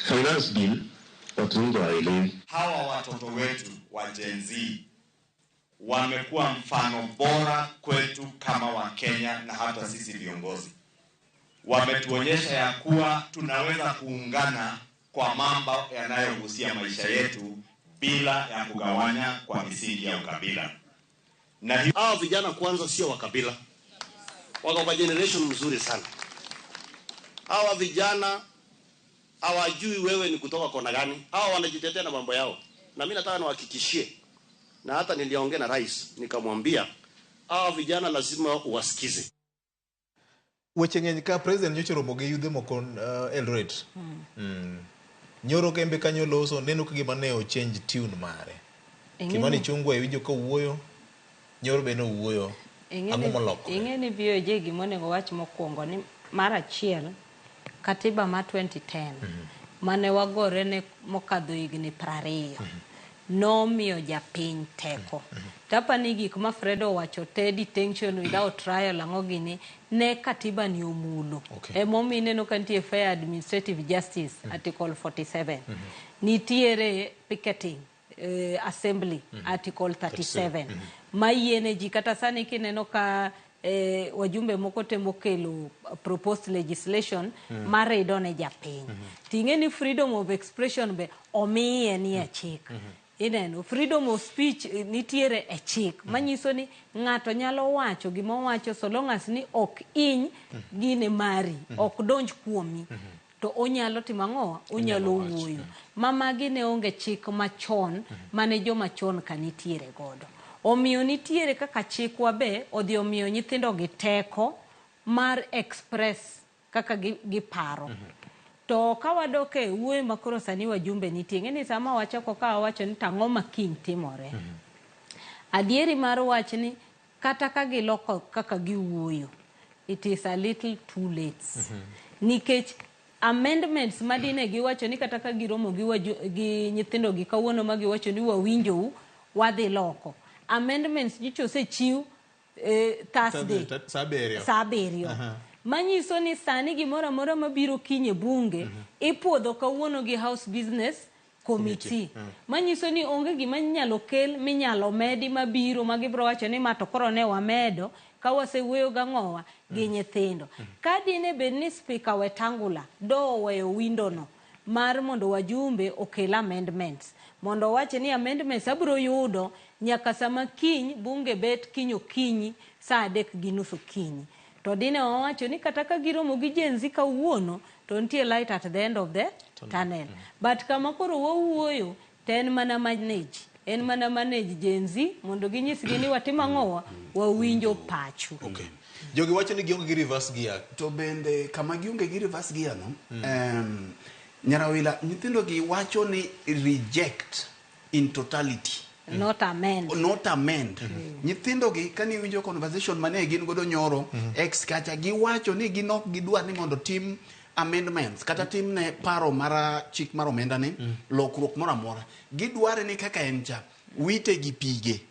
[SPEAKER 12] finance bill watu wengi hawaelewi.
[SPEAKER 11] Hawa watoto wetu wa Gen Z wamekuwa mfano bora kwetu kama Wakenya na hata sisi viongozi. Wametuonyesha ya kuwa tunaweza kuungana kwa mambo yanayohusia maisha yetu bila ya kugawanya kwa misingi ya ukabila. Na
[SPEAKER 9] hawa vijana kwanza sio wa kabila, wako kwa generation mzuri sana. Hawa vijana hawajui wewe ni kutoka kona gani, hawa wanajitetea na mambo yao, na mimi nataka niwahakikishie, na hata niliongea na rais nikamwambia, hawa vijana lazima uwasikize.
[SPEAKER 41] Weche ng'eny ka president nyocha oromo gi yudhe moko Eldoret. Nyoro kembe kanyo loso neno ka gima ne o change tune mare. Kimani Chungwa iwinjo ka wuoyo, nyoro be nowuoyo. Ang'o molokore?
[SPEAKER 37] Ing'e ni VOJ gima onego wach mokwongo ni mar achiel katiba ma 2010 mane wagore ne mokadho higni 20 nomiyo japiny teko. Tapa ni gik ma Fredo owacho te detention without trial ang'o gini ne katiba ni omulo. Emomiyo ineno ka nitie fair administrative justice article 47. Nitiere picketing assembly article 37 mayiene ji kata sani kineno ka wajumbe moko temo kelo proposed legislation marido ne japiny. Ting'e ni freedom of expression be omiye ni e chik. Ineno freedom of speech nitiere e chik manyiso ni ng'ato nyalo wacho gima owacho so long as ni ok iny gine mari ok donj kuomi to onyalo timo ang'o onyalo wuoyo ma magi ne onge chik machon mane joma chon ka nitiere godo omiyo nitiere kaka chikwa be odhi omiyo nyithindo gi teko mar express kaka giparo to ka wadok e wuoyo ma koro sani wajumbe nitie ing'e ni sama wachako ka wawacho ni tang'o ma kiny timore adieri mar wach ni kata ka giloko kaka giwuoyo it is a little too late nikech amendments madine giwacho ni kata ka giromo gi, gi nyithindo gi kawuono ma giwacho ni wawinjou wadhi loko amendments nyocha osechiw Thursday
[SPEAKER 41] Sa abiriyo.
[SPEAKER 37] sa abiriyo manyiso ni sani gimoro amora mabiro kiny e bunge ipuodho kawuono gi house business committee manyiso ni onge gima inyalo kel minyalo medi mabiro ma gibiro wacho ni ma to koro ne wamedo ka wasewuoyo gang'owa gi nyithindo ka dine bed ni speaker Wetangula do oweyo window no mar mondo wajumbe okel amendments mondo owach ni amendments abiro yudo nyaka sama kiny bunge bet kiny okinyi saa 3:30 okinyi to dine wawacho ni kata ka giromo gi Gen Z kawuono to nitie light at the end of the tunnel but kama koro wawuoyo to en mana manage en mana manage Gen Z mondo ginyisgi ni watimo ang'owa wawinjo pachu
[SPEAKER 41] Okay. Jogi wacho ni gionge gi reverse gear.
[SPEAKER 2] To bende kama gionge gi reverse gear no, Nyarawila, nyithindo gi wacho ni reject in totality.
[SPEAKER 37] Not amend.
[SPEAKER 2] Not amend. Nyithindo gi kani iwinjo conversation mane gin godo nyoro ex kacha giwacho ni gin ok gidwar ni mondo tim amendments kata tim ne paro mar chik mar omenda ni lokruok moro amora. Gidware ni kaka en cha wite gi pige.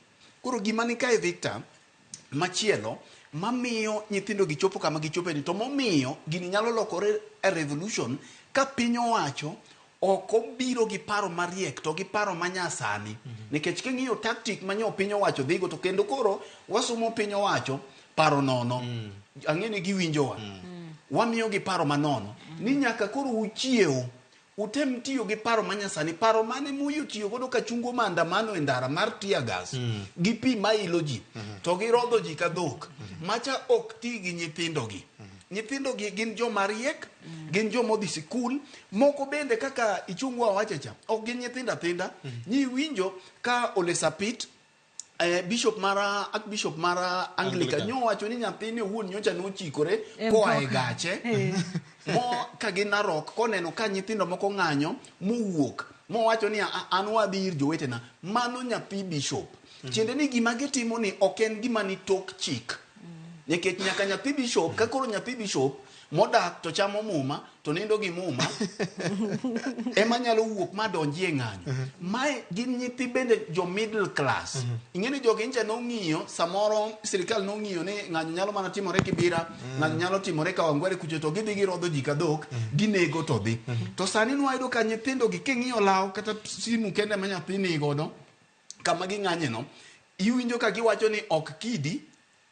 [SPEAKER 2] Koro gima ni kae Victor machielo mamiyo nyithindo gi chopo kama gichope ni to momiyo gini nyalo lokore e revolution ka piny owacho ok obiro gi paro mariek to gi paro manyasani nikech king'iyo tactic manyo piny owacho dhigo to kendo koro wasumo piny owacho paro nono ang'e ni giwinjowa wamiyo gi paro manono ni nyaka koro uchiew utem tiyo gi paro manyasani paro mane muyo tiyo godo ka chungo maandamano e ndara mar tear gas gi pi mailo ji to girodho ji ka dhok macha ok ti gi nyithindo gi nyithindo gi gin joma riek gin joma odhi sikul moko bende kaka ichungwa wacho cha ok gin nyithindo athinda nyiwinjo ka Ole Sapit bishop mar archbishop mar Anglican
[SPEAKER 41] Anglican.
[SPEAKER 2] nyowacho ni nyathine owuon nyocha nochikore
[SPEAKER 37] E
[SPEAKER 2] koa e
[SPEAKER 37] mtoka.
[SPEAKER 2] gache mo ka gin Narok koneno ka nyithindo moko ng'anyo mowuok mowacho ni "A- an wadhi ir jowetena mano nyathi bishop tiende ni gima gitimo ni ok en gima ni tok chik Nikech nyaka nyathi bishop, ka koro nyathi bishop modak to chamo muma to nindo gi muma ema nyalo wuok ma donji e ng'anyo. Mae gin nyithi bende jo middle class. Ing'e ni jogi ncha nong'iyo samoro sirikal nong'iyo ni ng'anyo nyalo mana timore Kibira, ng'anyo nyalo timore Kawangware kucho to gidhi girodho ji ka dhok, ginego to dhi. To sani nwayudo ka nyithindo gi king'iyo law kata simu kende ma nyathi ni godo kama ging'anye no, iwinjo ka giwacho ni ok kidi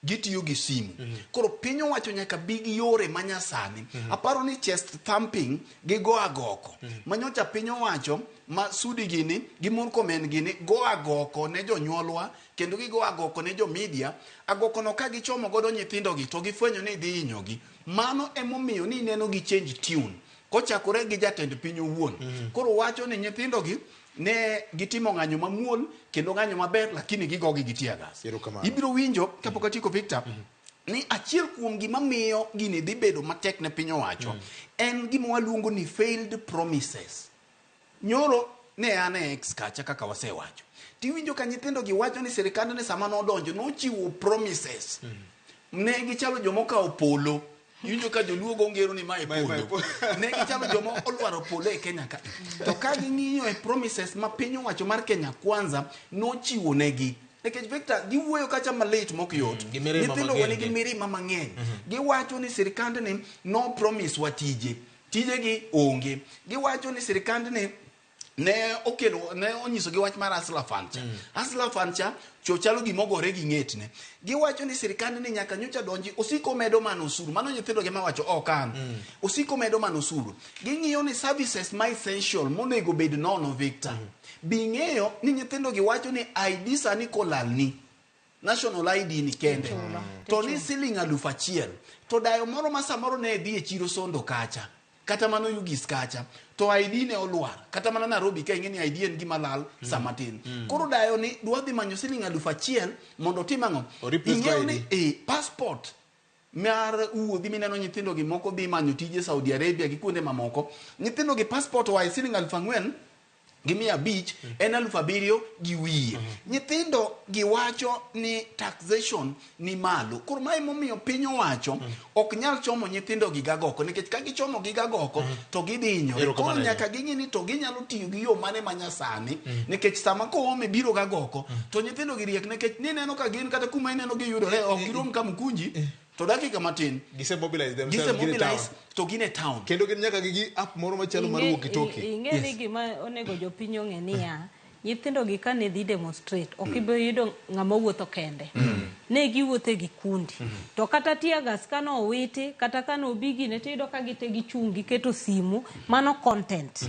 [SPEAKER 2] gitiyo gi simu. Koro piny owacho nyaka bi gi yore manyasani. Aparo ni chest thumping gi go agoko. Manyocha piny owacho ma Sudi gini gi Murkomen gini go agoko ne jonyuolwa kendo gigo agoko ne jo media. Agoko no ka gichomo godo nyithindo gi to gifwenyo ni dhi hinyogi. Mano emomiyo ni ineno gi change tune kochakore gi jatend piny owuon. Koro wacho ni nyithindo gi ne gitimo ng'anyo mamuol kendo ng'anyo maber lakini gigogi gi tear gas. Ibiro winjo kapok atieko Victor ni achiel kuom gima miyo gini dhi bedo matek ne piny owacho en gima waluongo ni failed promises. Nyoro ne an e X kacha kaka wasewacho. Tiwinjo ka nyithindo gi wacho ni sirikand ni sama nodonjo nochiwo promises. Ne gichalo joma okawo polo. Iwinjo ka joluo go ngero ni mae polo. Ne gichalo joma olwaro polo e Kenya ka. To ka ging'iyo e promises ma piny owacho mar Kenya Kwanza nochiwo negi. Nikech Victor, giwuoyo kacha malit mok yot.
[SPEAKER 41] Gi mirima
[SPEAKER 2] Nyithindo go
[SPEAKER 41] mager
[SPEAKER 2] nigi
[SPEAKER 41] gi.
[SPEAKER 2] mirima mang'eny. Giwacho ni sirikandni no promise wa tije. Tijegi onge. Giwacho ni sirikandni ne okelo ne onyiso gi wach mar Hustler Fund cha. Hustler Fund cha cho chalo gima ogore gi ng'etne. Giwacho ni sirikand ni nyaka nyocha donji osiko medo mana osuru. Mano nyithindo gi mawacho ok an. Osiko medo mana osuru. Ging'iyo ni services ma essential monego bed nono Victor. Bi ng'eyo ni nyithindo gi wacho ni ID sani kolalni. National ID ni kende. To ni siling 1000. To dayo moro ma samoro ne dhi e chiro Sondo kacha. Kata mano Ugis kacha. To ID ne olwar. Kata mana Nairobi ka ing'e ni ID en gima lal sama tin. Koro dayo ni dwa dhi manyo siling 1000 mondo otim ang'o?
[SPEAKER 41] O replace
[SPEAKER 2] Ing'eyo
[SPEAKER 41] go
[SPEAKER 2] ni
[SPEAKER 41] ID.
[SPEAKER 2] passport mar wuodhi mineno nyithindo gi moko dhi manyo tije Saudi Arabia gi kuonde mamoko. Nyithindo gi passport oa e siling 4,500 en 7,000 gi wiye. Nyithindo giwacho ni taxation ni malo. Koro mae momiyo piny owacho ok nyal chomo nyithindo gi gagoko nikech ka gichomo gi gagoko to gidhi hinyore.
[SPEAKER 41] Erokamano
[SPEAKER 2] Koro
[SPEAKER 41] ahinya.
[SPEAKER 2] nyaka ging'i ni to ginyalo tiyo gi yo mane manyasani nikech sama Koome biro gagoko to nyithindo gi riek nikech nineno ka gin kata kuma ineno giyudore ok girom Kamukunji to dakika matin
[SPEAKER 41] Gise mobilize themselves.
[SPEAKER 2] gise
[SPEAKER 41] gin e town.
[SPEAKER 2] mobilize to gin e town.
[SPEAKER 41] Kendo gin nyaka gi gi app moro machalo mar walkie talkie.
[SPEAKER 37] Ing'e ni gima onego jopiny ong'e niya, nyithindo gi kane dhi demonstrate, ok ibi yudo ng'ama wuotho kende. Ne giwuotho e gikundi. To kata tear gas kane owiti, kata kane obi gine, tiyudo ka gite gichung' giketo simu, mano content.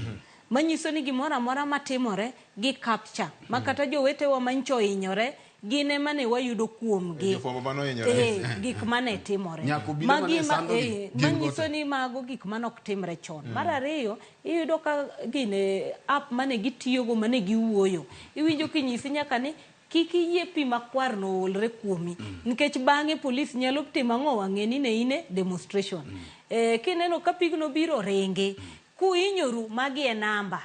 [SPEAKER 37] Manyiso ni gimoro amora matimore gi capture. Ma kata jowetewa manyicho ohinyore, gin ema ne wayudo kuomgi.
[SPEAKER 41] Jofwambo mane ohinyore.
[SPEAKER 37] Gik mane timore.
[SPEAKER 2] Nyaka obila mane sando gi, gin
[SPEAKER 37] Manyiso
[SPEAKER 2] gote.
[SPEAKER 37] ni mago gik mane ok timre chon. Mar ariyo, iyudo ka gine app mane gitiyogo mane giwuoyo. Iwinjo kinyisi nyaka ni kik iyie pi makwar no oolre kuomi. Nikech bang'e polis nyalo timo ang'o wang'e ni ne in e demonstration. Kineno ka pigno biro ringi. Kuhinyoru, magi e namba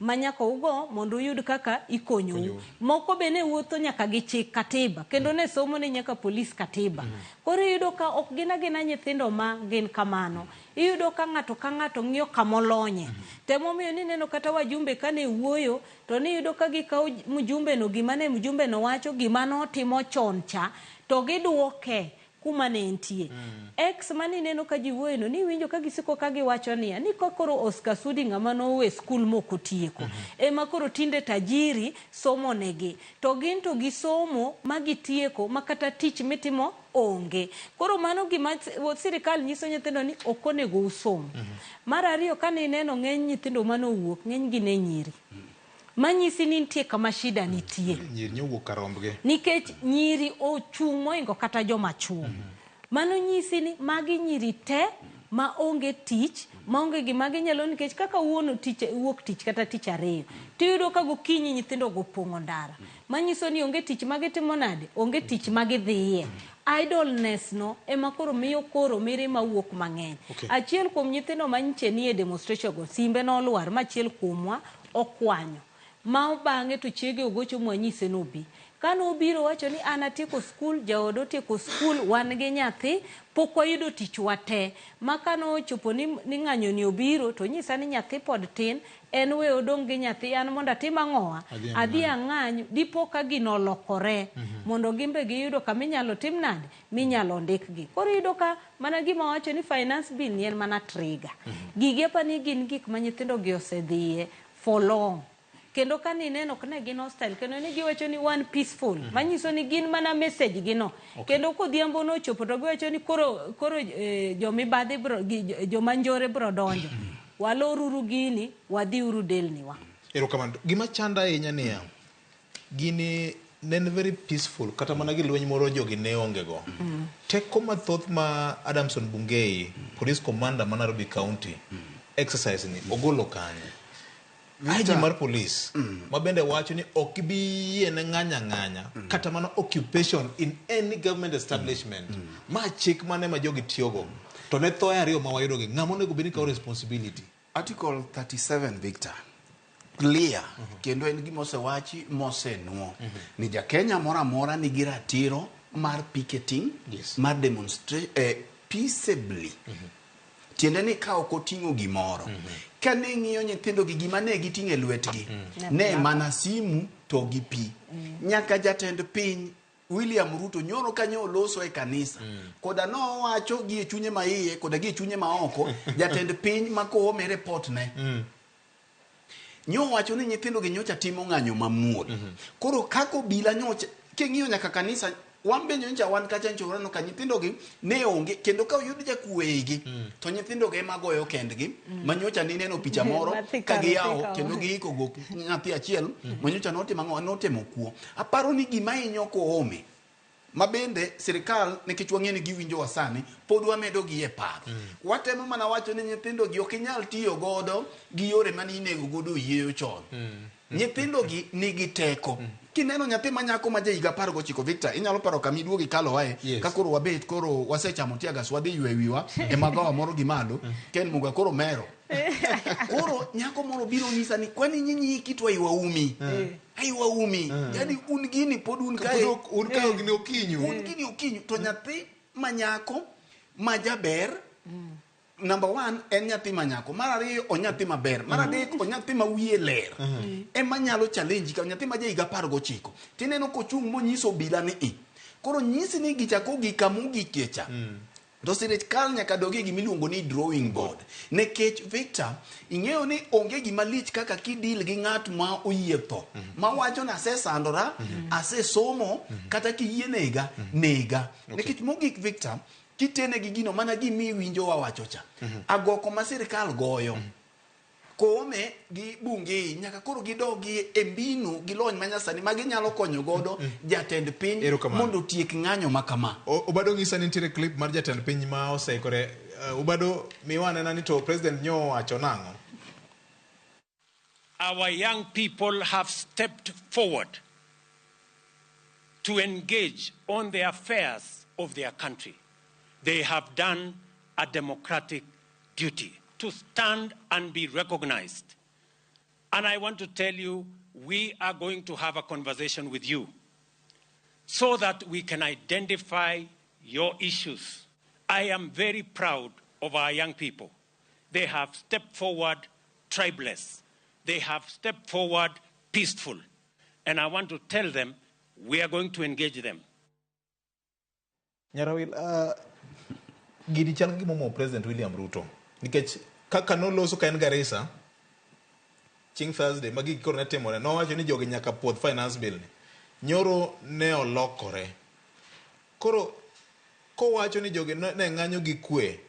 [SPEAKER 37] ma nyaka ugo mondo uyud kaka ikonyou. Moko be ne wuotho nyaka gi chik katiba, kendo ne somo ne nyaka polis katiba. Koro iyudo ka ok gin agina nyithindo ma gin kamano. Iyudo ka ng'ato ka ng'ato ng'iyo kamolonye. Temomiyo ni neno kata wajumbe kane wuoyo, to niyudo ka gikawo mjumbe no, gima ne mjumbe no wacho, gima notimo chon cha, to giduoke kuma ne entie. Ex mane ineno ka ji wuoyo no, niwinjo ka gisiko ka giwacho niya, ni ka koro Oscar Sudi ng'ama nowe skul mok otieko, ema koro tinde tajiri somo negi. To gin to gisomo ma gitieko ma kata tich mitimo onge. Koro mano gima sirikal nyiso nyithindo ni ok onego usom. Mar ariyo, kane ineno ng'eny nyithindo mane owuok, ng'eny gi ne nyiri. Manyisi ni nitie kama shida nitie.
[SPEAKER 41] Nyiri nyowuok kar rombgi.
[SPEAKER 37] Nikech nyiri ochung' moingo kata joma chuo. Mano nyisi ni magi nyiri te ma onge tich, ma onge gima ginyalo nikech kaka wuono tich, wuok tich kata tich ariyo. Tiyudo ka gokinyi nyithindo go pong'o ndara. Manyiso ni onge tich ma gitimo nade? Onge tich ma gidhiye. Idleness no ema koro miyo koro mirima wuok mang'eny. Achiel kuom nyithindo manyiche nie demonstration go, simbe nolwar ma achiel kuomwa okwanyo. Ma bang'e to chiege ogocho mwanyise nobi. Kane obiro wacho ni an atieko skul, jaoda otieko skul, wan gi nyathi, pok wayudo tich wate. Ma kane ochopo ni, ni ng'anyo ni obiro to onyisa ni nyathi pod tin, en we odong' gi nyathi, an mondo atim ang'owa?
[SPEAKER 41] Adhi
[SPEAKER 37] Adhi ang'any, dipo ka gino olokore mondo gin be giyudo kama inyalo tim nade? Minyalo ndikgi. Koro iyudo ka mana gima wacho ni finance bill ni en mana trigger. Gigi apa ni gin gik ma nyithindo gi osedhiye for long. Kendo ka nineno ok ne gin hostile, kendo ni giwacho ni wan peaceful, manyiso ni gin mana message gi no. Kendo kodhiambo nochopo to giwacho ni koro, koro jomibadhi bro, gi, joma njore bro donjo. Waloruru gini, wadhiuru delni wa.
[SPEAKER 41] Erokamano. Gima chanda ahinya niya, gini ne en very peaceful, kata mana gi lweny moro jogi ne onge go. Teko mathoth ma Adamson Bungei, police commander ma Nairobi County, exercise ni ogolo kanye? IG mar police ma bende wacho ni ok bi yiene ng'anya ng'anya kata mana occupation in any government establishment. Ma chik mane ma jogi tiyogo? To ne thoe ariyo ma wayudo gi, ng'ama onego bed ni kawo responsibility?
[SPEAKER 2] Article 37, Victor, clear kendo en gima osewachi mosenuo ni ja Kenya moro amora nigi ratiro mar picketing, mar demonstrate peaceably. Tiende ni ka ok oting'o gimoro. Ka ne ng'iyo nyithindo gi gima ne giting'o e lwetgi, ne mana simu to gi pi. Nyaka jatend piny William Ruto nyoro kanyo oloso e kanisa. Koda nowacho gi e chunye ma iye koda gi e chunye ma oko, jatend piny ma koome report ne. Nyowacho ni nyithindo gi nyocha timo ng'anyo mamuol. Koro kaka obila nyocha, king'iyo nyaka kanisa, wan be nyocha wan kacha nyocha waneno ka nyithindo gi ne onge, kendo ka oyud jakuo eigi, to nyithindo gi ema goyo kendgi, ma nyocha nineno picha moro
[SPEAKER 37] Nyathi
[SPEAKER 2] ka
[SPEAKER 37] kar
[SPEAKER 2] giyawo
[SPEAKER 37] thika
[SPEAKER 2] kendo
[SPEAKER 37] wa.
[SPEAKER 2] giiko gok nyathi achiel, ma nyocha notimo ang'o, notemo kuo. Aparo ni gima hinyo Koome, ma bende sirikal nikech wang'eyo ni giwinjowa sani, pod wamedo gi e paro. Watemo mana wacho ni nyithindo gi ok inyal tiyo godo gi yore mane inego godo oyieyo chon. Nyithindo gi nigi teko. Kineno nyathi ma nyako ma ja higa 19, Victor, inyalo paro kama iduogo ikalo wae, ka koro wabet, koro wasechamo tear gas, wadhi ywe wiwa e magawa moro gi malo, Ken Muga koro mero. Koro nyako moro biro nyisa ni kwani nyinyi kitwa iwaumi. Aiwaumi. Yani un gini pod un kae.
[SPEAKER 41] Un kae gini okinyu.
[SPEAKER 2] Un gini okinyu. To nyathi ma nyako ma jaber, number 1 en nyathi ma nyako, mar ariyo o nyathi maber, mar adek o nyathi ma wiye ler. Ema nyalo challenge ka nyathi ma ja higa 19. Tineno kochung' monyiso obila ni i. Koro nyisi ni gichako gi kamogikie cha. To sirikal nyaka dog e gima iluongo ni drawing board. Nikech Victor, ing'eyo ni onge gima lich kaka kidil gi ng'at ma oyie tho. Ma wacho ni asesandora, asesomo, kata kiyie nega, nega. Nikech mogik Victor, kitene gi gino mana gimi iwinjo wawacho cha. Agoko ma sirikal goyo. Koome gi Bungei nyaka koro gidogi e mbinu gi lony manyasani ma ginyalo konyo godo jatend piny
[SPEAKER 41] Erokamano.
[SPEAKER 2] mondo otiek ng'anyo ma kama.
[SPEAKER 41] Obado ng'isa ni nitiere clip mar jatend piny ma oseikore. Obado miwa anena ni to president nyo owacho nang'o?
[SPEAKER 13] Our young people have stepped forward to engage on the affairs of their country. They have done a democratic duty to stand and be recognized. And I want to tell you, we are going to have a conversation with you so that we can identify your issues. I am very proud of our young people. They have stepped forward tribeless. They have stepped forward peaceful. And I want to tell them, we are going to engage them.
[SPEAKER 41] Nyarawil, gini chal gi gimomiyo President William Ruto. Nikech kaka noloso ka en Garissa, chieng' Thursday, ma gigi koro ne timore, nowacho ni jogi nyaka puodh finance bill ni. Nyoro ne olokore. Koro, kowacho ni jogi ne ng'anyo gi kwe,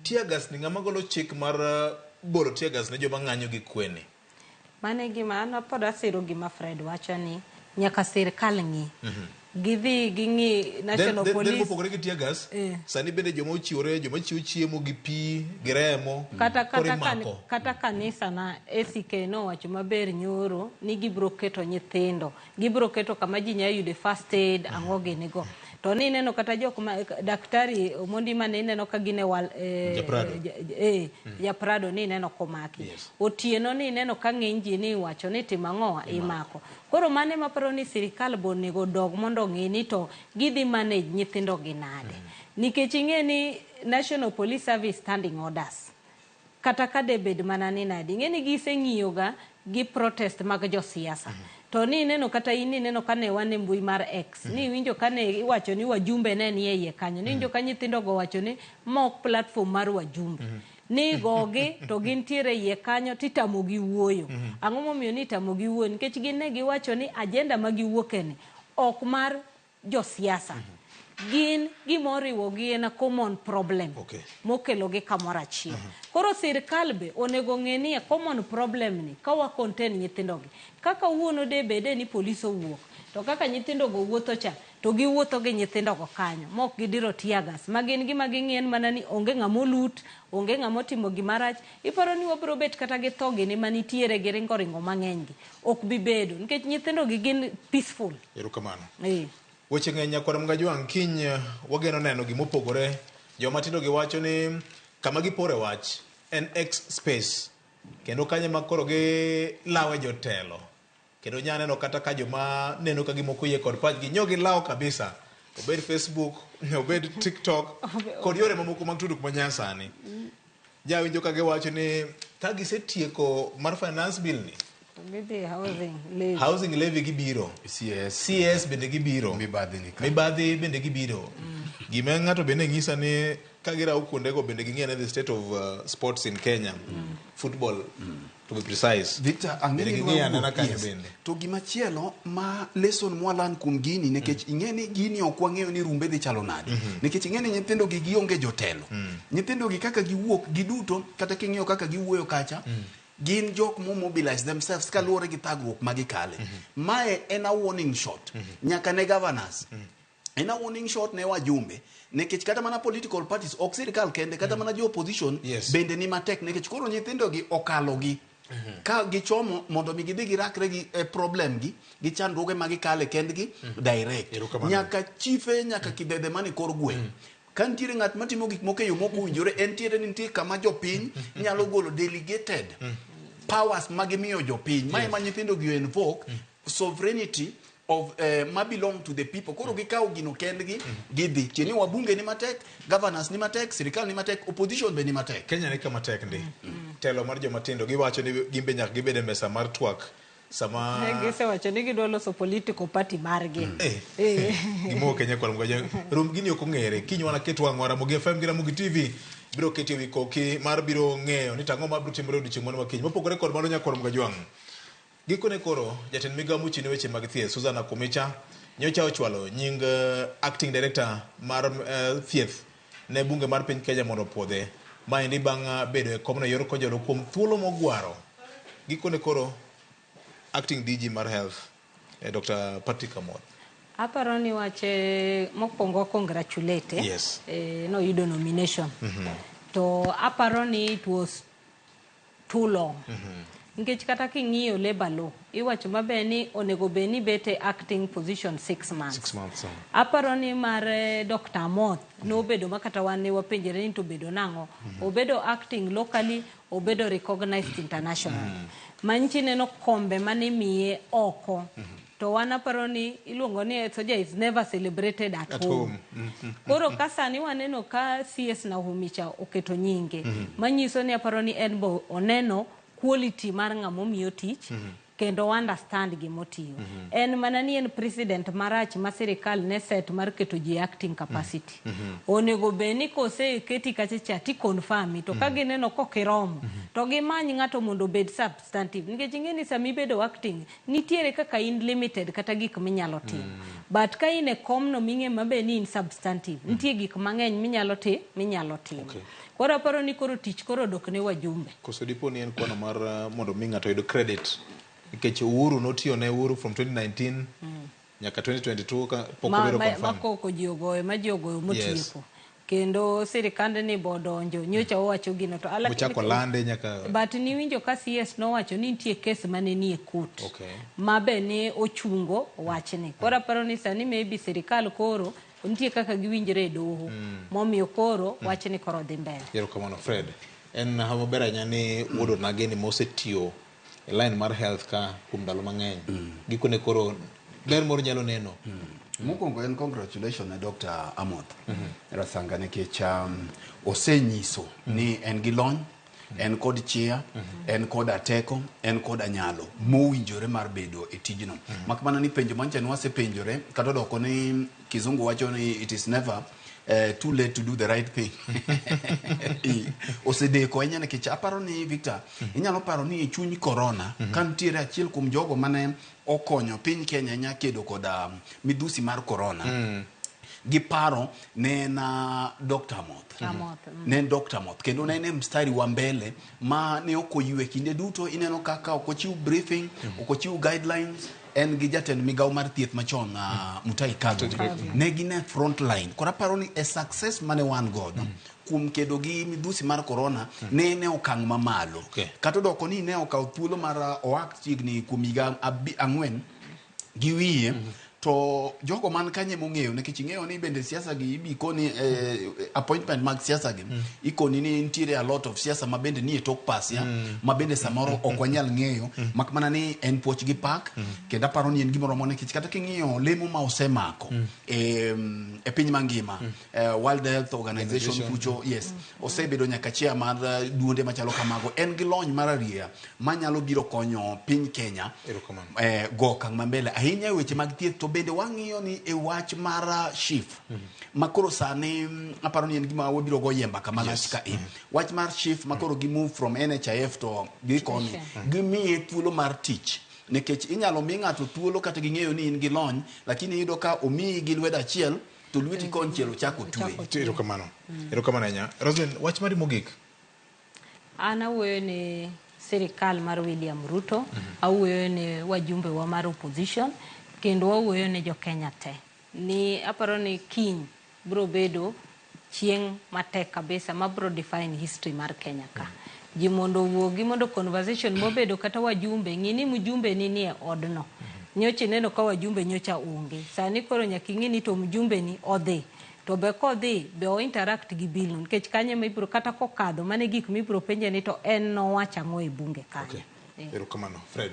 [SPEAKER 41] tear gas ni ng'ama golo chik mar bolo tear gas ne joma ng'anyo gi kwe ni?
[SPEAKER 37] Mano e gima an pod asiro gima Fred wacho ni nyaka sirkal ng'i. Gidhi ging'i National
[SPEAKER 41] Then
[SPEAKER 37] Police.
[SPEAKER 41] mopogore gi tear gas, sani bende joma ochiwore, joma chiwo chiemo gi pi, gi remo, koro imako.
[SPEAKER 37] Kata kanisa na ACK nowacho maber nyoro ni gibiro keto nyithindo, gibiro keto kama ji nyalo yude first aid, ang'o gini go. To ni ineno kata jok ma daktari Omondi mane ineno ka gin e wal,
[SPEAKER 41] Japrado.
[SPEAKER 37] Japrado ni ineno komaki. Otieno ni ineno ka ng'eny ji ni iwacho ni timo ang'o imako. Koro mane maparo ni sirikal bo onego dog mondo ong'i ni to gidhi manage nyithindo gi nade. Nikech ing'e ni National Police Service standing orders. Kata ka de bed mana ni nade. Ing'e ni giseng'iyo ga gi protest mag josiasa. To ni ineno kata in ineno kane wan e mbui mar X. Ni iwinjo kane iwacho ni wajumbe ne nie iye kanyo. Ni iwinjo ka nyithindo go wacho ni ma ok platform mar wajumbe. Ni gogi to gintiere iye kanyo titamogi wuoyo. Ang'o momiyo ni itamogi wuoyo? Nikech gin ne giwacho ni agenda ma giwuoke ni ok mar josiasa. Gin gima oriwogi en a common problem mokelogi kamoro achiel. Koro sirkal be onego ng'e ni a common problem ni ka wa contain nyithindogi. Kaka wuono de bede ni polis owuok, to kaka nyithindogo wuotho cha, to giwuotho gi nyithindogo kanyo, mok gidiro tear gas. Ma gin gima ging'i en mana ni onge ng'ama olut, onge ng'ama otimo gima rach. Iparo ni wabiro bet kata gi tho gini manitiere gi ringo ringo mang'eny gi. Ok bi bedo, nikech nyithindogi gin peaceful.
[SPEAKER 41] Erokamano. Weche ng'eny nyakwar Mgajwang', kiny wageno neno gimopogore. Joma tindo gi wacho ni kama gipore wach en X space. Kendo kanyo ema koro gilawe jotelo. Kendo nya neno kata ka joma neno ka gimoko yie kod pachgi nyo gilawo kabisa. Obed Facebook, obed TikTok, kod yore mamoko mag tudruok manyasani. Jawinjo ka giwacho ni ka gisetieko mar finance bill ni,
[SPEAKER 37] Gidhi housing levy.
[SPEAKER 41] Housing levy gibiro. CS bende gibiro. Mibadhi bende gibiro. Gima ng'ato bende ng'isa ni ka girawo kuondego bende ging'e ne the state of sports in Kenya. Football to be precise.
[SPEAKER 2] Victor, ang'e
[SPEAKER 41] Bende
[SPEAKER 2] ni
[SPEAKER 41] ging'e
[SPEAKER 2] dwa
[SPEAKER 41] anena
[SPEAKER 2] wuok,
[SPEAKER 41] kanyo
[SPEAKER 2] yes.
[SPEAKER 41] bende.
[SPEAKER 2] To gimachielo ma lesson mwalan kuom gini nikech ing'e ni gini ok wang'eyo ni rumbe dhi chalo nade. Nikech ing'e ni nyithindo gi gionge jotelo. Nyithindo gi kaka giwuok giduto kata king'iyo kaka giwuoyo kacha gin jok mo mobilize themselves kaluwore gi thagruok ma gikale. Mae en a warning shot nyaka ne governors. En a warning shot ne wajumbe nikech kata mana political parties ok sirikal kende kata mana jo opposition bende ni matek nikech koro nyithindo gi okalo gi ka gichomo mondo mi gidhi girakre gi problem gi gi chandruoge ma gikale kendgi direct nyaka chife nyaka kidede mane kor gweng' ka nitiere ng'at matimo gik moko e yo mok owinjore en tiere ni nitie kama jopiny nyalo golo delegated powers ma gimiyo jopiny mae ma nyithindo gi invoke sovereignty of ma belong to the people koro gikawo gino kendgi gidhi tieni wabunge ni matek governors ni matek sirikal ni matek opposition be ni matek
[SPEAKER 41] Kenya ni kama tek ndi. Telo mar joma tindo giwacho ni gin be nyaka gibed e mesa mar twak sama
[SPEAKER 37] Gisewacho ni gidwa loso political party margi.
[SPEAKER 41] Gimo Kenya kwa mgoja rum gini ok ong'ere kiny wana ket wang'wa Ramogi FM gi Ramogi TV biro keti ewi koki mar biro ng'eyo ni tang'o mabiro timore odiochieng' mano ma kiny mopogore kod mano nyakwar Mgajwang' gikone koro jatend migawo mochung' ne weche mag thieth Susan Nakhumicha nyocha ochwalo nying acting director mar thieth ne bunge mar piny Kenya mondo opuodhe maendi bang' bedo e komno e yor konjolo kuom thuolo mogwaro gikone koro acting DG mar health Dr. Patrick Amoth.
[SPEAKER 37] Aparo ni wach mokwongo congratulate noyudo nomination. To aparo ni it was too long. Nikech kata king'iyo labor law, iwacho maber ni onego bed ni bet e acting position 6 months.
[SPEAKER 41] 6 months.
[SPEAKER 37] Aparo ni mar Dr. Amoth nobedo ma kata wan ne wapenjre ni to obedo nang'o. Obedo acting locally, obedo recognized internationally. Manyichi neno kombe mane imiye oko. To wan aparo ni iluongo ni soldier is never celebrated at
[SPEAKER 41] At
[SPEAKER 37] home.
[SPEAKER 41] home.
[SPEAKER 37] Koro ka sani waneno ka CS Nakhumicha oketo nyinge, manyiso ni aparo ni en bo oneno quality mar ng'ama omiyo tich kendo understand gimotiyo. En mana ni en president marach ma sirikal ne set mar keto ji e acting capacity. Onego bed ni koseketi kacha cha ti confirm to ka gineno kok iromo to gimany ng'ato mondo obed substantive nikech ing'e ni sama ibedo acting nitiere kaka in limited kata gik minyalo timo. But ka in e komno ming'e maber ni in substantive nitie gik mang'eny minyalo minyalo timo. Koro aparo ni koro tich koro odok ne wajumbe.
[SPEAKER 41] Koso dipo ni en kwano mar mondo mi ng'ato oyud credit nikech Uhuru notiyo ne Uhuru from 2019 nyaka 2022 ka pok obedo confirmed.
[SPEAKER 37] Ma koko ji ogoyo ma ji ogoyo motieko. Kendo sirikand ni bodonjo nyocha owacho gino to
[SPEAKER 41] Mochako lande nyaka
[SPEAKER 37] but niwinjo ka CS nowacho ni nitie kes mane nie court ma be ne ochungo wachni. Koro aparo ni sani maybe sirikal koro Nitie kaka giwinjore e doho momiyo koro wachni koro dhi mbele.
[SPEAKER 41] Erokamano Fred. En hawa maber ahinya ni wuod Onageni mosetiyo e line mar health ka kuom ndalo mang'eny. Gikone koro ber moro nyalo neno.
[SPEAKER 2] Mokwongo en congratulation ne Dr. Amoth Rasanga nikech osenyiso ni en gi lony, en kod chia, en koda teko, en koda nyalo mowinjore mar bedo e tijno. Mak mana ni penjo mancha ne wasepenjore kata odoko ni kizungu wacho ni it is never too late to do the right thing. Osedeko ahinya nikech aparo ni Victor, inyalo paro ni e chuny corona ka nitiere achiel kuom jogo mane okonyo piny Kenya ahinya kedo koda midhusi mar corona. Gi paro ne en Dr. Amoth.
[SPEAKER 37] Amoth.
[SPEAKER 2] Ne en Dr. Amoth kendo ne en e mstari wa mbele ma ne ok oywe kinde duto ineno kaka ok ochiw briefing, ok ochiw guidelines en gi jatend migawo mar thieth machon Mutahi Kagwe ne gin e front line. Koro aparo ni e success mane wan godo kuom kedo gi midhusi mar corona ne en e okang' mamalo. Kata odoko ni ne okawo thuolo mar oak chiegni kuom higa 4 gi wiye to jogo man kanye mong'eyo nikech ing'eyo ni bende siasa gi ibi koni appointment mag siasa gi ikoni ni nitiere a lot of siasa ma bende nie tok pasia ma bende samoro ok wanyal ng'eyo mak mana ni en puoch gi pak kendo aparo ni en gimoro nikech kata king'iyo lemo ma osemako e piny mangima World Health Organization kucho yes osebedo nyaka chair mar duonde machalo kamago en gi lony mar arieya manyalo biro konyo piny Kenya go okang' mambele ahinya e weche mag thieth to bende wang'iyo ni e wach mar SHIF ma koro sani aparo ni en gima wabiro go yie mbaka malach ka e wach mar SHIF ma koro gi move from NHIF to gikoni gimiye thuolo mar tich nikech inyalo mi ng'ato thuolo kata ging'eyo ni in gi lony lakini iyudo ka omiyi gi lwedo achiel to lweti konchiel ochako twe.
[SPEAKER 41] Erokamano. Erokamano ahinya. Roslyn, wach mari mogik.
[SPEAKER 37] An awuoyo ne sirikal mar William Ruto, awuoyo ne wajumbe wa mar opposition, kendo wawuoyo ne jo Kenya te. Ni aparo ni kiny biro bedo chieng' matek kabisa ma biro define history mar Kenya ka. Ji mondo owuogi mondo conversation mobedo kata wajumbe, ng'i ni mjumbe ni nie odno. Nyocha ineno ka wajumbe nyocha onge. Sani koro nyaka ing'i ni to mjumbe ni odhi. To be kodhi, be o interact gi bill no. Nikech kanyo ema ibiro, kata kokadho, mano e gik mibiro penje ni to en nowacho ang'o e bunge kanyo.
[SPEAKER 41] Erokamano. Fred.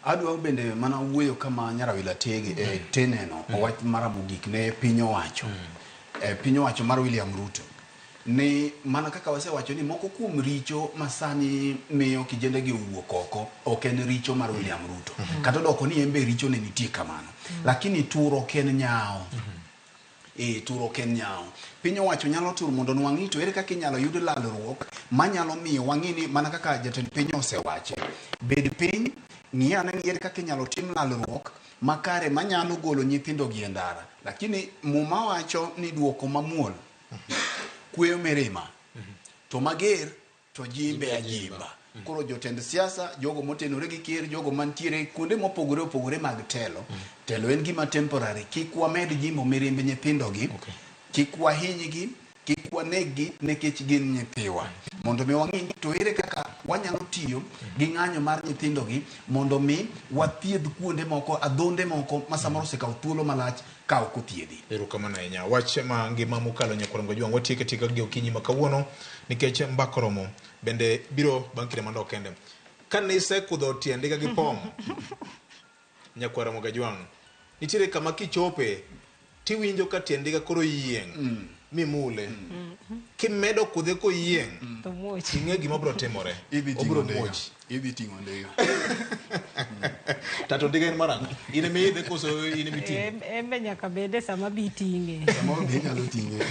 [SPEAKER 2] Adwa bende mana wuoyo kama Nyarawila Tege teneno owach mara mogik ne piny owacho. Piny owacho mar William Ruto. Ni mana kaka wasewacho ni moko kuom richo masani miyo kijende gi owuok oko ok en richo mar William Ruto. Kata odoko ni en be richo ne nitie kamano. Lakini tur ok en nyawo. Tur ok en nyawo. Piny owacho nyalo tur mondo nwang'i to ere kaka inyalo yud lalruok manyalo miyo wang'i ni mana kaka jatend piny osewache. Bed piny, ng'i ane ni ere kaka inyalo tim lalruok makare manyalo golo nyithindo gi e ndara. Lakini Muma wacho ni duoko mamuol kweyo mirima to mager to jimbe ajimba. Koro jotend siasa, jogo motenore gi ker, jogo mantiere kuonde mopogore opogore mag telo, telo en gima temporary. Kik wamed jimbo mirimb nyithindogi, kik wahinygi, kik waneggi nikech gin nyithiwa. Mondo mi wang'i to ere kaka wanyalo tiyo gi ng'anyo mar nyithindogi mondo mi wathiedh kuonde moko, adhonde moko ma samoro osekawo thuolo malach ka ok othiedhi.
[SPEAKER 41] Erokamano ahinya. Wach ma ngima mokalo nyakwar Ngojwang' watieke tieka gi okinyi ma kawuono nikech mbaka oromo bende biro bang' kinde manok kende. Kane isekudho tiendi ka gi pong' nyakwar Mogajwang' nitiere kama kichope tiwinjo ka tiendi ka koro yieng' mimule. Kimedo kudhe koyieng'
[SPEAKER 37] To muoch.
[SPEAKER 41] ing'e gima biro timore.
[SPEAKER 2] Idhi ting'o
[SPEAKER 41] Obiro
[SPEAKER 2] ndiga.
[SPEAKER 41] muoch.
[SPEAKER 2] Idhi ting'o ndiga.
[SPEAKER 41] Tato ndiga en marang'o? In ema iidhe koso in ema iting'e?
[SPEAKER 37] En be nyaka bede sama bi ting'e.
[SPEAKER 2] Samoro be inyalo ting'e.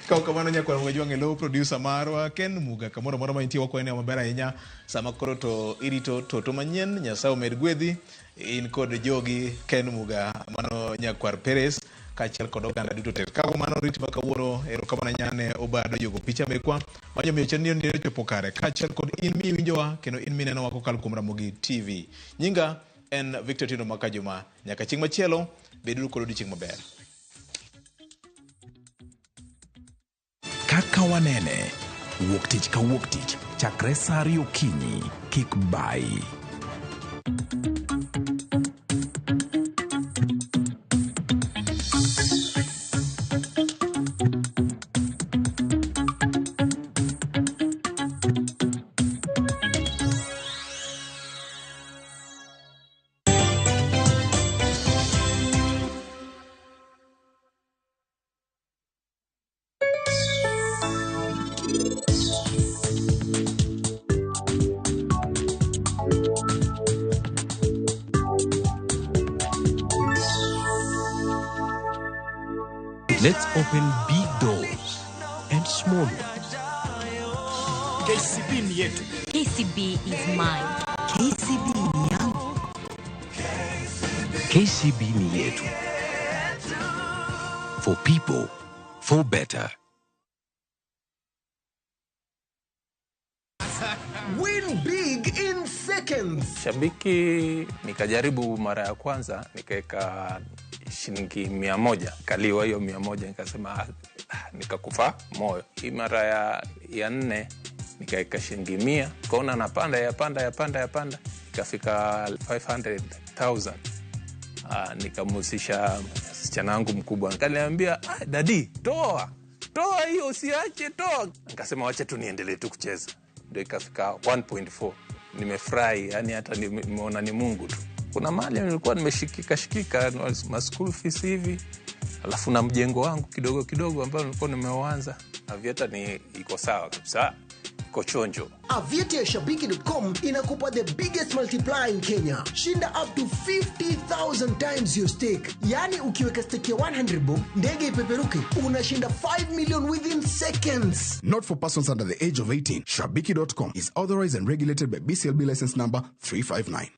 [SPEAKER 41] Kaw kamano nyakwar Mogajwang' e lo producer marwa Ken Muga kamoro amora ma intie wakwayo ni maber ahinya sama koro to irito toto manyien Nyasaye omed gwedhi in kod jogi Ken Muga mano nyakwar Perez kaachiel kod oganda duto te. Kago mano rit ma kawuono erokamano ahinya ne Obado jogo picha mekwa manyo miyo chenro ni ochopo kare kaachiel kod in miwinjowa kendo in minenowa kokalo kuom Ramogi TV. Nyinga en Victor Tino Makajuma. Nyaka chieng' machielo beduru kod odiochieng' maber.
[SPEAKER 15] Kaka wanene, wuok tich ka wuok tich chakre saa 2 okinyi, kik bayi.
[SPEAKER 10] Let's open big doors and small ones.
[SPEAKER 15] KCB ni yetu.
[SPEAKER 17] KCB is mine.
[SPEAKER 20] KCB ni yangu.
[SPEAKER 10] KCB ni yetu. For people, for better.
[SPEAKER 21] Win big in seconds.
[SPEAKER 22] Shabiki nikajaribu mara ya kwanza nikaweka shilingi 100, kaliwa hiyo 100, nikasema nikakufa moyo. Hii mara ya nne nikaweka shilingi 100, kaona napanda yapanda yapanda yapanda, ikafika 500,000. Nikamhusisha msichana wangu mkubwa, akaniambia dadi, toa hiyo, usiache, toa. Nikasema wacha tu niendelee tu kucheza, ndio ikafika 1.4. Nimefurahi, yani hata nimeona ni Mungu tu. Kuna mahali nilikuwa nimeshikika shikika ma school fees hivi, alafu na mjengo wangu kidogo kidogo ambao nilikuwa nimeuanza. Aviator ni iko sawa kabisa, iko chonjo.
[SPEAKER 21] Aviator ya Shabiki.com inakupa the biggest multiplier in Kenya. Shinda up to 50,000 times your stake. Yani ukiweka stake ya 100 bob, ndege ipeperuke, unashinda 5 million within seconds.
[SPEAKER 23] Not for persons under the age of 18. Shabiki.com is authorized and regulated by BCLB license number 359.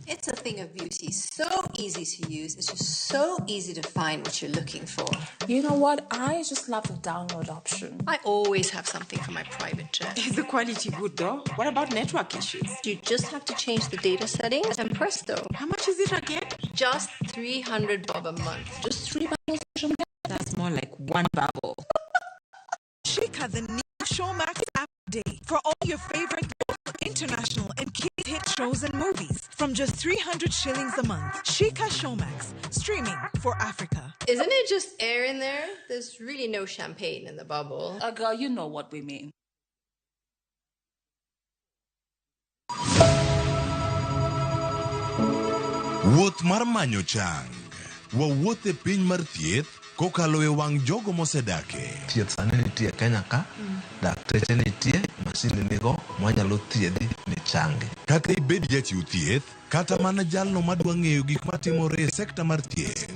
[SPEAKER 24] It's a thing of beauty, so easy to use. It's just so easy to find what you're looking for.
[SPEAKER 25] You know what? I just love the download option.
[SPEAKER 24] I always have something for my private jet.
[SPEAKER 26] Is the quality good though? What about network issues?
[SPEAKER 24] You just have to change the data settings and presto.
[SPEAKER 26] How much is it again?
[SPEAKER 24] Just 300 bob a month.
[SPEAKER 26] Just 3 bubbles? That's more like 1 bubble.
[SPEAKER 27] Shika the new Showmax app day for all your favorite international and kids hit shows and movies from just 300 shillings a month. Shika Showmax, streaming for Africa.
[SPEAKER 24] Isn't it just air in there? There's really no champagne in the bubble.
[SPEAKER 25] Girl, you know what we mean.
[SPEAKER 1] Wuoth mar manyo chang. Wawuoth e piny mar thieth kokalo e wang' jogo mosedake.
[SPEAKER 28] Thieth sani nitie Kenya ka, dakteche nitie, masinde nigo mwanyalo thiedhi michangi.
[SPEAKER 1] Kata ibed jachiw thieth, kata mana jalno madwa ng'eyo gik matimore e sekta mar thieth.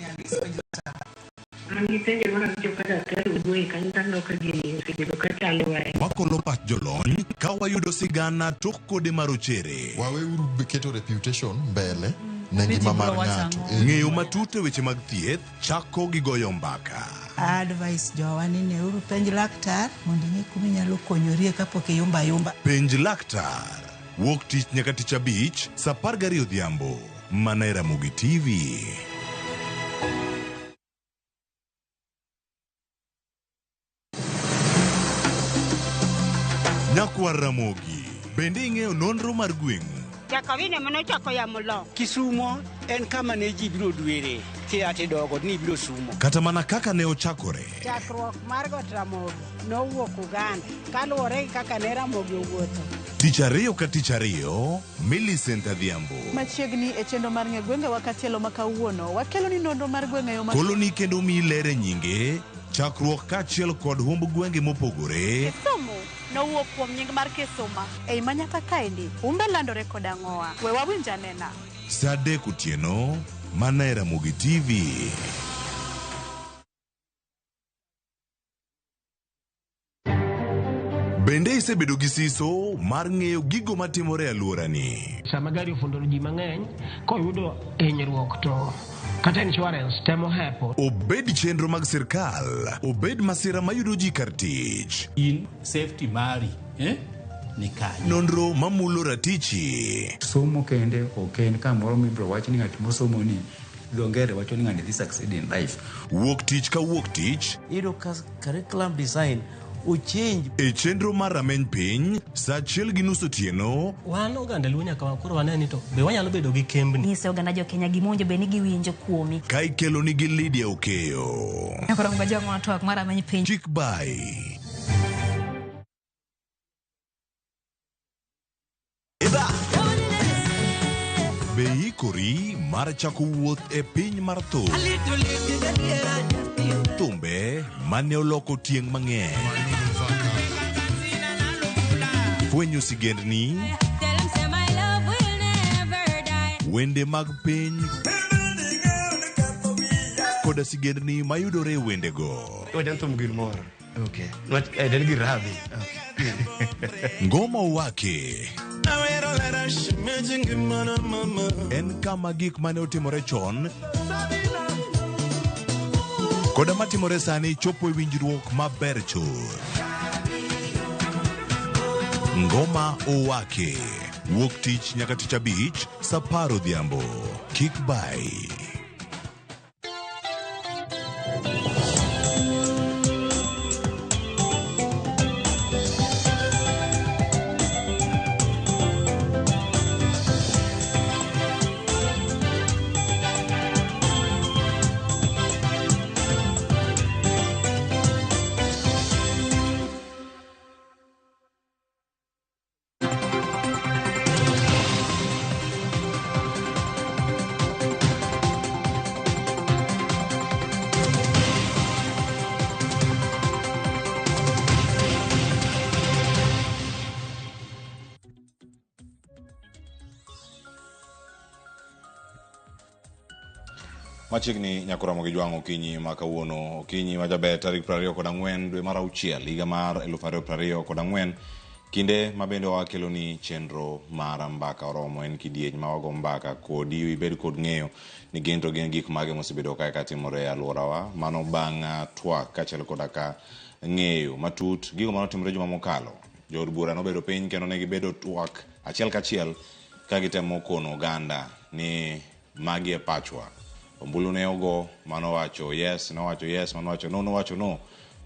[SPEAKER 1] Wakolo pach jolony ka wayudo sigana tok kode marochere.
[SPEAKER 29] Waweuru keto reputation mbele ne ngima mar ng'ato.
[SPEAKER 1] Ng'eyo matut e weche mag thieth chako gi goyo mbaka.
[SPEAKER 3] Advice jowa ni neuru penj laktar mondo ing'e kuma inyalo konyorie kapok iyumba ayumba.
[SPEAKER 1] Penj laktar. Wuok tich nyaka tich abich saa 12 odhiambo. Mana e Ramogi TV. Nyakwar Ramogi, bende ing'eyo nonro mar gweng'u?
[SPEAKER 5] Jakawine manochako yamo lo. Kisumo en kama ne ji biro dwere. Tiate dogo ni biro sumo.
[SPEAKER 1] Kata mana kaka ne ochakore.
[SPEAKER 3] Chakruok mar Got Ramogi nowuok Uganda kaluwore gi kaka ne Ramogi owuotho.
[SPEAKER 1] Tich ariyo ka tich ariyo, Millicent Adhiambo.
[SPEAKER 18] Machiegni e chenro mar ng'e gwenge wa katielo ma kawuono, wakelo ni nonro mar gwenge yo ma
[SPEAKER 1] Koloni kendo miyi ler e nyinge, chakruok kaachiel kod humb gwenge mopogore.
[SPEAKER 19] Kisumu nowuok kuom nying mar Kisuma.
[SPEAKER 18] Ei manyaka kaendi, umbe landore kod ang'owa. We wawinj anena.
[SPEAKER 1] Saa 3 otieno, mana e Ramogi TV. Bende isebedo gi siso mar ng'eyo gigo matimore e alworani?
[SPEAKER 30] Sama gari ofundo ji mang'eny, koyudo hinyruok to kata insurance temo hepo.
[SPEAKER 1] Obed chenro mag sirkal, obed masira mayudo ji kar tich.
[SPEAKER 31] In safety mari, ni kanye.
[SPEAKER 1] Nonro mamulo ratichi.
[SPEAKER 32] Somo kende ok en kamoro mibiro wach ni ng'at mosomo ni dho ngere wacho ni ng'ani dhi succeed in life.
[SPEAKER 1] Wuok tich ka wuok tich.
[SPEAKER 33] Iyudo ka curriculum design ochange.
[SPEAKER 1] E chenro mar rameny piny, saa 1:30 otieno.
[SPEAKER 34] Wan oganda Luo nyaka koro wane ni to be wanyalo bedo gi kembni.
[SPEAKER 35] Nyise oganda jo Kenya gima bed ni giwinjo kuomi.
[SPEAKER 1] Ka ikelo nigi Lydia Okeyo.
[SPEAKER 35] Nyakoro ngajwa twak mar rameny piny.
[SPEAKER 1] Chik bai. Be ikori mar chako wuoth e piny mar thum. Thumbe wende mane oloko tieng' mang'eny. Fwenyo sigendni, wende mag piny koda sigendni mayudore e wendego.
[SPEAKER 2] Wajan thum gir mor. Okay. Nwach en gir rabi.
[SPEAKER 1] Ngoma Owake en kama gik mane otimore chon koda matimore sani chopo e winjruok maber chuth. Ngoma Owake wuok tich nyaka tich abich saa apar odhiambo. Kik bai. Machiegni nyaka romo gi jwang' okinyi ma kawuono, okinyi ma jaber tarik 24 dwe mar auchiel higa mar 2024, kinde ma bende wakeloni chenro mar mbaka oromo. En kidieny ma wago mbaka kodi ibed kod ng'eyo ni gin to gin gik mage mosebedo kae katimore e alworawa. Mano bang' twak kaachiel koda ka ng'eyo matut gigo manotimore juma mokalo. Jood bura nobedo piny kendo ne gibedo twak achiel kachiel ka gitemo kono oganda ni magi e pachwa. Ombulu ne ogo, mano wacho yes, nowacho yes, mano wacho no, nowacho no.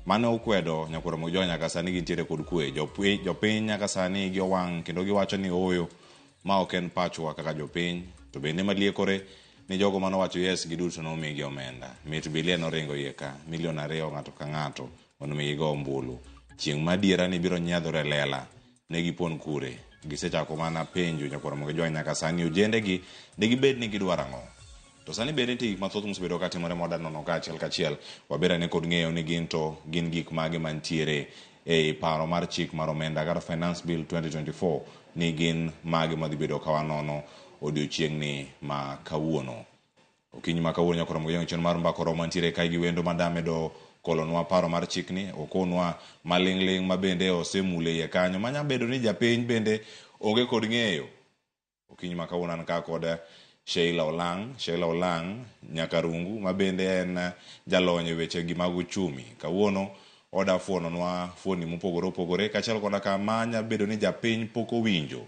[SPEAKER 1] Mane okwedo nyakwar Mojo nyaka sani gintiere kod kwe. Jopiny nyaka sani gi owang' kendo giwacho ni ooyo, ma ok en pachwa kaka jopiny. To bende maliekore ni jogo mane owacho yes giduto nomigi omenda. Mit bilia noringo iye ka, milion 2 ng'ato ka ng'ato mondo mi gigo ombulu. Chieng' ma adiera ni biro nyiedhore lela, ne gipon kure. Gisechako mana penjo nyakwar Mojo nyaka sani ojendegi de gibed ni gidwaro ang'o. To sani bende nitie gik mathoth mosebedo katimore ma nono ka achiel kachiel. Waber ane kod ng'eyo ni gin to gin gik mage mantiere e paro mar chik mar omenda kata Finance Bill 2024 ni gin mage madhi bedo ka wanono odiochieng'ni ma kawuono. Okinyi ma kawuono nyaka romo gi chenro mar mbaka oromo mantiere kae gi wendo madamedo kolonwa paro mar chikni, okonwa maling'ling' ma bende osemule iye kanyo manya bedo ni japiny bende onge kod ng'eyo. Okinyi ma kawuono an ka kod Sheila Olang', Sheila Olang' Nyakarungu ma bende en jalony e weche gi mag uchumi. Kawuono oda fuononwa fuoni mopogore opogore kaachiel koda ka manya bedo ni japiny pok owinjo.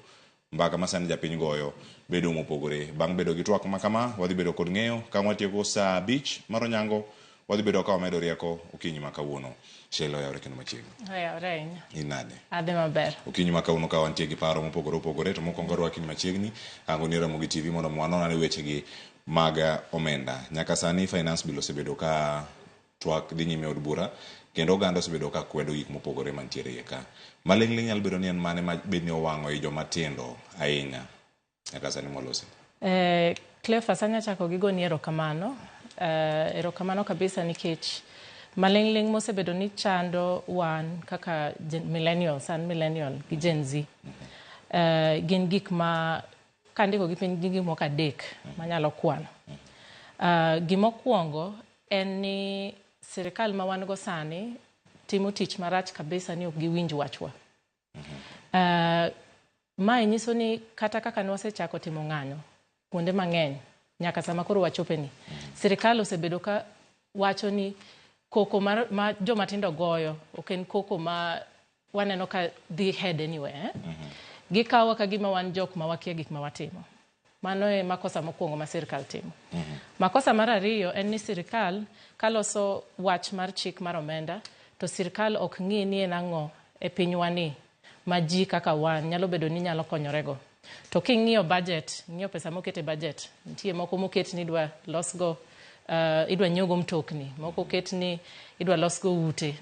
[SPEAKER 1] Mbaka ma sani japiny goyo bedo mopogore. Bang' bedo gi twak ma kama, wadhi bedo kod ng'eyo ka watieko saa 5 mar onyango, wadhi bedo ka wamedo rieko okinyi ma kawuono. Sheila oyawre kendo machiegni.
[SPEAKER 4] Oyawre ahinya.
[SPEAKER 1] In nade?
[SPEAKER 4] Adhi maber.
[SPEAKER 1] Okinyi ma kawuono ka wantie gi paro mopogore opogore, to mokwongo arwaki machiegni ango ni Ramogi TV mondo wanon ane wechegi mag omenda. Nyaka sani Finance Bill osebedo ka twak dhi nyime e od bura kendo oganda osebedo ka kwedo gik mopogore mantiere iye ka. Maling'ling' nyalo bedo ni en mane ma bed ni owang'o i joma tindo ahinya nyaka sani mwalose?
[SPEAKER 4] Cleophas, anya chako gi goni erokamano. Erokamano kabisa nikech maling'ling' mosebedo ni chando wan kaka millennials, an millennial gi Gen Z. Gin gik ma kandiko gi piny gin gik moko 3 manyalo kwano. Gimokwongo en ni sirikal ma wan go sani timo tich marach kabisa ni ok giwinj wachwa. Mae nyiso ni kata kaka ne wasechako timo ng'anyo kuonde mang'eny nyaka sama koro wachope ni, sirikal osebedo ka wacho ni koko ma joma tindo goyo ok en koko ma waneno ka dhi head anywhere. Gikawa ka gima wan jok ma wakia gik ma watimo. Mano e makosa mokwongo ma sirikal timo. Makosa mar ariyo en ni sirikal kaloso wach mar chik mar omenda to sirikal ok ng'i ni en ang'o e pinywa ni ma ji kaka wan nyalo bedo ni nyalo konyorego. To king'iyo budget, ing'iyo pesa moket e budget, nitie moko moket ni idwa losgo, idwa nyiew go mtokni, moko oket ni idwa losgo ute.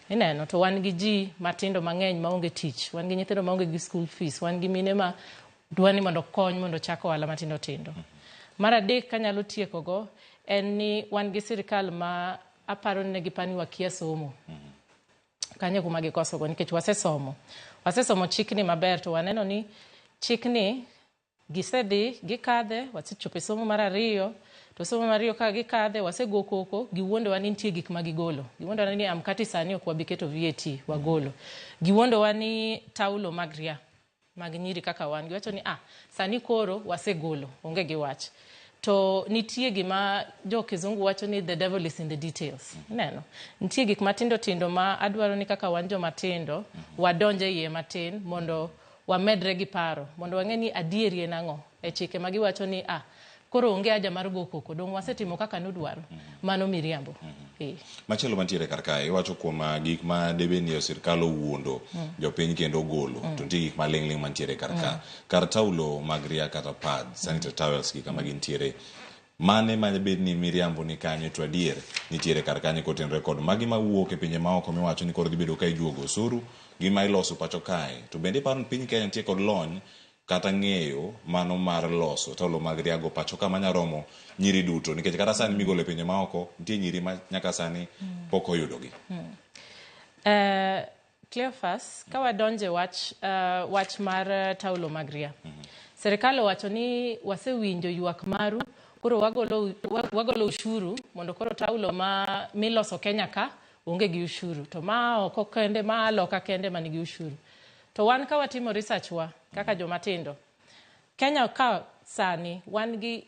[SPEAKER 4] Ineno, to wan gi ji matindo mang'eny maonge tich, wan gi nyithindo maonge gi school fees, wan gi mine ma dwa ni mondo kony mondo ochak ohala matindo tindo. Mar adek kanyalo tiekogo en ni wan gi sirikal ma aparo ni ne gipani wakia somo. Kanyo kuma gikosogo nikech wasesomo. Wasesomo chikni maber to waneno ni chikni gisedhi gikadhe, wasechopo e somo mar ariyo, to somo mar ariyo ka gikadhe, wasego koko, giwuondowa ni nitie gik ma gigolo. Giwuondowa ni amkati sani ok wabi keto VAT, wagolo. Giwuondowa ni taulo mag ria, mag nyiri kaka wan. Giwacho ni ah, sani koro wasegolo, onge gi wach. To nitie gima jo kizungu wacho ni the devil is in the details. Ineno? Nitie gik matindo tindo ma adwaro ni kaka wan joma tindo, wadonje iye matin mondo wamedre gi paro, mondo wang'e ni adieri en ang'o e chike ma giwacho ni ah, koro onge haja mar go koko, dong' wasetimo kaka nudwaro. Mano miriambo.
[SPEAKER 1] Machielo mantiere kar kae, iwacho kuom gik ma debe ni sirkal owuondo jopiny kendo ogolo, to nitie gik maling'ling' mantiere kar ka. Kar taulo mag ria kata pads, sanitary towels gi kama gintiere. Mane ma bed ni miriambo ni kanyo to adier nitiere kar kanyo kotenore kod magi mawuok e pinje maoko miwacho ni koro dhi bedo ka ijuogo osuru gi ma iloso pacho kae. To bende iparo ni piny Kenya nitie kod lony kata ng'eyo mano mar loso taulo mag riago pacho ka manya romo nyiri duto nikech kata sani migolo e pinje maoko nitie nyiri ma nyaka sani pok oyudogi.
[SPEAKER 4] Cleophas, ka wadonje wach, wach mar taulo mag ria. Serikal owacho ni wasewinjo ywak maru, koro wagolo, wagolo ushuru mondo koro taulo ma miloso Kenya ka onge gi ushuru to ma oko kende ma loka kende manigi ushuru. To wan ka watimo research wa kaka joma tindo, Kenya ka sani wan gi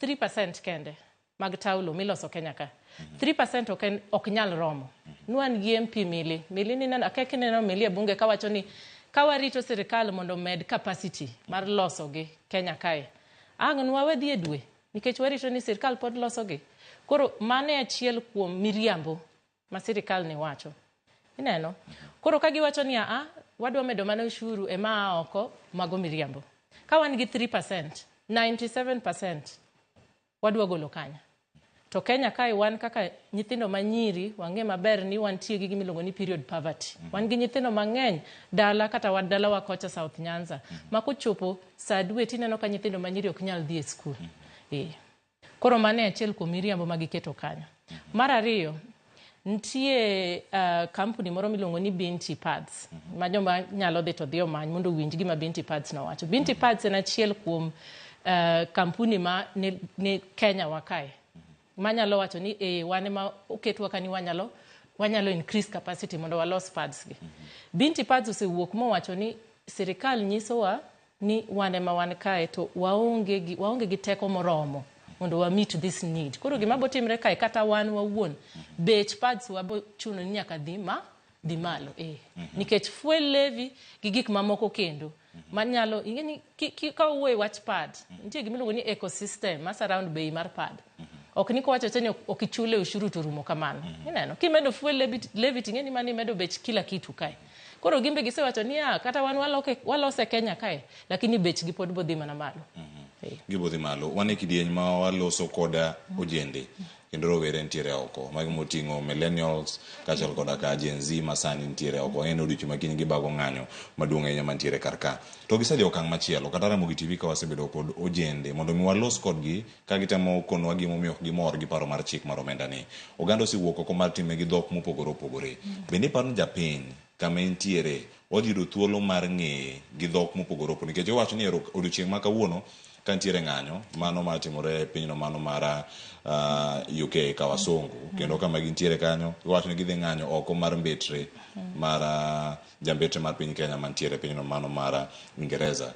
[SPEAKER 4] 3% kende mag taulo miloso Kenya ka. 3% ok, ok nyal romo. Nwan gi MP Mili. Mili ni neno, akia kineno Mili e bunge kawacho ni ka warito sirikal mondo omed capacity mar loso gi Kenya kae. Ang' nwawe dhi e dwe nikech warito ni sirikal pod loso gi. Koro mano e achiel kuom miriambo ma sirikal ni wacho. Ineno? Koro ka giwacho ni aa, wadwa medo mana ushuru ema aa oko, mago miriambo. Ka wan gi 3%, 97% wadwa golo kanya. To Kenya kae wan kaka nyithindo manyiri wang'e maber ni wantie gi gima iluongo ni period poverty. Wan gi nyithindo mang'eny dala kata wat dalawa kocha South Nyanza ma kochopo saa dwe tineno ka nyithindo manyiri ok nyal dhi e skul. Koro mano e achiel kuom miriambo ma giketo kanyo. Mar ariyo, nitie kampuni moro miluongo ni Binti Pads ma joma nyalo dhi to dhi omany mondo owinj gima Binti Pads nowacho. Binti Pads en achiel kuom kampuni ma ni Kenya wa kae manyalo wacho ni wan ema oketwa ka ni wanyalo increase capacity mondo walos pads gi. Binti Pads osewuok mowacho ni sirikal nyisowa ni wan ema wan kae to waonge gi teko moromo mondo wa meet this need. Koro gima botimre kae kata wan wawuon bech pads wabo chuno ni nyaka dhi dhi malo Nikech fuel levy gi gik mamoko kendo manyalo ing'e ni ka wawuoyo e wach pad nitie gima iluongo ni ecosystem ma surround bei mar pad. Ok ni kowacho ni ok ichule ushuru to rumo kamano. Ineno kimedo fuel levy ting'e ni mano imedo bech kila kitu kae. Koro gimbe gisewacho ni kata wan walose Kenya kae lakini bech gi pod bodhi mana malo.
[SPEAKER 1] Gibodhi malo. Wan e kidieny ma waloso koda ojende kendo rowere nitiere oko. Magi moting'o millennials kaachiel koda ka Gen Z ma sani nitiere oko. En odiochieng' ma kiny gibago ng'anyo maduong' ahinya mantiere kar ka. To gisedhi okang' machielo kata Ramogi TV ka wasebedo kod ojende mondo mi walos kodgi ka gitemo konowa gimomiyo ok gimor gi paro mar chik mar omenda ni. Oganda osewuok oko mar time gi dhok mopogore opogore. Bende iparo ni japiny kama entiere wadhi yudo thuolo mar ng'eye gi dhok mopogore opogore nikech iwacho ni odiochieng' ma kawuono ka nitiere ng'anyo mano matimore e pinyno mano mar UK ka wasungu kendo kama gintiere kanyo iwacho ni gidhi ng'anyo oko mar mbetre mar jambetre mar piny Kenya mantiere e pinyno mano mar Ingereza.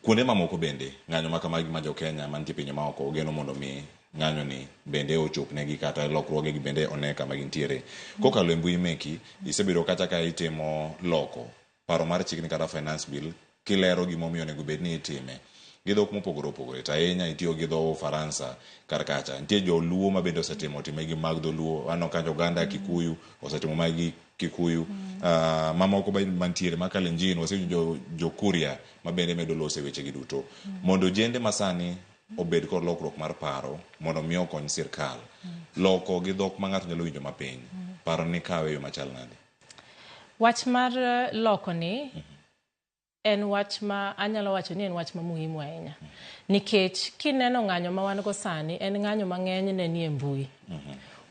[SPEAKER 1] Kuonde mamoko bende ng'anyo ma kamagi ma jo Kenya mantie pinje maoko ogeno mondo mi ng'anyo ni bende ochopnegi kata lokruoge gi bende one kama gintiere. Kokalo e mbui meki isebedo kata ka itimo loko paro mar chikni kata finance bill kilero gimomiyo onego bed ni itime gi dhok mopogore opogore to ahinya itiyo gi dho Ufaransa kar kacha. Nitie joluo ma bende osetimo time gi mag dholuo, aneno ka Uganda Kikuyu osetimo mag gi Kikuyu, mamoko mantiere ma Kalenjin wasewinjo jo Kuria ma bende medo loso e weche gi duto. Mondo ojende masani obed kod lokruok mar paro mondo mi okony sirkal loko gi dhok ma ng'ato nyalo winjo mapiny. Paro ni kawe yo machal nade?
[SPEAKER 4] Wach mar loko ni en wach ma anyalo wacho ni en wach ma muhimu ahinya. Nikech kineno ng'anyo ma wan go sani en ng'anyo ma ng'enyne nie mbui.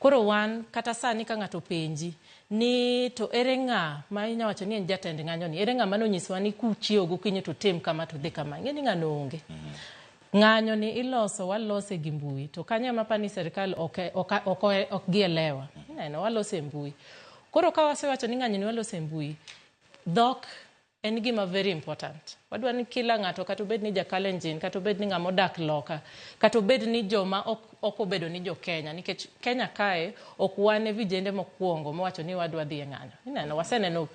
[SPEAKER 4] Koro wan kata sani ka ng'ato penji ni to ere ng'a ma inya wacho ni en jatend ng'anyo ni, ere ng'a mane onyisowa ni kuchiewo gokinyi to tim kama to dhi kama, ing'e ni ng'ano onge. Ng'anyo ni iloso walose gi mbui to kanyo ema apani sirikal ok ok ok ok gielewa. Ineno walose e mbui. Koro ka wasewacho ni ng'anyo ni walose e mbui, dhok en gima very important. Wadwa ni kila ng'ato kata obed ni ja Kalenjin, kata obed ni ng'ama odak loka, kata obed ni joma ok, ok obedo ni jo Kenya, nikech Kenya kae ok wan e vijende mokwongo mowacho ni wadwa dhi e ng'anyo. Ineno, waseneno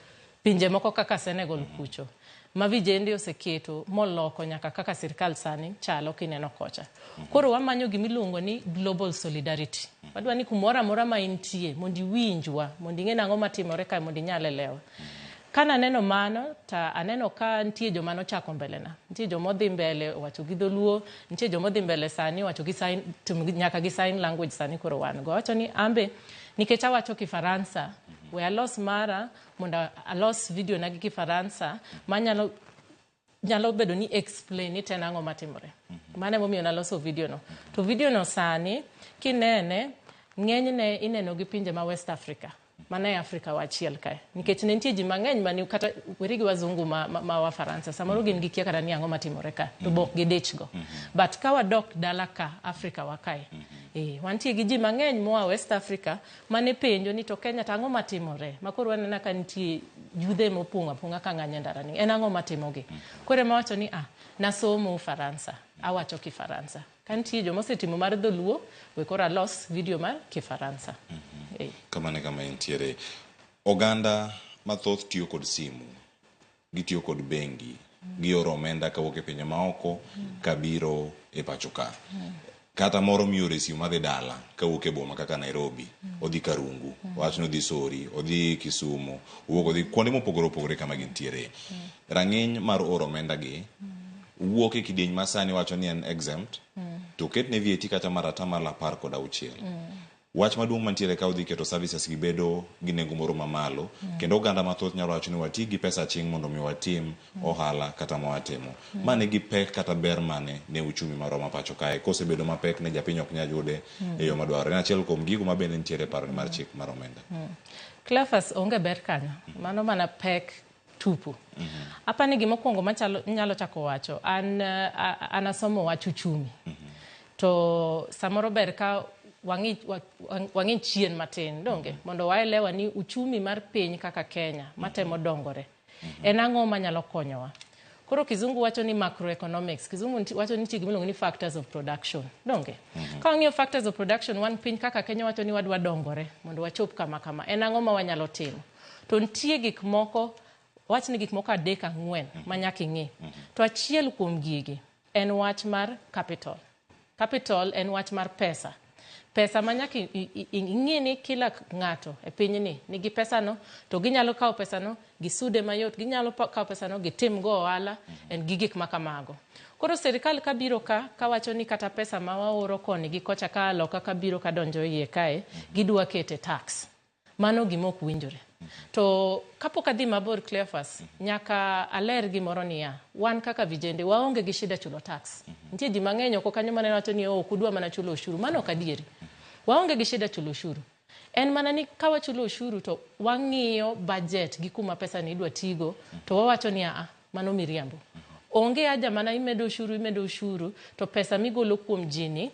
[SPEAKER 4] pinje moko kaka Senegal kucho, ma vijende oseketo moloko nyaka kaka sirkal sani chalo kineno kocha. Koro wamanyo gimiluongo ni global solidarity. Wadwa ni kumoro amora ma intie mondo iwinjwa, mondo ing'e nang'o matimore kae mondo inyal elewa. Ka naneno mano, ta aneno ka nitie joma nochako mbele na. Nitie joma odhi mbele owacho gi dholuo, nitie joma odhi mbele sani owacho gi sign, nyaka gi sign language sani koro wan go. Awacho ni ambe, nikech awacho Kifaransa, we alos mara mondo alos video na gi Kifaransa manyalo nyalo bedo ni explain ni ten ang'o matimore. Mano emomiyo naloso video no. To video no sani kinene, ng'enyne ineno gi pinje ma West Africa. Mana e Afrika wa achiel kae. Nikech ne nitie ji mang'eny mane kata weri gi wazungu ma Wafaransa, samoro gin gikia kata ni ang'o matimore ka, to be ok gidich go. But ka wadok dala ka, Afrika wa kae, wantie gi ji mang'eny moa West Africa mane penjo ni to Kenya to ang'o matimore? Ma koro waneno ka nitie yudhe mopong'o apong'a ka ng'anyo e ndara ni. En ang'o matimogi? Koro ema wacho ni, nasomo Ufaransa, awacho Kifaransa. Ka nitie joma osetimo mar dholuo, we koro alos video mar Kifaransa.
[SPEAKER 1] Kamano e kama entiere. Oganda mathoth tiyo kod simu, gitiyo kod bengi, gioro omenda kawuok e pinje maoko kabiro e pacho ka. Kata moro mioro e simu madhi dala kawuok e boma kaka Nairobi, odhi Karungu, wach ni odhi Sori, odhi Kisumu, owuok odhi kuonde mopogore opogore kama gintiere. Rang'iny mar oro omenda gi wuok e kidieny ma sani wacho ni en exempt, to ketne VAT kata mar atamalo 16. Wach maduong' mantiere ka odhi keto services gi bedo gi nengo moro mamalo, kendo oganda mathoth nyalo wacho ni wati gi pesa aching' mondo mi watim ohala kata ma watimo. Ma nigi pek kata ber mane ne uchumi marwa ma pacho kae, kosebedo mapek ne japiny ok nyal yude e yo madwarore. En achiel kuom gigo ma bende nitiere e paro mar chik mar omenda.
[SPEAKER 4] Cleophas, onge ber kanyo. Mano mana pek tupu. Apani gimokwongo machalo nyalo chako wacho, an asomo wach uchumi. To samoro ber ka wang'i chien matin, donge? Mondo waelewa ni uchumi mar piny kaka Kenya matemo dongore. En ang'o manyalo konyowa? Koro kizungu wacho ni macroeconomics, kizungu wacho ni nitie gimiluongo ni factors of production, donge? Ka wang'iyo factors of production, wan piny kaka Kenya wacho ni wadwa dongore mondo wachop kama kama. En ang'o ma wanyalo timo? To nitie gik moko, wach ni gik moko 3 4 ma nyaka ing'i. To achiel kuom gigi en wach mar capital. Capital en wach mar pesa. Pesa ma nyaka ing'i ni kila ng'ato e pinyni nigi pesano, to ginyalo kawo pesano, gisude mayot, ginyalo kawo pesano, gitim go ohala, en gi gik ma kamago. Koro sirikal kabiro ka, kawacho ni kata pesa ma waoro koni gi kocha ka loka kabiro kadonjo iye kae, gidwa kete tax. Mano gima ok winjore. To kapok adhi mabor Cleophas, nyaka aler gimoro niya, wan kaka vijende waonge gi shida chulo tax. Nitie ji mang'eny oko kanyo mane wacho ni ok udwa mana chulo ushuru. Mano ok adieri. Waonge gi shida chulo ushuru. En mana ni ka wachulo ushuru to wang'iyo budget gi kuma pesa ni idwa tigo, to wawacho ni aa, mano miriambo. Onge haja mana imedo ushuru, imedo ushuru, to pesa migolo kuom ji ni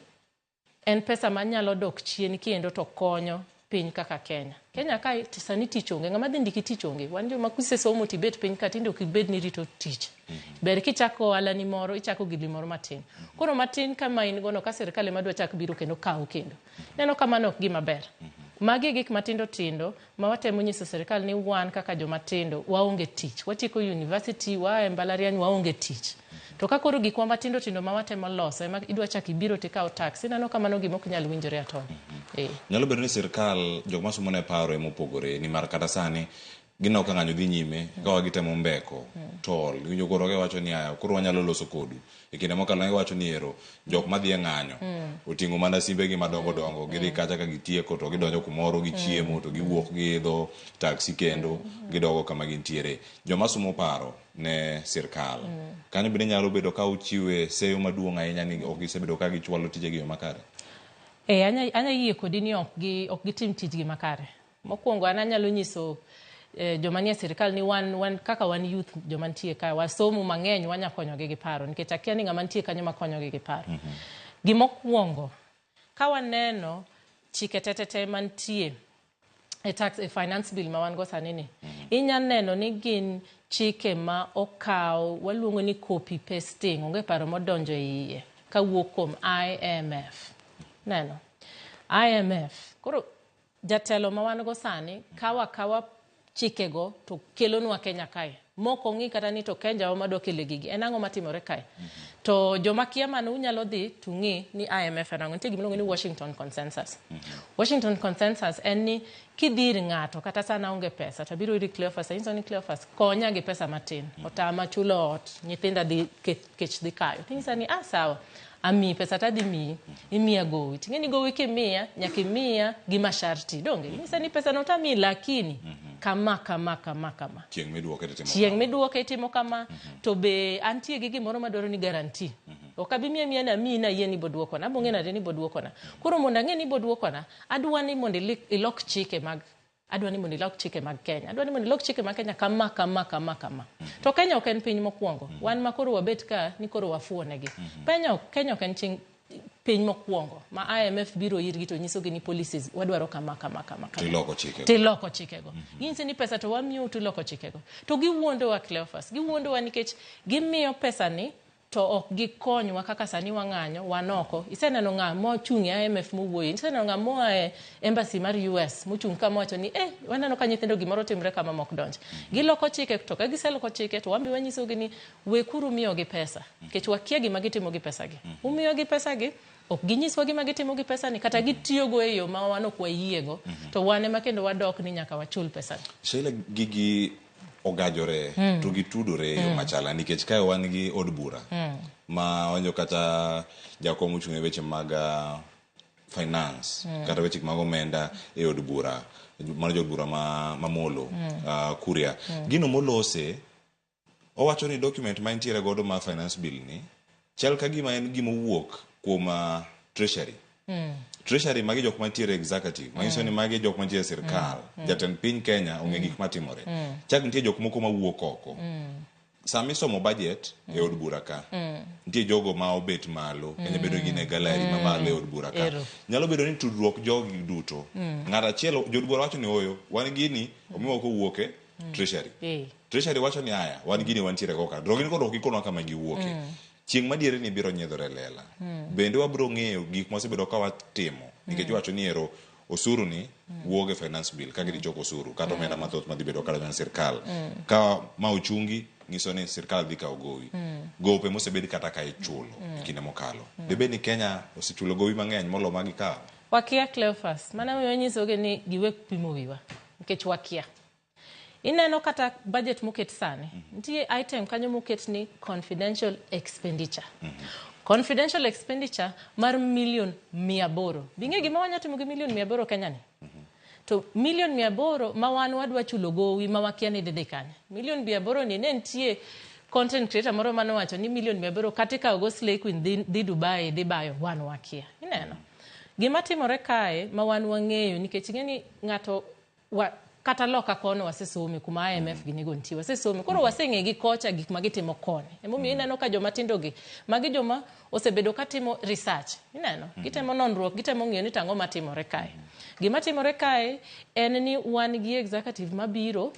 [SPEAKER 4] en pesa manyalo dok chien kendo to konyo piny kaka Kenya. Kenya kae sani tich onge, ng'ama dhi ndiki tich onge. Wan joma kisesomo tibet piny ka tinde ok ibed ni irito tich. Ber kichako ohala ni moro, ichako gi gimoro matin. Koro matin kama in gono ka sirikal ema dwa chak biro kendo kawo kendo. Neno ka mano ok gima ber. Magi gik matindo tindo ma watemo nyiso sirikal ni wan kaka joma tindo waonge tich. Watieko university, waa e mbalariany waonge tich. To ka koro gikwa matindo tindo ma watemo loso ema idwa chak ibiro tikawo tax, ineno ka mano gima ok nyal winjore at all.
[SPEAKER 1] Nyalo bedo ni sirikal jok masomo ne paro ema opogore, nimar kata sani gineno ka ng'anyo dhi nyime, ka gitemo mbeko tol. Iwinjo koro giwacho ni aya, koro wanyalo loso kodu. E kinde mokalo ne giwacho ni ero jok madhi e ng'anyo oting'o mana simbegi madongo dongo, gidhi kacha ka gitieko to gidonjo kumoro gichiemo to giwuok giidho taxi kendo gidogo kama gintiere. Joma somo paro ne sirkal. Kanyo bende nyalo bedo ka uchiwe seyo maduong' ahinya ni ok gisebedo ka gichwalo tijegi e yo makare.
[SPEAKER 4] Eh, anya, anya yie kodi ni ok gi ok gitim tijgi makare. Mokwongo an anyalo nyiso eh, joma nie sirikal ni wan, wan kaka wan youth joma nitie ka wasomo mang'eny wanya konyogi gi paro nikech akia ni ng'ama nitie kanyo makonyogi gi paro. Gimokwongo ka waneno chike tetete mantie e tax e finance bill ma wan go sani ni inya neno ni gin chike ma okaw waluongo ni copy pasting onge paro modonjo e iye kawuok kuom IMF neno IMF koro jatelo ma wan go sani kawa akawa chikego to kelonwa Kenya kae mok ong'i kata ni to Kenya wa madwa kelo gigi en ang'o matimore kae to joma kia mano unyalo dhi to ng'i ni IMF en ang'o nitie gimiluongo ni Washington Consensus Washington Consensus en ni kidhi ir ng'ato kata sana aonge pesa to abiro iri Cleophas anyiso ni Cleophas konya gi pesa matin otama chulo ot nyithinda dhi kech dhi kayo tinyisa ni ah sawa amiyi pesa tadhi miyi imiya gowi ting'e ni gowi kimiya nyaka imiya gi masharti donge inyisa ni pesa no tamiyi lakini kama kama kama kama
[SPEAKER 1] Chieng' miduoke to itimo
[SPEAKER 4] chieng' miduoke itimo kama to be antie gi gimoro madwaro ni guarantee ok abi miya miya ni amiyi nayie ni iboduokona abo ng'e nade ni iboduokona koro mondo ang'e ni iboduokona adwa ni mondo ilok chike mag adwa ni mondo ilok chike mag Kenya adwa ni mondo ilok chike mag Kenya kama kama kama kama to Kenya ok en piny mokwongo wan ma koro wabet ka ni koro wafuo negi Kenya Kenya ok en ching, piny mokwongo ma IMF biro irgi to nyisogi ni policies wadwaro kama kama kama kama
[SPEAKER 1] Tiloko chikego.
[SPEAKER 4] tiloko chikego ginyisi ni pesa to wamiyou tiloko chikego to giwuondowa Cleophas giwuondowa nikech gimiyo pesa ni to ok gikonywa kaka sani wang'anyo wan oko iseneno ng'a mochung' e IMF mowuoyo iseneno ng'a moa e embassy mar US mochung' ka mowacho ni eh waneno ka nyithindo gimoro timre kama mok donj giloko chike to ka giseloko chike to wan be wanyisogi ni wekuru miyogi pesa nikech wakia gima gitimo gi pesa gi umiyogi pesa gi ok ginyiswa gima gitimo gi pesa ni kata gitiyogo e yo ma wan ok wayiego to wan ema kendo wadok ni nyaka wachul pesa ni
[SPEAKER 1] Sheila, gigi ogajore to gitudore e yo machala nikech kae wan gi od bura ma wanjo kata jakom ochung' e weche mag ah, finance kata weche mag omenda e od bura mano jood bura ma, Mamolo Kuria gino molose owacho ni document ma entiere godo mar finance bill ni chal ka gima en gima owuok kuom treasury treasury magi jok mantiere executive manyiso ni magi jok mantiere e sirkal jatend piny Kenya ong'e gik matimore chak nitie jok moko mawuok oko sama isomo budget e od bura ka nitie jogo ma obet malo kenya bedo gin e gallery ma malo e od bura ka
[SPEAKER 4] Ero.
[SPEAKER 1] nyalo bedo ni tudruok jogi duto ng'at achiel jood bura wacho ni oyo wan gini omiwa kowuok e treasury
[SPEAKER 4] Eh.
[SPEAKER 1] treasury wacho ni aya wan gini wantiere go ka to gin kod ok gikonwa kama giwuoke chieng' madiere ni biro nyiedhore lela bende wabiro ng'eyo gik mwasebedo ka watimo nikech iwacho ni ero osuru ni wuok e finance bill ka gidhi choko osuru kata omenda mathoth madhi bedo kata sirkal ka ma ochungi nyiso ni sirkal dhi kawo gowi gope mosebed kata ka ichulo e kinde mokalo debed ni Kenya osechulo gowi mang'eny molo ma gikawo
[SPEAKER 4] wakia Cleophas mana miyo nyisogi ni giwek pimo wiwa nikech wakia ineno kata budget moket sani nitie item kanyo moket ni confidential expenditure confidential expenditure mar milion 800 bing'e gima wanya timo gi milion 800 Kenya ni to milion 800 ma wan wadwa chulo gowi ma wakia ni dhi dhi kanye milion 800 ni ne nitie content creator moro manowacho ni milion 800 kata ikawo go Slay Queen dhi, dhi Dubai dhi bayo wan wakia ineno gima timore kae ma wan wang'eyo nikech ing'e ni ng'ato wa, kata loka kono wasesome kuma IMF ginigo nitie wasesome koro waseng'e gi kocha gik ma gitimo koni emomiyo ineno ka joma tindo gi magi joma osebedo ka timo research ineno gitemo nonruok gitemo ng'iyo ni to ang'o matimore kae gima timore kae en ni wan gi executive mabiro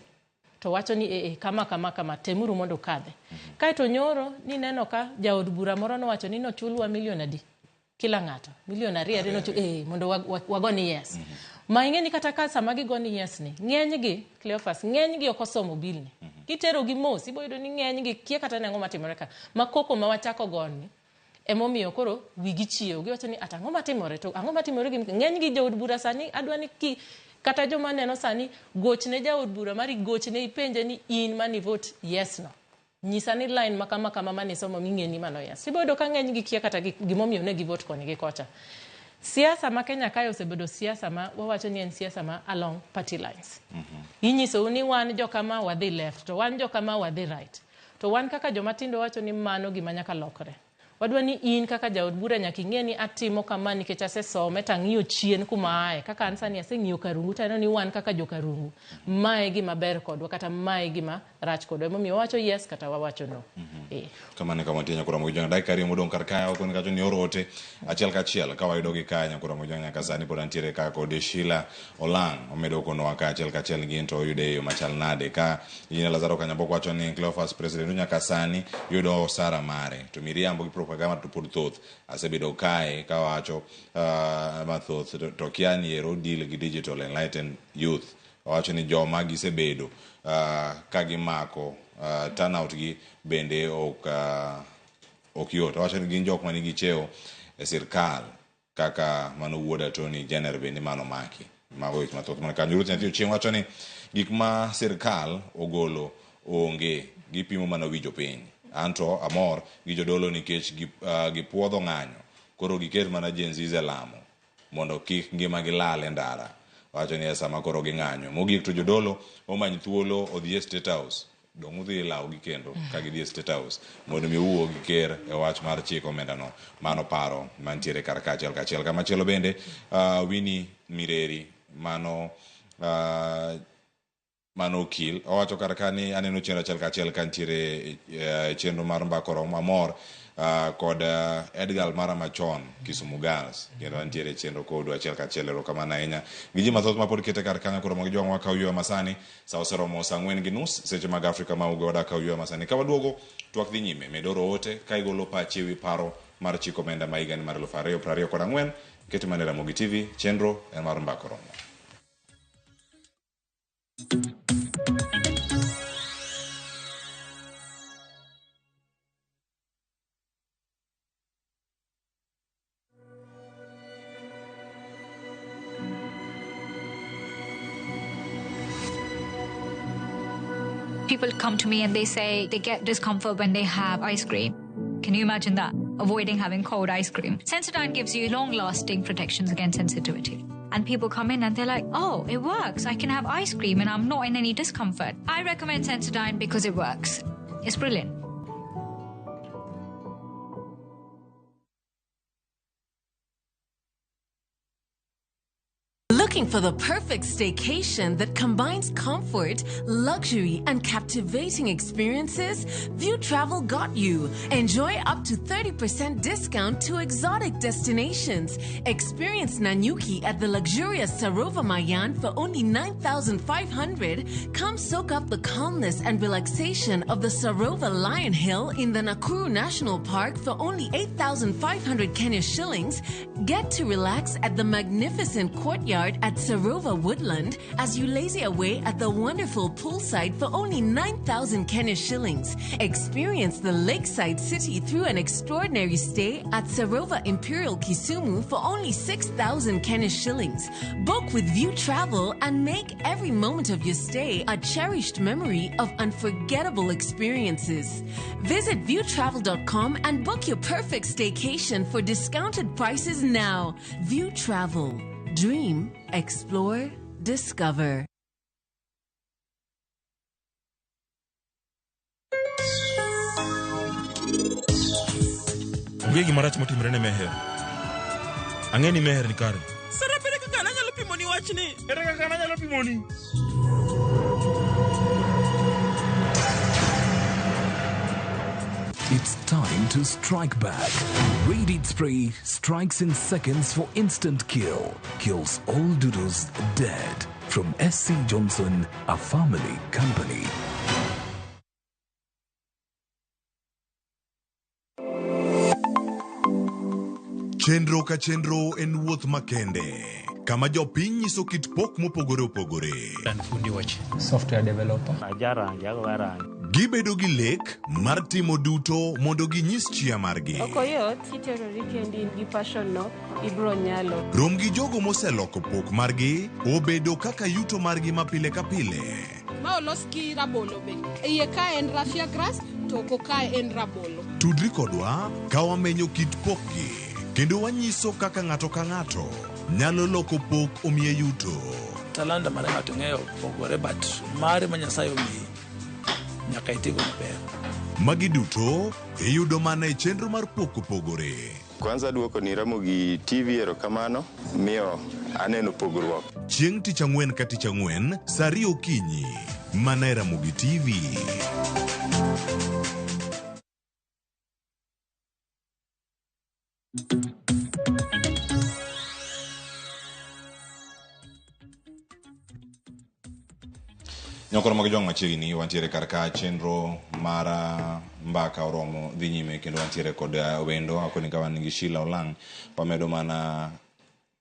[SPEAKER 4] to wacho ni ee kama kama kama temuru mondo ukadhe kaeto nyoro nineno ka jaod bura moro nowacho ni nochulwa milion adi kila ng'ato milion 2 2 nochul mondo wago ni yes ma ing'e ni kata ka sama gigo ni yes ni ng'enygi Cleophas ng'enygi ok osomo bill ni kitero gi mos ibo yudo ni ng'enygi kia kata ni ang'o matimore ka ma koko ma wachako goni emomiyo koro wigi chiewo giwacho ni ata ang'o matimore to ang'o matimore gi ng'enygi jood bura sani adwa ni ki kata joma neno sani gochne jaod bura mari gochne ipenje ni in mani vote yes no nyisa ni line ma kama kama mane isomo ming'e ni mano yes ibo yudo ka ng'enygi kia kata gimomiyo ne givote koni gi kocha siasa ma Kenya kae osebedo siasa ma wawacho ni en siasa ma along party lines inyisou ni wan jokama wadhi left to wan jokama wadhi right to wan kaka joma tindo wacho ni mano gima nyaka lokre Wadwa ni in kaka jaod bura nyaka ing'e ni atimo kama nikech asesome to ang'iyo chien kuma aye. Kaka an sani aseng'iyo Karungu to aneno ni wan kaka jo Karungu, mae gima ber kodwa kata mae gima rach kodwa. Emomiyo wawacho yes kata wawacho no.
[SPEAKER 1] Kamano e kama wantie nyakura Mojwang'. Dakika ariyo modong' kar kae ok kacho ni orote achiel kachiel ka wayudo gi kae nyakura Mojwang' nyaka sani pod antiere ka kod Sheila Olang' omedo konowa ka achiel kachiel gin to oyude e yo machal nade ka Engineer Lazaro Kanyambok wacho ni Cleophas President nyaka sani yudo osara mare to miriambo gi propaganda to pod thoth asebedo kae kawacho mathoth to kia ni ero deal gi digital enlightened youth owacho ni joma gisebedo ka gimako turnout gi bende ok yot. Owacho ni gin jok manigi cheo e sirkal kaka mano wuod Attorney General bende mano maki. Mago weche mathoth man kanyo. Ruth Nyathi Ochieng wacho ni gik ma sirkal ogolo onge, gipimo mana wi jopiny. Anto amor gi jodolo nikech gipuodho ng'anyo, koro giket mana Gen Zs e lamo mondo kik ngimagi lal e ndara. Wacho ni e sama koro ging'anyo. Mogik to jodolo omany thuolo odhi e State House. Dong' udhi ilawgi kendo ka gidhi e State House mondo mi uwuo gi ker e wach mar chiko omendano. Mano paro mantiere kar ka achiel kachiel. Kamachielo bende Winnie Mireri mano okil owacho kar ka ni aneno chenro achiel kachiel ka nitiere chenro mar mbako romo amor kod Edgar mara machon Kisumu Girls kendo antiere chenro kodu achiel kachiel. Erokamano ahinya gi ji mathoth mapod kete kar kanyo. Koro magi jwang'wa ka uyueyo masani sa oseromo saa 4:30 seche mag Afrika ma Ugwe wadak ka uyueyo masani. Ka waduogo twak dhi nyime med oro ote ka igolo pachi ewi paro mar chiko omenda ma higani mar 2024. Ket mana e Ramogi TV, chenro en mar mbako romo.
[SPEAKER 6] People come to me and they say they get discomfort when they have ice cream. Can you imagine that? Avoiding having cold ice cream. Sensodyne gives you long-lasting protections against sensitivity. And people come in and they're like, oh, it works. I can have ice cream and I'm not in any discomfort. I recommend Sensodyne because it works. It's brilliant.
[SPEAKER 7] Looking for the perfect staycation that combines comfort, luxury, and captivating experiences? View Travel got you. Enjoy up to 30% discount to exotic destinations. Experience Nanyuki at the luxurious Sarova Mayan for only 9,500. Come soak up the calmness and relaxation of the Sarova Lion Hill in the Nakuru National Park for only 8,500 Kenya shillings. Get to relax at the magnificent courtyard at Sarova Woodland as you lazy away at the wonderful poolside for only 9,000 Kenya shillings. Experience the lakeside city through an extraordinary stay at Sarova Imperial Kisumu for only 6,000 Kenya shillings. Book with View Travel and make every moment of your stay a cherished memory of unforgettable experiences. Visit viewtravel.com and book your perfect staycation for discounted prices now. View Travel. Dream, explore, discover.
[SPEAKER 8] Onge gima rach motimore ne Meher. Ang'e ni Meher ni kare.
[SPEAKER 9] Sara, ere kaka nanyalo pimoni wachni?
[SPEAKER 8] Ere kaka nanyalo pimoni?
[SPEAKER 10] It's time to strike back. Raid Spray strikes in seconds for instant kill. Kills all doodles dead. From SC Johnson, a family company.
[SPEAKER 1] Chenro ka chenro en wuoth makende kama jopiny nyiso kit pok mopogore opogore.
[SPEAKER 31] An fundi wach.
[SPEAKER 11] Software developer.
[SPEAKER 12] Ajarangi, agoyo rangi.
[SPEAKER 1] Gibedo gi lek mar timo duto mondo ginyis chia margi.
[SPEAKER 13] Ok oyot, kiterori kendi in gi passion no, ibro nyalo.
[SPEAKER 1] Rom gi jogo moseloko pok margi obedo kaka yuto margi ma pile ka pile.
[SPEAKER 14] Ma olos gi rabolo be. Iye ka en raffia grass, to oko ka en rabolo.
[SPEAKER 1] Tudri kodwa ka wamenyo kit pokgi kendo wanyiso kaka ng'ato ka ng'ato nyalo loko pok omiye yuto.
[SPEAKER 15] Talanta mar ng'ato ng'eyo pogore, but mare ma Nyasaye omiyi nyaka itigo maber.
[SPEAKER 1] Magi duto iyudo mana e chenro mar Pok Opogore.
[SPEAKER 11] Kwanza duoko ni Ramogi TV erokamano miyo aneno pogruok.
[SPEAKER 1] Chieng' tich ang'wen ka tich ang'wen saa ariyo okinyi mana e Ramogi TV.
[SPEAKER 8] Nyokoro mag jwang' machiegni wantiere kar ka chenro mar ah, mbaka oromo dhi nyime kendo wantiere kod ah, wendo akoni ka wan gi Sheila Olang' wamedo mana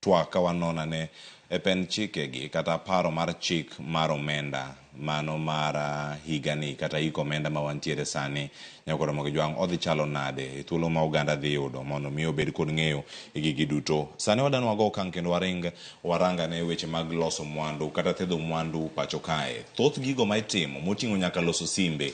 [SPEAKER 8] twak ka wanon ane e pend chikegi kata paro mar chik mar omenda mano mar ah, higani kata hik omenda ma wantiere sani nyakoro Ramogi Jwang' odhi chalo nade e thuolo ma oganda dhi yudo mondo mi obed kod ng'eyo e gigi duto. Sani wadwa wago okang' kendo waring warang ane weche mag loso mwandu kata thedho mwandu pacho kae. Thoth gigo ma itimo moting'o nyaka loso simbe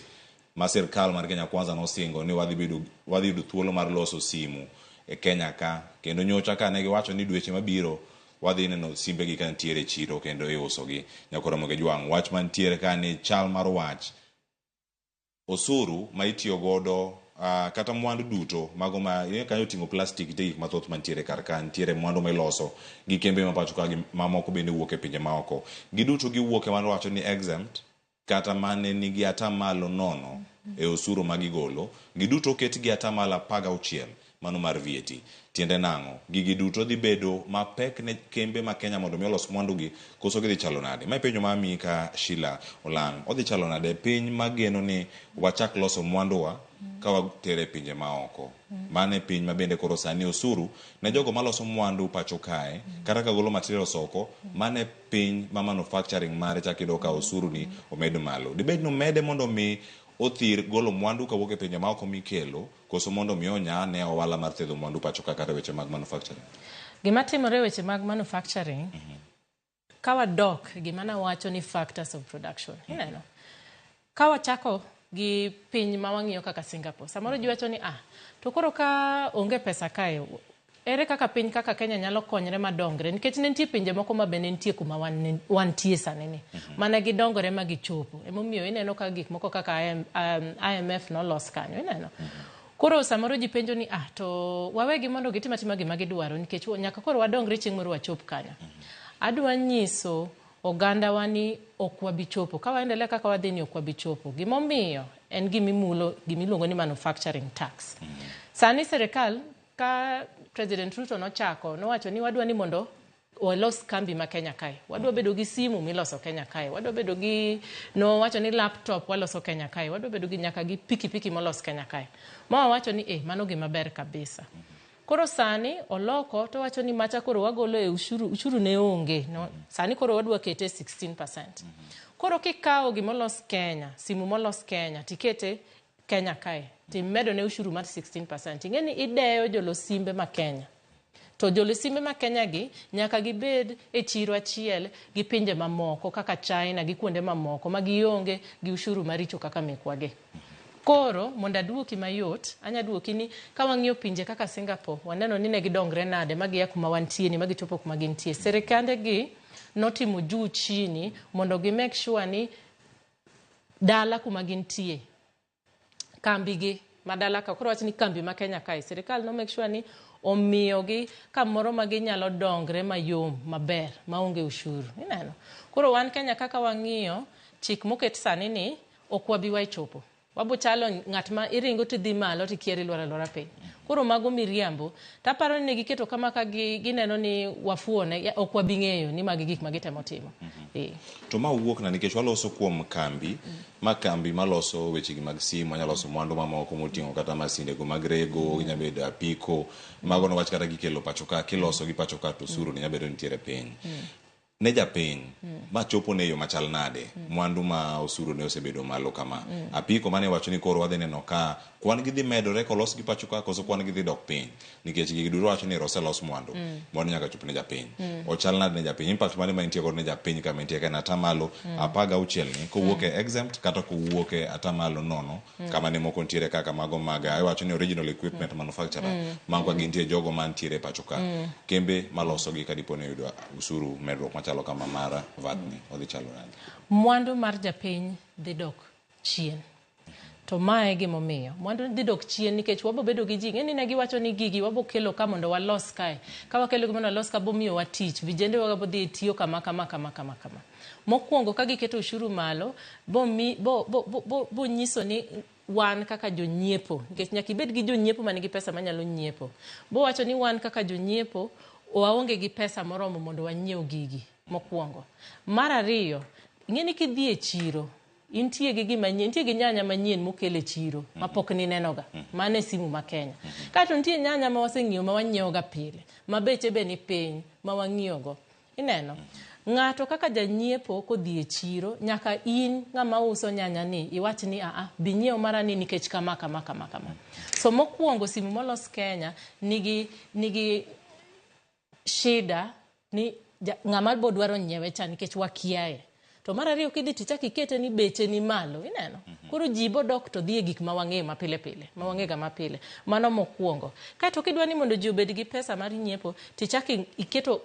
[SPEAKER 8] ma sirkal mar Kenya Kwanza nosingo ni wadhi bedo wadhi yudo thuolo mar loso simu e Kenya ka kendo nyocha ka ne giwacho ni dweche mabiro wadhi neno simbe gi ka nitiere e chiro kendo iuso gi. Nyakoro Ramogi Jwang' wach mantiere ka ni chal mar wach osuru ma itiyo godo uh, kata mwandu duto mago ma ing'e kanyo oting'o plastic nitie gik mathoth mantiere kar ka nitiere mwandu ma iloso gi kembe ma pacho ka gi mamoko bende wuok e pinje maoko giduto giwuok e mano wacho ni exempt kata mane nigi atamalo nono e osuru ma gigolo giduto oketgi atamalo 16 mano mar VAT. Tiende nang'o? Gigi duto dhi bedo mapek ne kembe ma Kenya mondo mi olos mwandugi koso gidhi chalo nade? Mae penjo ma amiyi ka Sheila Olang'. Odhi chalo nade e piny mageno ni wachak loso mwanduwa ka watere e pinje maoko? Mano e piny ma bende koro sani osuru ne jogo maloso mwandu pacho kae kata ka golo materials oko, mano e piny ma manufacturing mare chak iyudo ka osuru ni omed malo. Dibed ni omede mondo mi othir golo mwandu kawuok e pinje maoko mikelo koso mondo mi onya ne ohala mar thedho mwandu pacho ka kata weche mag manufacturing?
[SPEAKER 4] Gima timore e weche mag manufacturing, ka wadok gima nawacho ni factors of production, ineno? Ka wachako gi piny ma wang'iyo kaka Singapore, samoro ji wacho ni ah, to koro ka onge pesa kae, ere kaka piny kaka Kenya nyalo konyre madongre? Nikech ne nitie pinje moko ma be ne nitie kuma wan, wantie sani ni, mane gidongore ma gichopo. Emomiyo ineno ka gik moko kaka IM, IMF nolos kanyo, ineno? Koro samoro ji penjo ni ah, to wawegi mondo gitim atima gima gidwaro nikech nyaka koro wadongre chieng' moro wachop kanyo. Adwa nyiso ogandawa ni ok wabi chopo. Ka waendelea kaka wadhi ni ok wabi chopo. Gimomiyo en gimimulo gimiluongo ni manufacturing tax. Sani sirikal ka President Ruto nochako nowacho ni wadwa ni mondo walos kambi ma Kenya kae. Wadwa bedo gi simu miloso Kenya kae. Wadwa bedo gi nowacho ni laptop waloso Kenya kae. Wadwa bedo gi nyaka gi pikipiki molos Kenya kae. Ma wawacho ni eh, mano gima ber kabisa. Koro sani oloko to wacho ni macha koro wagolo e ushuru, ushuru ne onge. No, sani koro wadwa kete 16%. Koro kikawo gimolos Kenya, simu molos Kenya, tikete Kenya kae, timedo ne ushuru mar 16%. Ing'e ni ideyo jolos simbe ma Kenya. To jolos simbe ma Kenya gi nyaka gibed e chiro achiel gi pinje mamoko kaka China gi kuonde mamoko ma gionge gi ushuru maricho kaka mekwa gi. Koro mondo aduoki mayot, anya duoki ni ka wang'iyo pinje kaka Singapore, waneno ni ne gidongre nade ma gia kuma wantie ni ma gichopo kuma gintie. Sirikande gi notimo juu chini mondo gi make sure ni dala kuma gintie kambi gi ma dala ka koro wach ni kambi ma Kenya kae sirikal no make sure ni omiyogi kamoro ma ginyalo dongre mayom maber maonge ushuru ineno koro wan Kenya kaka wang'iyo chik moket sani ni ok wabi wachopo wabo chalo ng'at ma iringo tidhi malo tikier ilwar alwara piny koro mago miriambo taparo ni negiketo kama ka gineno ni wafuone ok wabi ng'eyo ni magi gik ma gitemo timo eh.
[SPEAKER 8] To ma wuok na nikech waloso kuom kambi ma kambi maloso wechegi mag simu wanyalo loso mwandu mamoko moting'o kata masinde go mag rego ginya bedo apiko mago nowach kata gikelo pacho ka kiloso gi pacho ka to osuru ni nya bedo nitiere piny ne japiny ma chopo ne yo machal nade mwandu ma osuru ne osebedo malo kama apiko mane wacho ni koro wadhi neno ka kwan gi dhi medore kolos gi pacho ka koso kwan gi dhi dok piny nikech gigi duto wacho ni oselos mwandu mwandu nyaka chop ne japiny ochal nade ne japiny impact mane ma intie godo ne japiny kama intie ka en atamalo 16 ni kowuok e exempt kata kowuok e atamalo nono kama ne moko nitiere kaka mago mag iwacho ni original equipment manufacturer mago ka gintie jogo mantiere e pacho ka kembe maloso gi kadipo ni oyudo usuru medruok machalo kama mar VAT ni odhi chalo nade
[SPEAKER 4] mwandu mar japiny dhi dok chien. To mae e gimomiyo mwandu dhi dok chien nikech wabo bedo gi ji. Ing'e ni ne giwacho ni gigi wabo kelo ka mondo walos kae. Ka wakelo gi mondo walos ka bomiyowa tich, vijende wa bo dhi tiyo kama kama kama kama kama. Mokwongo ka giketo ushuru malo, bo mi, bo, bo, bo, bo, bo nyiso ni wan kaka jonyiepo, nikech nyaka ibed gi jonyiepo man gi pesa manyalo nyiepo. Bo wacho ni wan kaka jonyiepo waonge gi pesa moromo mondo wanyiew gigi mokwongo. Mar ariyo, ing'e ni kidhi e chiro, intie gi gima nyien, nitie gi nyanya manyien mokel e chiro ma pok ninenoga. Mano e simu ma Kenya. Kaeto nitie nyanya ma waseng'iewo ma wanyiewoga pile, ma beche be ni piny ma wang'iewogo. Ineno? Ng'ato kaka janyiepo kodhi e chiro, nyaka in ng'ama uso nyanya ni iwach ni aa, bi nyiew mara ni nikech kama kama kama kama. So mokwongo simu molos Kenya nigi shida ni ng'ama bo dwaro nyiewe cha nikech wakiaye. To mar ariyo kidhi tichak ikete ni beche ni malo, ineno? Koro ji bo dok to dhi e gik ma wang'eyo mapile pile, ma wang'ega mapile. Mano mokwongo. Kaeto kidwa ni mondo ji obed gi pesa mar nyiepo, tichak iketo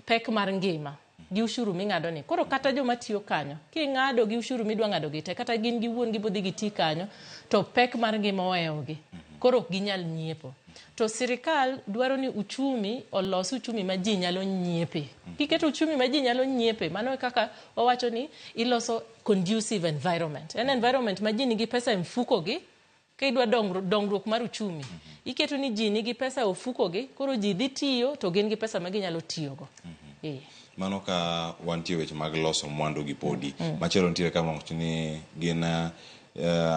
[SPEAKER 4] pek mar ngima gi ushuru ming'ado ni. Koro kata joma tiyo kanyo, king'ado gi ushuru midwa ng'ado gi te, kata gin giwuon gibodhi giti kanyo, to pek mar ngima ohewogi. Koro ok ginyal nyiepo. To sirikal dwaro ni uchumi olos uchumi ma ji nyalo nyiepe. Kiketo uchumi ma ji nyalo nyiepe, mano e kaka wawacho ni iloso conducive environment. En environment ma ji nigi pesa e mfuko gi, ka idwa dongruok mar uchumi. Iketo ni ji nigi pesa e ofuko gi, koro ji dhi tiyo to gin gi pesa ma ginyalo tiyogo.
[SPEAKER 8] Mano ka wantie weche mag loso mwandu gi podi. Machielo nitiere kama wacho ni gin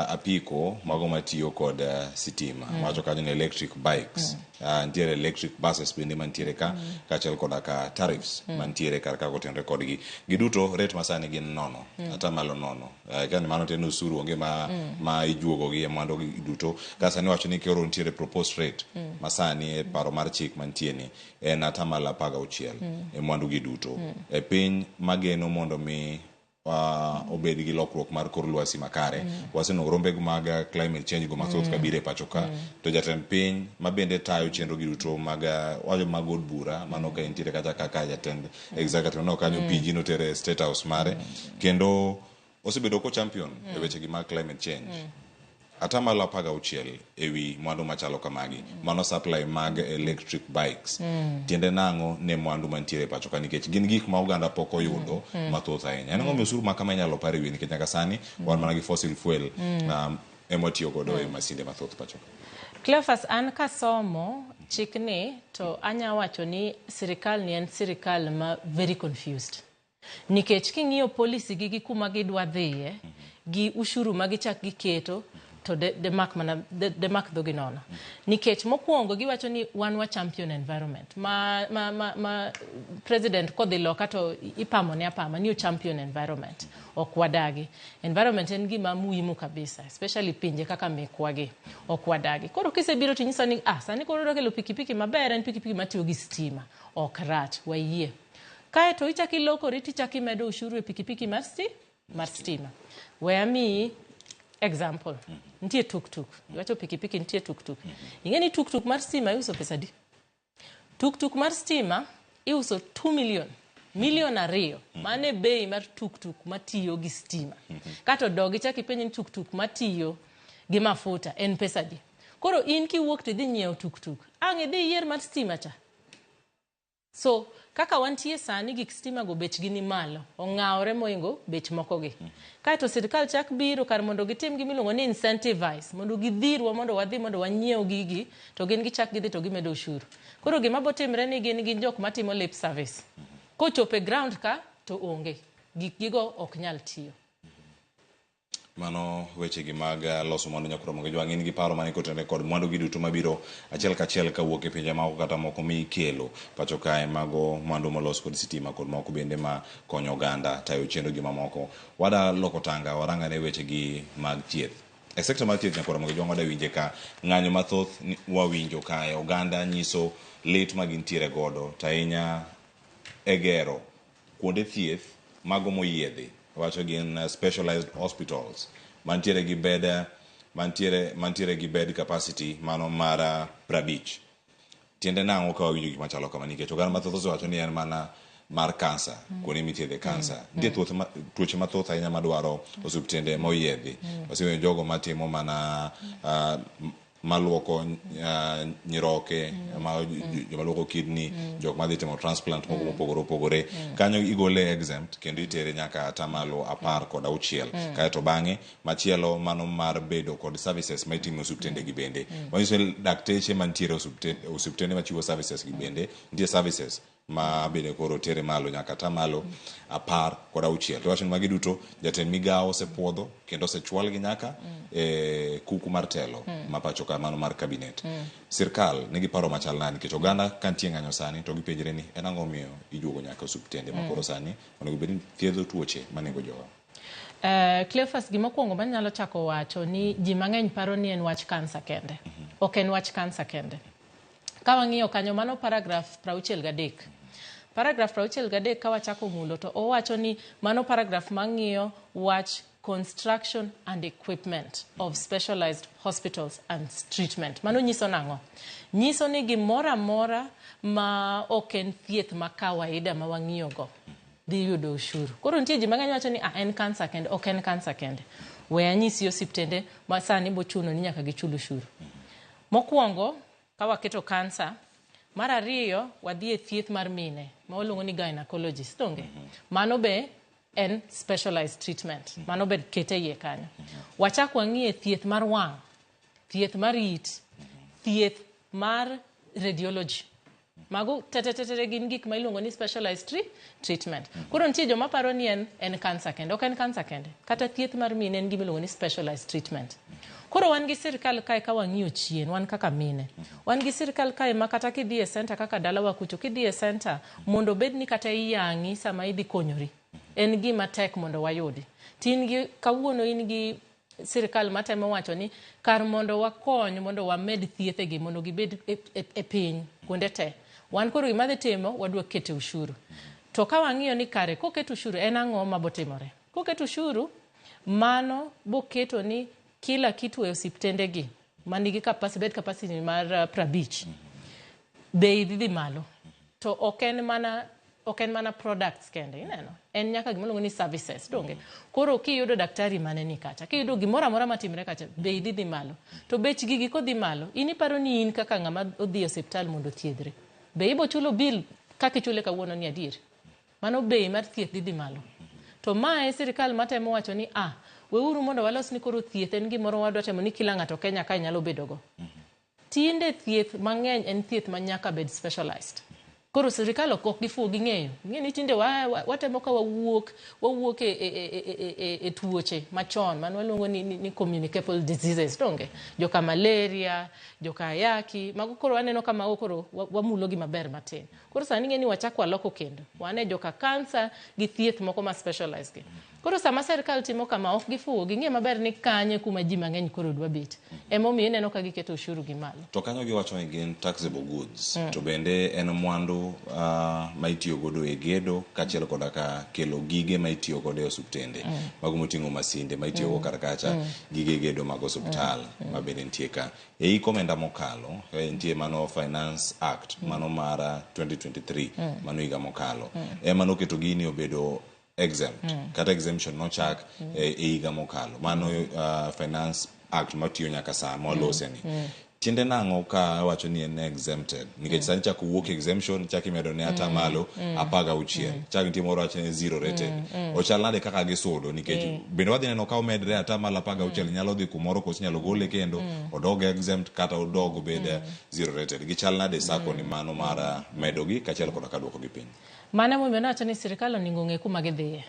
[SPEAKER 8] apiko mago matiyo kod sitima. Wacho kanyo ni electric bikes. Nitiere electric buses bende mantiere ka, kaachiel koda ka tariffs mantiere kar ka kotenore kodgi. Giduto rate masani gin nono, atamalo nono. Kani mano tiende osuru onge ma ijuogo gi e mwandu gi duto. Ka sani wacho ni koro nitiere proposed rate masani e paro mar chik mantie ni en atamalo 16 e mwandu gi duto. E piny mageno mondo mi obed gi lokruok mar kor lwasi makare. Waseneno rombe mag climate change go mathoth kabiro e pacho ka. To jatend piny ma bende tayo chenro gi duto mag wacho mag od bura, mano ka entiere kata kaka jatend executive no kanyo PG notere e State House mare. Kendo osebedo ko champion e weche gi mag climate change. Atamalo 16 ewi mwandu machalo kamagi. Mano supply mag electric bikes. Tiende nang'o ne mwandu mantiere e pacho ka nikech gin gik ma oganda pok oyudo mathoth ahinya. En ang'o omiyo osuru ma kama inyalo par e wiye nikech nyaka sani wan mana gi fossil fuel ema watiyo godo e masinde mathoth pacho ka.
[SPEAKER 4] Cleophas, an kasomo chikni to anya wacho ni sirikal ni en sirikal ma very confused. Nikech king'iyo policy gi kuma gidwa dhiye, gi ushuru ma gichak giketo, to de mak mana de mak dhogi nono. Nikech mokwongo giwacho ni wan wa champion environment. Ma president kodhi loka to ipamo ne apama ni o champion environment. Ok wadagi. Environment en gima muhimu kabisa, especially pinje kaka mekwa gi. Ok wadagi. Koro kisebiro to inyisa ni sani koro idwa kelo pikipiki maber, en pikipiki matiyo gi stima. Ok rach, wayie. Kaeto ichak ilokori tichak imedo ushuru e pikipiki mar stima. We amiyi example. Nitie tuk-tuk. Iwacho pikipiki nitie tuk-tuk. Ing'e ni tuk-tuk mar stima iuso pesa adi? Tuk-tuk mar stima iuso 2 million. Milion 2. Mano e bei mar tuk-tuk matiyo gi stima. Kato dog ichak ipenj ni tuk-tuk matiyo gi mafuta en pesa adi? Koro in kiwuok tidhi nyiewo tuk-tuk. Ang' idhi iyier mar stima cha. So, kaka wantie sani gik stima go bechgi ni malo, ong'awore moingo bech moko gi. Kaeto sirikal chak biro kar mondo gitim gimiluongo ni incentivize, mondo gidhirwa mondo wadhi mondo wanyiew gigi, to gin gichak gidhi to gimedo ushuru. Koro gima botimre ni gin jok matimo lip service. Kochopo e ground ka, to onge. Gik gigo ok nyal tiyo.
[SPEAKER 8] Mano weche gi mag loso mwandu nyakuro mondo jwang' in gi paro mane kotenore kod mwandu gi duto mabiro achiel kachiel kawuok e pinje maoko kata moko mikelo pacho kae, mago mwandu molos kod sitima kod moko bende ma konyo oganda tayo chenro gi mamoko. Wada loko tanga warangane weche gi mag thieth. E sekta mar thieth nyakuro mondo jwang' wada winje ka ng'anyo mathoth wawinjo kae oganda nyiso lit ma gintiere godo to ahinya e gero kuonde thieth mago moyiedhi. Wacho gin specialized hospitals mantiere gi bed mantiere gi bed capacity mano mar 50. Tiende nang'o ka wawinjo gik machalo kama nikech oganda mathoth osewacho ni en mana mar kansa, kuonde mithiedhe kansa. Nitie tuoche mathoth ahinya madwaro osuptende moyiedhi. Wasewinjo jogo matimo mana maluoko nyiroke, joma luoko kidney, jok madhi timo transplant moko mopogore opogore. Kanyo igole exempt kendo itere nyaka atamalo 16. Kaeto bang'e machielo mano mar bedo kod services ma itimo e osuptende gi bende. Manyiso ni dakteche mantiere osuptende machiwo services gi bende nitie services ma bende koro tere malo nyaka atamalo 16. To wacho ni magi duto jatend migawo osepuodho kendo osechwalgi nyaka e kuku mar telo ma pacho ka mano mar cabinet. Sirkal nigi paro machal nade nikech oganda ka nitie ng'anyo sani to gipenjre ni en ang'o miyo ijuogo nyaka osuptende ma koro sani onego bed ni thiedho tuoche manego jowa.
[SPEAKER 4] Cleophas, gimokwongo manyalo chako wacho ni ji mang'eny paro ni en wach kansa kende. Ok en wach kansa kende. Ka wang'iyo kanyo mano paragraph 63. Paragraph 63 ka wachako mulo to owacho ni mano paragraph mang'iyo wach construction and equipment of specialized hospitals and treatment. Mano nyiso nang'o? Nyiso ni gimoro amora ma ok en thieth ma kawaida ma wang'iyo go dhi yudo ushuru. Koro nitie ji mang'eny wacho ni en kansa kende, ok en kansa kende. We anyisi osiptende ma sani bochuno ni nyaka gichul ushuru. Mokwongo, ka waketo kansa, mar ariyo wadhi e thieth mar mine ma waluongo ni gynecologist, donge? Mano be en specialized treatment. Mano be kete iye kanyo. Wachak wang'iye thieth mar wang', thieth mar it, thieth mar radiology. Mago tetetetere gin gik ma iluongo ni specialized treatment. Koro nitie joma paro ni en kansa kende, ok en kansa kende. Kata thieth mar mine en gima iluongo ni specialized treatment. Koro wan gi sirkal kae ka wang'iyo chien, wan kaka mine. Wan gi sirkal kae ma kata kidhi e center kaka dalawa kucho, kidhi e center mondo obed ni kata iyang'i sama idhi konyori. En gima tek mondo wayudi. Tin gi kawuono in gi sirkal matemo wacho ni kar mondo wakony mondo wamed thiethegi mondo gibed e piny kuonde te. Wan koro gima dhi timo wadwa keto ushuru. To ka wang'iyo ni kare koket ushuru en ang'o mabotimore? Koket ushuru mano boketo ni kila kitu e osiptendegi manigi capacity, bed capacity mar 50 bei dhi malo. To ok en mana products kende, ineno? En nyaka gima iluongo ni services, donge? Koro kiyudo daktari mane ni kacha, kiyudo gimoro amora matimre kacha, bei dhi malo. To bech gigi kodhi malo, in iparo ni in kaka ng'ama odhi e osiptal mondo othiedhre. Be ibo chulo bill kaka ichule kawuono ni adier? Mano bei mar thieth dhi malo. To mae sirkal matemo wacho ni weuru mondo walos ni koro thieth en gimoro wadwa temo ni kila ng'ato Kenya ka nyalo bedogo. Tinde thieth mang'eny en thieth ma nyaka bed specialized. Koro sirkal ok gifuwo ging'eyo. Ng'e ni tinde watemo ka wawuok e tuoche machon mano waluongo ni communicable diseases, donge? Joka malaria, joka ayaki, mago koro waneno ka mago koro wamulo gi maber matin. Koro sani ng'e ni wachak waloko kendo. Wane joka kansa gi thieth moko ma specialized gi. Koro sama sirkal timo kama ok gifuwo, ging'e maber ni kanye kuma ji mang'eny koro dwa bet. Emomiyo ineno ka giketo ushuru gi malo.
[SPEAKER 8] To kanyo giwacho ni gin taxable goods. To bende en mwandu ma itiyo godo e gedo kaachiel koda ka kelo gige ma itiyo godo e osuptende. Mago moting'o masinde ma itiyo go kar kacha, gige gedo mag osuptal ma bende nitie ka. E hik omenda mokalo, nitie mano Finance Act, mano mar 2023, mano higa mokalo. Ema noketo gini obedo exempt. Kata exemption nochak e higa mokalo. Mano Finance Act matiyo nyaka saa mwalose ni. Tiende nang'o ka wacho ni en exempted? Nikech sani chako wuok exemption, chak imedo ne atamalo 16. Chak nitie moro wacho ni zero rated. Ochal nade kaka gisudo nikech bende wadhi neno ka omedre atamalo 16 nyalo dhi kumoro koso inyalo gole kendo odog exempt kata odog obed zero rated. Gichal nade sako ni mano mar medogi kaachiel koda ka duokogi piny?
[SPEAKER 4] Mano emomiyo nawacho ni sirkal onego ong'e kuma gidhiye.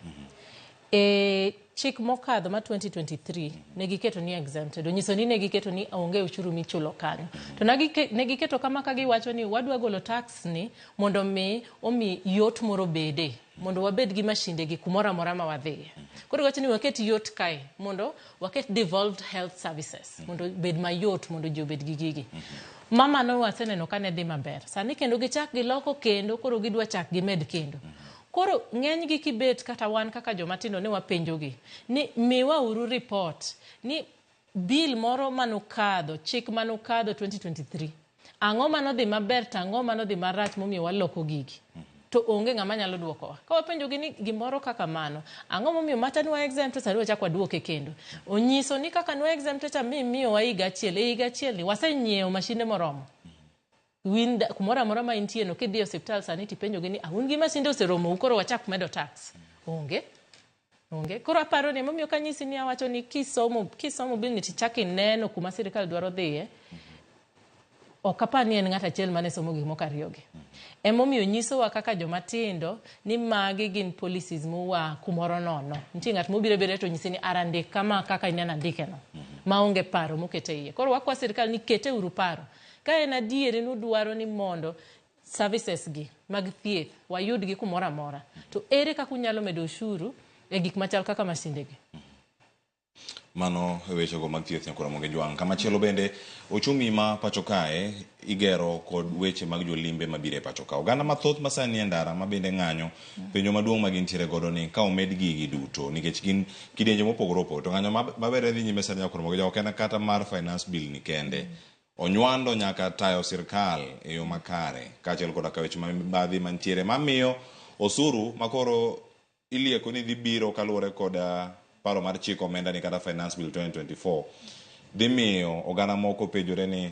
[SPEAKER 4] E chik mokadho ma 2023 ne giketo ni exempted, onyiso ni ne giketo ni onge ushuru michulo kanyo. To ne giketo kama ka giwacho ni wadwa golo tax ni mondo mi omi yot moro bede, mondo wabed gi mashinde gi kumoro amora ma wadhiye. Koro giwacho ni waket yot kae mondo waket devolved health services mondo bed mayot mondo ji obed gi gigi. Mama no waseneno ka ne dhi maber. Sani kendo gichak giloko kendo koro gidwa chak gimed kendo. Koro ng'eny gi kibet kata wan kaka joma tindo ne wapenjogi ni miwa uru report ni bill moro manokadho, chik manokadho 2023. Ang'o manodhi maber to ang'o manodhi marach momiyo waloko gigi. To onge ng'ama nyalo duokowa. Ka wapenjogi ni gimoro kaka mano, ang'o momiyo macha nwa exempt sani wachak waduoke kendo? Onyiso ni kaka nwa exempt cha mi miyowa higa achiel, e higa achiel ni wasenyiewo mashinde moromo. Win kumoro amora ma intie no kidhi e osiptal sani tipenjogi ni un gi masinde oseromou koro wachak medo tax. Onge. Onge. Koro aparo ni emomiyo kanyisi ni awacho ni kisomo bill ni tichak ineno kuma sirikal dwaro dhiye, ok apar ni en ng'at achiel mane somo gik moko ariyogi. Emomiyo nyisowa kaka joma tindo ni magi gin policies moa kumoro nono. Nitie ng'at mobiro abira to nyisi ni ara ndik kama kaka ineno andike no. Maonge paro mokete iye. Koro wakwa sirikal ni kete uru paro. Ka en adieri ni udwaro ni mondo services gi mag thieth wayudgi kumoro amora, to ere kaka unyalo medo ushuru e gik machal kaka masinde gi?
[SPEAKER 8] Mano e wechego mag thieth nyakora Moge Jwang'. Kamachielo bende ochumi ma pacho kae igero kod weche mag jolimbe mabiro e pacho ka. Oganda mathoth ma sani e ndara ma bende ng'anyo, penjo maduong' ma gintiere godo ni ka omed gigi duto nikech gin kidienje mopogore opogore to ng'anyo mabende dhi nyime sani nyakora Moge Jwang' ok en kata mar finance bill ni kende. Onywando nyaka tayo sirkal e yo makare kaachiel koda ka weche mibadhi mantiere mamiyo osuru makoro ilieko ni dhi biro kaluwore kod paro mar chik omenda ni kata finance bill 2024 dhi miyo oganda moko penjore ni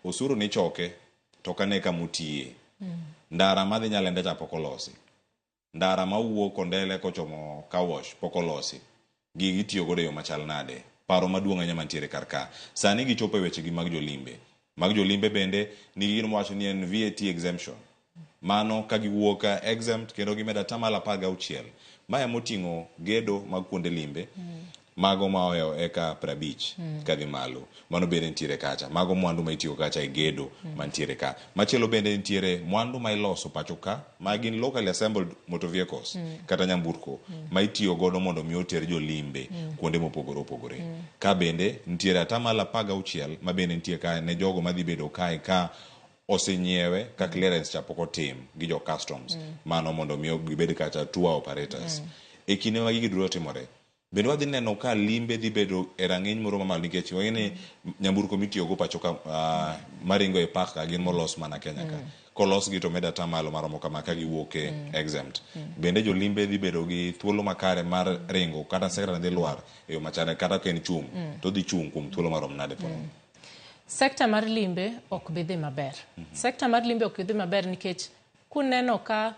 [SPEAKER 8] osuru ni choke to kane kama otiye. Ndara madhi Nyalenda cha pok olosi. Ndara mawuok Kondele kochomo Kawosh pok olosi. Gigi itiyo godo e yo machal nade? Paro maduong' ahinya mantiere kar ka. Sani gichopo e wechegi mag jolimbe. Mag jolimbe bende nigi gino mawacho ni en VAT exemption. Mano ka giwuok exempt kendo gimedo atamalo 16. Mae moting'o gedo mag kuonde limbe, mago ma ohewo eka 50 kadhi malo. Mano bende nitiere kacha. Mago mwandu ma itiyo kacha e gedo mantiere ka. Machielo bende nitiere mwandu ma iloso pacho ka, ma gin locally assembled motor vehicles kata nyamburko ma itiyo godo mondo mi oter jolimbe kuonde mopogore opogore. Ka bende nitiere atamalo 16 ma bende nitie ka ne jogo madhi bedo kae ka osenyiewe ka clearance cha pok otim gi jo customs. Mano mondo mi gibed kacha tour operators. E kinde ma gigi duto timore, bende wadhi neno ka limbe dhi bedo e rang'iny moro mamalo nikech wang'e ni nyamburko mitiyogo pacho ka maringo e park ka gin molos mana Kenya ka. Kolosgi to med atamalo maromo kama ka giwuok e exempt. Bende jolimbe dhi bedo gi thuolo makare mar ringo kata sector dhi lwar e yo machane kata ka en chung' to dhi chung' kuom thuolo marom nade po.
[SPEAKER 4] Sekta mar limbe ok bi dhi maber. Sekta mar limbe ok bi dhi maber nikech kuneno ka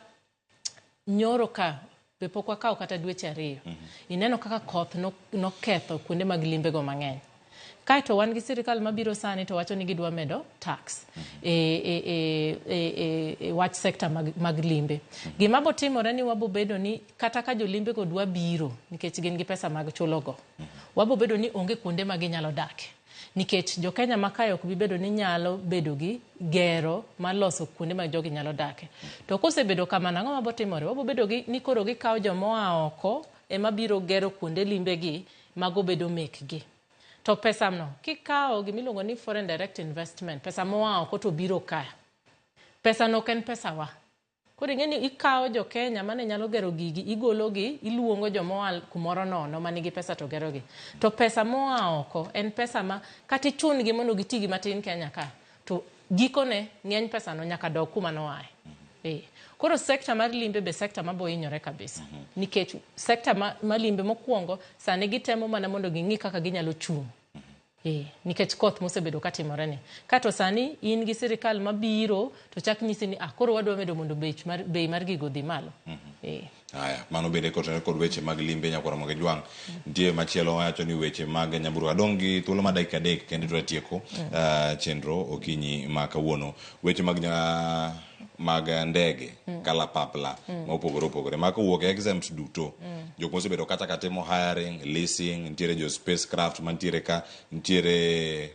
[SPEAKER 4] nyoro ka be pok wakawo kata dweche 2. Ineno kaka koth noketho kuonde mag limbe go mang'eny. Kaeto wan gi sirikal mabiro sani to wacho ni gidwa medo tax e wach sekta mag limbe. Gima bo timore ni wabo bedo ni kata ka jolimbe go dwa biro nikech gin gi pesa mag chulo go, wabo bedo ni onge kuonde ma ginyalo dake. Nikech jo Kenya ma kae ok bi bedo ni nyalo bedo gi gero mar loso kuonde ma jogi nyalo dake. To kosebedo kamano, ang'o mabo timore? Wabo bedo gi ni koro gikawo joma oa oko ema biro gero kuonde limbe gi mago bedo mekgi. To pesa no, kikawo gimiluongo ni foreign direct investment, pesa moa oko to biro ka. Pesa no ok en pesa wa. Koro ing'e ni ikawo jo Kenya mane nyalo gero gigi, igologi, iluongo joma oa kumoro nono manigi pesa to gerogi. To pesa moa oko en pesa ma kata ichun gi mondo giti gi matin Kenya ka, to gikone ng'eny pesa no nyaka dog kuma noaye. Koro sekta mar limbe be sekta mabo hinyore kabisa. Nikech sekta ma limbe mokwongo sani gitemo mana mondo ging'i kaka ginyalo chung'. Nikech koth mosebedo katimore ni. Kato sani in gi sirikal mabiro to chak nyisi ni koro wadwa medo mondo bei mar gigo dhi malo.
[SPEAKER 8] Aya, mano bende kotenore kod weche mag limbe nyakwar Ramogi Jwang'. Nitie machielo wacho ni weche mag nyamburko. Adong' gi thuolo mar dakika 3 kendo to atieko chenro okinyi ma kawuono. Weche mag ndege kalapapla ma opogore opogore ma kowuok e exempt duto. Jok mosebedo kata ka timo hiring, leasing, nitiere jo spacecraft mantiere ka, nitiere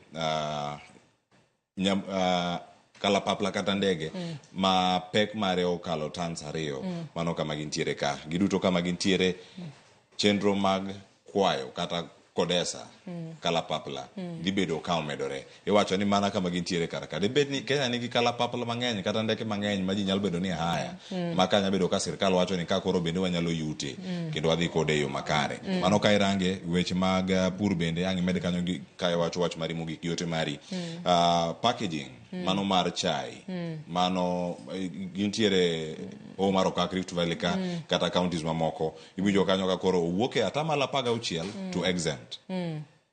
[SPEAKER 8] kalapapla kata ndege ma pek mare okalo tons 2. Mano kama gintiere ka. Giduto kama gintiere chenro mag kwayo kata kodesa kalapapla dhi bedo ka omedore. Iwacho ni mana kama gintiere kar ka. Dibed ni Kenya nigi kalapapla mang'eny kata ndeke mang'eny ma ji nyalo bedo ni haya. Ma ka nyalo bedo ka sirkal wacho ni ka koro bende wanyalo yute kendo wadhi kode e yo makare. Mano ka irange weche mag pur bende ang' imed kanyo gi ka iwacho wach mari mogik gi ote mari. Packaging mano mar chai mano gintiere Hoho mar Okak, Rift Valley ka kata counties mamoko iwinjo kanyo ka koro owuok e atamalo 16 to exempt.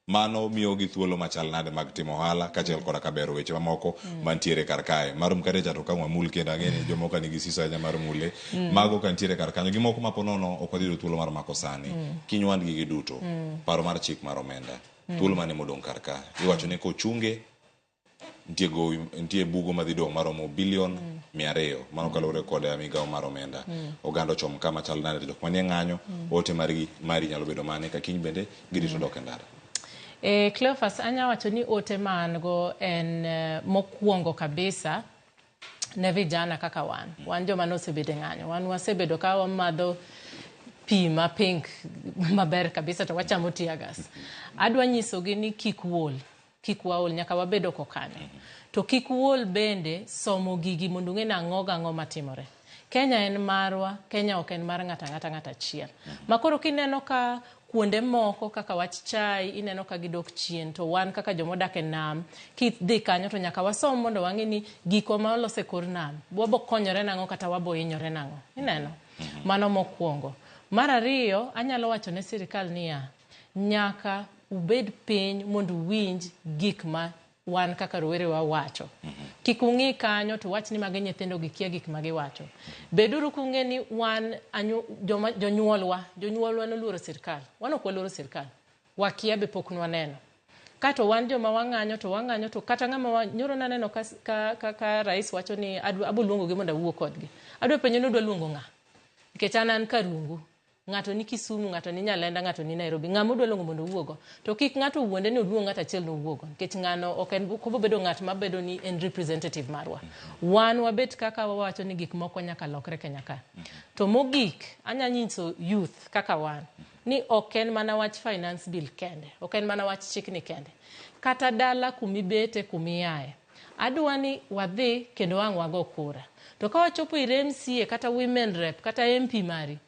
[SPEAKER 8] Mano miyogi thuolo machal nade mag timo ohala kaachiel koda ka bero weche mamoko mantiere kar kae. Mar mkate cha to ka wamul kendo ang'e ni jomoko nigi siso ahinya mar mule. Mago ka nitiere kar kanyo gi moko ma po nono ok wadhi yudo thuolo mar mako sani. Kinywand gigi duto, paro mar chik mar omenda, thuolo mane modong' kar ka? Iwacho ni kochunge nitie gowi nitie bugo madhi dong' maromo bilion 200 mano kaluwore kod migawo mar omenda. Oganda ochom kama chal nade to jok manie ng'anyo ote margi mari nyalo bedo mane ka kiny bende girito dok e ndara.
[SPEAKER 4] Cleophas, anya wacho ni ote ma an go en mokwongo kabisa ne vijana kaka wan. Wan joma nosebedo e ng'anyo. Wan wasebedo ka wamadho pi ma pink maber kabisa to wachamo tear gas. Adwa nyisogi ni kik uol. Kik waol, nyaka wabed oko kanyo. To kik uol bende somo gigi mondo ung'e ni ang'o gang'o matimore. Kenya en marwa, Kenya ok en mar ng'ato ang'ata ng'ato achiel. Ma koro kineno ka kuonde moko kaka wach chai ineno ka gidok chien to wan kaka jomodak e nam kidhi kanyo to nyaka wasom mondo wang'e ni gikwa ma olos e kor nam wabo konyore nang'o kata wabo hinyore nang'o. Ineno? Mano mokwongo. Mar ariyo, anyalo wacho ne sirikal niya, nyaka ubed piny mondo uwinj gik ma wan kaka rowere wawacho. Kik ung'i kanyo to wach ni magi nyithindo gikia gik ma giwacho. Beduru kung'e ni wan joma jonyuolwa, jonyuolwa noluoro sirkal. Wan ok waluoro sirkal. Wakia be pok nwaneno. Kato wan joma wang'anyo to wang'anyo to kata ng'ama wa, nyoro naneno ka, ka, ka, ka rais wacho ni abo luongogi mondo awuo kodgi. Adwa penjo ni udwa luongo ng'a? Nikech an Karungu. Ng'ato ni Kisumu, ng'ato ni Nyalenda, ng'ato ni Nairobi. Ng'ama udwa luongo mondo owuogo. To kik ng'ato wuonde ni oluong ng'ato achiel nowuogo. Nikech ng'ano ok en ok obedo ng'at mabedo ni en representative marwa. Wan wabet kaka wawacho ni gik moko nyaka lokre Kenya ka. To mogik, anya nyiso youth kaka wan ni ok en mana wach finance bill kende. Ok en mana wach chikni kende. Kata dala kumibete kumiaye. Adwa ni wadhi kendo ang' wago kura. To ka wachopo ir MCA kata women rep kata MP mari,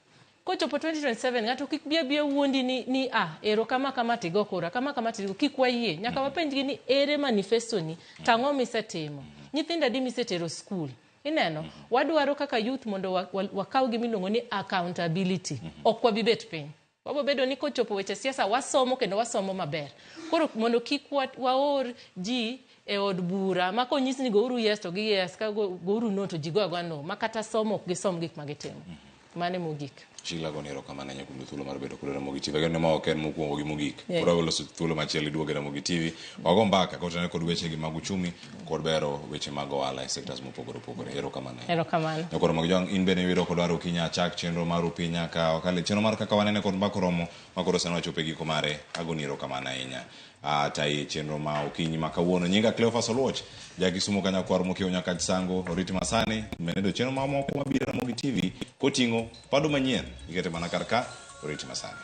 [SPEAKER 4] kochopo 2027 ng'ato kik bi abiya wuondi ni ero kama kama tigo kura, kama kama tigo, kik wayie. Nyaka wapenjgi ni ere manifesto ni, tang'o misetimo, nyithindo adi misetero skul. Ineno, wadwaro kaka youth mondo wakaw gima iluongo ni accountability. Ok wabi bet piny. Wabo bedo ni kochopo weche siasa wasomo kendo wasomo maber. Koro mondo kik waor ji e od bura ma konyis ni gouru yes to gi yes, ka gouru no to ji go agoa no, ma kata somo ok gisom gik ma gitimo. Mano e mogik.
[SPEAKER 8] Sheila goni erokamano ahinya kuom thuolo mar bedo kod Ramogi TV. Ageno ni ma ok en mokwongo gi mogik. Koro waloso thuolo machielo iduogo e Ramogi TV. Wago mbaka kotenore kod weche gi mag uchumi kod bero weche mag ohala e sectors mopogore opogore. Erokamano ahinya.
[SPEAKER 4] Erokamano.
[SPEAKER 8] Nyakoro mag jwang' in bende iwiro kodwa okinyi achak chenro mar upiny nyaka wakale chenro mar kaka wanene kod mbaka oromo ma koro sani wachopo e giko mare. Agoni erokamano ahinya. Tayi chenro ma okinyi ma kawuono. Nyinga Cleophas Oluoch, ja Kisumu ka nyakwar mokiewo Nyakach Sango, oriti masani, menedo chenro mamoko mabiro Ramogi TV koting'o pado manyien. Ikete mana kar ka, oriti masani.